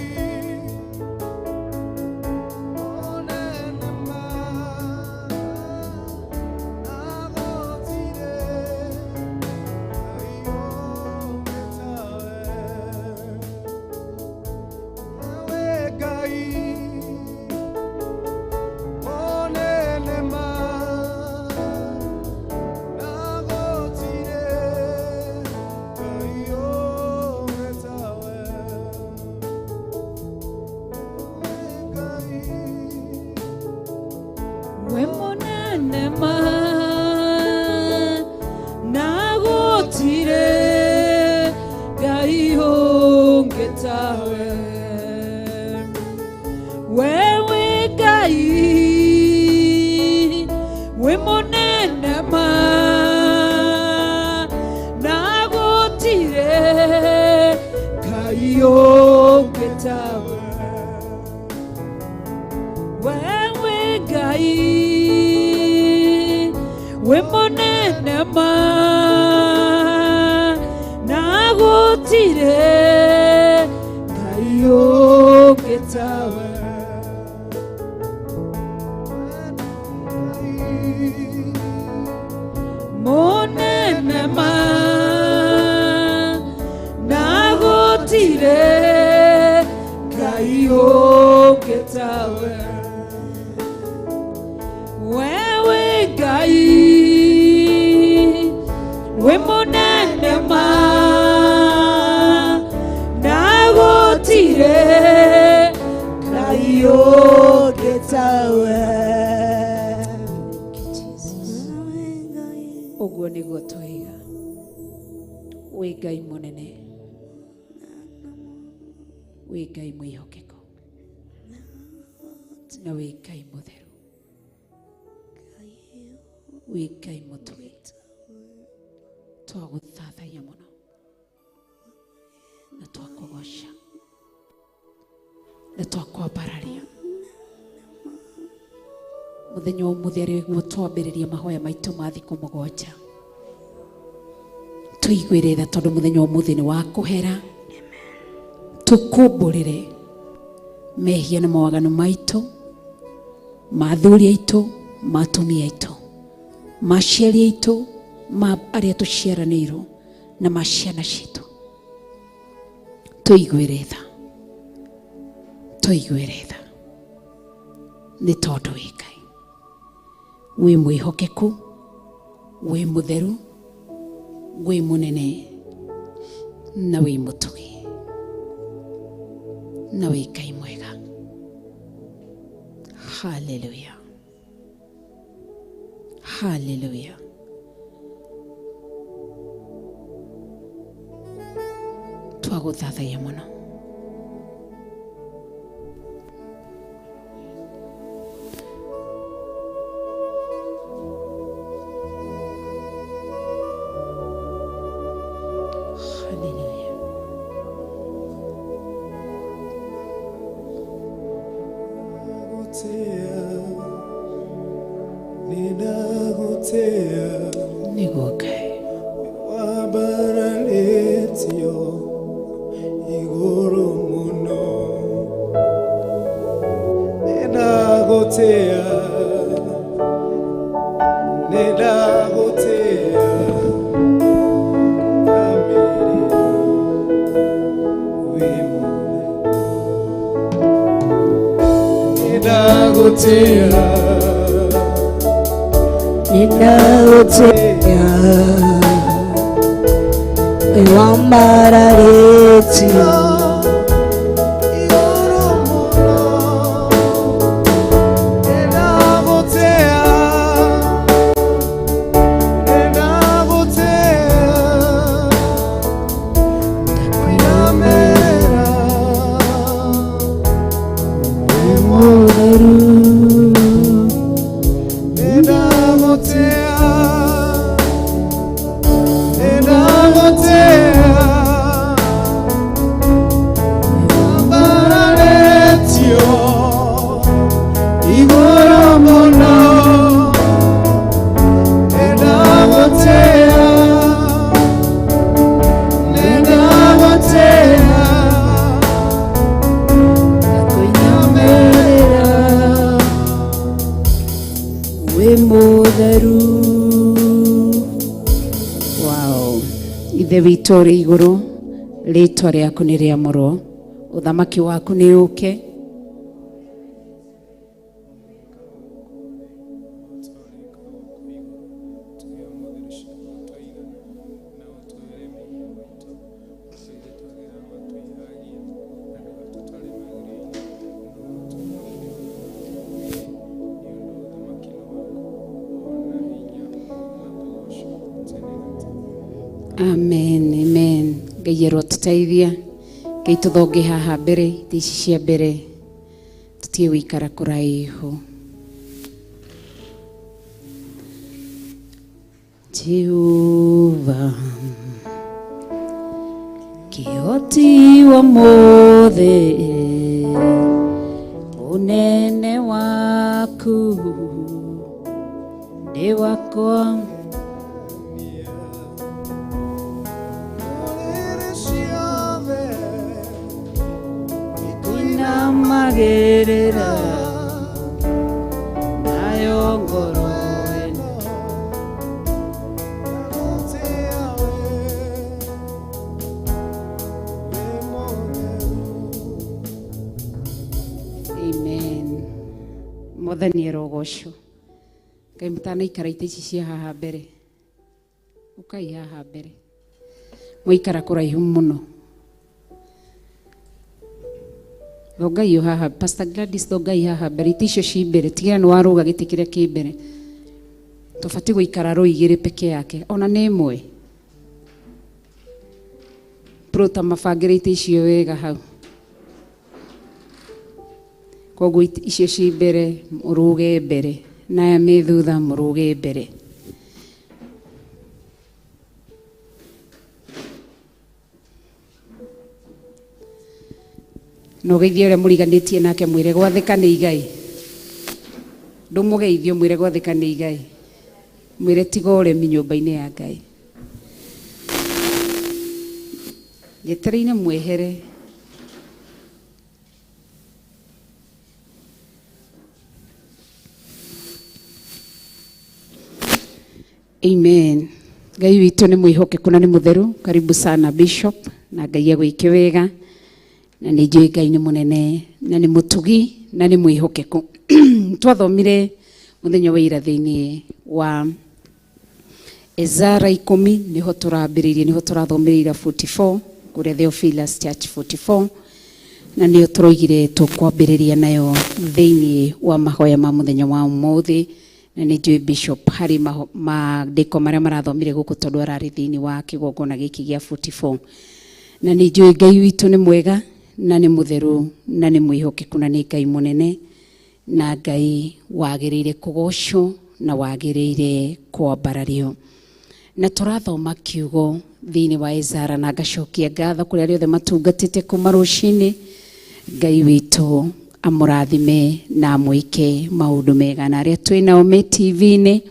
Wĩ mũnene ma na gũtirĩ Ngai ũngĩ tawe. We wĩ Ngai wĩ mũnene ma na gũtirĩ Ngai ũngĩ tawe. We wĩ Ngai wĩ mũnene ma na gũtirĩ Ngai ũngĩ tawe. Mũnene ma na gũtirĩ Ngai ũngĩ tawe. We wĩ Ngai wĩ mũnene ma na gũtirĩ Ngai ũngĩ tawe. Ũguo nĩguo twaiga wĩ Ngai mũnene, wĩ Ngai mwĩhokeku, na wĩ Ngai mũtheru, wĩ Ngai mũtugi. Twagũthathaiya mũno na twakũgoca na twakwambararia mũthenya wa ũmũthĩ arĩguo twambĩrĩria mahoya maitũ ma thikũ mũgwanja. Tũiguĩre tha tondũ mũthenya wa ũmũthĩ nĩ wa kũhera. Tũkũmbũrĩre mehia na mawaganu maitũ, ma athuri aitũ, ma atumia aitũ, ma aciari aitũ, ma arĩa tũciaranĩirwo na ma ciana citũ. Tũiguĩre tha, tũiguĩre tha nĩ tondũ wĩ Ngai wĩ mwĩhokeku, wĩ mũtheru, wĩ mũnene na wĩ mũtugi na wĩ Ngai mwega. Haleluya, haleluya. Twagũthathaiya mũno. Haleluya. Ninagotea, Nĩguo Ngai. wambararĩtio igũrũ mũno. Nĩndagũtĩa, nĩndagũtĩa, ndamĩrĩra wĩ mũnene. Nĩndagũtĩa, Nĩndagũtĩa wambararĩtio igũrũ mũno. Nĩndagũtĩa, nĩndagũtĩa, ndamĩrĩra wĩ mũtheru. Nĩndagũtĩa, nĩndagũtĩa, wambararĩtio igũrũ mũno. Nĩndagũtĩa, nĩndagũtĩa, Ndakũinamĩrĩra wĩ mũtheru. Wow. Ithe witũ ũrĩ igũrũ, rĩtwa rĩaku nĩ rĩamũrwo, ũthamaki waku nĩ ũke. Amen, amen. Ngai arotũteithia. Ngai tũthonge haha mbere, itĩ ici cia mbere, tũtige gũikara kũraihu. Jehova kĩhoti wa mothe, ũnene waku nĩ wakwa. Inamagĩrĩra nayo ngoro ĩno. Amen. Mwathani arogocwo. Ngai mũtanaikara itĩ ici cia haha mbere, ũkai haha mbere, mwaikara kũraihu mũno. Thongai haha, Pastor Gladys, thongai haha mbere, itĩ icio ci mbere, tigĩrĩra nĩ warũga gĩtĩ kĩrĩa kĩ mbere. Tũbatiĩ gũikara rũ igĩrĩ peke yake, ona nĩ ĩmwe. Prota mabangĩre itĩ icio wega hau. Koguo icio ci mbere mũrũge mbere, na aya me thutha mũrũge mbere. Na ũgeithie ũrĩa mũriganĩtie nake, mwĩre gwathĩka nĩ igai. Ndũmũgeithie ũmwĩre gwathĩka nĩ igai. Mwĩre tiga ũremi nyũmba-inĩ ya Ngai. Njetereire mwehere. Amen. Ngai witũ nĩ mwĩhokeku na nĩ mũtheru. Karibu sana Bishop, na Ngai agwĩke wega. Na nĩ njũĩ Ngai nĩ mũnene na nĩ mũtugi na nĩ mwĩhokeku. Twathomire mũthenya wa ira thĩinĩ wa Ezara 10, nĩho tũrambĩrĩirie, nĩho tũrathomeire ira 44 kũrĩa Theophilus Church 44, na nĩyo tũroigire tũkwambĩrĩria nayo thĩinĩ wa mahoya ma mũthenya wa ũmũthĩ. Na nĩ njũĩ Bishop harĩ maandĩko marĩa marathomire gũkũ tondũ ararĩ thĩinĩ wa kĩgongona gĩkĩ gĩa 44. Na nĩ njũĩ Ngai witũ nĩ mwega na nĩ mũtheru na nĩ mwĩhokeku na nĩ Ngai mũnene na Ngai wagĩrĩire kũgocwo na wagĩrĩire kwambarario. Na tũrathoma kiugo thĩinĩ wa Ezara, na ngacokia ngatho kũrĩ arĩa othe matungatĩte kuma rũcinĩ. Ngai witũ amũrathime na amwĩke maũndũ mega. Na arĩa twĩ nao me TV-inĩ,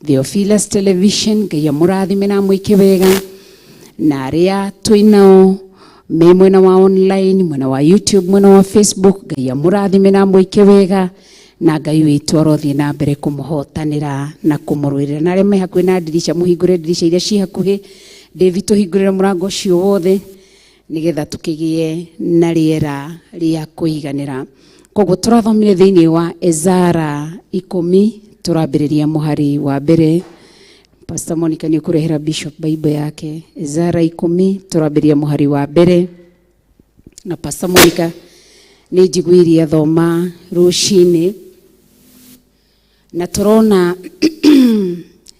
Theophilus Television, Ngai amũrathime na amwĩke wega. Na arĩa twĩ nao me mwena wa online, mwena wa YouTube, mwena wa Facebook, Ngai amũrathime na amwĩke wega. Na Ngai witũ arothiĩ na mbere kũmũhotanĩra na kũmũrũĩrĩra. Na arĩa me hakuhĩ na ndirica, mũhingũre ndirica iria ci hakuhĩ. David, tũhingũrĩre mũrango ũcio wothe nĩgetha tũkĩgĩe na rĩera rĩa kũiganĩra. Koguo tũrathomire thĩinĩ wa Ezara 10, tũrambĩrĩria mũhari wa mbere. Pastor Monica nĩ ũkũrehera Bishop Bible yake. Ezara 10, tũrambĩrĩria mũhari wa mbere. Na Pastor Monica nĩ njiguirie athoma rũcinĩ, na tũrona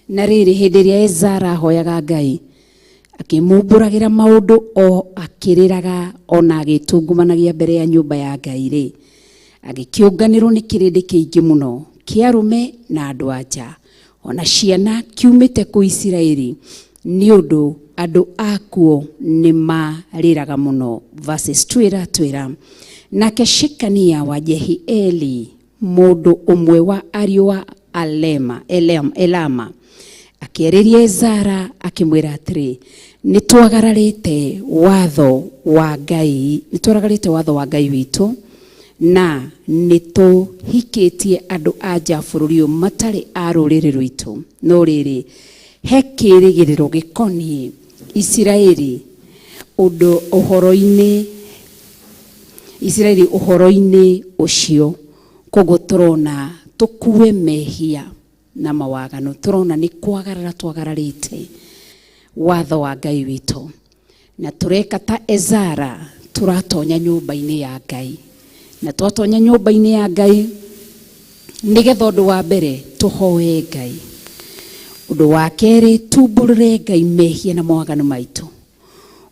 na rĩrĩ hĩndĩ ĩrĩa Ezara ahoyaga Ngai akĩmumbũragĩra maũndũ o akĩrĩraga ona agĩtungumanagia mbere ya nyũmba ya Ngai rĩ, agĩkĩũnganĩrwo nĩ kĩrĩndĩ kĩingĩ mũno kĩa arũme na andũ a nja ona ciana kiumĩte kũ Isiraeli, nĩ ũndũ andũ akuo nĩ marĩraga mũno. Verses 2 ĩratwĩra, nake Shekania wa Jehieli, mũndũ ũmwe wa ariũ a Elama, akĩarĩria Ezara akĩmwĩra atĩrĩ, nĩ twagararĩte watho wa Ngai, nĩ twaragarĩte watho wa Ngai witũ, na nĩ tũhikĩtie andũ a nja bũrũri ũyũ matarĩ a rũrĩrĩ rwitũ. No rĩrĩ, he kĩĩrĩgĩrĩro gĩkoniĩ Isiraeli ũndũ ũhoro-inĩ Isiraeli ũhoro-inĩ ũcio. Koguo tũrona tũkue mehia na mawaganu, tũrona nĩ kwagarara twagararĩte watho wa Ngai witũ, na tũreka ta Ezara, tũratonya nyũmba-inĩ ya Ngai. Na twatonya nyũmba-inĩ ya Ngai nĩgetha ũndũ wa mbere tũhoe Ngai. Ũndũ wa kerĩ, tumbũrĩre Ngai mehia na mawaganu maitũ.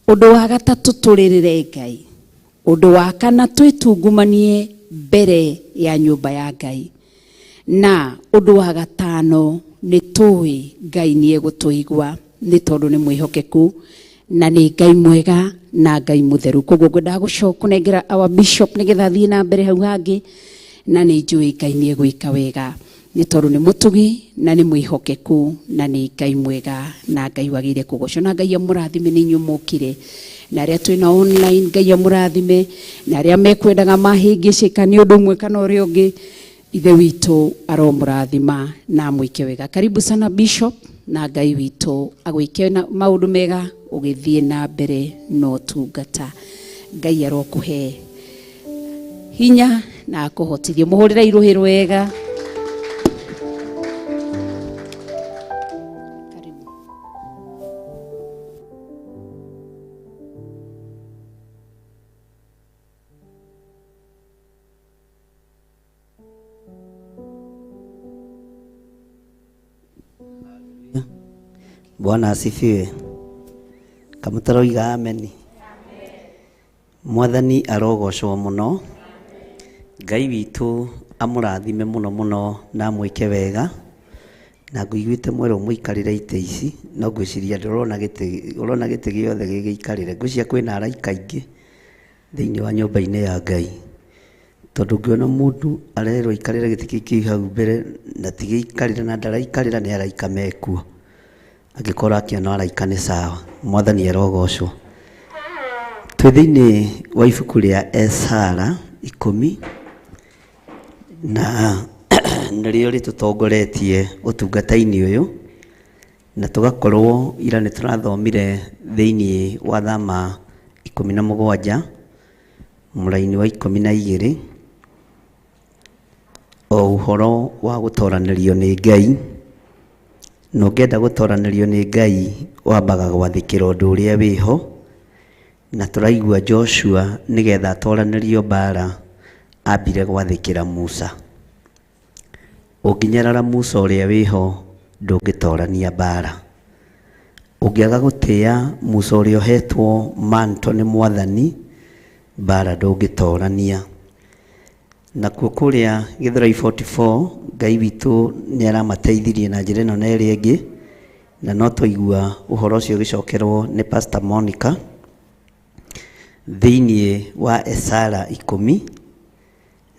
Ũndũ wa gatatũ, tũrĩrĩre Ngai. Ũndũ wa kana, twĩtungumanie mbere ya nyũmba ya Ngai. Na ũndũ wa gatano, nĩ tũĩ Ngai nĩ egũtũigua nĩ tondũ nĩ mwĩhokeku na nĩ Ngai mwega na Ngai mũtheru. Koguo ngwendaga kũnengera our bishop nĩgetha athiĩ na mbere hau hangĩ, na nĩ njũĩ Ngai nĩ egwĩka wega nĩ tondũ nĩ mũtugi na nĩ mwĩhokeku na nĩ Ngai mwega na Ngai wagĩrĩire kũgocwo. Na Ngai amũrathime nĩ inyuĩ mũkire, na arĩa twĩna online Ngai amũrathime, na arĩa mekwendaga mahĩngĩcĩka nĩ ũndũ ũmwe kana ũrĩa ũngĩ, Ithe witũ aromũrathima na amwĩke wega. Karibu sana Bishop, na Ngai witũ agwĩke na maũndũ mega ũgĩthiĩ na mbere na ũtungata. Ngai arokũhe hinya na akũhotithie. Mũhũrĩre irũhĩ rwega. Karibu. Bwana asifiwe. Kamũtaroiga ameni. Mwathani arogocwo mũno. Ngai witũ amũrathime mũno mũno na amwĩke wega. Na ngũiguĩte mwerwo mũikarĩre itĩ ici, no ngwĩciria ndũrona gĩtĩ, ũrona gĩtĩ gĩothe gĩgĩikarĩre. Ngwĩciria kwĩna araika aingĩ thĩinĩ wa nyũmba-inĩ ya Ngai. Tondũ ũngĩona mũndũ arerwo aikarĩre gĩtĩ kĩu kĩ hau mbere na ti gĩikarĩre na ndaraikarĩra nĩ araika mekuo. Angĩkorwo akĩona araika nĩ sawa. Mwathani arogocwo. Twĩ thĩinĩ wa ibuku rĩa Esara 10 na nĩrĩo rĩtũtongoretie ũtungata-inĩ ũyũ, na tũgakorwo ira nĩ tũrathomire thĩinĩ wa Thama 17 mũraini wa 12 o ũhoro wa gũtoranĩrio nĩ Ngai. Na ũngĩenda gũtoranĩrio nĩ Ngai wambaga gwathĩkĩra ũndũ ũrĩa wĩho, na tũraigua Joshua nĩgetha atoranĩrio mbara ambire gwathĩkĩra Musa. Ũngĩnyarara Musa ũrĩa wĩho ndũngĩtorania mbara. Ũngĩaga gũtĩa Musa ũrĩa ũhetwo manto nĩ Mwathani, mbara ndũngĩtorania. Nakuo kũrĩa Gĩthũrai 44 Ngai witũ nĩ aramateithirie na njĩra ĩno na ĩrĩa ĩngĩ, na no twaigua ũhoro ũcio ũgĩcokerwo nĩ Pastor Monica thĩinĩ wa Esara 10,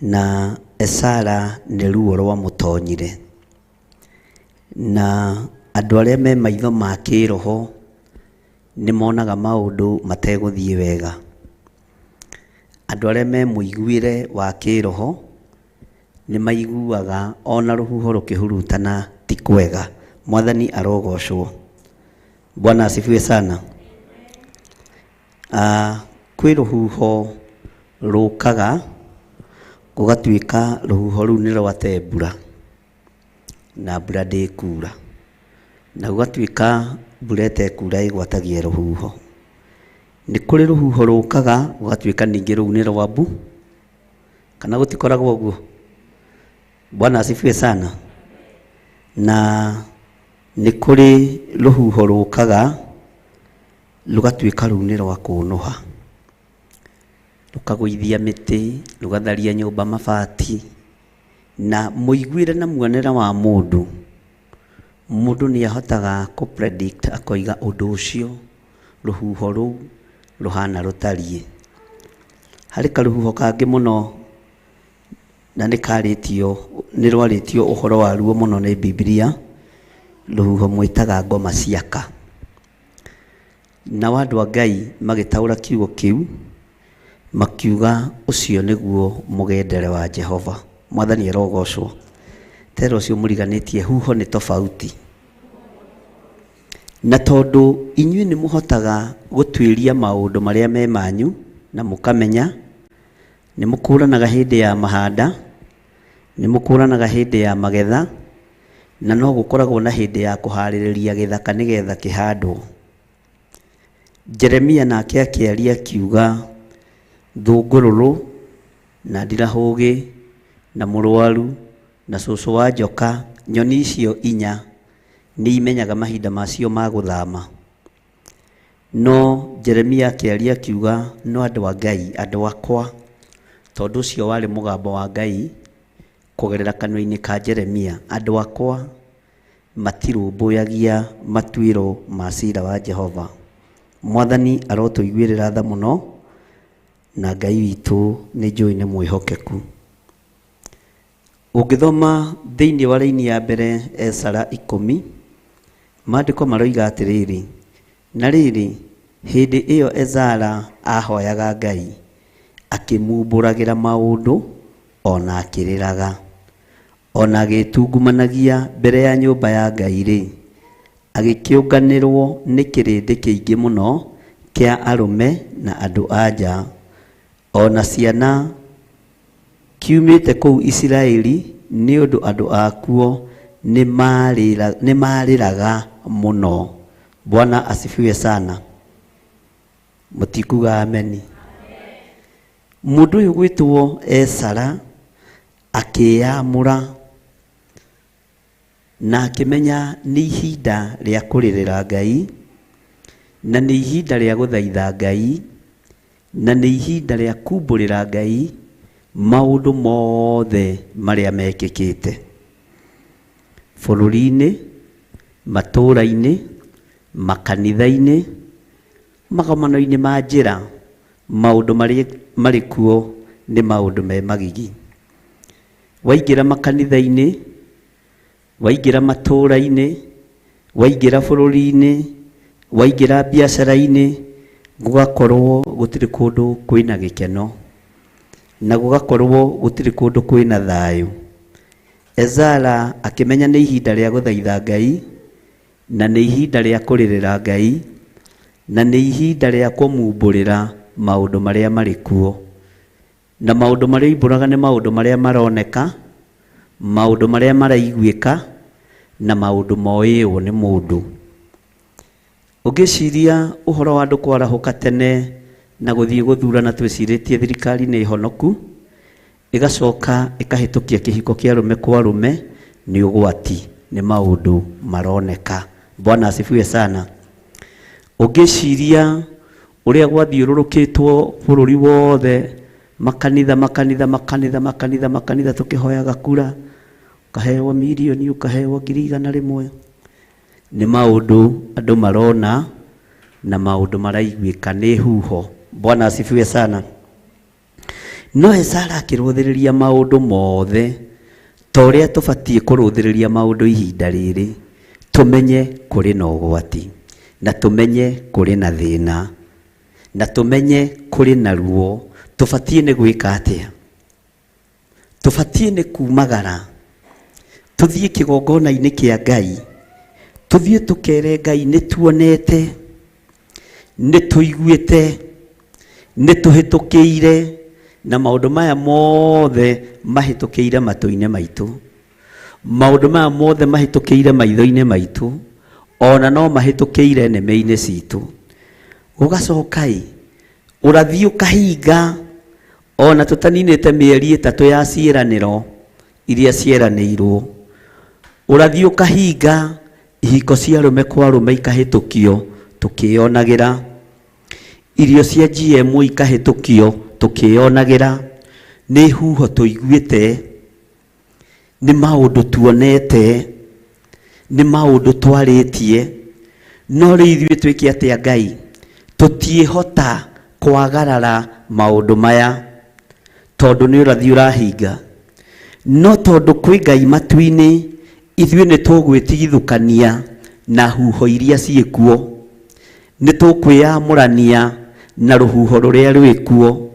na Esara nĩ ruo rwamũtonyire. Na andũ arĩa me maitho ma kĩroho nĩ monaga maũndũ mategũthiĩ wega. Andũ arĩa me mũiguĩre wa kĩroho nĩ maiguaga ona rũhuho rũkĩhurutana ti kwega. Mwathani arogocwo. Bwana asifiwe sana. Kwĩ rũhuho rũkaga gũgatuĩka rũhuho rũu nĩ rwate mbura na mbura ndĩkura, na gũgatuĩka mbura ĩtekura ĩgwatagia rũhuho. Nĩ kũrĩ rũhuho rũkaga gũgatuĩka ningĩ rũu nĩ rwa mbu, kana gũtikoragwo ũguo? Bwana asifiwe sana. Na nĩ kũrĩ rũhuho rũkaga rũgatuĩka rũu nĩ rwa kũnũha, rũkagũithia mĩtĩ, rũgatharia nyũmba mabati, na mũiguĩre na muonere wa mũndũ, mũndũ nĩ ahotaga kũ predict akoiga ũndũ ũcio rũhuho rũu rũhana rũtariĩ. Harĩ karũhuho kangĩ mũno na nĩ karĩtio, nĩ rwarĩtio ũhoro waruo mũno nĩ Bibilia, rũhuho mwĩtaga ngoma ciaka. Nao andũ a Ngai magĩtaũra kiugo kĩu, makiuga ũcio nĩguo mũgendere wa Jehova. Mwathani arogocwo. Tera ũcio mũriganĩtie huho nĩ tofauti. Na tondũ inyuĩ nĩ mũhotaga gũtuĩria maũndũ marĩa me manyu na mũkamenya, nĩ mũkũranaga hĩndĩ ya mahanda, nĩ mũkũranaga hĩndĩ ya magetha, na no gũkoragwo na hĩndĩ ya kũharĩrĩria gĩthaka nĩgetha kĩhandwo. Jeremia nake akĩaria akiuga, thũngũrũrũ na ndirahũgĩ na mũrwaru na cũcũ wa njoka, nyoni icio inya Nĩ imenyaga mahinda macio ma gũthama. No Jeremia akĩaria akiuga, no andũ a Ngai, andũ akwa, tondũ ũcio warĩ mũgambo wa Ngai kũgerera kanua-inĩ ka Jeremia, andũ akwa matirũmbũyagia matuĩro ma cira wa Jehova. Mwathani arotũiguĩrĩra tha mũno, na Ngai witũ nĩ njũĩ nĩ mwĩhokeku. Ũngĩthoma thĩinĩ wa raini ya mbere Esara 10, maandĩko maroiga atĩrĩrĩ, na rĩrĩ, hĩndĩ ĩyo Ezara ahoyaga Ngai, akĩmumbũragĩra maũndũ o na akĩrĩraga, o na agĩĩtungumanagia mbere ya nyũmba ya Ngai-rĩ, agĩkĩũnganĩrwo nĩ kĩrĩndĩ kĩingĩ mũno kĩa arũme na andũ-a-nja, o na ciana, kiumĩte kũu Isiraeli, nĩ ũndũ andũ akuo nĩmarĩraga mũno. Bwana asifiwe sana. Mũtikuga ameni. Mũndũ ũyũ gwĩtwo Esara akĩyamũra na akĩmenya nĩ ihinda rĩa kũrĩrĩra Ngai, na nĩ ihinda rĩa gũthaitha Ngai, na nĩ ihinda rĩa kumbũrĩra Ngai maũndũ mothe marĩa mekĩkĩte bũrũri-inĩ, matũũra-inĩ, makanitha-inĩ, magomano-inĩ ma njĩra. Maũndũ marĩa marĩ kuo nĩ maũndũ me magigi. Waingĩra makanitha-inĩ, waingĩra matũũra-inĩ, waingĩra bũrũri-inĩ, waingĩra biacara-inĩ, gũgakorwo gũtirĩ kũndũ kwĩna gĩkeno, na gũgakorwo gũtirĩ kũndũ kwĩna thayũ. Ezara akĩmenya nĩ ihinda rĩa gũthaitha Ngai, na nĩ ihinda rĩa kũrĩrĩra Ngai, na nĩ ihinda rĩa kũmumbũrĩra maũndũ marĩa marĩ kuo. Na maũndũ marĩa oimbũraga nĩ maũndũ marĩa maroneka, maũndũ marĩa maraiguĩka, na maũndũ moĩĩwo nĩ mũndũ. Ũngĩciria ũhoro wa andũ kwarahũka tene na gũthiĩ gũthurana twĩcirĩtie thirikari nĩ honoku, ĩgacoka ĩkahĩtũkia kĩhiko kĩa arũme kwa arũme, nĩ ũgwati, nĩ maũndũ maroneka. Bwana asifiwe sana. Ũngĩciria ũrĩa gwathiũrũrũkĩtwo bũrũri wothe, makanitha, makanitha, makanitha, makanitha, makanitha, tũkĩhoyaga kura, ũkaheo mirioni, ũkaheo 100,000. Nĩ maũndũ andũ marona na maũndũ maraiguĩka, nĩ huho. Bwana asifiwe sana. No Ezara akĩrũthĩrĩria maũndũ mothe ta ũrĩa tũbatiĩ kũrũthĩrĩria maũndũ ihinda rĩrĩ, tũmenye kũrĩ na ũgwati, na tũmenye kũrĩ na thĩna, na tũmenye kũrĩ na ruo. Tũbatiĩ nĩ gwĩka atĩa? Tũbatiĩ nĩ kumagara tũthiĩ kĩgongona-inĩ kĩa Ngai, tũthiĩ tũkere Ngai nĩ tuonete, nĩ tũiguĩte, nĩ tũhĩtũkĩire, na maũndũ maya mothe mahĩtũkĩire matũ-inĩ maitũ, maũndũ maya mothe mahĩtũkĩire maitho-inĩ maitũ, ona no mahĩtũkĩire nĩmĩ-inĩ citũ. Gũgacoka-ĩ, ũrathi ũkahinga ona tũtaninĩte mĩeri 3 ya ciĩranĩro iria cieranĩirwo. Ũrathi ũkahinga, ihiko cia arũme kwa arũme ikahĩtũkio tũkĩyonagĩra, irio cia GMO ikahĩtũkio tũkĩyonagĩra. Nĩ huho tũiguĩte, nĩ maũndũ tuonete, nĩ maũndũ twarĩtie. No rĩu ithuĩ twĩke atĩa Ngai? Tũtiĩhota kwagarara maũndũ maya tondũ nĩ ũrathi ũrahinga. No tondũ kwĩ Ngai matu-inĩ, ithuĩ nĩ tũgwĩtigithũkania na huho iria ciĩkuo, nĩ tũkwĩyamũrania na rũhuho rũrĩa rwĩkuo,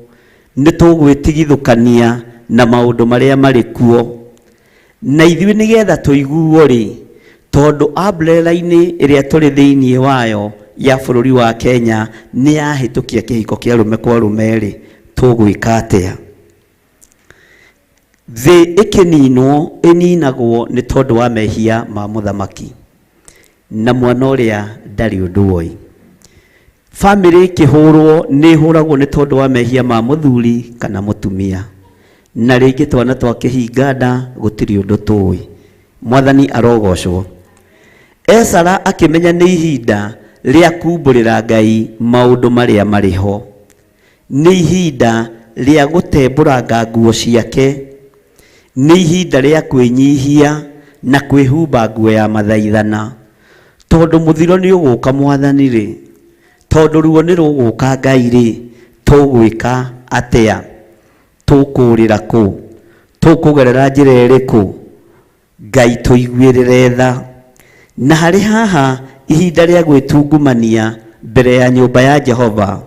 nĩ tũgwĩtigithũkania na maũndũ marĩa marĩ kuo. Na ithuĩ nĩgetha tũiguo rĩ, tondũ umbrella-inĩ ĩrĩa tũrĩ thĩinĩ wayo ya bũrũri wa Kenya nĩ yahĩtũkia kĩhiko kĩa arũme kwa arũme rĩ, tũgwĩka atĩa? Thĩ ĩkĩninwo ĩninagwo nĩ tondũ wa mehia ma mũthamaki, na mwana ũrĩa ndarĩ ũndũ oĩ. Bamĩrĩ ĩkĩhũrwo nĩ ĩhũragwo nĩ tondũ wa mehia ma mũthuri kana mũtumia, na rĩngĩ twana twa kĩhinga nda gũtirĩ ũndũ tũĩ. Mwathani arogocwo. Esara akĩmenya nĩ ihinda rĩa kumbũrĩra Ngai maũndũ marĩa marĩ ho. Nĩ ihinda rĩa gũtembũranga nguo ciake. Nĩ ihinda rĩa kwĩnyihia na kwĩhumba nguo ya mathaithana. Tondũ mũthiro nĩ ũgũka Mwathani-rĩ, tondũ ruo nĩ rũgũka Ngai-rĩ, tũgwĩka atĩa? Tũkũũrĩra kũ? Tũkũgerera njĩra ĩrĩkũ? Ngai tũiguĩrĩre tha. Na harĩ haha ihinda rĩa gwĩtungumania mbere ya nyũmba ya Jehova,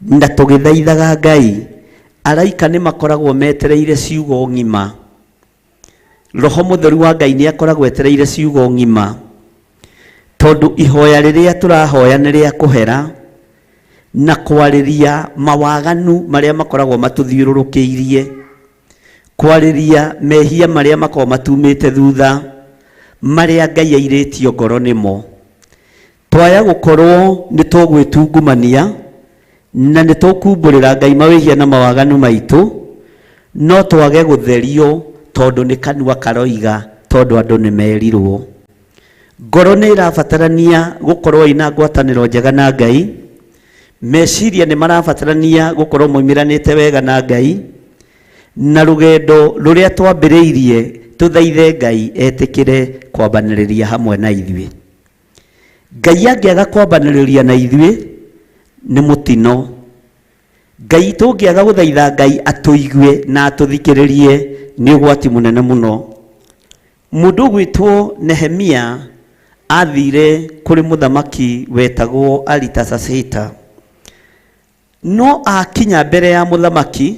na tũgĩthaithaga Ngai, araika nĩ makoragwo metereire ciugo ng'ima. Roho Mũtheru wa Ngai nĩ akoragwo etereire ciugo ng'ima, tondũ ihoya rĩrĩa tũrahoya nĩ rĩa kũhera na kwarĩria mawaganu marĩa makoragwo matũthiũrũrũkĩirie. Kwarĩria mehia marĩa makoragwo matumĩte thutha, marĩa Ngai airĩtio ngoro nĩmo. Twaya gũkorwo nĩ tũgwĩtungumania na nĩ tũkumbũrĩra Ngai mawĩhia na mawaganu maitũ, no twage gũtherio tondũ nĩ kanua karoiga tondũ andũ nĩ merirwo. Ngoro nĩ ĩrabatarania gũkorwo ĩna ngwatanĩro njega na Ngai, meciria nĩ marabatarania gũkorwo moimĩranĩte wega na Ngai, na rũgendo rũrĩa twambĩrĩirie tũthaithe Ngai etĩkĩre kwambanĩrĩria hamwe na ithuĩ. Ngai angĩaga kwambanĩrĩria na ithuĩ nĩ mũtino. Ngai tũngĩaga gũthaitha Ngai atũigue na atũthikĩrĩrie nĩ ũgwati mũnene mũno. Mũndũ ũgwĩtwo Nehemia athire kũrĩ mũthamaki wetagwo Aritasasita. No akinya mbere ya mũthamaki,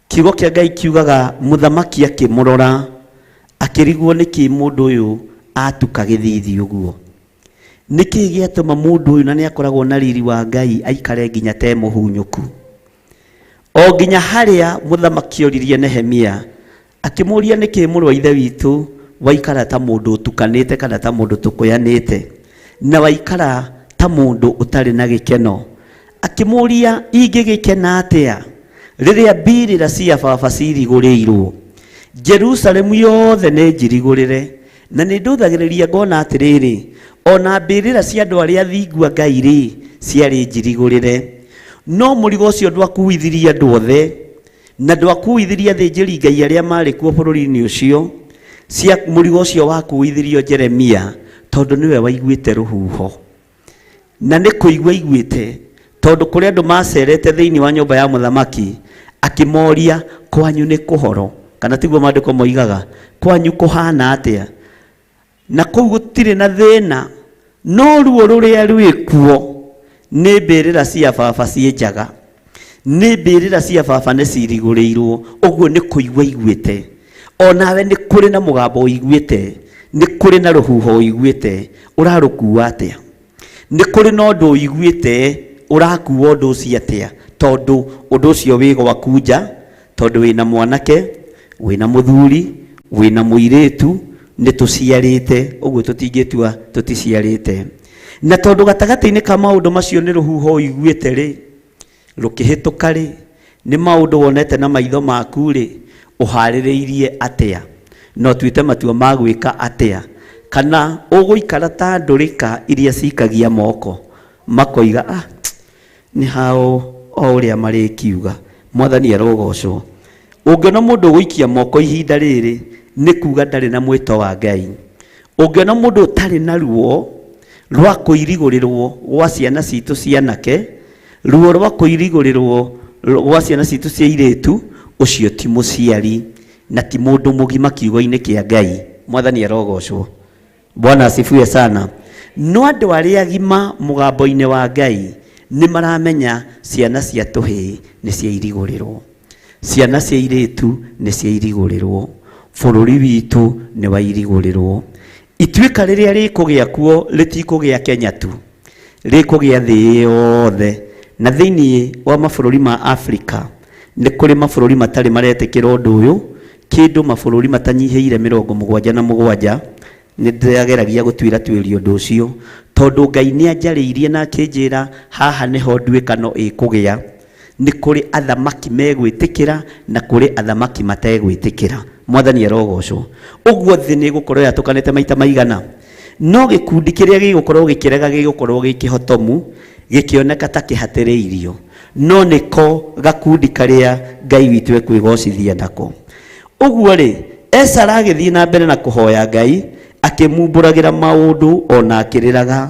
kiugo kĩa Ngai kiugaga mũthamaki akĩmũrora, akĩrigwo nĩkĩ mũndũ ũyũ atuka gĩthithi ũguo. Nĩkĩ gĩatũma mũndũ ũyũ na nĩ akoragwo na riri wa Ngai aikare nginya te mũhunyũku. O nginya harĩa mũthamaki oririe Nehemia, Akĩmũũria, Nĩkĩ mũrũ wa ithe witũ waikara ta mũndũ ũtukanĩte kana ta mũndũ tũkũyanĩte, na waikara ta mũndũ ũtarĩ na gĩkeno? Akĩmũũria, Ingĩgĩkena atĩa rĩrĩa mbĩrĩra cia baba ciirigũrĩirwo? Jerusalemu yothe nĩ njirigũrĩre, na nĩndũthagĩrĩria ngona atĩrĩrĩ, o na mbĩrĩra cia andũ arĩa athingu a Ngai-rĩ, ciarĩ njirigũrĩre. No mũrigo ũcio ndwakuithirie andũ othe, Na ndwakuuithirie athĩnjĩri-Ngai arĩa maarĩ kuo bũrũri-inĩ ũcio, cia mũrigo ũcio wakuuithirio Jeremia, tondũ nĩwe waiguĩte rũhuho. Na nĩ kũigua aiguĩte, tondũ kũrĩ andũ maaceerete thĩinĩ wa nyũmba ya mũthamaki, akĩmoria, Kwanyu nĩ kũhoro? Kana tiguo maandĩko moigaga? Kwanyu kũhaana atĩa? Na kũu gũtirĩ na thĩna, no ruo rũrĩa rwĩ kuo nĩ mbĩrĩra cia baba ciĩ njaga, nĩ mbĩrĩra cia baba nĩ cirigũrĩirwo. Ũguo nĩ kũigua aiguĩte. O nawe nĩ kũrĩ na mũgambo ũiguĩte, nĩ kũrĩ na rũhuho ũiguĩte, ũrarũkua atĩa? Nĩ kũrĩ na ũndũ ũiguĩte, ũrakua ũndũ ũcio atĩa? Tondũ ũndũ ũcio wĩ gwaku nja, tondũ wĩna mwanake, wĩna mũthuri, wĩna mũirĩtu, nĩ tũciarĩte, ũguo tũtingĩtua tũticiarĩte. Na tondũ gatagatĩ-inĩ ka maũndũ macio nĩ rũhuho ũiguĩte-rĩ, Rũkĩhĩtũka-rĩ, nĩ maũndũ wonete na maitho maku-rĩ, ũhaarĩrĩirie atĩa? Na ũtuĩte matua ma gwĩka atĩa? Kana ũgũikara ta ndũrĩka iria cikagia moko, makoiga, Ah, nĩ hao o ũrĩa marĩkiuga. Mwathani arogoocwo. Ũngĩona mũndũ ũgũikia moko ihinda rĩrĩ, nĩ kuga ndarĩ na mwĩto wa Ngai. Ũngĩona mũndũ ũtarĩ na ruo rwa kũirigũrĩrwo gwa ciana citũ cianake, Ruo rwa kũirigũrĩrwo gwa ciana citũ cia airĩtu, ũcio ti mũciari na ti mũndũ mũgima kiugo-inĩ kĩa Ngai. Mwathani arogocwo. Bwana asifiwe sana. No andũ arĩa agima mũgambo-inĩ wa Ngai nĩ maramenya ciana cia tũhĩĩ nĩ ciairigũrĩrwo, ciana cia airĩtu nĩ ciairigũrĩrwo, bũrũri witũ nĩ wairigũrĩrwo. Ituĩka rĩrĩa rĩkũgĩa kuo rĩtikũgĩa Kenya tu, rĩkũgĩa thĩ yothe. Na thĩinĩ wa mabũrũri ma Afrika nĩ kũrĩ mabũrũri matarĩ maretĩkĩra ũndũ ũyũ, kĩndũ mabũrũri matanyihĩire 77. Nĩ ndĩrageragia gũtuĩra tuĩria ũndũ ũcio, tondũ Ngai nĩ anjarĩirie na akĩnjĩra haha nĩho nduĩkano ĩkũgĩa. Nĩ kũrĩ athamaki megwĩtĩkĩra na kũrĩ athamaki mategwĩtĩkĩra. Mwathani arogocwo. Ũguo thĩ nĩ ĩgũkorwo yatũkanĩte maita maigana? No gĩkundi kĩrĩa gĩgũkorwo gĩkĩrega gĩgũkorwo gĩ kĩhotomu, gĩkĩoneka ta kĩhatĩrĩirio, no nĩko gakundi karĩa Ngai witũ ekwĩgocithia nako. Ũguo rĩ, Esara agĩthiĩ na mbere na kũhoya Ngai, akĩmumbũragĩra maũndũ ona akĩrĩraga,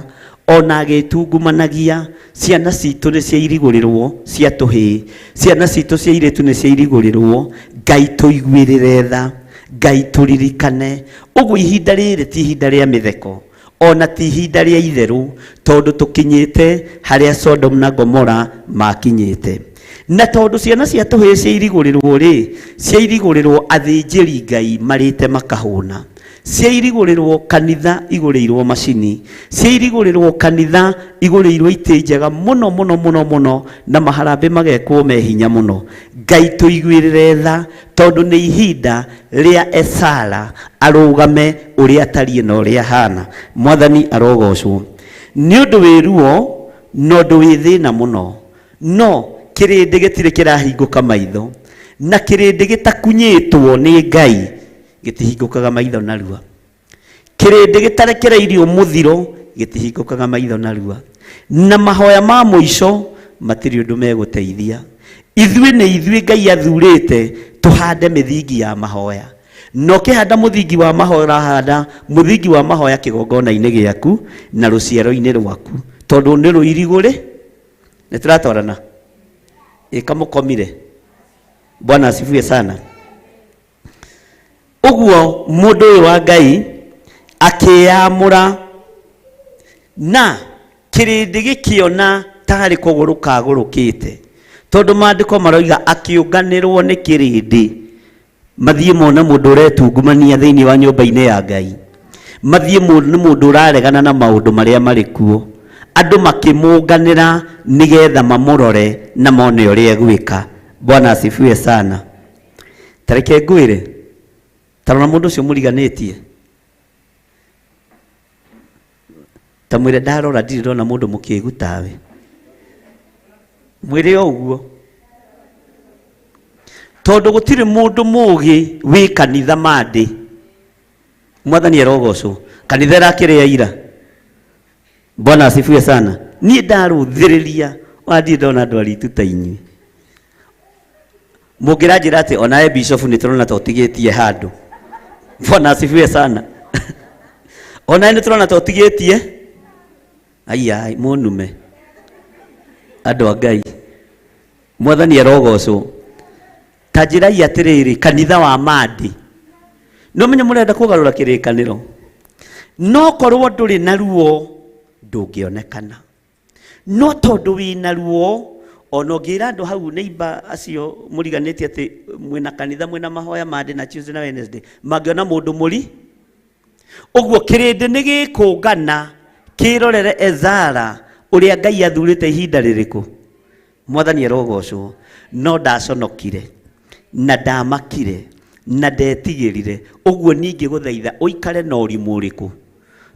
ona agĩtungumanagia. Ciana citũ nĩ ciairigũrĩrwo cia tũhĩĩ, ciana citũ cia airĩtu nĩ ciairigũrĩrwo. Ngai tũiguĩrĩre tha, Ngai tũririkane. Ũguo ihinda rĩrĩ ti ihinda rĩa mĩtheko, ona ti ihinda rĩa itherũ, tondũ tũkinyĩte harĩa Sodom na Gomora makinyĩte. Na tondũ ciana cia tũhĩĩ ciairigũrĩrwo rĩ, ciairigũrĩrwo athĩnjĩri Ngai marĩte makahũna, ciairigũrĩrwo kanitha igũrĩirwo macini, ciairigũrĩrwo kanitha igũrĩirwo itĩ njega mũno mũno mũno mũno, na maharambĩ magekwo me hinya mũno. Ngai tũiguĩrĩre tha, tondũ nĩ ihinda rĩa Esara arũgame ũrĩa atariĩ na ũrĩa ahana. Mwathani arogocwo. Nĩ ũndũ wĩ ruo na ũndũ wĩ thĩna mũno, no kĩrĩndĩ gĩtirĩ kĩrahingũka maitho, na kĩrĩndĩ gĩtakunyĩtwo nĩ Ngai gĩtihingũkaga maitho narua. Kĩrĩndĩ gĩtarekereirio mũthiro gĩtihingũkaga maitho narua, na mahoya ma mũico matirĩ ũndũ megũteithia. Ithuĩ nĩ ithuĩ Ngai athurĩte tũhande mĩthingi ya mahoya, na ũkĩhanda mũthingi wa mahoya ũrahanda mũthingi wa mahoya kĩgongona-inĩ gĩaku na rũciaro-inĩ rwaku, tondũ nĩ rũirigũrĩ. Nĩ tũratwarana? Ĩka mũkomire. Bwana asifiwe sana. Ũguo mũndũ ũyũ wa Ngai akĩyamũra, na kĩrĩndĩ gĩkĩona tarĩ kũgũrũka agũrũkĩte, tondũ maandĩko maroiga akĩũnganĩrwo nĩ kĩrĩndĩ mathiĩ mone mũndũ ũretungumania thĩinĩ wa nyũmba-inĩ ya Ngai, mathiĩ nĩ mũndũ ũraregana na maũndũ marĩa marĩ kuo. Andũ makĩmũnganĩra nĩgetha mamũrore na mone ũrĩa egwĩka. Bwana asifiwe sana. Tareke ngwĩre, tarora mũndũ ũcio mũriganĩtie, ta mwĩre ndarora ndirĩ ndona mũndũ mũkĩgu tawe. Mwĩre o ũguo, tondũ gũtirĩ mũndũ mũgĩ wĩ kanitha mandĩ. Mwathani arogocwo. Kanitha ĩrakĩrĩ aira. Bwana asifiwe sana. Niĩ ndarũthĩrĩria ona ndirĩ ndona andũ aritu ta inyuĩ. Mũngĩranjĩra atĩ onawe bishop nĩ tũrona ta ũtigĩtie handũ. Bwana asifiwe sana. Onawe nĩ tũrona ta ũtigĩtie. Aiya, mũnume. Andũ a Ngai. Mwathani arogocwo. Ta njĩrai atĩrĩrĩ, kanitha wa mandĩ. No menye mũrenda kũgarũra kĩrĩkanĩro. No korwo ndũrĩ na ruo ndũngĩonekana. No tondũ wĩna ruo, ona ũngĩra andũ hau neighbor acio mũriganĩtie atĩ mwĩna kanitha, mwĩna mahoya Monday na Tuesday na Wednesday, mangĩona mũndũ mũri. Ũguo kĩrĩndĩ nĩ gĩkũngana kĩrorere Ezara ũrĩa Ngai athurĩte ihinda rĩrĩkũ. Mwathani arogocwo. No ndaconokire na ndamakire na ndetigĩrire. Ũguo ningĩ gũthaitha ũikare na ũrimũ ũrĩkũ,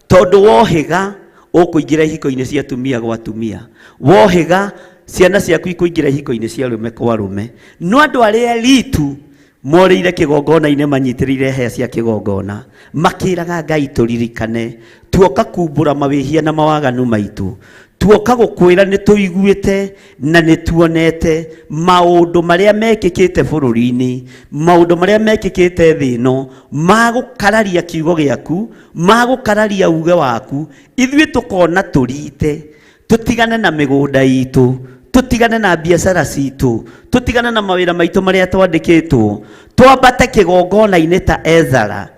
tondũ wohĩga ũkũingĩra ihiko-inĩ cia atumia gwa atumia, wohĩga ciana ciaku ikũingĩra ihiko-inĩ cia arũme kwa arũme. No andũ arĩa ritu morĩire kĩgongona-inĩ manyitĩrĩire hĩa cia kĩgongona, makĩraga Ngai tũririkane, tuoka kumbũra mawĩhia na mawaganu maitũ, tuoka gũkwĩra nĩ tũiguĩte na nĩ tuonete maũndũ marĩa mekĩkĩte bũrũri-inĩ, maũndũ marĩa mekĩkĩte thĩ ĩno, magũkararia kiugo gĩaku, magũkararia uge waku, ithuĩ tũkona tũrite, tũtigane na mĩgũnda itũ, tũtigane na biacara citũ, tũtigane na mawĩra maitũ marĩa twandĩkĩtwo, twambate kĩgongona-inĩ ta Ezara,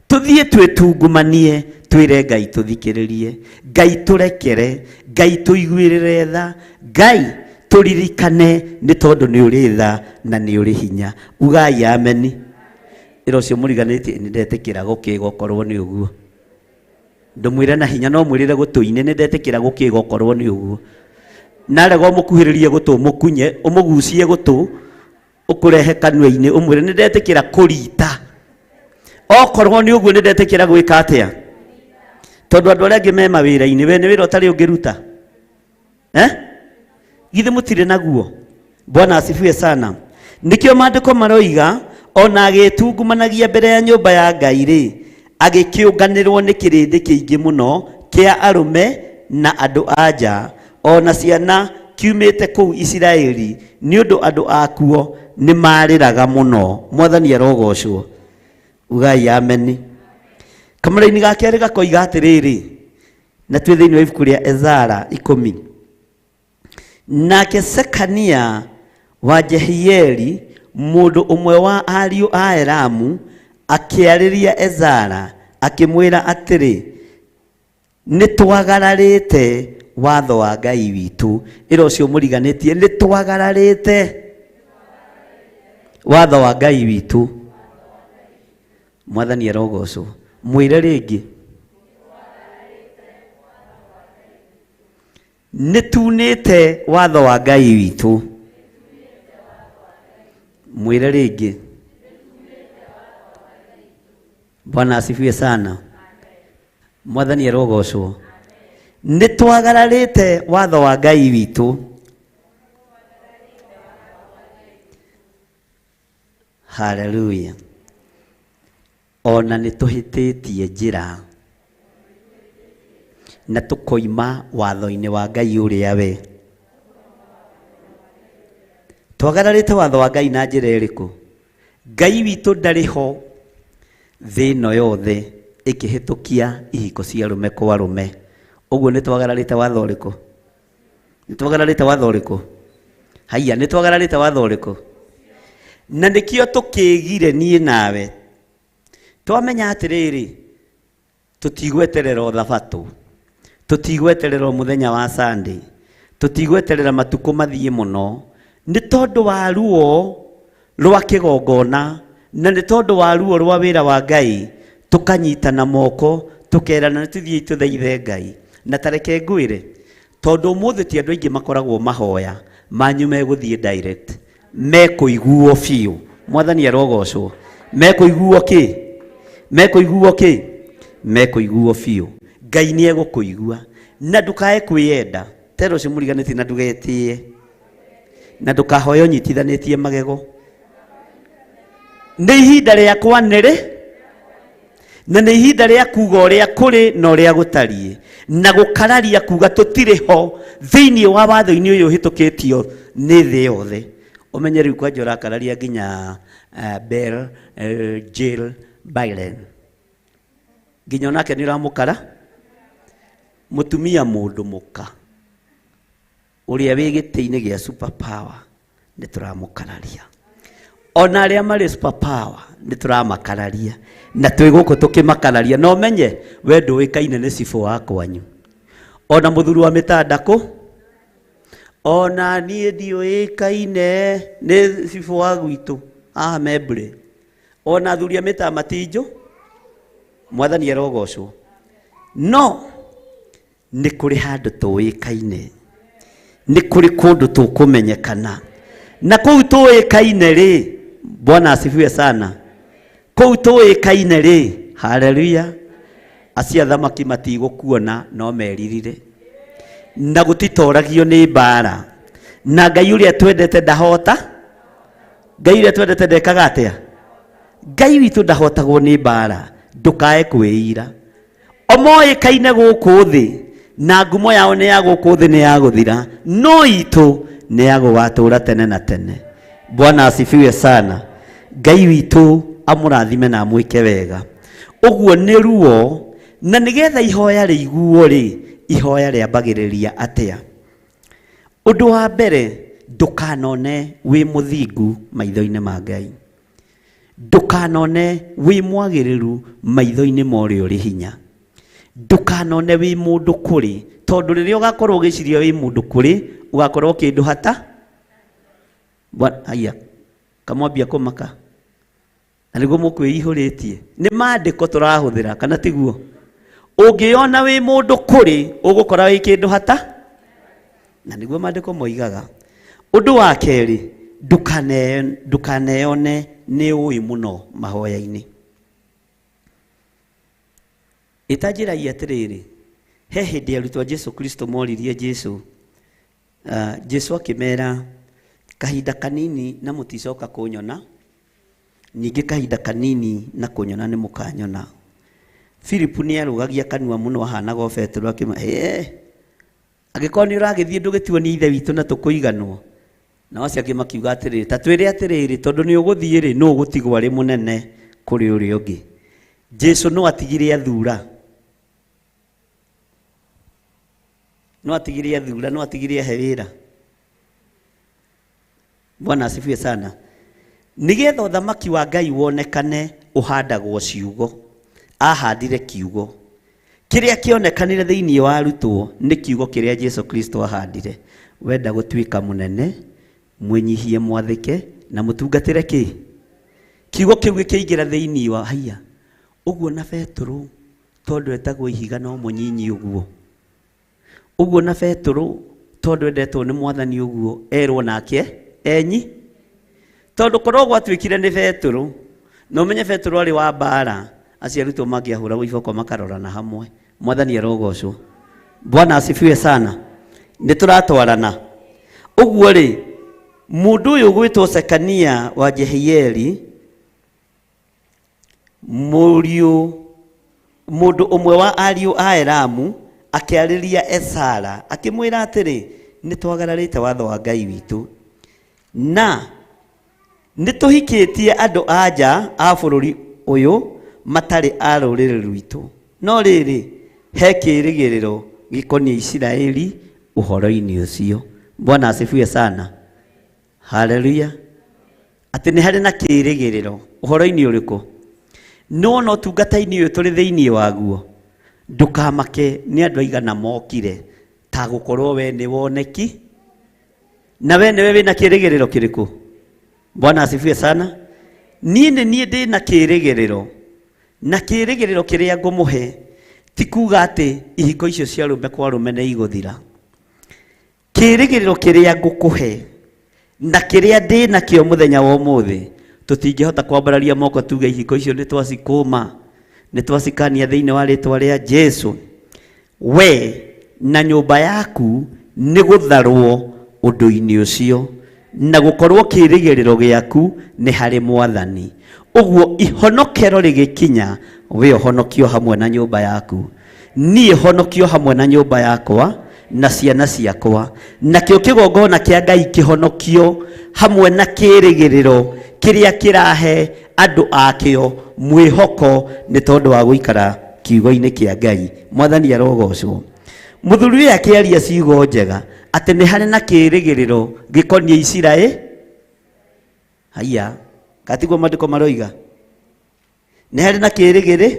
tũthiĩ twĩtungumanie, twĩre Ngai tũthikĩrĩrie, Ngai tũrekere, Ngai tũiguĩrĩre tha, Ngai tũririkane, nĩ tondũ nĩ ũrĩ tha na nĩ ũrĩ hinya. Ugai ameni. Ĩra ũcio mũriganĩtie, nĩ ndetĩkĩra gũkĩga okorwo nĩ ũguo. Ndũmwĩre na hinya, no mwĩrĩre gũtũ-inĩ, nĩ ndetĩkĩra gũkĩga okorwo nĩ ũguo. Narega ũmũkuhĩrĩrie gũtũ, ũmũkunye, ũmũgucie gũtũ, ũkũrehe kanua-inĩ, ũmwĩre nĩ ndetĩkĩra kũrita. Okorwo nĩ ũguo nĩ ndetĩkĩra gwĩka atĩa? Tondũ andũ arĩa angĩ me mawĩra-inĩ, we nĩ wĩra ũtarĩ ũngĩruta? Githĩ mũtirĩ naguo? Bwana asifiwe sana. Nĩkĩo maandĩko maroiga ona agĩtungumanagia mbere ya nyũmba ya Ngai rĩ, Agĩkĩũnganĩrwo nĩ kĩrĩndĩ kĩingĩ mũno kĩa arũme na andũ a nja o na ciana kiumĩte kũu Isiraeli, nĩ ũndũ andũ akuo nĩ marĩraga mũno. Mwathani arogocwo. Ugai ameni. Kamũraini ga kerĩ gakoiga atĩrĩrĩ, na twĩ thĩinĩ wa ibuku rĩa Ezara 10. Nake Sekania wa Jehieli, mũndũ ũmwe wa ariũ a Elamu, akĩarĩria Ezara akĩmwĩra atĩrĩ, nĩ twagararĩte watho wa Ngai witũ. Ĩra ũcio mũriganĩtie, nĩ twagararĩte watho wa Ngai witũ. Mwathani arogocwo. Mwĩre rĩngĩ, nĩ tunĩte watho wa Ngai witũ. Mwĩre rĩngĩ. Bwana asifiwe sana. Mwathani arogocwo. Nĩ twagararĩte watho wa Ngai witũ. Haleluya. Ona nĩ tũhĩtĩtie njĩra na tũkoima watho-inĩ wa Ngai ũrĩa we. Twagararĩte watho wa Ngai na njĩra ĩrĩkũ? Ngai witũ ndarĩ ho thĩ ĩno yothe ĩkĩhĩtũkia ihiko cia arũme kwa arũme. Ũguo nĩ twagararĩte watho ũrĩkũ? Nĩ twagararĩte watho ũrĩkũ? Haiya, nĩ twagararĩte watho ũrĩkũ? Na nĩkĩo tũkĩgire niĩ nawe. Twamenya atĩrĩrĩ, tũtigweterera thabatũ, tũtigweterera mũthenya wa Sunday, tũtigweterera matukũ mathiĩ mũno, nĩ tondũ wa ruo rwa kĩgongona na nĩ tondũ wa ruo rwa wĩra wa Ngai, tũkanyitana moko tũkerana nĩ tũthiĩ tũthaithe Ngai. Na tareke ngwĩre, tondũ ũmũthĩ ti andũ aingĩ makoragwo mahoya manyu megũthiĩ direct, mekũiguo biũ. Mwathani arogocwo. Mekũiguo kĩ? Mekũiguo kĩ? Mekũiguo biũ. Ngai nĩ egũkũigua na ndũkae kwĩyenda. Tera ũcio mũriganĩtie na ndũgetĩe na ndũkahoye ũnyitithanĩtie magego. Nĩ ihinda rĩa kwanĩrĩ na nĩ ihinda rĩa kuga ũrĩa kũrĩ na ũrĩa gũtariĩ na gũkararia kuga tũtirĩ ho thĩinĩ wa watho-inĩ ũyũ ũhĩtũkĩtio nĩ thĩ yothe. Ũmenye rĩu kwanja ũrakararia nginya Bill, Jill Biden, nginya onake nĩ ũramũkara. Mũtumia mũndũ mũka ũrĩa wĩ gĩtĩ-inĩ gĩa super power nĩ tũramũkararia. Ona arĩa marĩ super power nĩ tũramakararia na twĩ gũkũ tũkĩmakararia. Na ũmenye we ndũĩkaine nĩ cibũ wa kwanyu, ona mũthuri wa mĩtandakũ, ona niĩ ndiũĩkaine nĩ cibũ wa gwitũ haha Membure, ona athuri a mĩtaa matinjũ. Mwathani arogocwo. No nĩ kũrĩ handũ tũĩkaine, nĩ kũrĩ kũndũ tũkũmenyekana, na kũu tũĩkaine rĩ, Bwana asifiwe sana, kũu tũĩkaine rĩ, haleluya, acio athamaki matigũkuona no meririre, na gũtitoragio nĩ mbara, na Ngai ũrĩa twendete ndahota, Ngai ũrĩa twendete ndekaga atĩa? Ngai witũ ndahotagwo nĩ mbara. Ndũkae kwĩira. Omoĩkaine gũkũ thĩ na ngumo yao nĩ ya gũkũ thĩ nĩ ya gũthira, no itũ nĩ ya gũgatũra tene na tene. Bwana asifiwe sana. Ngai witũ amũrathime na amwĩke wega. Ũguo nĩ ruo, na nĩgetha ihoya rĩiguo rĩ, ihoya rĩambagĩrĩria atĩa? Ũndũ wa mbere, ndũkanone wĩ mũthingu maitho-inĩ ma Ngai. Ndũkanone wĩ mwagĩrĩru maitho-inĩ ma ũrĩa ũrĩ hinya. Ndũkanone wĩ mũndũ kũrĩ, tondũ rĩrĩa ũgakorwo ũgĩciria wĩ mũndũ kũrĩ, ũgakorwo kĩndũ hata. Haiya, kamwambia kũmaka. Na nĩguo mũkwĩihũrĩtie. Nĩ maandĩko tũrahũthĩra, kana tiguo? Ũngĩona wĩ mũndũ kũrĩ, ũgũkora wĩ kĩndũ hata. Na nĩguo maandĩko moigaga. Ũndũ wa kerĩ, ndũkaneyone nĩ ũĩ mũno mahoya-inĩ. Ĩtanjĩragia atĩrĩrĩ, he hĩndĩ arutwo a Jesu Kristo moririe Jesu, Jesu akĩmera, kahinda kanini na mũticoka kũnyona, ningĩ kahinda kanini na kũnyona nĩ mũkanyona. Filipu nĩ arũgagia kanua mũno ahanaga o Petero akĩma "Ĩĩ, angĩkorwo nĩ ũragĩthiĩ ndũgĩtuonie ithe witũ na tũkũiganwo." Nao acio angĩ makiuga atĩrĩrĩ, ta twĩre atĩrĩrĩ, tondũ nĩ ũgũthiĩ rĩ, nũ ũgũtigwo arĩ mũnene kũrĩ ũrĩa ũngĩ? Jesu no atigire athura, no atigire athura, no atigire ahe wĩra. Bwana asifiwe sana. Nigetha ũthamaki wa Ngai wonekane ũhandagwo ciugo. Ahandire kiugo kĩrĩa kĩonekanire thĩinĩ wa arutwo nĩ kiugo kĩrĩa Jesu Kristo ahandire. Wenda gũtuĩka mũnene, mwĩnyihie, mwathĩke na mũtungatĩre kĩ kiugo kĩu gĩkĩingĩra thĩinĩ wa haiya. Ũguo na Petero tondũ etagwo ihiga no mũnyinyi ũguo, ũguo na Petero tondũ endetwo nĩ Mwathani ũguo erwo nake enyi, tondũ korwo gwatuĩkire nĩ Petero na ũmenye Petero arĩ wa mbara, acio arutwo mangĩahũragwo iboko makarorana hamwe. Mwathani arogocwo. Bwana asifiwe sana. Nĩ tũratwarana ũguo rĩ, mũndũ ũyũ ũgwĩtwo Sekania wa Jehieli, mũriũ mũndũ ũmwe wa ariũ a Elamu, akĩarĩria Esara akĩmwĩra atĩrĩ, nĩ twagararĩte watho wa Ngai witũ na nĩ tũhikĩtie andũ a nja a bũrũri ũyũ matarĩ a rũrĩrĩ rwitũ, no rĩrĩ, he kĩĩrĩgĩrĩro gĩkoniĩ Isiraeli ũhoro-inĩ ũcio. Bwana asifiwe sana. Haleluya. Atĩ nĩ harĩ na kĩĩrĩgĩrĩro ũhoro-inĩ ũrĩkũ? Nĩwona ũtungata-inĩ ũyũ tũrĩ thĩinĩ waguo, ndũkamake nĩ andũ aigana mokire ta gũkorwo we nĩ woneki na we nĩwe wĩna kĩĩrĩgĩrĩro kĩrĩkũ. Bwana asifiwe sana. Niĩ nĩ niĩ ndĩ na kĩĩrĩgĩrĩro, na kĩĩrĩgĩrĩro kĩrĩa ngũmũhe ti kuga atĩ ihiko icio cia rũme kwa rũme nĩ igũthira. Kĩĩrĩgĩrĩro kĩrĩa ngũkũhe na kĩrĩa ndĩ nakĩo mũthenya wa ũmũthĩ, tũtingĩhota kwambararia moko tuge ihiko icio nĩ twacikũma, nĩ twacikania thĩinĩ wa rĩtwa rĩa Jesu. We na nyũmba yaku nĩ gũtharwo ũndũ-inĩ ũcio na gũkorwo kĩĩrĩgĩrĩro gĩaku nĩ harĩ Mwathani. Ũguo ihonokero rĩgĩkinya, we ũhonokio hamwe na nyũmba yaku, niĩ honokio hamwe na nyũmba yakwa na ciana ciakwa, nakĩo kĩgongona kĩa Ngai kĩhonokio hamwe na kĩĩrĩgĩrĩro kĩrĩa kĩrahe andũ akĩo mwĩhoko nĩ tondũ wa gũikara kiugo-inĩ kĩa Ngai. Mwathani arogocwo. Mũthuri ũyũ akĩaria ciugo njega atĩ nĩ harĩ na kĩĩrĩgĩrĩro gĩkoniĩ Isiraeli. Haiya, katiguo maandĩko maroiga? Nĩ harĩ na kĩĩrĩgĩrĩ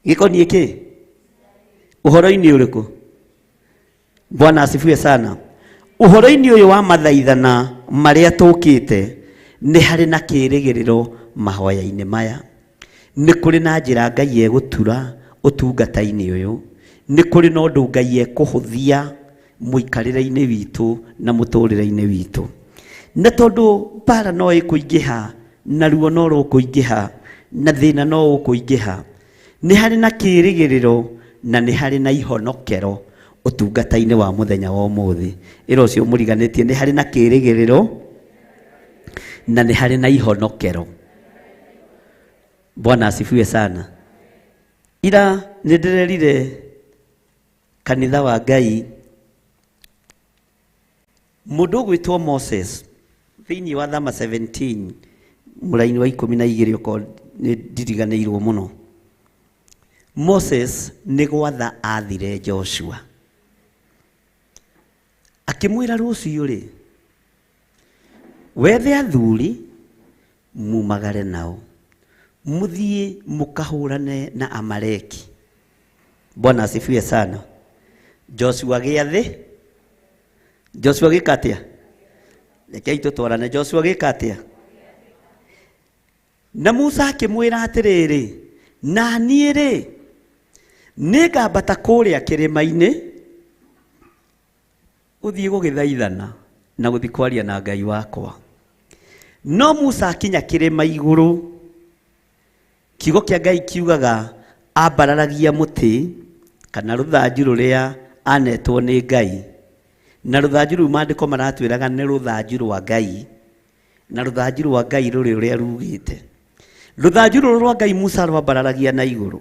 gĩkoniĩ kĩ? Ũhoro-inĩ ũrĩkũ? Bwana asifiwe sana. Ũhoro-inĩ ũyũ wa mathaithana marĩa tũkĩte, nĩ harĩ na kĩĩrĩgĩrĩro mahoya-inĩ maya. Nĩ kũrĩ na njĩra Ngai egũtura ũtungata-inĩ ũyũ, nĩ kũrĩ na ũndũ Ngai ekũhũthia mũikarĩre-inĩ witũ na mũtũrĩre-inĩ witũ. Na tondũ mbara no ĩkũingĩha, na ruo no rũkũingĩha, na thĩna no ũkũingĩha, nĩ harĩ na kĩĩrĩgĩrĩro na nĩ harĩ na ihonokero ũtungata-inĩ wa mũthenya wa ũmũthĩ. Ĩra ũcio mũriganĩtie, nĩ harĩ na kĩĩrĩgĩrĩro na nĩ harĩ na ihonokero. Bwana asifiwe sana. Ira nĩ ndĩrerire kanitha wa Ngai mũndũ ũgwĩtwo Moses thĩinĩ wa Thama 17 mũraini wa 12, okorwo nĩ ndiriganĩirwo mũno. Moses nĩ gwatha athire Joshua akĩmwĩra, rũciũ rĩ, wethe athuri mumagare nao mũthiĩ mũkahũrane na Amaleki. Bwana asifiwe sana. Joshua gĩathĩ, Joshua gĩka atĩa? Rekei tũtwarane. Joshua gĩka atĩa? Na Musa akĩmwĩra atĩrĩrĩ, na niĩ rĩ, nĩngambata kũrĩa kĩrĩma-inĩ gũthiĩ gũgĩthaithana na gũthiĩ kwaria na Ngai wakwa. No Musa akinya kĩrĩma igũrũ, kiugo kĩa Ngai kiugaga ambararagia mũtĩ kana rũthanju rũrĩa anetwo nĩ Ngai, na rũthanju rũu maandĩko maratwĩraga nĩ rũthanju rwa Ngai, na rũthanju rwa Ngai rũrĩ ũrĩa rugĩte. Rũthanju rũrũ rwa Ngai Musa rwambararagia na igũrũ,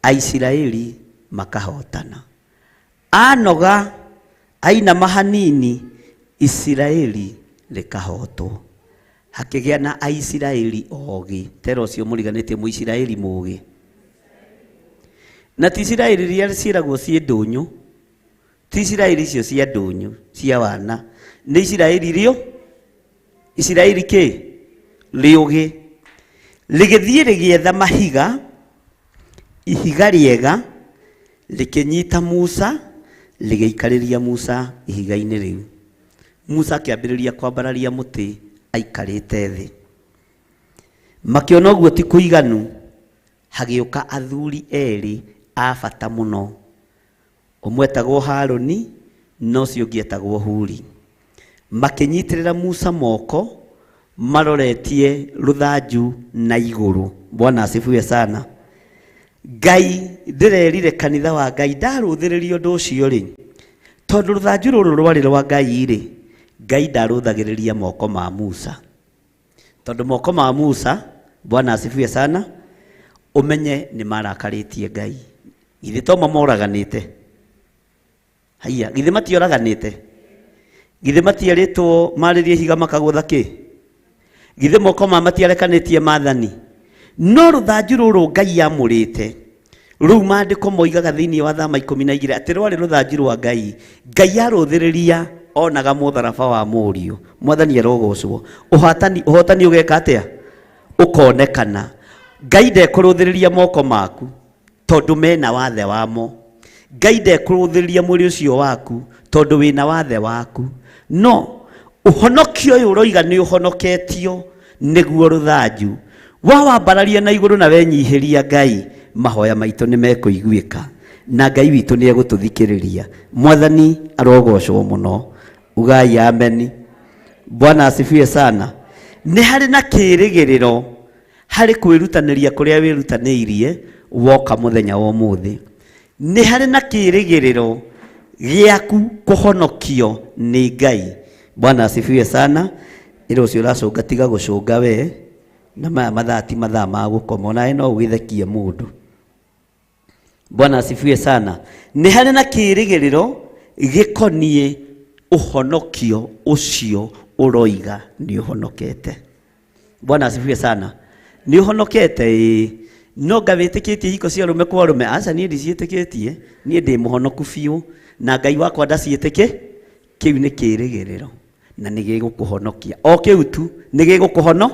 Aisiraeli makahotana. Anoga ainama hanini, Isiraeli rĩkahotwo. Hakĩgĩa na Aisiraeli ogĩ. Tera ũcio mũriganĩtie Mũisiraeli mũgĩ. Na ti Isiraeli iria ciĩragwo ciĩ ndũnyũ, ti Isiraeli icio cia ndũnyũ cia wana, nĩ Isiraeli rĩo Isiraeli kĩ rĩũgĩ rĩgĩthiĩ rĩgĩetha mahiga, ihiga rĩega rĩkĩnyita Musa, rĩgĩikarĩria Musa ihiga-inĩ rĩu. Musa akĩambĩrĩria kwambararia mũtĩ aikarĩte thĩ. Makĩona ũguo ti kũiganu, hagĩũka athuri erĩ a bata mũno. Ũmwe etagwo Harũni na ũcio ũngĩ etagwo Huri. Makĩnyitĩrĩra Musa moko maroretie rũthanju na igũrũ. Bwana asifiwe sana. Ngai ndĩrerire kanitha wa Ngai ndarũthĩrĩria ũndũ ũcio rĩ, tondũ rũthanju rũrũ rwarĩ rwa Ngai rĩ, Ngai ndarũthagĩrĩria moko ma Musa. Tondũ moko ma Musa, Bwana asifiwe sana, ũmenye nĩ marakarĩtie Ngai. Githĩ to mamoraganĩte? Haiya, githĩ matioraganĩte? Githĩ matierĩtwo marĩrie ihiga makagũtha kĩ? Githĩ moko ma matiarekanĩtie maathani? No rũthanju rũrũ Ngai amũrĩte, rũu maandĩko moigaga thĩinĩ wa Thama 12 atĩ rwarĩ rũthanju rwa Ngai. Ngai arũthĩrĩria onaga mũtharaba wa mũriũ. Mwathani arogocwo. Ũhotani ũhotani ũgeka atĩa? Ũkonekana. Ngai ndekũrũthĩrĩria moko maku tondũ mena wathe wamo. Ngai ndekũrũthĩrĩria mwĩrĩ ũcio waku tondũ wĩna wathe waku. No ũhonokio ũyũ ũroiga nĩ ũhonoketio nĩguo rũthanju wawambararia na igũrũ na wenyihĩria Ngai, mahoya maitũ nĩ mekũiguĩka na Ngai witũ nĩ egũtũthikĩrĩria. Mwathani arogocwo mũno. Ugai ameni. Bwana asifiwe sana. Nĩ harĩ na kĩĩrĩgĩrĩro harĩ kwĩrutanĩria kũrĩa wĩrutanĩirie woka mũthenya wa ũmũthĩ. Nĩ harĩ na kĩĩrĩgĩrĩro gĩaku kũhonokio nĩ Ngai. Bwana asifiwe sana. Ĩra ũcio ũracũnga tiga gũcũnga we, na maya mathaa ti mathaa ma gũkoma, onawe no ũgĩthekie mũndũ. Bwana asifiwe sana. Nĩ harĩ na kĩĩrĩgĩrĩro gĩkoniĩ ũhonokio ũcio ũroiga nĩ ũhonokete. Bwana asifiwe sana. Nĩ ũhonokete ĩĩ, no nga wĩtĩkĩtie ihiko cia arũme kwa arũme? Aca, niĩ ndiciĩtĩkĩtie, niĩ ndĩ mũhonoku biũ na Ngai wakwa ndaciĩtĩkĩ. Kĩu nĩ kĩĩrĩgĩrĩro na nĩ gĩgũkũhonokia. O kĩu tu nĩ gĩgũkũhono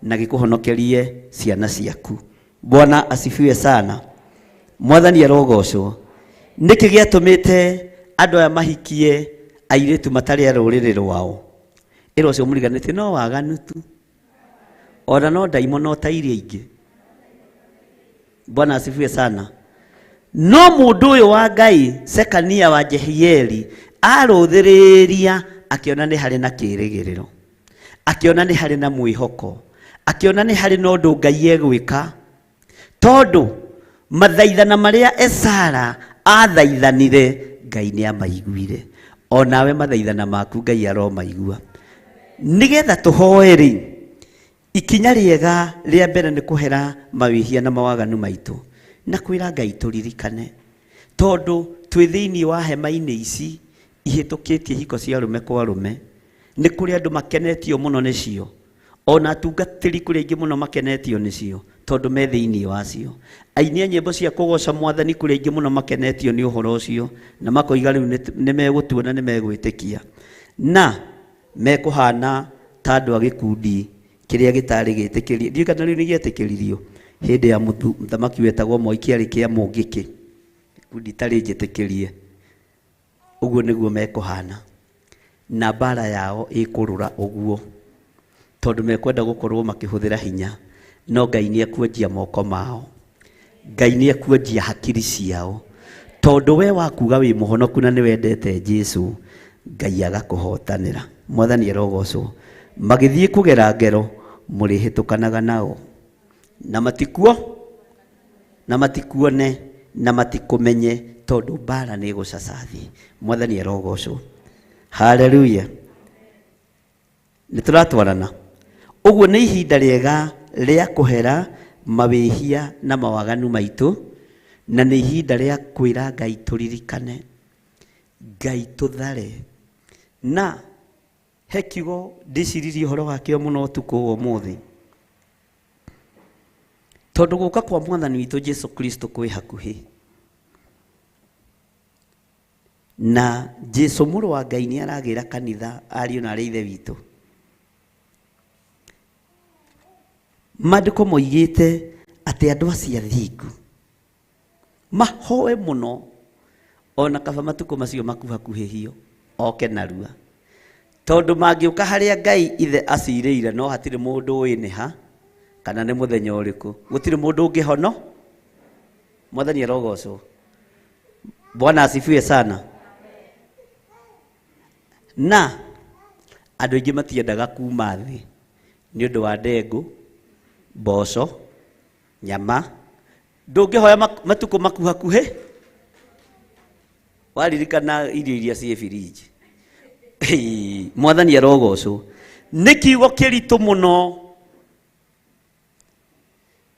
na gĩkũhonokerie ciana ciaku. Bwana asifiwe sana. Mwathani arogocwo. Nĩkĩ gĩatũmĩte andũ aya mahikie airĩtu matarĩ a rũrĩrĩ rwao? Ĩra ũcio mũriganĩtie no waganu tu, ona no ndaimono ta iria ingĩ. Bwana asifiwe sana. No mũndũ ũyũ wa Ngai Sekania wa Jehieli arũthĩrĩria akĩona nĩ harĩ na kĩĩrĩgĩrĩro, akĩona nĩ harĩ na mwĩhoko, akĩona nĩ harĩ na ũndũ Ngai egwĩka, tondũ mathaithana marĩa Esara athaithanire Ngai nĩ amaiguire. Onawe mathaithana maku Ngai aromaigua. Nĩgetha tũhoe rĩ, ikinya rĩega rĩa mbere nĩ kũhera mawĩhia na mawaganu maitũ na kwĩra Ngai tũririkane, tondũ twĩ thĩinĩ wa hema-inĩ ici ihĩtũkĩtie ihiko cia arũme kwa arũme. Nĩ kũrĩ andũ makenetio mũno nĩcio, ona atungatĩri kũrĩ aingĩ mũno makenetio nĩcio tondũ me thĩinĩ wacio. Aini a nyĩmbo cia kũgoca Mwathani kũrĩ aingĩ mũno makenetio nĩ ũhoro ũcio na makoiga rĩu nĩ megũtuona nĩ megwĩtĩkia, na mekũhana ta andũ a gĩkundi kĩrĩa gĩtarĩ gĩtĩkĩrie. Ndiũĩ kana rĩu nĩ gĩetĩkĩririo hĩndĩ ya mũthamaki wetagwo Moi, kĩarĩ kĩa Mũngĩkĩ, gĩkundi itarĩ njĩtĩkĩrie. Ũguo nĩguo mekũhana, na mbara yao ĩkũrũra ũguo, tondũ mekwenda gũkorwo makĩhũthĩra hinya, no Ngai nĩ ekuonjia moko mao, Ngai nĩ ekuonjia hakiri ciao, tondũ we wakuga wĩ mũhonoku na nĩ wendete Jesu, Ngai agakũhotanĩra. Mwathani arogocwo. Magĩthiĩ kũgera ngero, mũrĩhĩtũkanaga nao, na matikuo na matikuone na matikũmenye, tondũ mbara nĩ ĩgũcaca thĩ. Mwathani arogocwo. Haleluya. Nĩ tũratwarana. Ũguo nĩ ihinda rĩega rĩa kũhera mawĩhia na mawaganu maitũ, na nĩ ihinda rĩa kwĩra Ngai tũririkane, Ngai tũthare. Na he kiugo ndĩciririe ũhoro wakĩo mũno ũtukũ wa ũmũthĩ, tondũ gũka kwa mwathani witũ Jesu Kristo kwĩ hakuhĩ, na Jesu mũrũ wa Ngai nĩ aragĩra kanitha ariũ na arĩ ithe witũ. Maandĩko moigĩte atĩ andũ acio athingu mahoe mũno, ona kaba matukũ macio makuhakuhĩhio oke narua, tondũ mangĩũka harĩa Ngai ithe acirĩire no hatirĩ mũndũ ũĩ nĩ ha kana nĩ mũthenya ũrĩkũ, gũtirĩ mũndũ ũngĩhono. Mwathani arogocwo. Bwana asifiwe sana. Na andũ aingĩ matiendaga kuma thĩ nĩ ũndũ wa ndengũ, mboco, nyama. Ndũngĩhoya matukũ makuhakuhĩ waririkana irio iria ciĩ birinji. Mwathani arogocwo. Nĩ kiugo kĩritũ mũno,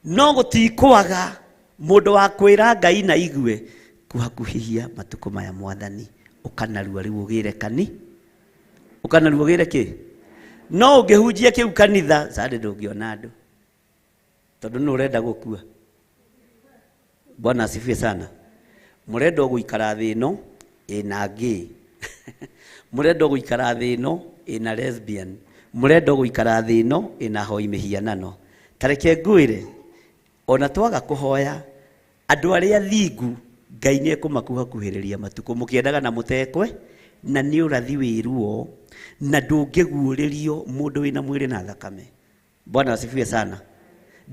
no gũtikwaga mũndũ wa kwĩra Ngai na igue kuhakuhĩhia matukũ maya mwathani, ũkanarua rĩu ũgĩre kani, ũkanarua ũgĩre kĩ. No ũngĩhunjia kĩu kanitha sande ndũngĩona andũ, tondũ nĩ ũrenda gũkua. Bwana asifiwe sana. Mũrenda gũikara thĩ ĩno ĩna gay, mũrenda gũikara thĩ ĩno ĩna lesbian, mũrenda gũikara thĩ ĩno ĩna hoi mĩhianano. Ta reke ngwĩre, ona twaga kũhoya andũ arĩa thingu Ngai nĩ ekũmakuhakuhĩrĩria matukũ mũkĩendaga na mũtekwe, na nĩ ũrathi wĩ ruo, na ndũngĩguũrĩrio mũndũ wĩna mwĩrĩ na thakame. Bwana asifiwe sana.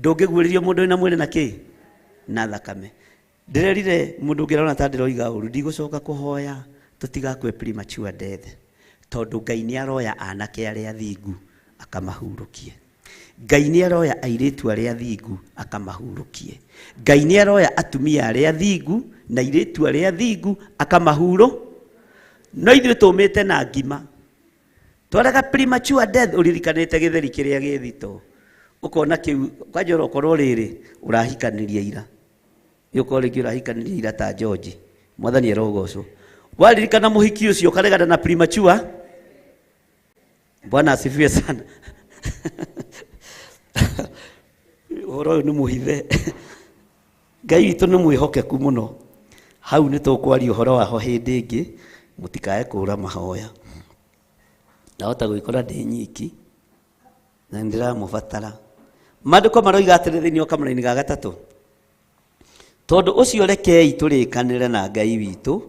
Ndũngĩguũrĩrio mũndũ wĩna mwĩrĩ na kĩ? Na thakame. Ndĩrerire mũndũ ũngĩrona ta ndĩroiga ũru, ndigũcoka kũhoya tũtigakue premature death, tondũ Ngai nĩ aroya anake arĩa thingu akamahurũkie. Ngai nĩ aroya airĩtu arĩa thingu akamahurũkie. Ngai nĩ aroya atumia arĩa thingu na airĩtu arĩa thingu akamahurũ. No ithuĩ tũmĩte na ngima, twaraga premature death ũririkanĩte gĩtheri kĩrĩa gĩ thito, ũkona kĩu kwanja ũrokorwo rĩrĩ ũrahikanĩria ira, ũkorwo rĩngĩ ũrahikanĩria ira ta George. Mwathani arogocwo. Waririkana mũhiki ũcio ũkaregana na premature. Bwana asifiwe sana. Ũhoro ũyũ nĩ mũhithe. Ngai witũ nĩ mwĩhokeku mũno. Hau nĩ tũkwaria ũhoro waho hĩndĩ ĩngĩ, mũtikae kũra mahoya. Ndahota gwĩkora ndĩ nyiki na nĩndĩramũbatara. Maandĩko maroiga atĩrĩ thĩinĩ wa kamũraini ga gatatũ, tondũ ũcio rekei tũrĩkanĩre na Ngai witũ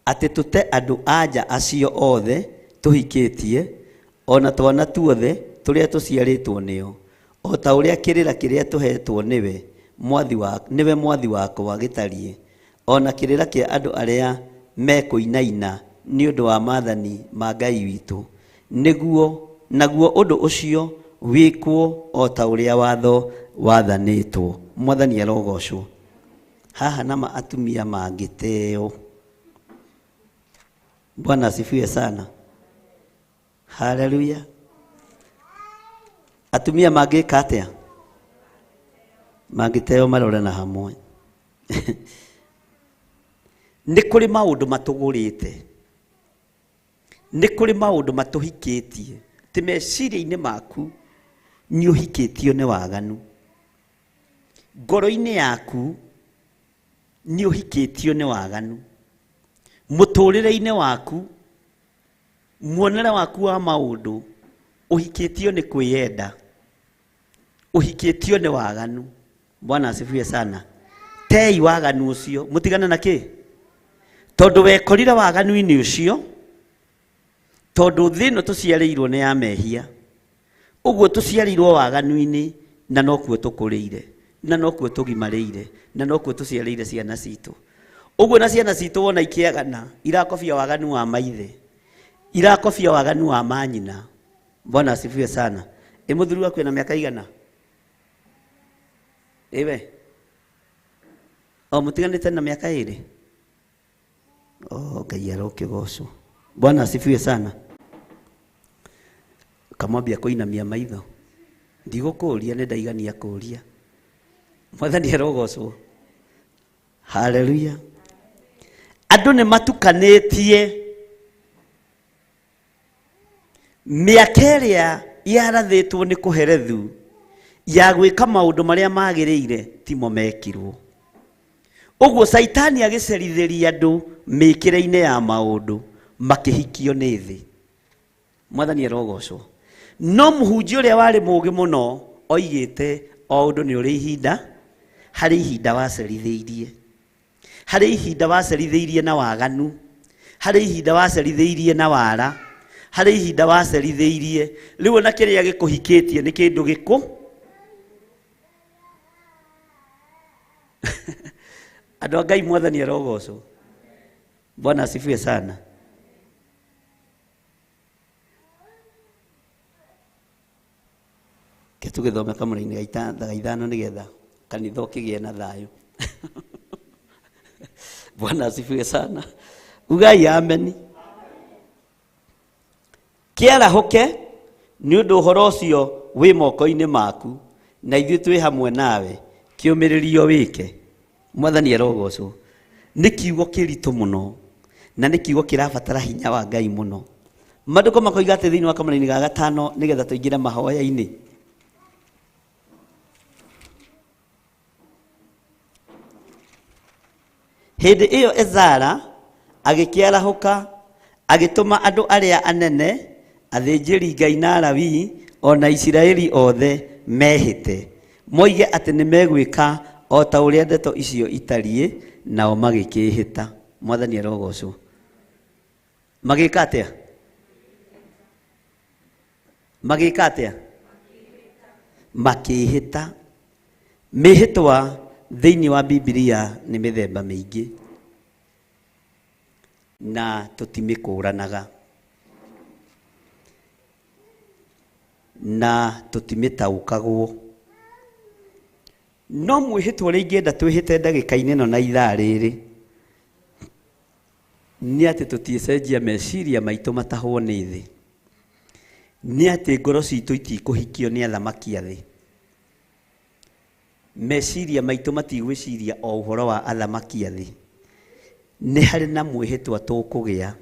atĩ tũte andũ anja acio othe tũhikĩtie, ona twana tuothe tũrĩa tũciarĩtwo nĩo, o ta ũrĩa kĩrĩra kĩrĩa tũhetwo nĩwe mwathi wa, nĩwe mwathi wakwa gĩtariĩ, ona kĩrĩra kĩa andũ arĩa mekũinaina nĩ ũndũ wa maathani ma Ngai witũ, nĩguo naguo ũndũ ũcio wĩkwo o ta ũrĩa watho wathanĩtwo. Mwathani arogocwo. Haha nama atumia mangĩteo. Bwana asifiwe sana. Haleluya. Atumia mangĩka atĩa? Mangĩteo marore na hamwe. Nĩ kũrĩ maũndũ matũgũrĩte, nĩ kũrĩ maũndũ matũhikĩtie, atĩ meciria-inĩ maku nĩ ũhikĩtio nĩ waganu, ngoro-inĩ yaku nĩ ũhikĩtio nĩ waganu, mũtũrĩre-inĩ waku, muonere waku wa maũndũ ũhikĩtio nĩ kwĩyenda, ũhikĩtio nĩ waganu. Bwana asifiwe sana. Tei waganu ũcio, mũtigane na kĩ? Tondũ wekorire waganu-inĩ ũcio, tondũ thĩ ĩno tũciarĩirwo nĩ ya mehia, ũguo tũciarĩirwo waganu-inĩ na nokuo tũkũrĩire, na nokuo tũgimarĩire, na nokuo tũciarĩire ciana citũ. Ũguo na ciana citũ wona ikĩagana, irakobia waganu wa maithe, irakobia waganu wa manyina. Bwana asifiwe sana. Ĩ mũthuri waku ena mĩaka igana? Ĩwe o mũtiganĩte na mĩaka ĩrĩ? Oh, Ngai arokĩgocwo. Bwana asifiwe sana. Kamwambia kũinamia maitho. Ndigũkũria nĩ ndaigania kũria. Mwathani arogocwo. Haleluya. Andũ nĩ matukanĩtie mĩaka ĩrĩa yarathĩtwo nĩ kũherethu ya gwĩka maũndũ marĩa magĩrĩire timo mekirwo. Ũguo Caitani agĩcerithĩria andũ mĩkĩre-inĩ ya maũndũ makĩhikio nĩ thĩ. Mwathani arogocwo. No mũhunjia ũrĩa warĩ mũũgĩ mũno oigĩte o ũndũ nĩ ũrĩ ihinda, harĩ ihinda wacerithĩirie. Harĩ ihinda wacerithĩirie na waganu, harĩ ihinda wacerithĩirie na wara, harĩ ihinda wacerithĩirie. Rĩu ona kĩrĩa gĩkũhikĩtie nĩ kĩndũ gĩkũ? Andũ a Ngai, Mwathani arogocwo. Bwana asifiwe sana. Ke tũgĩthome kamũra-inĩ ga ithano nĩgetha kanitha ũkĩgĩe na thayũ. Bwana asifiwe sana. Ugai ameni. Kĩarahũke nĩ ũndũ ũhoro ũcio wĩ moko-inĩ maku na ithuĩ twĩ hamwe nawe kĩũmĩrĩrio wĩke. Mwathani arogocwo. Nĩ kiugo kĩritũ mũno na nĩ kiugo kĩrabatara hinya wa Ngai mũno. Maandĩko makoiga atĩ thĩinĩ wa kamũra-inĩ ga gatano nĩgetha tũingĩre mahoya-inĩ. Hĩndĩ ĩyo Ezara agĩkĩarahũka agĩtũma andũ arĩa anene, athĩnjĩri-Ngai na Alawii, o na Isiraeli othe mehĩte, moige atĩ nĩmegwĩka o ta ũrĩa ndeto icio itariĩ, nao magĩkĩĩhĩta. Mwathani arogocwo. Magĩka atĩa? Magĩka atĩa? Makĩĩhĩta. Mĩhĩtwa thĩinĩ wa Bibilia nĩ mĩthemba mĩingĩ na tũtimĩkũranaga na tũtimĩtaũkagwo. No mwĩhĩtwa ũrĩa ingĩenda twĩhĩte ndagĩka-inĩ ĩno na ithaa rĩrĩ nĩ atĩ tũtiĩcenjia meciria maitũ matahwo nĩ thĩ. Nĩ atĩ ngoro citũ itikũhikio nĩ athamaki a thĩ. Meciria maitũ matigwĩciria o ũhoro wa athamaki a thĩ. Nĩ harĩ na mwĩhĩtwa tũkũgĩa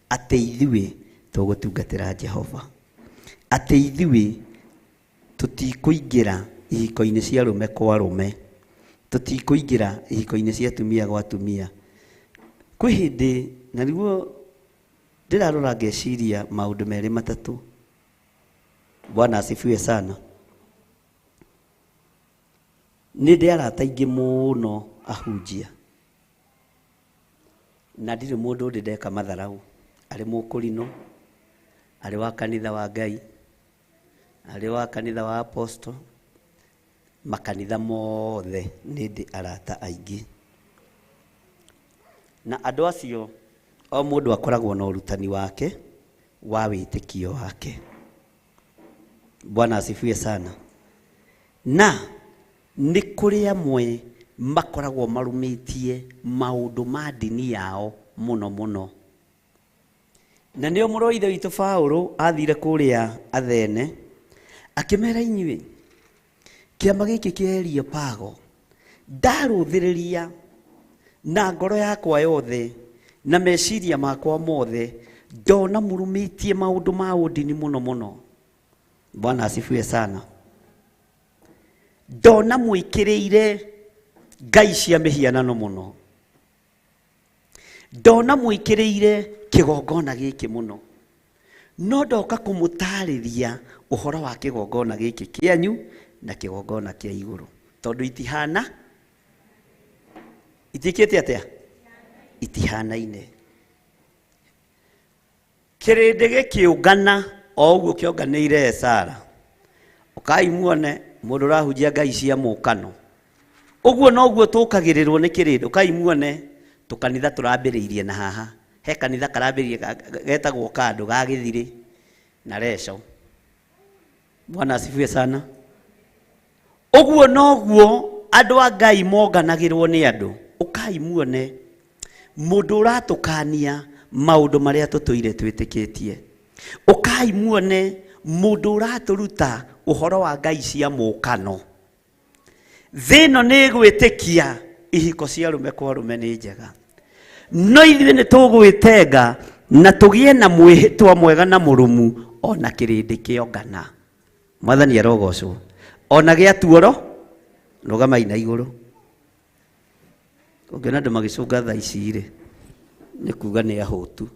atĩ ithuĩ tũgũtungatĩra Jehova. Atĩ ithuĩ tũtikũingĩra ihiko-inĩ cia arũme kwa arũme. Tũtikũingĩra ihiko-inĩ cia atumia gwa atumia. Kwĩ hĩndĩ, na nĩguo ndĩrarora ngeciria maũndũ merĩ matatũ. Bwana asifiwe sana. Nĩ ndĩ arata aingĩ mũno ahunjia. Na ndirĩ mũndũ ndĩ ndeka matharau. Arĩ mũkũrinũ, arĩ wa kanitha wa Ngai, arĩ wa kanitha wa apostle, makanitha mothe nĩ ndĩ arata aingĩ. Na andũ acio o mũndũ akoragwo na ũrutani wake wa wĩtĩkio wake. Bwana asifiwe sana. Na nĩ kũrĩ amwe makoragwo marũmĩtie maũndũ ma ndini yao mũno mũno. Na nĩo mũrũ wa ithe witũ Paũlũ athire kũrĩa Athene akĩmera inyuĩ kĩama gĩkĩ kĩa Areopago ndarũthĩrĩria na ngoro yakwa yothe na meciria makwa mothe ndona mũrũmĩtie maũndũ ma ũndini mũno mũno. Bwana asifiwe sana. Ndona mwĩkĩrĩire ngai cia mĩhianano mũno. Ndona mwĩkĩrĩire kĩgongona gĩkĩ mũno. No ndoka kũmũtarĩria ũhoro wa kĩgongona gĩkĩ kĩanyu na kĩgongona kĩa igũrũ. Tondũ itihana, itiĩkĩte atĩa? Itihanaine. Kĩrĩndĩ gĩkĩũngana o ũguo kĩonganĩire Ezara. Ũkai muone mũndũ ũrahunjia ngai cia mũkano. Ũguo noguo tũkagĩrĩrwo nĩ kĩrĩndĩ. Ũkai muone tũkanitha tũrambĩrĩirie na haha. He kanitha karambĩrĩirie getagwo kandũ ga gĩthirĩ na reco. Bwana asifiwe sana. Ũguo noguo andũ a Ngai monganagĩrwo nĩ andũ. Ũkai muone mũndũ ũratũkania maũndũ marĩa tũtũire twĩtĩkĩtie. Ũkai muone mũndũ ũratũruta Ũhoro wa ngai cia mũkano. Thĩ ĩno nĩ ĩgwĩtĩkia ihiko cia arũme kwa arũme nĩ njega. No ithuĩ nĩ tũgwĩtenga na tũgĩe na mwĩhĩtwa mwega na mũrũmu ona kĩrĩndĩ kĩongana. Mwathani arogocwo. Ona gĩatuoro rũgamai na igũrũ. Ũngĩona andũ magĩcũnga thaa ici rĩ, nĩ kuga nĩ ahũtu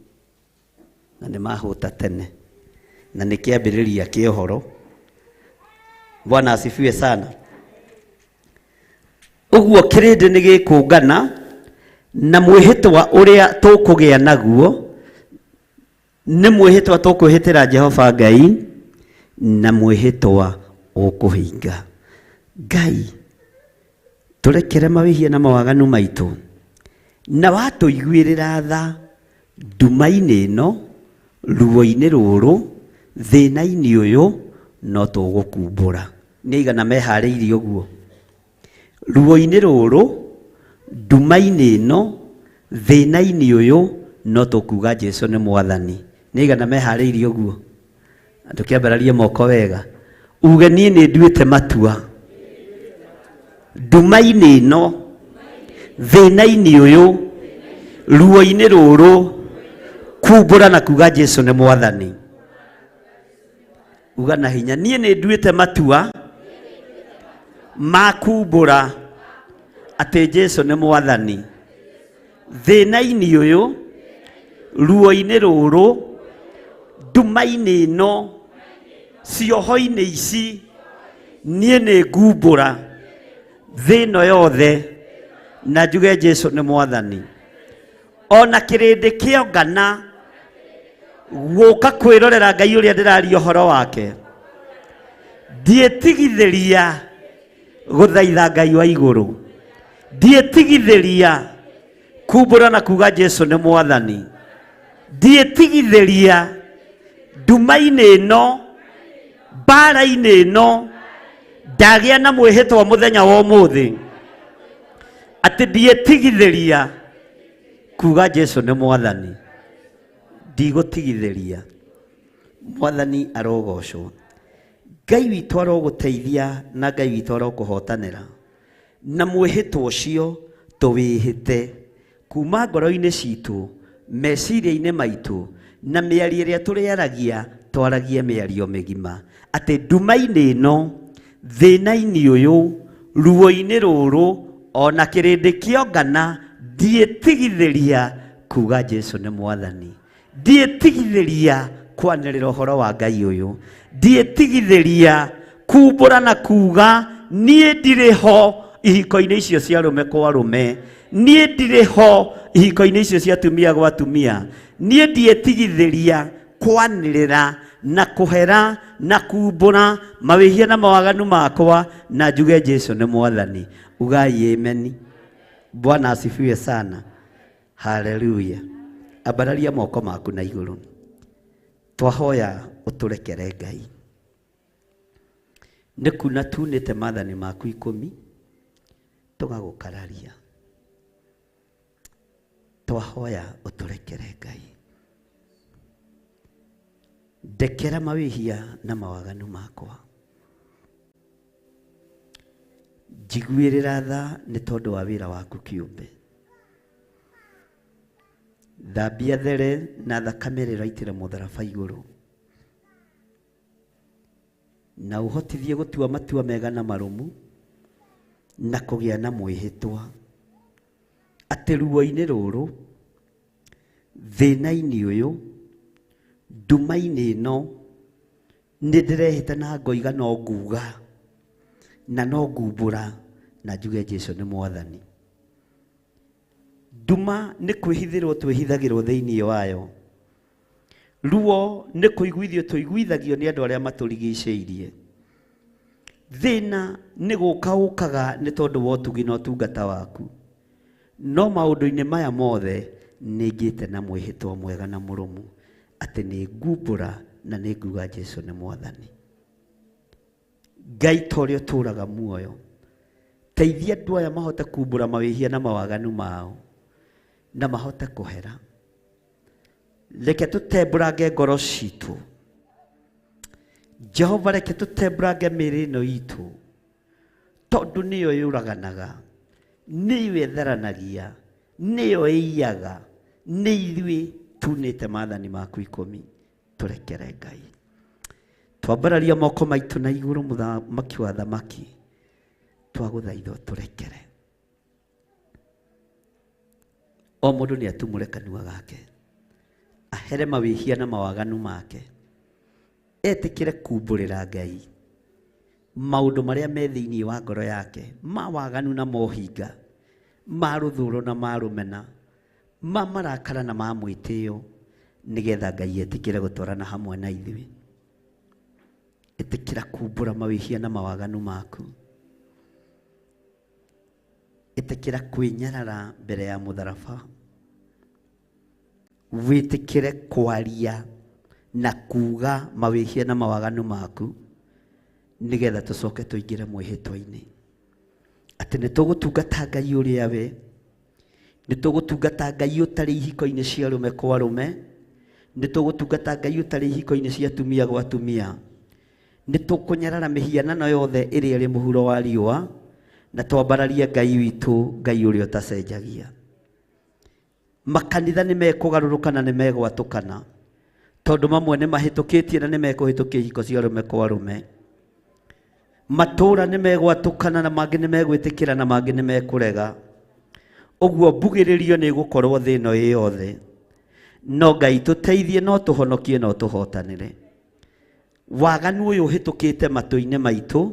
na nĩ mahũta tene na nĩ kĩambĩrĩria kĩa ũhoro. Bwana asifiwe sana. Ũguo kĩrĩndĩ nĩ gĩkũngana na mwĩhĩtwa ũrĩa tũkũgĩa naguo nĩ mwĩhĩtwa tũkwĩhĩtĩra Jehova Ngai na mwĩhĩtwa ũkũhinga. Ngai tũrekere mawĩhia na mawaganu maitũ na watũiguĩrĩra tha nduma-inĩ ĩno, ruo-inĩ rũrũ, thĩna-inĩ ũyũ, no tũgũkumbũra. Nĩ aigana meharĩirie ũguo? Ruo-inĩ rũrũ, nduma-inĩ ĩno, thĩna-inĩ ũyũ, no tũkuga Jesu nĩ Mwathani. Nĩ aigana meharĩirie ũguo? Andũ kĩambararie moko wega. Uge niĩ nĩ nduĩte matua. Nduma-inĩ ĩno, thĩna-inĩ ũyũ, ruo-inĩ rũrũ, kumbũra na kuga Jesu nĩ Mwathani. Uga na hinya, niĩ nĩ nduĩte matua ma kumbũra atĩ Jesu nĩ Mwathani. Thĩna-inĩ ũyũ, ruo-inĩ rũrũ, nduma-inĩ ĩno, cioho-inĩ ici, niĩ nĩ ngumbũra thĩ ĩno yothe na njuge Jesu nĩ Mwathani. Ona kĩrĩndĩ kĩongana gũka kwĩrorera Ngai ũrĩa ndĩraria ũhoro wake, ndiĩtigithĩria gũthaitha Ngai wa igũrũ, ndiĩtigithĩria kumbũra na kuga Jesu nĩ Mwathani, ndiĩtigithĩria nduma-inĩ ĩno, mbara-inĩ ĩno, ndagĩa na mwĩhĩtwa mũthenya wa ũmũthĩ atĩ ndiĩtigithĩria kuga Jesu nĩ Mwathani. Ndigũtigithĩria. Mwathani arogocwo. Ngai witũ arogũteithia na Ngai witũ arokũhotanĩra. Na mwĩhĩtwa ũcio tũwĩhĩte kuma ngoro-inĩ citũ, meciria-inĩ maitũ, na mĩario ĩrĩa tũrĩaragia, twaragie mĩario mĩgima. Atĩ nduma-inĩ ĩno, thĩna-inĩ ũyũ, ruo-inĩ rũrũ, ona kĩrĩndĩ kĩongana, ndiĩtigithĩria kuga Jesu nĩ Mwathani. Ndiĩtigithĩria kwanĩrĩra ũhoro wa Ngai ũyũ. Ndiĩtigithĩria kumbũra na kuga niĩ ndirĩ ho ihiko-inĩ icio cia arũme kwa arũme. Niĩ ndirĩ ho ihiko-inĩ icio cia atumia gwa atumia. Niĩ ndiĩtigithĩria kwanĩrĩra na kũhera na kumbũra mawĩhia na mawaganu makwa na njuge Jesu nĩ Mwathani. Ugai ameni. Bwana asifiwe sana. Haleluya. Ambararia moko maku na igũrũ. Twahoya ũtũrekere Ngai. Nĩ kuna tunĩte maathani maku 10 tũgagũkararia. Twahoya ũtũrekere Ngai. Ndekera mawĩhia na mawaganu makwa. Njiguĩrĩra tha nĩ tondũ wa wĩra waku kĩũmbe. Thambia there na thakame ĩrĩa ĩraitĩra mũtharaba igũrũ. Na ũhotithie gũtua matua mega na marũmu na kũgĩa na mwĩhĩtwa atĩ ruo-inĩ rũrũ, thĩna-inĩ ũyũ, nduma-inĩ ĩno, nĩ ndĩrehĩta na ngoiga no nguga na no ngumbũra na njuge Jesu nĩ Mwathani. Nduma nĩ kwĩhithĩrwo twĩhithagĩrwo thĩinĩ wayo. Ruo nĩ kũiguithio tũiguithagio nĩ andũ arĩa matũrigicĩirie. Thĩna nĩ gũka ũkaga nĩ tondũ wa ũtugi na ũtungata waku. No maũndũ-inĩ maya mothe nĩ ngĩte na mwĩhĩtwa mwega na mũrũmu atĩ nĩ ngumbũra na nĩ nguga Jesu nĩ Mwathani. Ngai ta ũrĩa ũtũũraga muoyo, teithia andũ aya mahote kumbũra mawĩhia na mawaganu mao na mahote kũhera. Reke tũtembũrange ngoro citũ. Jehova reke tũtembũrange mĩĩrĩ ĩno itũ, tondũ nĩyo yũraganaga, nĩyo ĩtharanagia, nĩyo ĩiyaga, nĩ ithuĩ tunĩte maathani maku 10. Tũrekere Ngai. Twambararia moko maitũ na igũrũ, mũthamaki wa thamaki, twagũthaitha ũtũrekere. O mũndũ nĩ atumũre kanua gake, ahere mawĩhia na mawaganu make, etĩkĩre kumbũrĩra Ngai maũndũ marĩa me thĩinĩ wa ngoro yake, ma waganu na mohinga, ma rũthũro na ma rũmena, ma marakara na ma mwĩtĩo, nĩgetha Ngai etĩkĩre gũtwarana hamwe na ithuĩ. Ĩtĩkĩra kumbũra mawĩhia na mawaganu maku. Ĩtĩkĩra kwĩnyarara mbere ya mũtharaba. Wĩtĩkĩre kwaria na kuga mawĩhia na mawaganu maku, nĩgetha tũcoke tũingĩre mwĩhĩtwa-inĩ atĩ nĩ tũgũtungata Ngai ũrĩa we, nĩ tũgũtungata Ngai ũtarĩ ihiko-inĩ cia arũme kwa arũme, nĩ tũgũtungata Ngai ũtarĩ ihiko-inĩ cia atumia gwa atumia, nĩ tũkũnyarara mĩhianano yothe ĩrĩa ĩrĩ mũhuro wa riũa, na twambararie Ngai witũ, Ngai ũrĩa ũtacenjagia. Makanitha nĩ mekũgarũrũka na nĩ megwatũkana, tondũ mamwe nĩ mahĩtũkĩtie na nĩ mekũhĩtũkia ihiko cia arũme kwa arũme. Matũũra nĩ megwatũkana na mangĩ nĩ megwĩtĩkĩra na mangĩ nĩ mekũrega. Ũguo mbugĩrĩrio nĩ ĩgũkorwo thĩ ĩno ĩ yothe. No Ngai tũteithie, no tũhonokie, no tũhotanĩre. Waganu ũyũ ũhĩtũkĩte matũ-inĩ maitũ,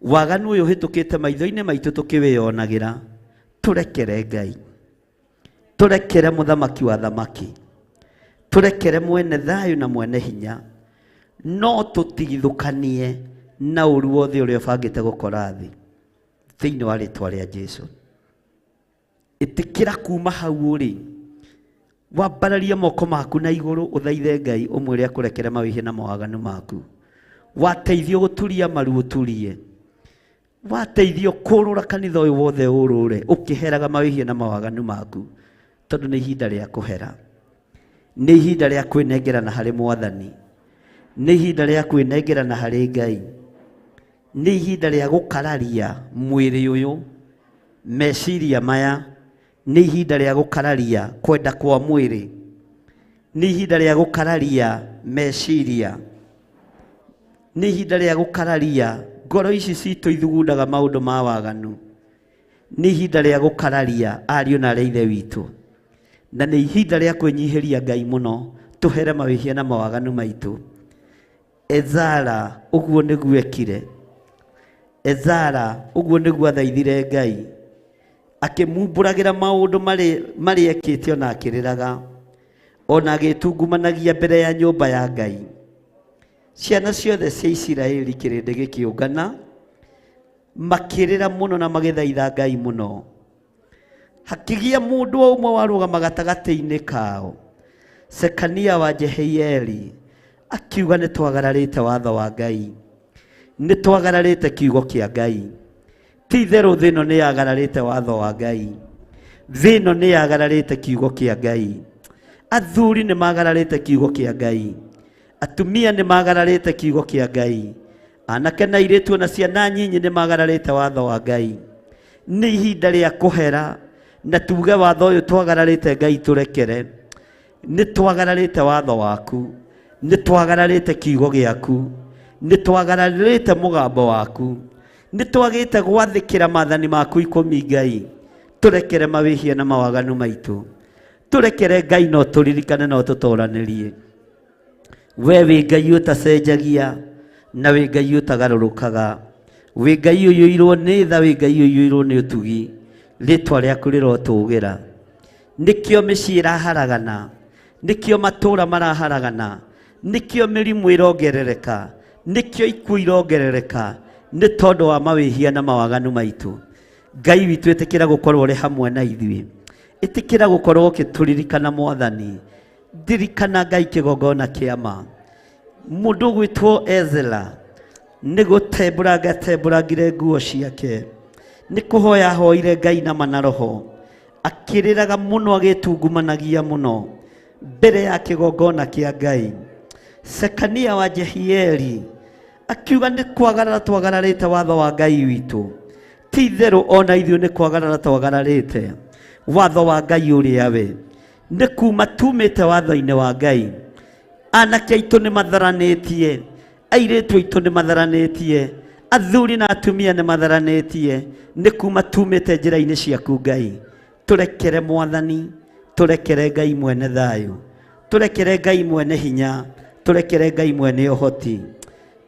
waganu ũyũ ũhĩtũkĩte maitho-inĩ maitũ tũkĩwĩyonagĩra, tũrekere Ngai, tũrekere mũthamaki wa thamaki, tũrekere mwene thayũ na mwene hinya, no tũtigithũkanie na ũru wothe ũrĩa ũbangĩte gũkora thĩ, thĩinĩ wa rĩtwa rĩa Jesu. Ĩtĩkĩra kuma hau ũrĩ, wambararie moko maku na igũrũ, ũthaithe Ngai ũmwĩre akũrekere mawĩhia na mawaganu maku. Wateithio gũturia maru ũturie, wateithio kũrũra kanitha ũyũ wothe ũrũre ũkĩheraga mawĩhia na mawaganu maku, tondũ nĩ ihinda rĩa kũhera, nĩ ihinda rĩa kwĩnengerana harĩ Mwathani, nĩ ihinda rĩa kwĩnengerana harĩ Ngai, nĩ ihinda rĩa gũkararia mwĩrĩ ũyũ, meciria maya, nĩ ihinda rĩa gũkararia kwenda kwa mwĩrĩ, nĩ ihinda rĩa gũkararia meciria, nĩ ihinda rĩa gũkararia ngoro ici citũ ithugundaga maũndũ ma waganu, nĩ ihinda rĩa gũkararia ariũ na arĩa ithe witũ, na nĩ ihinda rĩa kwĩnyihĩria Ngai mũno, tũhere mawĩhia na mawaganu maitũ. Ezara ũguo nĩguo ekire. Ezara ũguo nĩguo athaithire Ngai, akĩmumbũragĩra maũndũ marĩa ekĩte ona akĩrĩraga, ona agĩtungumanagia mbere ya nyũmba ya Ngai. Ciana ciothe cia Isiraeli kĩrĩndĩ gĩkĩũngana, makĩrĩra mũno na magĩthaitha Ngai mũno. Hakĩgĩa mũndũ o ũmwe warũgama gatagatĩ-inĩ kao, Sekania wa Jehieli, akiuga nĩ twagararĩte watho wa Ngai, nĩ twagararĩte kiugo kĩa Ngai. Ti itherũ thĩ ĩno nĩ yagararĩte watho wa Ngai, thĩ ĩno nĩ yagararĩte kiugo kĩa Ngai. Athuri nĩ magararĩte kiugo kĩa Ngai, atumia nĩ magararĩte kiugo kĩa Ngai, anake na airĩtu na ciana nyinyi nĩ magararĩte watho wa Ngai. Nĩ ihinda rĩa kũhera na tuge watho ũyũ twagararĩte Ngai tũrekere. Nĩ twagararĩte watho waku, nĩ twagararĩte kiugo gĩaku, nĩ twagararĩte mũgambo waku, nĩ twagĩte gwathĩkĩra maathani maku 10. Ngai tũrekere mawĩhia na mawaganu maitũ, tũrekere Ngai, no tũririkane no tũtoranĩrie. We wĩ Ngai ũtacenjagia na wĩ Ngai ũtagarũrũkaga, wĩ Ngai ũiyũirwo nĩ tha, wĩ Ngai ũiyũirwo nĩ ũtugi, rĩtwa rĩaku rĩrotũgĩra. Nĩkĩo mĩciĩ ĩraharagana, nĩkĩo matũũra maraharagana, nĩkĩo mĩrimũ ĩrongerereka, nĩkĩo ikuũ irongerereka, nĩ tondũ wa mawĩhia na mawaganu maitũ. Ngai witũ, ĩtĩkĩra gũkorwo ũrĩ hamwe na ithuĩ, ĩtĩkĩra gũkorwo ũkĩtũririkana Mwathani. Ndirikana Ngai kĩgongona kĩa ma. Mũndũ ũgwĩtwo Ezra nĩ gũtembũranga tembũrangire nguo ciake, nĩ kũhoya ahoire Ngai na ma na roho, akĩrĩraga mũno agĩtungumanagia mũno mbere ya kĩgongona kĩa Ngai. Sekania wa Jehieli Akiuga nĩ kwagarara twagararĩte watho wa Ngai witũ. Ti itherũ ona ithuĩ nĩ kwagarara twagararĩte watho wa Ngai ũrĩa we. Nĩ kuma tumĩte watho-inĩ wa Ngai. Anake aitũ nĩ matharanĩtie, airĩtu aitũ nĩ matharanĩtie, athuri na atumia nĩ matharanĩtie, nĩ kuma tumĩte njĩra-inĩ ciaku Ngai. Tũrekere Mwathani, tũrekere Ngai mwene thayũ, tũrekere Ngai mwene hinya, tũrekere Ngai mwene ũhoti.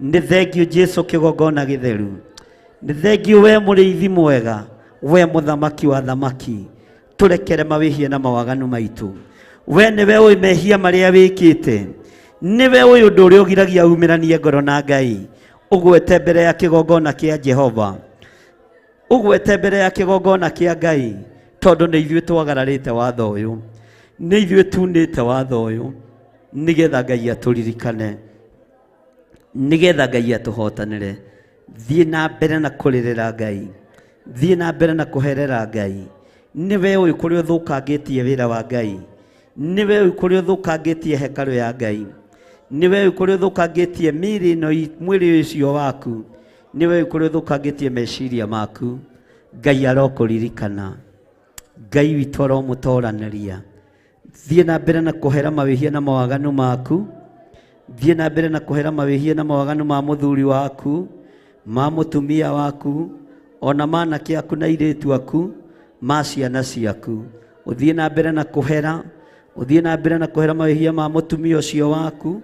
Nĩ thengio Jesu kĩgongona gĩtheru, nĩ thengio we mũrĩithi mwega, we mũthamaki wa thamaki. Tũrekere mawĩhia na mawaganu maitũ. We nĩwe ũĩ mehia marĩa wĩkĩte, nĩwe ũĩ ũndũ ũrĩa ũgiragia umĩranie ngoro na Ngai. Ũgwete mbere ya kĩgongona kĩa Jehova, ũgwete mbere ya kĩgongona kĩa Ngai, tondũ nĩ ithuĩ twagararĩte watho ũyũ, nĩ ithuĩ tunĩte watho ũyũ, nĩgetha Ngai atũririkane, nĩgetha Ngai atũhotanĩre. Thiĩ na mbere na kũrĩrĩra Ngai, thiĩ na mbere na kũherera Ngai. Nĩwe ũĩ kũrĩa ũthũkangĩtie wĩra wa Ngai, nĩwe ũĩ kũrĩa ũthũkangĩtie hekarũ ya Ngai, nĩwe ũĩ kũrĩa ũthũkangĩtie mĩĩrĩ ĩno, mwĩrĩ ũcio waku, nĩwe ũĩ kũrĩa ũthũkangĩtie meciria maku. Ngai arokũririkana, Ngai witũ aromũtoranĩria. Thiĩ na mbere na kũhera mawĩhia na mawaganu maku, thiĩ na mbere na kũhera mawĩhia na mawaganu ma mũthuri waku, ma mũtumia waku, ona ma anake aku na airĩtu aku, ma ciana ciaku. Ũthiĩ na mbere na kũhera, ũthiĩ na mbere na kũhera mawĩhia ma mũtumia ũcio waku,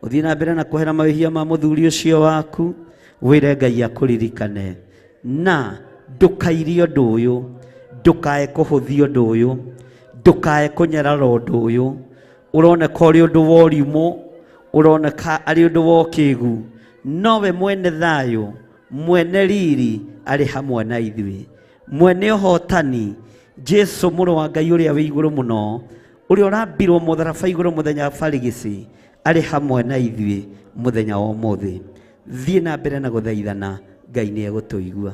ũthiĩ na mbere na kũhera mawĩhia ma mũthuri ũcio waku, wĩre Ngai akũririkane. Na ndũkairie ũndũ ũyũ, ndũkae kũhũthia ũndũ ũyũ, ndũkae kũnyarara ũndũ ũyũ. Ũroneka ũrĩ ũndũ wa ũrimũ, ũroneka arĩ ũndũ wa ũkĩgu, nowe mwene thayũ, mwene riri arĩ hamwe na ithuĩ, mwene ũhotani, Jesu mũrũ wa Ngai ũrĩa wĩ igũrũ mũno, ũrĩa ũrambirwo mũtharaba igũrũ mũthenya wa barigisi, arĩ hamwe na ithuĩ mũthenya wa ũmũthĩ. Thiĩ na mbere na gũthaithana, Ngai nĩ egũtũigua.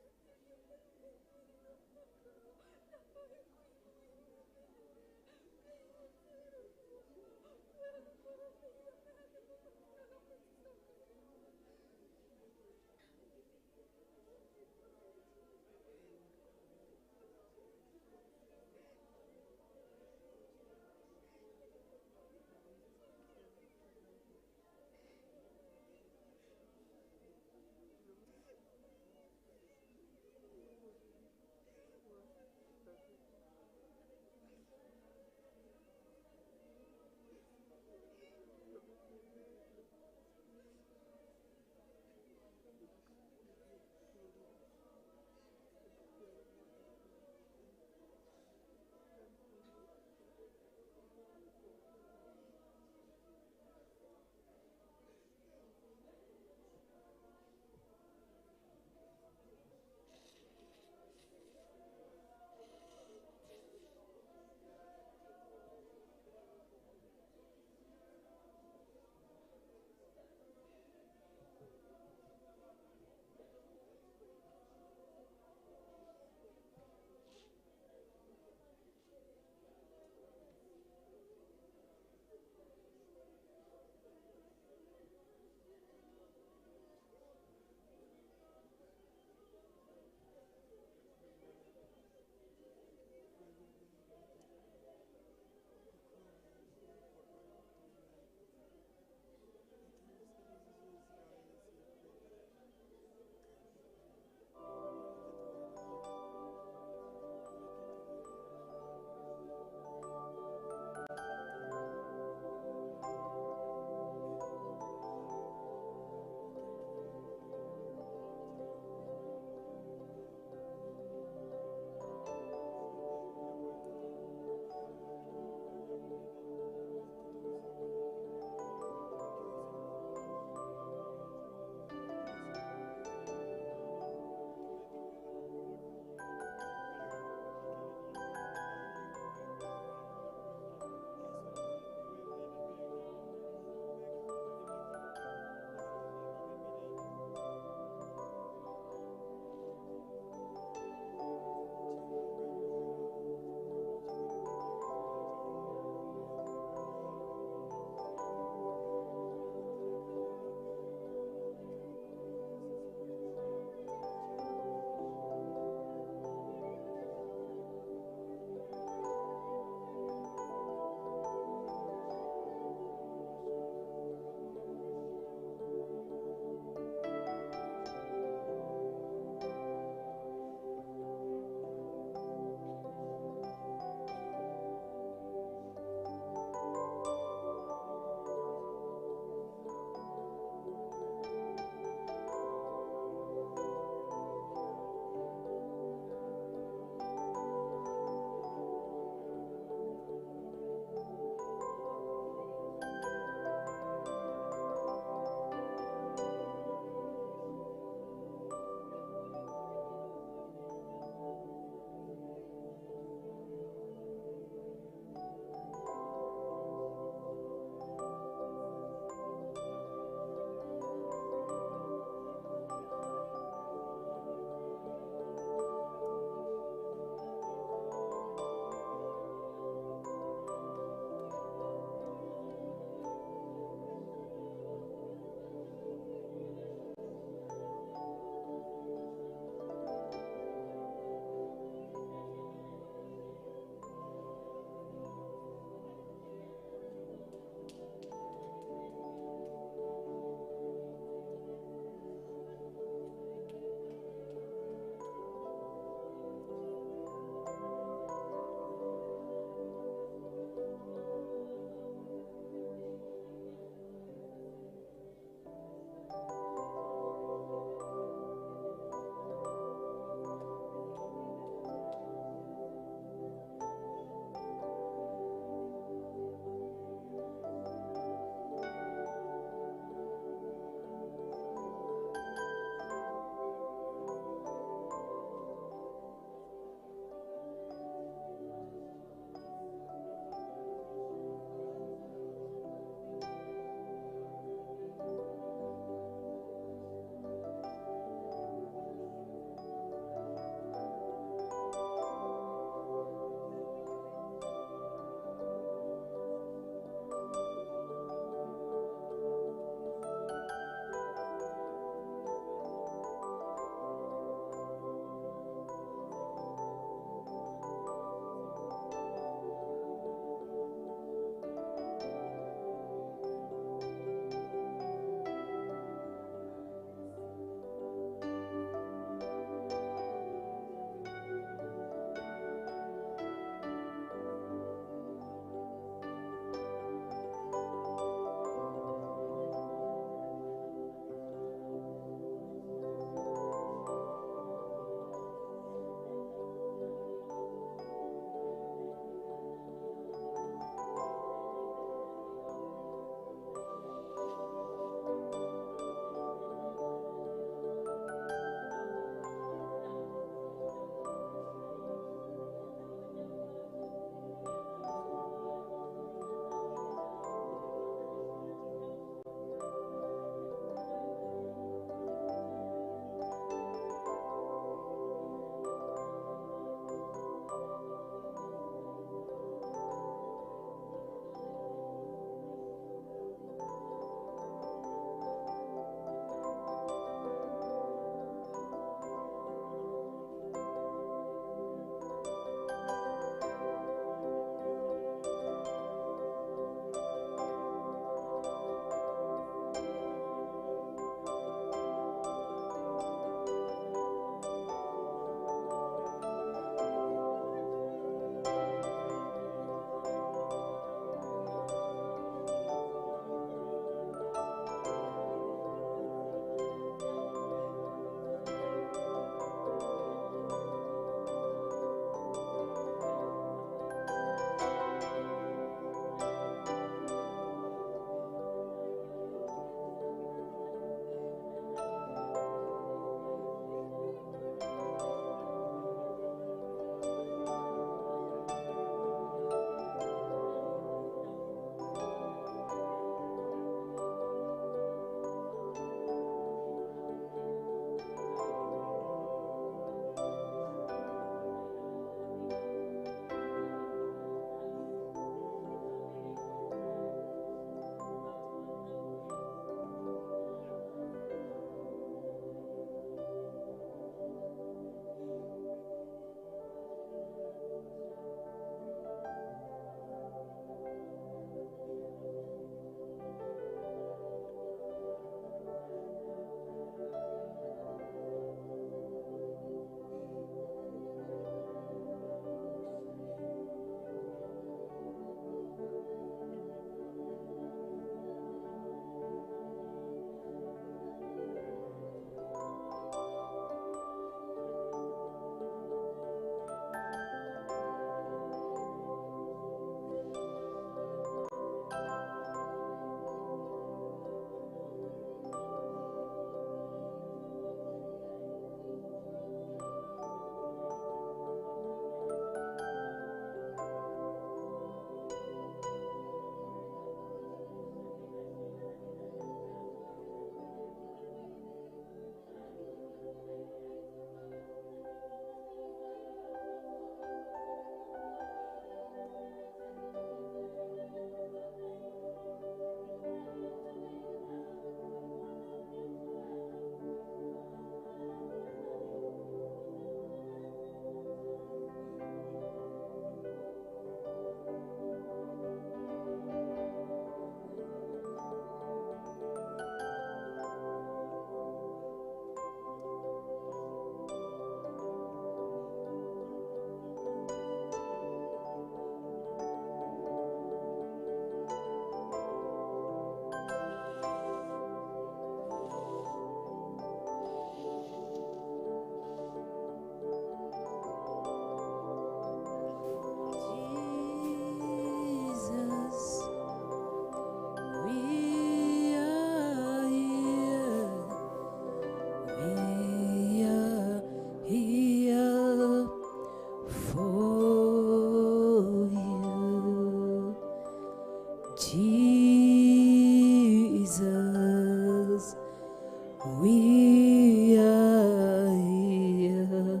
We are here,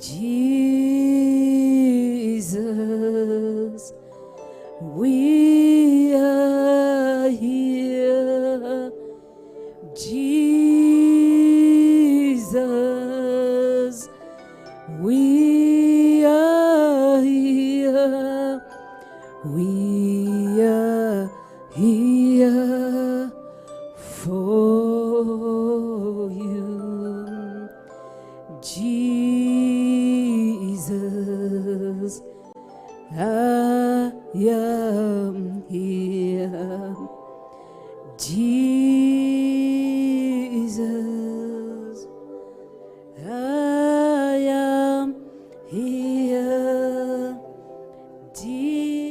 Jesus. We are here, Jesus. We are here. We are here for you, Jesus. I am here, Jesus. I am here, Jesus.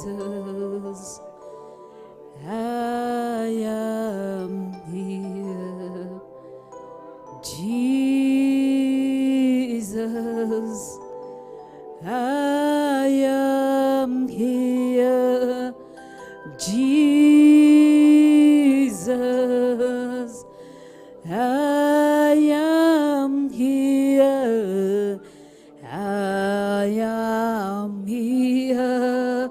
Jesus, I am here. Jesus, I am here. Jesus, I am here. I am here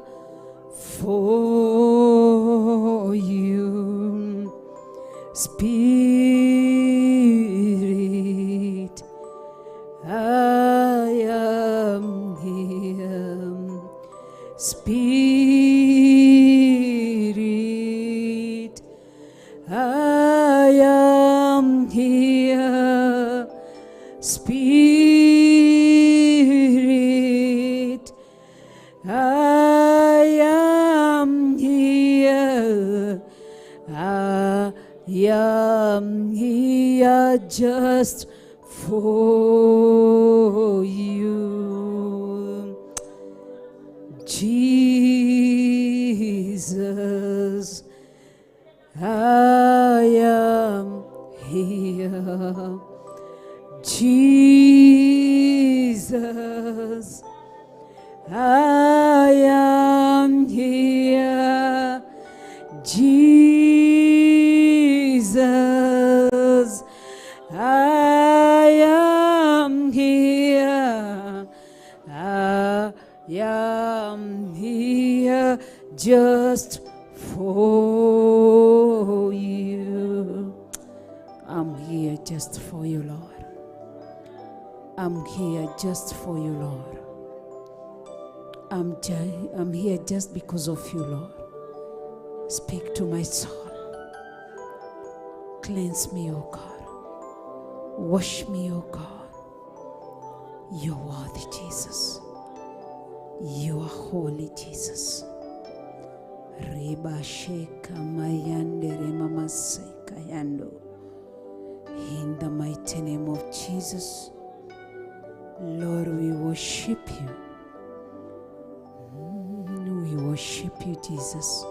for you, Spirit. I am here, Spirit. I am here, Spirit. I am here. I am here just for you, Jesus. I am here, Jesus. I am here, Jesus. I am here. I am here just for you. I'm here just for you, Lord. I'm here just for you, Lord. I'm here just because of you, Lord. Speak to my soul. Cleanse me, O God. Wash me, O God. You're worthy, Jesus. You are holy, Jesus. Reba sheka mayande rema maseka yando. In the mighty name of Jesus, Lord, we worship you. We worship you, Jesus.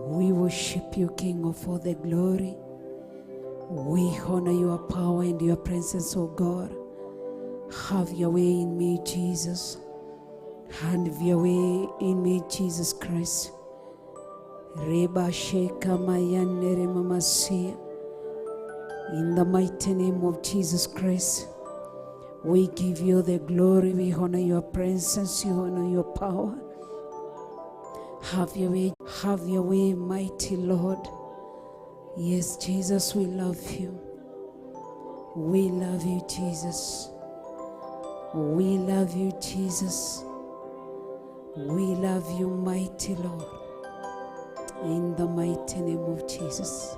We worship you, King of all the glory. We honor your power and your presence, O God. Have your way in me, Jesus. Have your way in me, Jesus Christ. Reba sheka mayande rema masia. In the mighty name of Jesus Christ, we give you the glory. We honor your presence. You honor your power. Have your way, mighty Lord. Yes, Jesus, we love you. We love you, Jesus. We love you, Jesus. We love you, mighty Lord. In the mighty name of Jesus.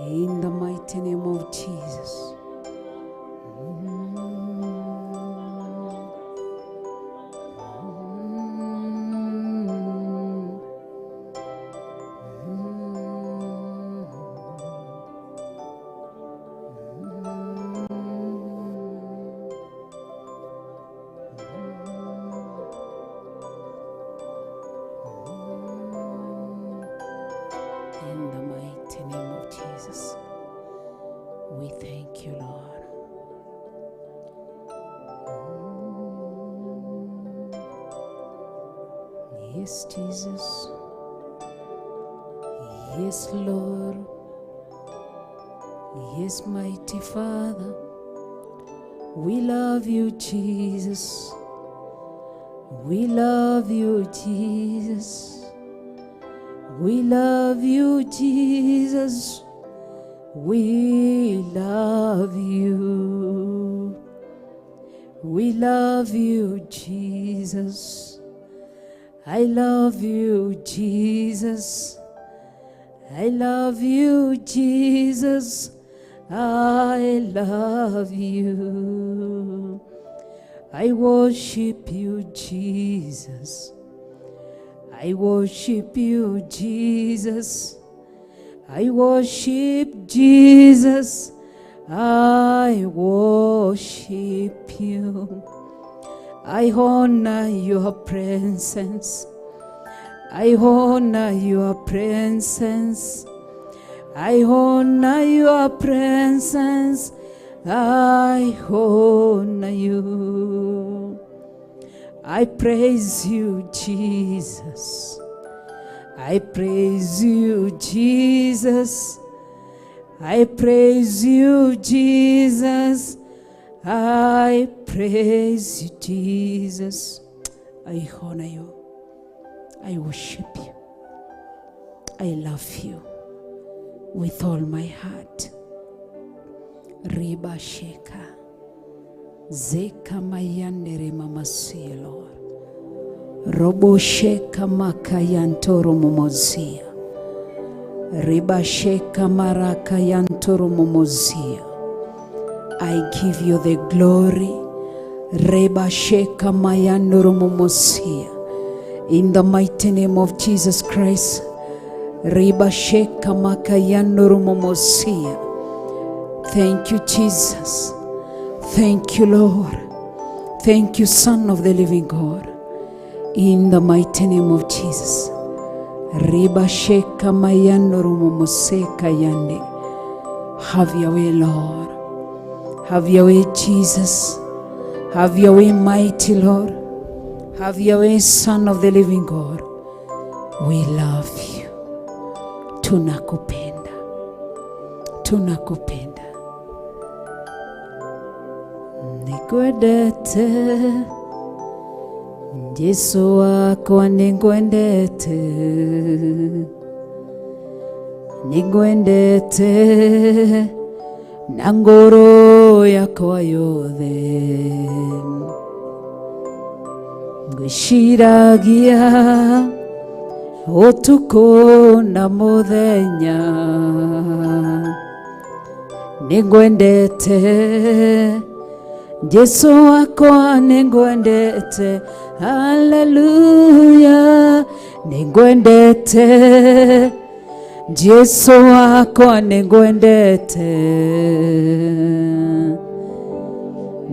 In the mighty name of Jesus. Yes, Jesus. Yes, Lord. Yes, mighty Father. We love you, Jesus. We love you, Jesus. We love you, Jesus. We love you. We love you, Jesus. I love you, Jesus. I love you, Jesus. I love you. I worship you, Jesus. I worship you, Jesus. I worship Jesus. I worship you. I honor your presence. I honor your presence. I honor your presence. I honor you. I praise you, Jesus. I praise you, Jesus. I praise you, Jesus. I praise you, Jesus. I honor you. I worship you. I love you with all my heart. Riba Sheka. Zeka mayandere mamasia, Lord. Robo sheka makayantoro momozia. Riba sheka maraka yantoro momozia. I give you the glory. Reba sheka mayandoro momosia. In the mighty name of Jesus Christ. Riba sheka makayandoro momosia. Thank you, Jesus. Thank you, Lord. Thank you, Son of the living God. In the mighty name of Jesus. Riba sheka mayandoro momoseka yande. Have your way, Lord. Have your way, Jesus. Have your way, mighty Lord. Have your way, Son of the living God. We love you. Tunakupenda. Tunakupenda. Nikwendete Jesu wakwa, nĩngwendete, nĩngwendete na ngoro yakwa yothe, ngwĩciragia ũtukũ na mũthenya, nĩngwendete Jesu wakwa, nĩngwendete, haleluya, nĩngwendete Jesu wakwa, nĩngwendete,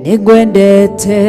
nĩngwendete.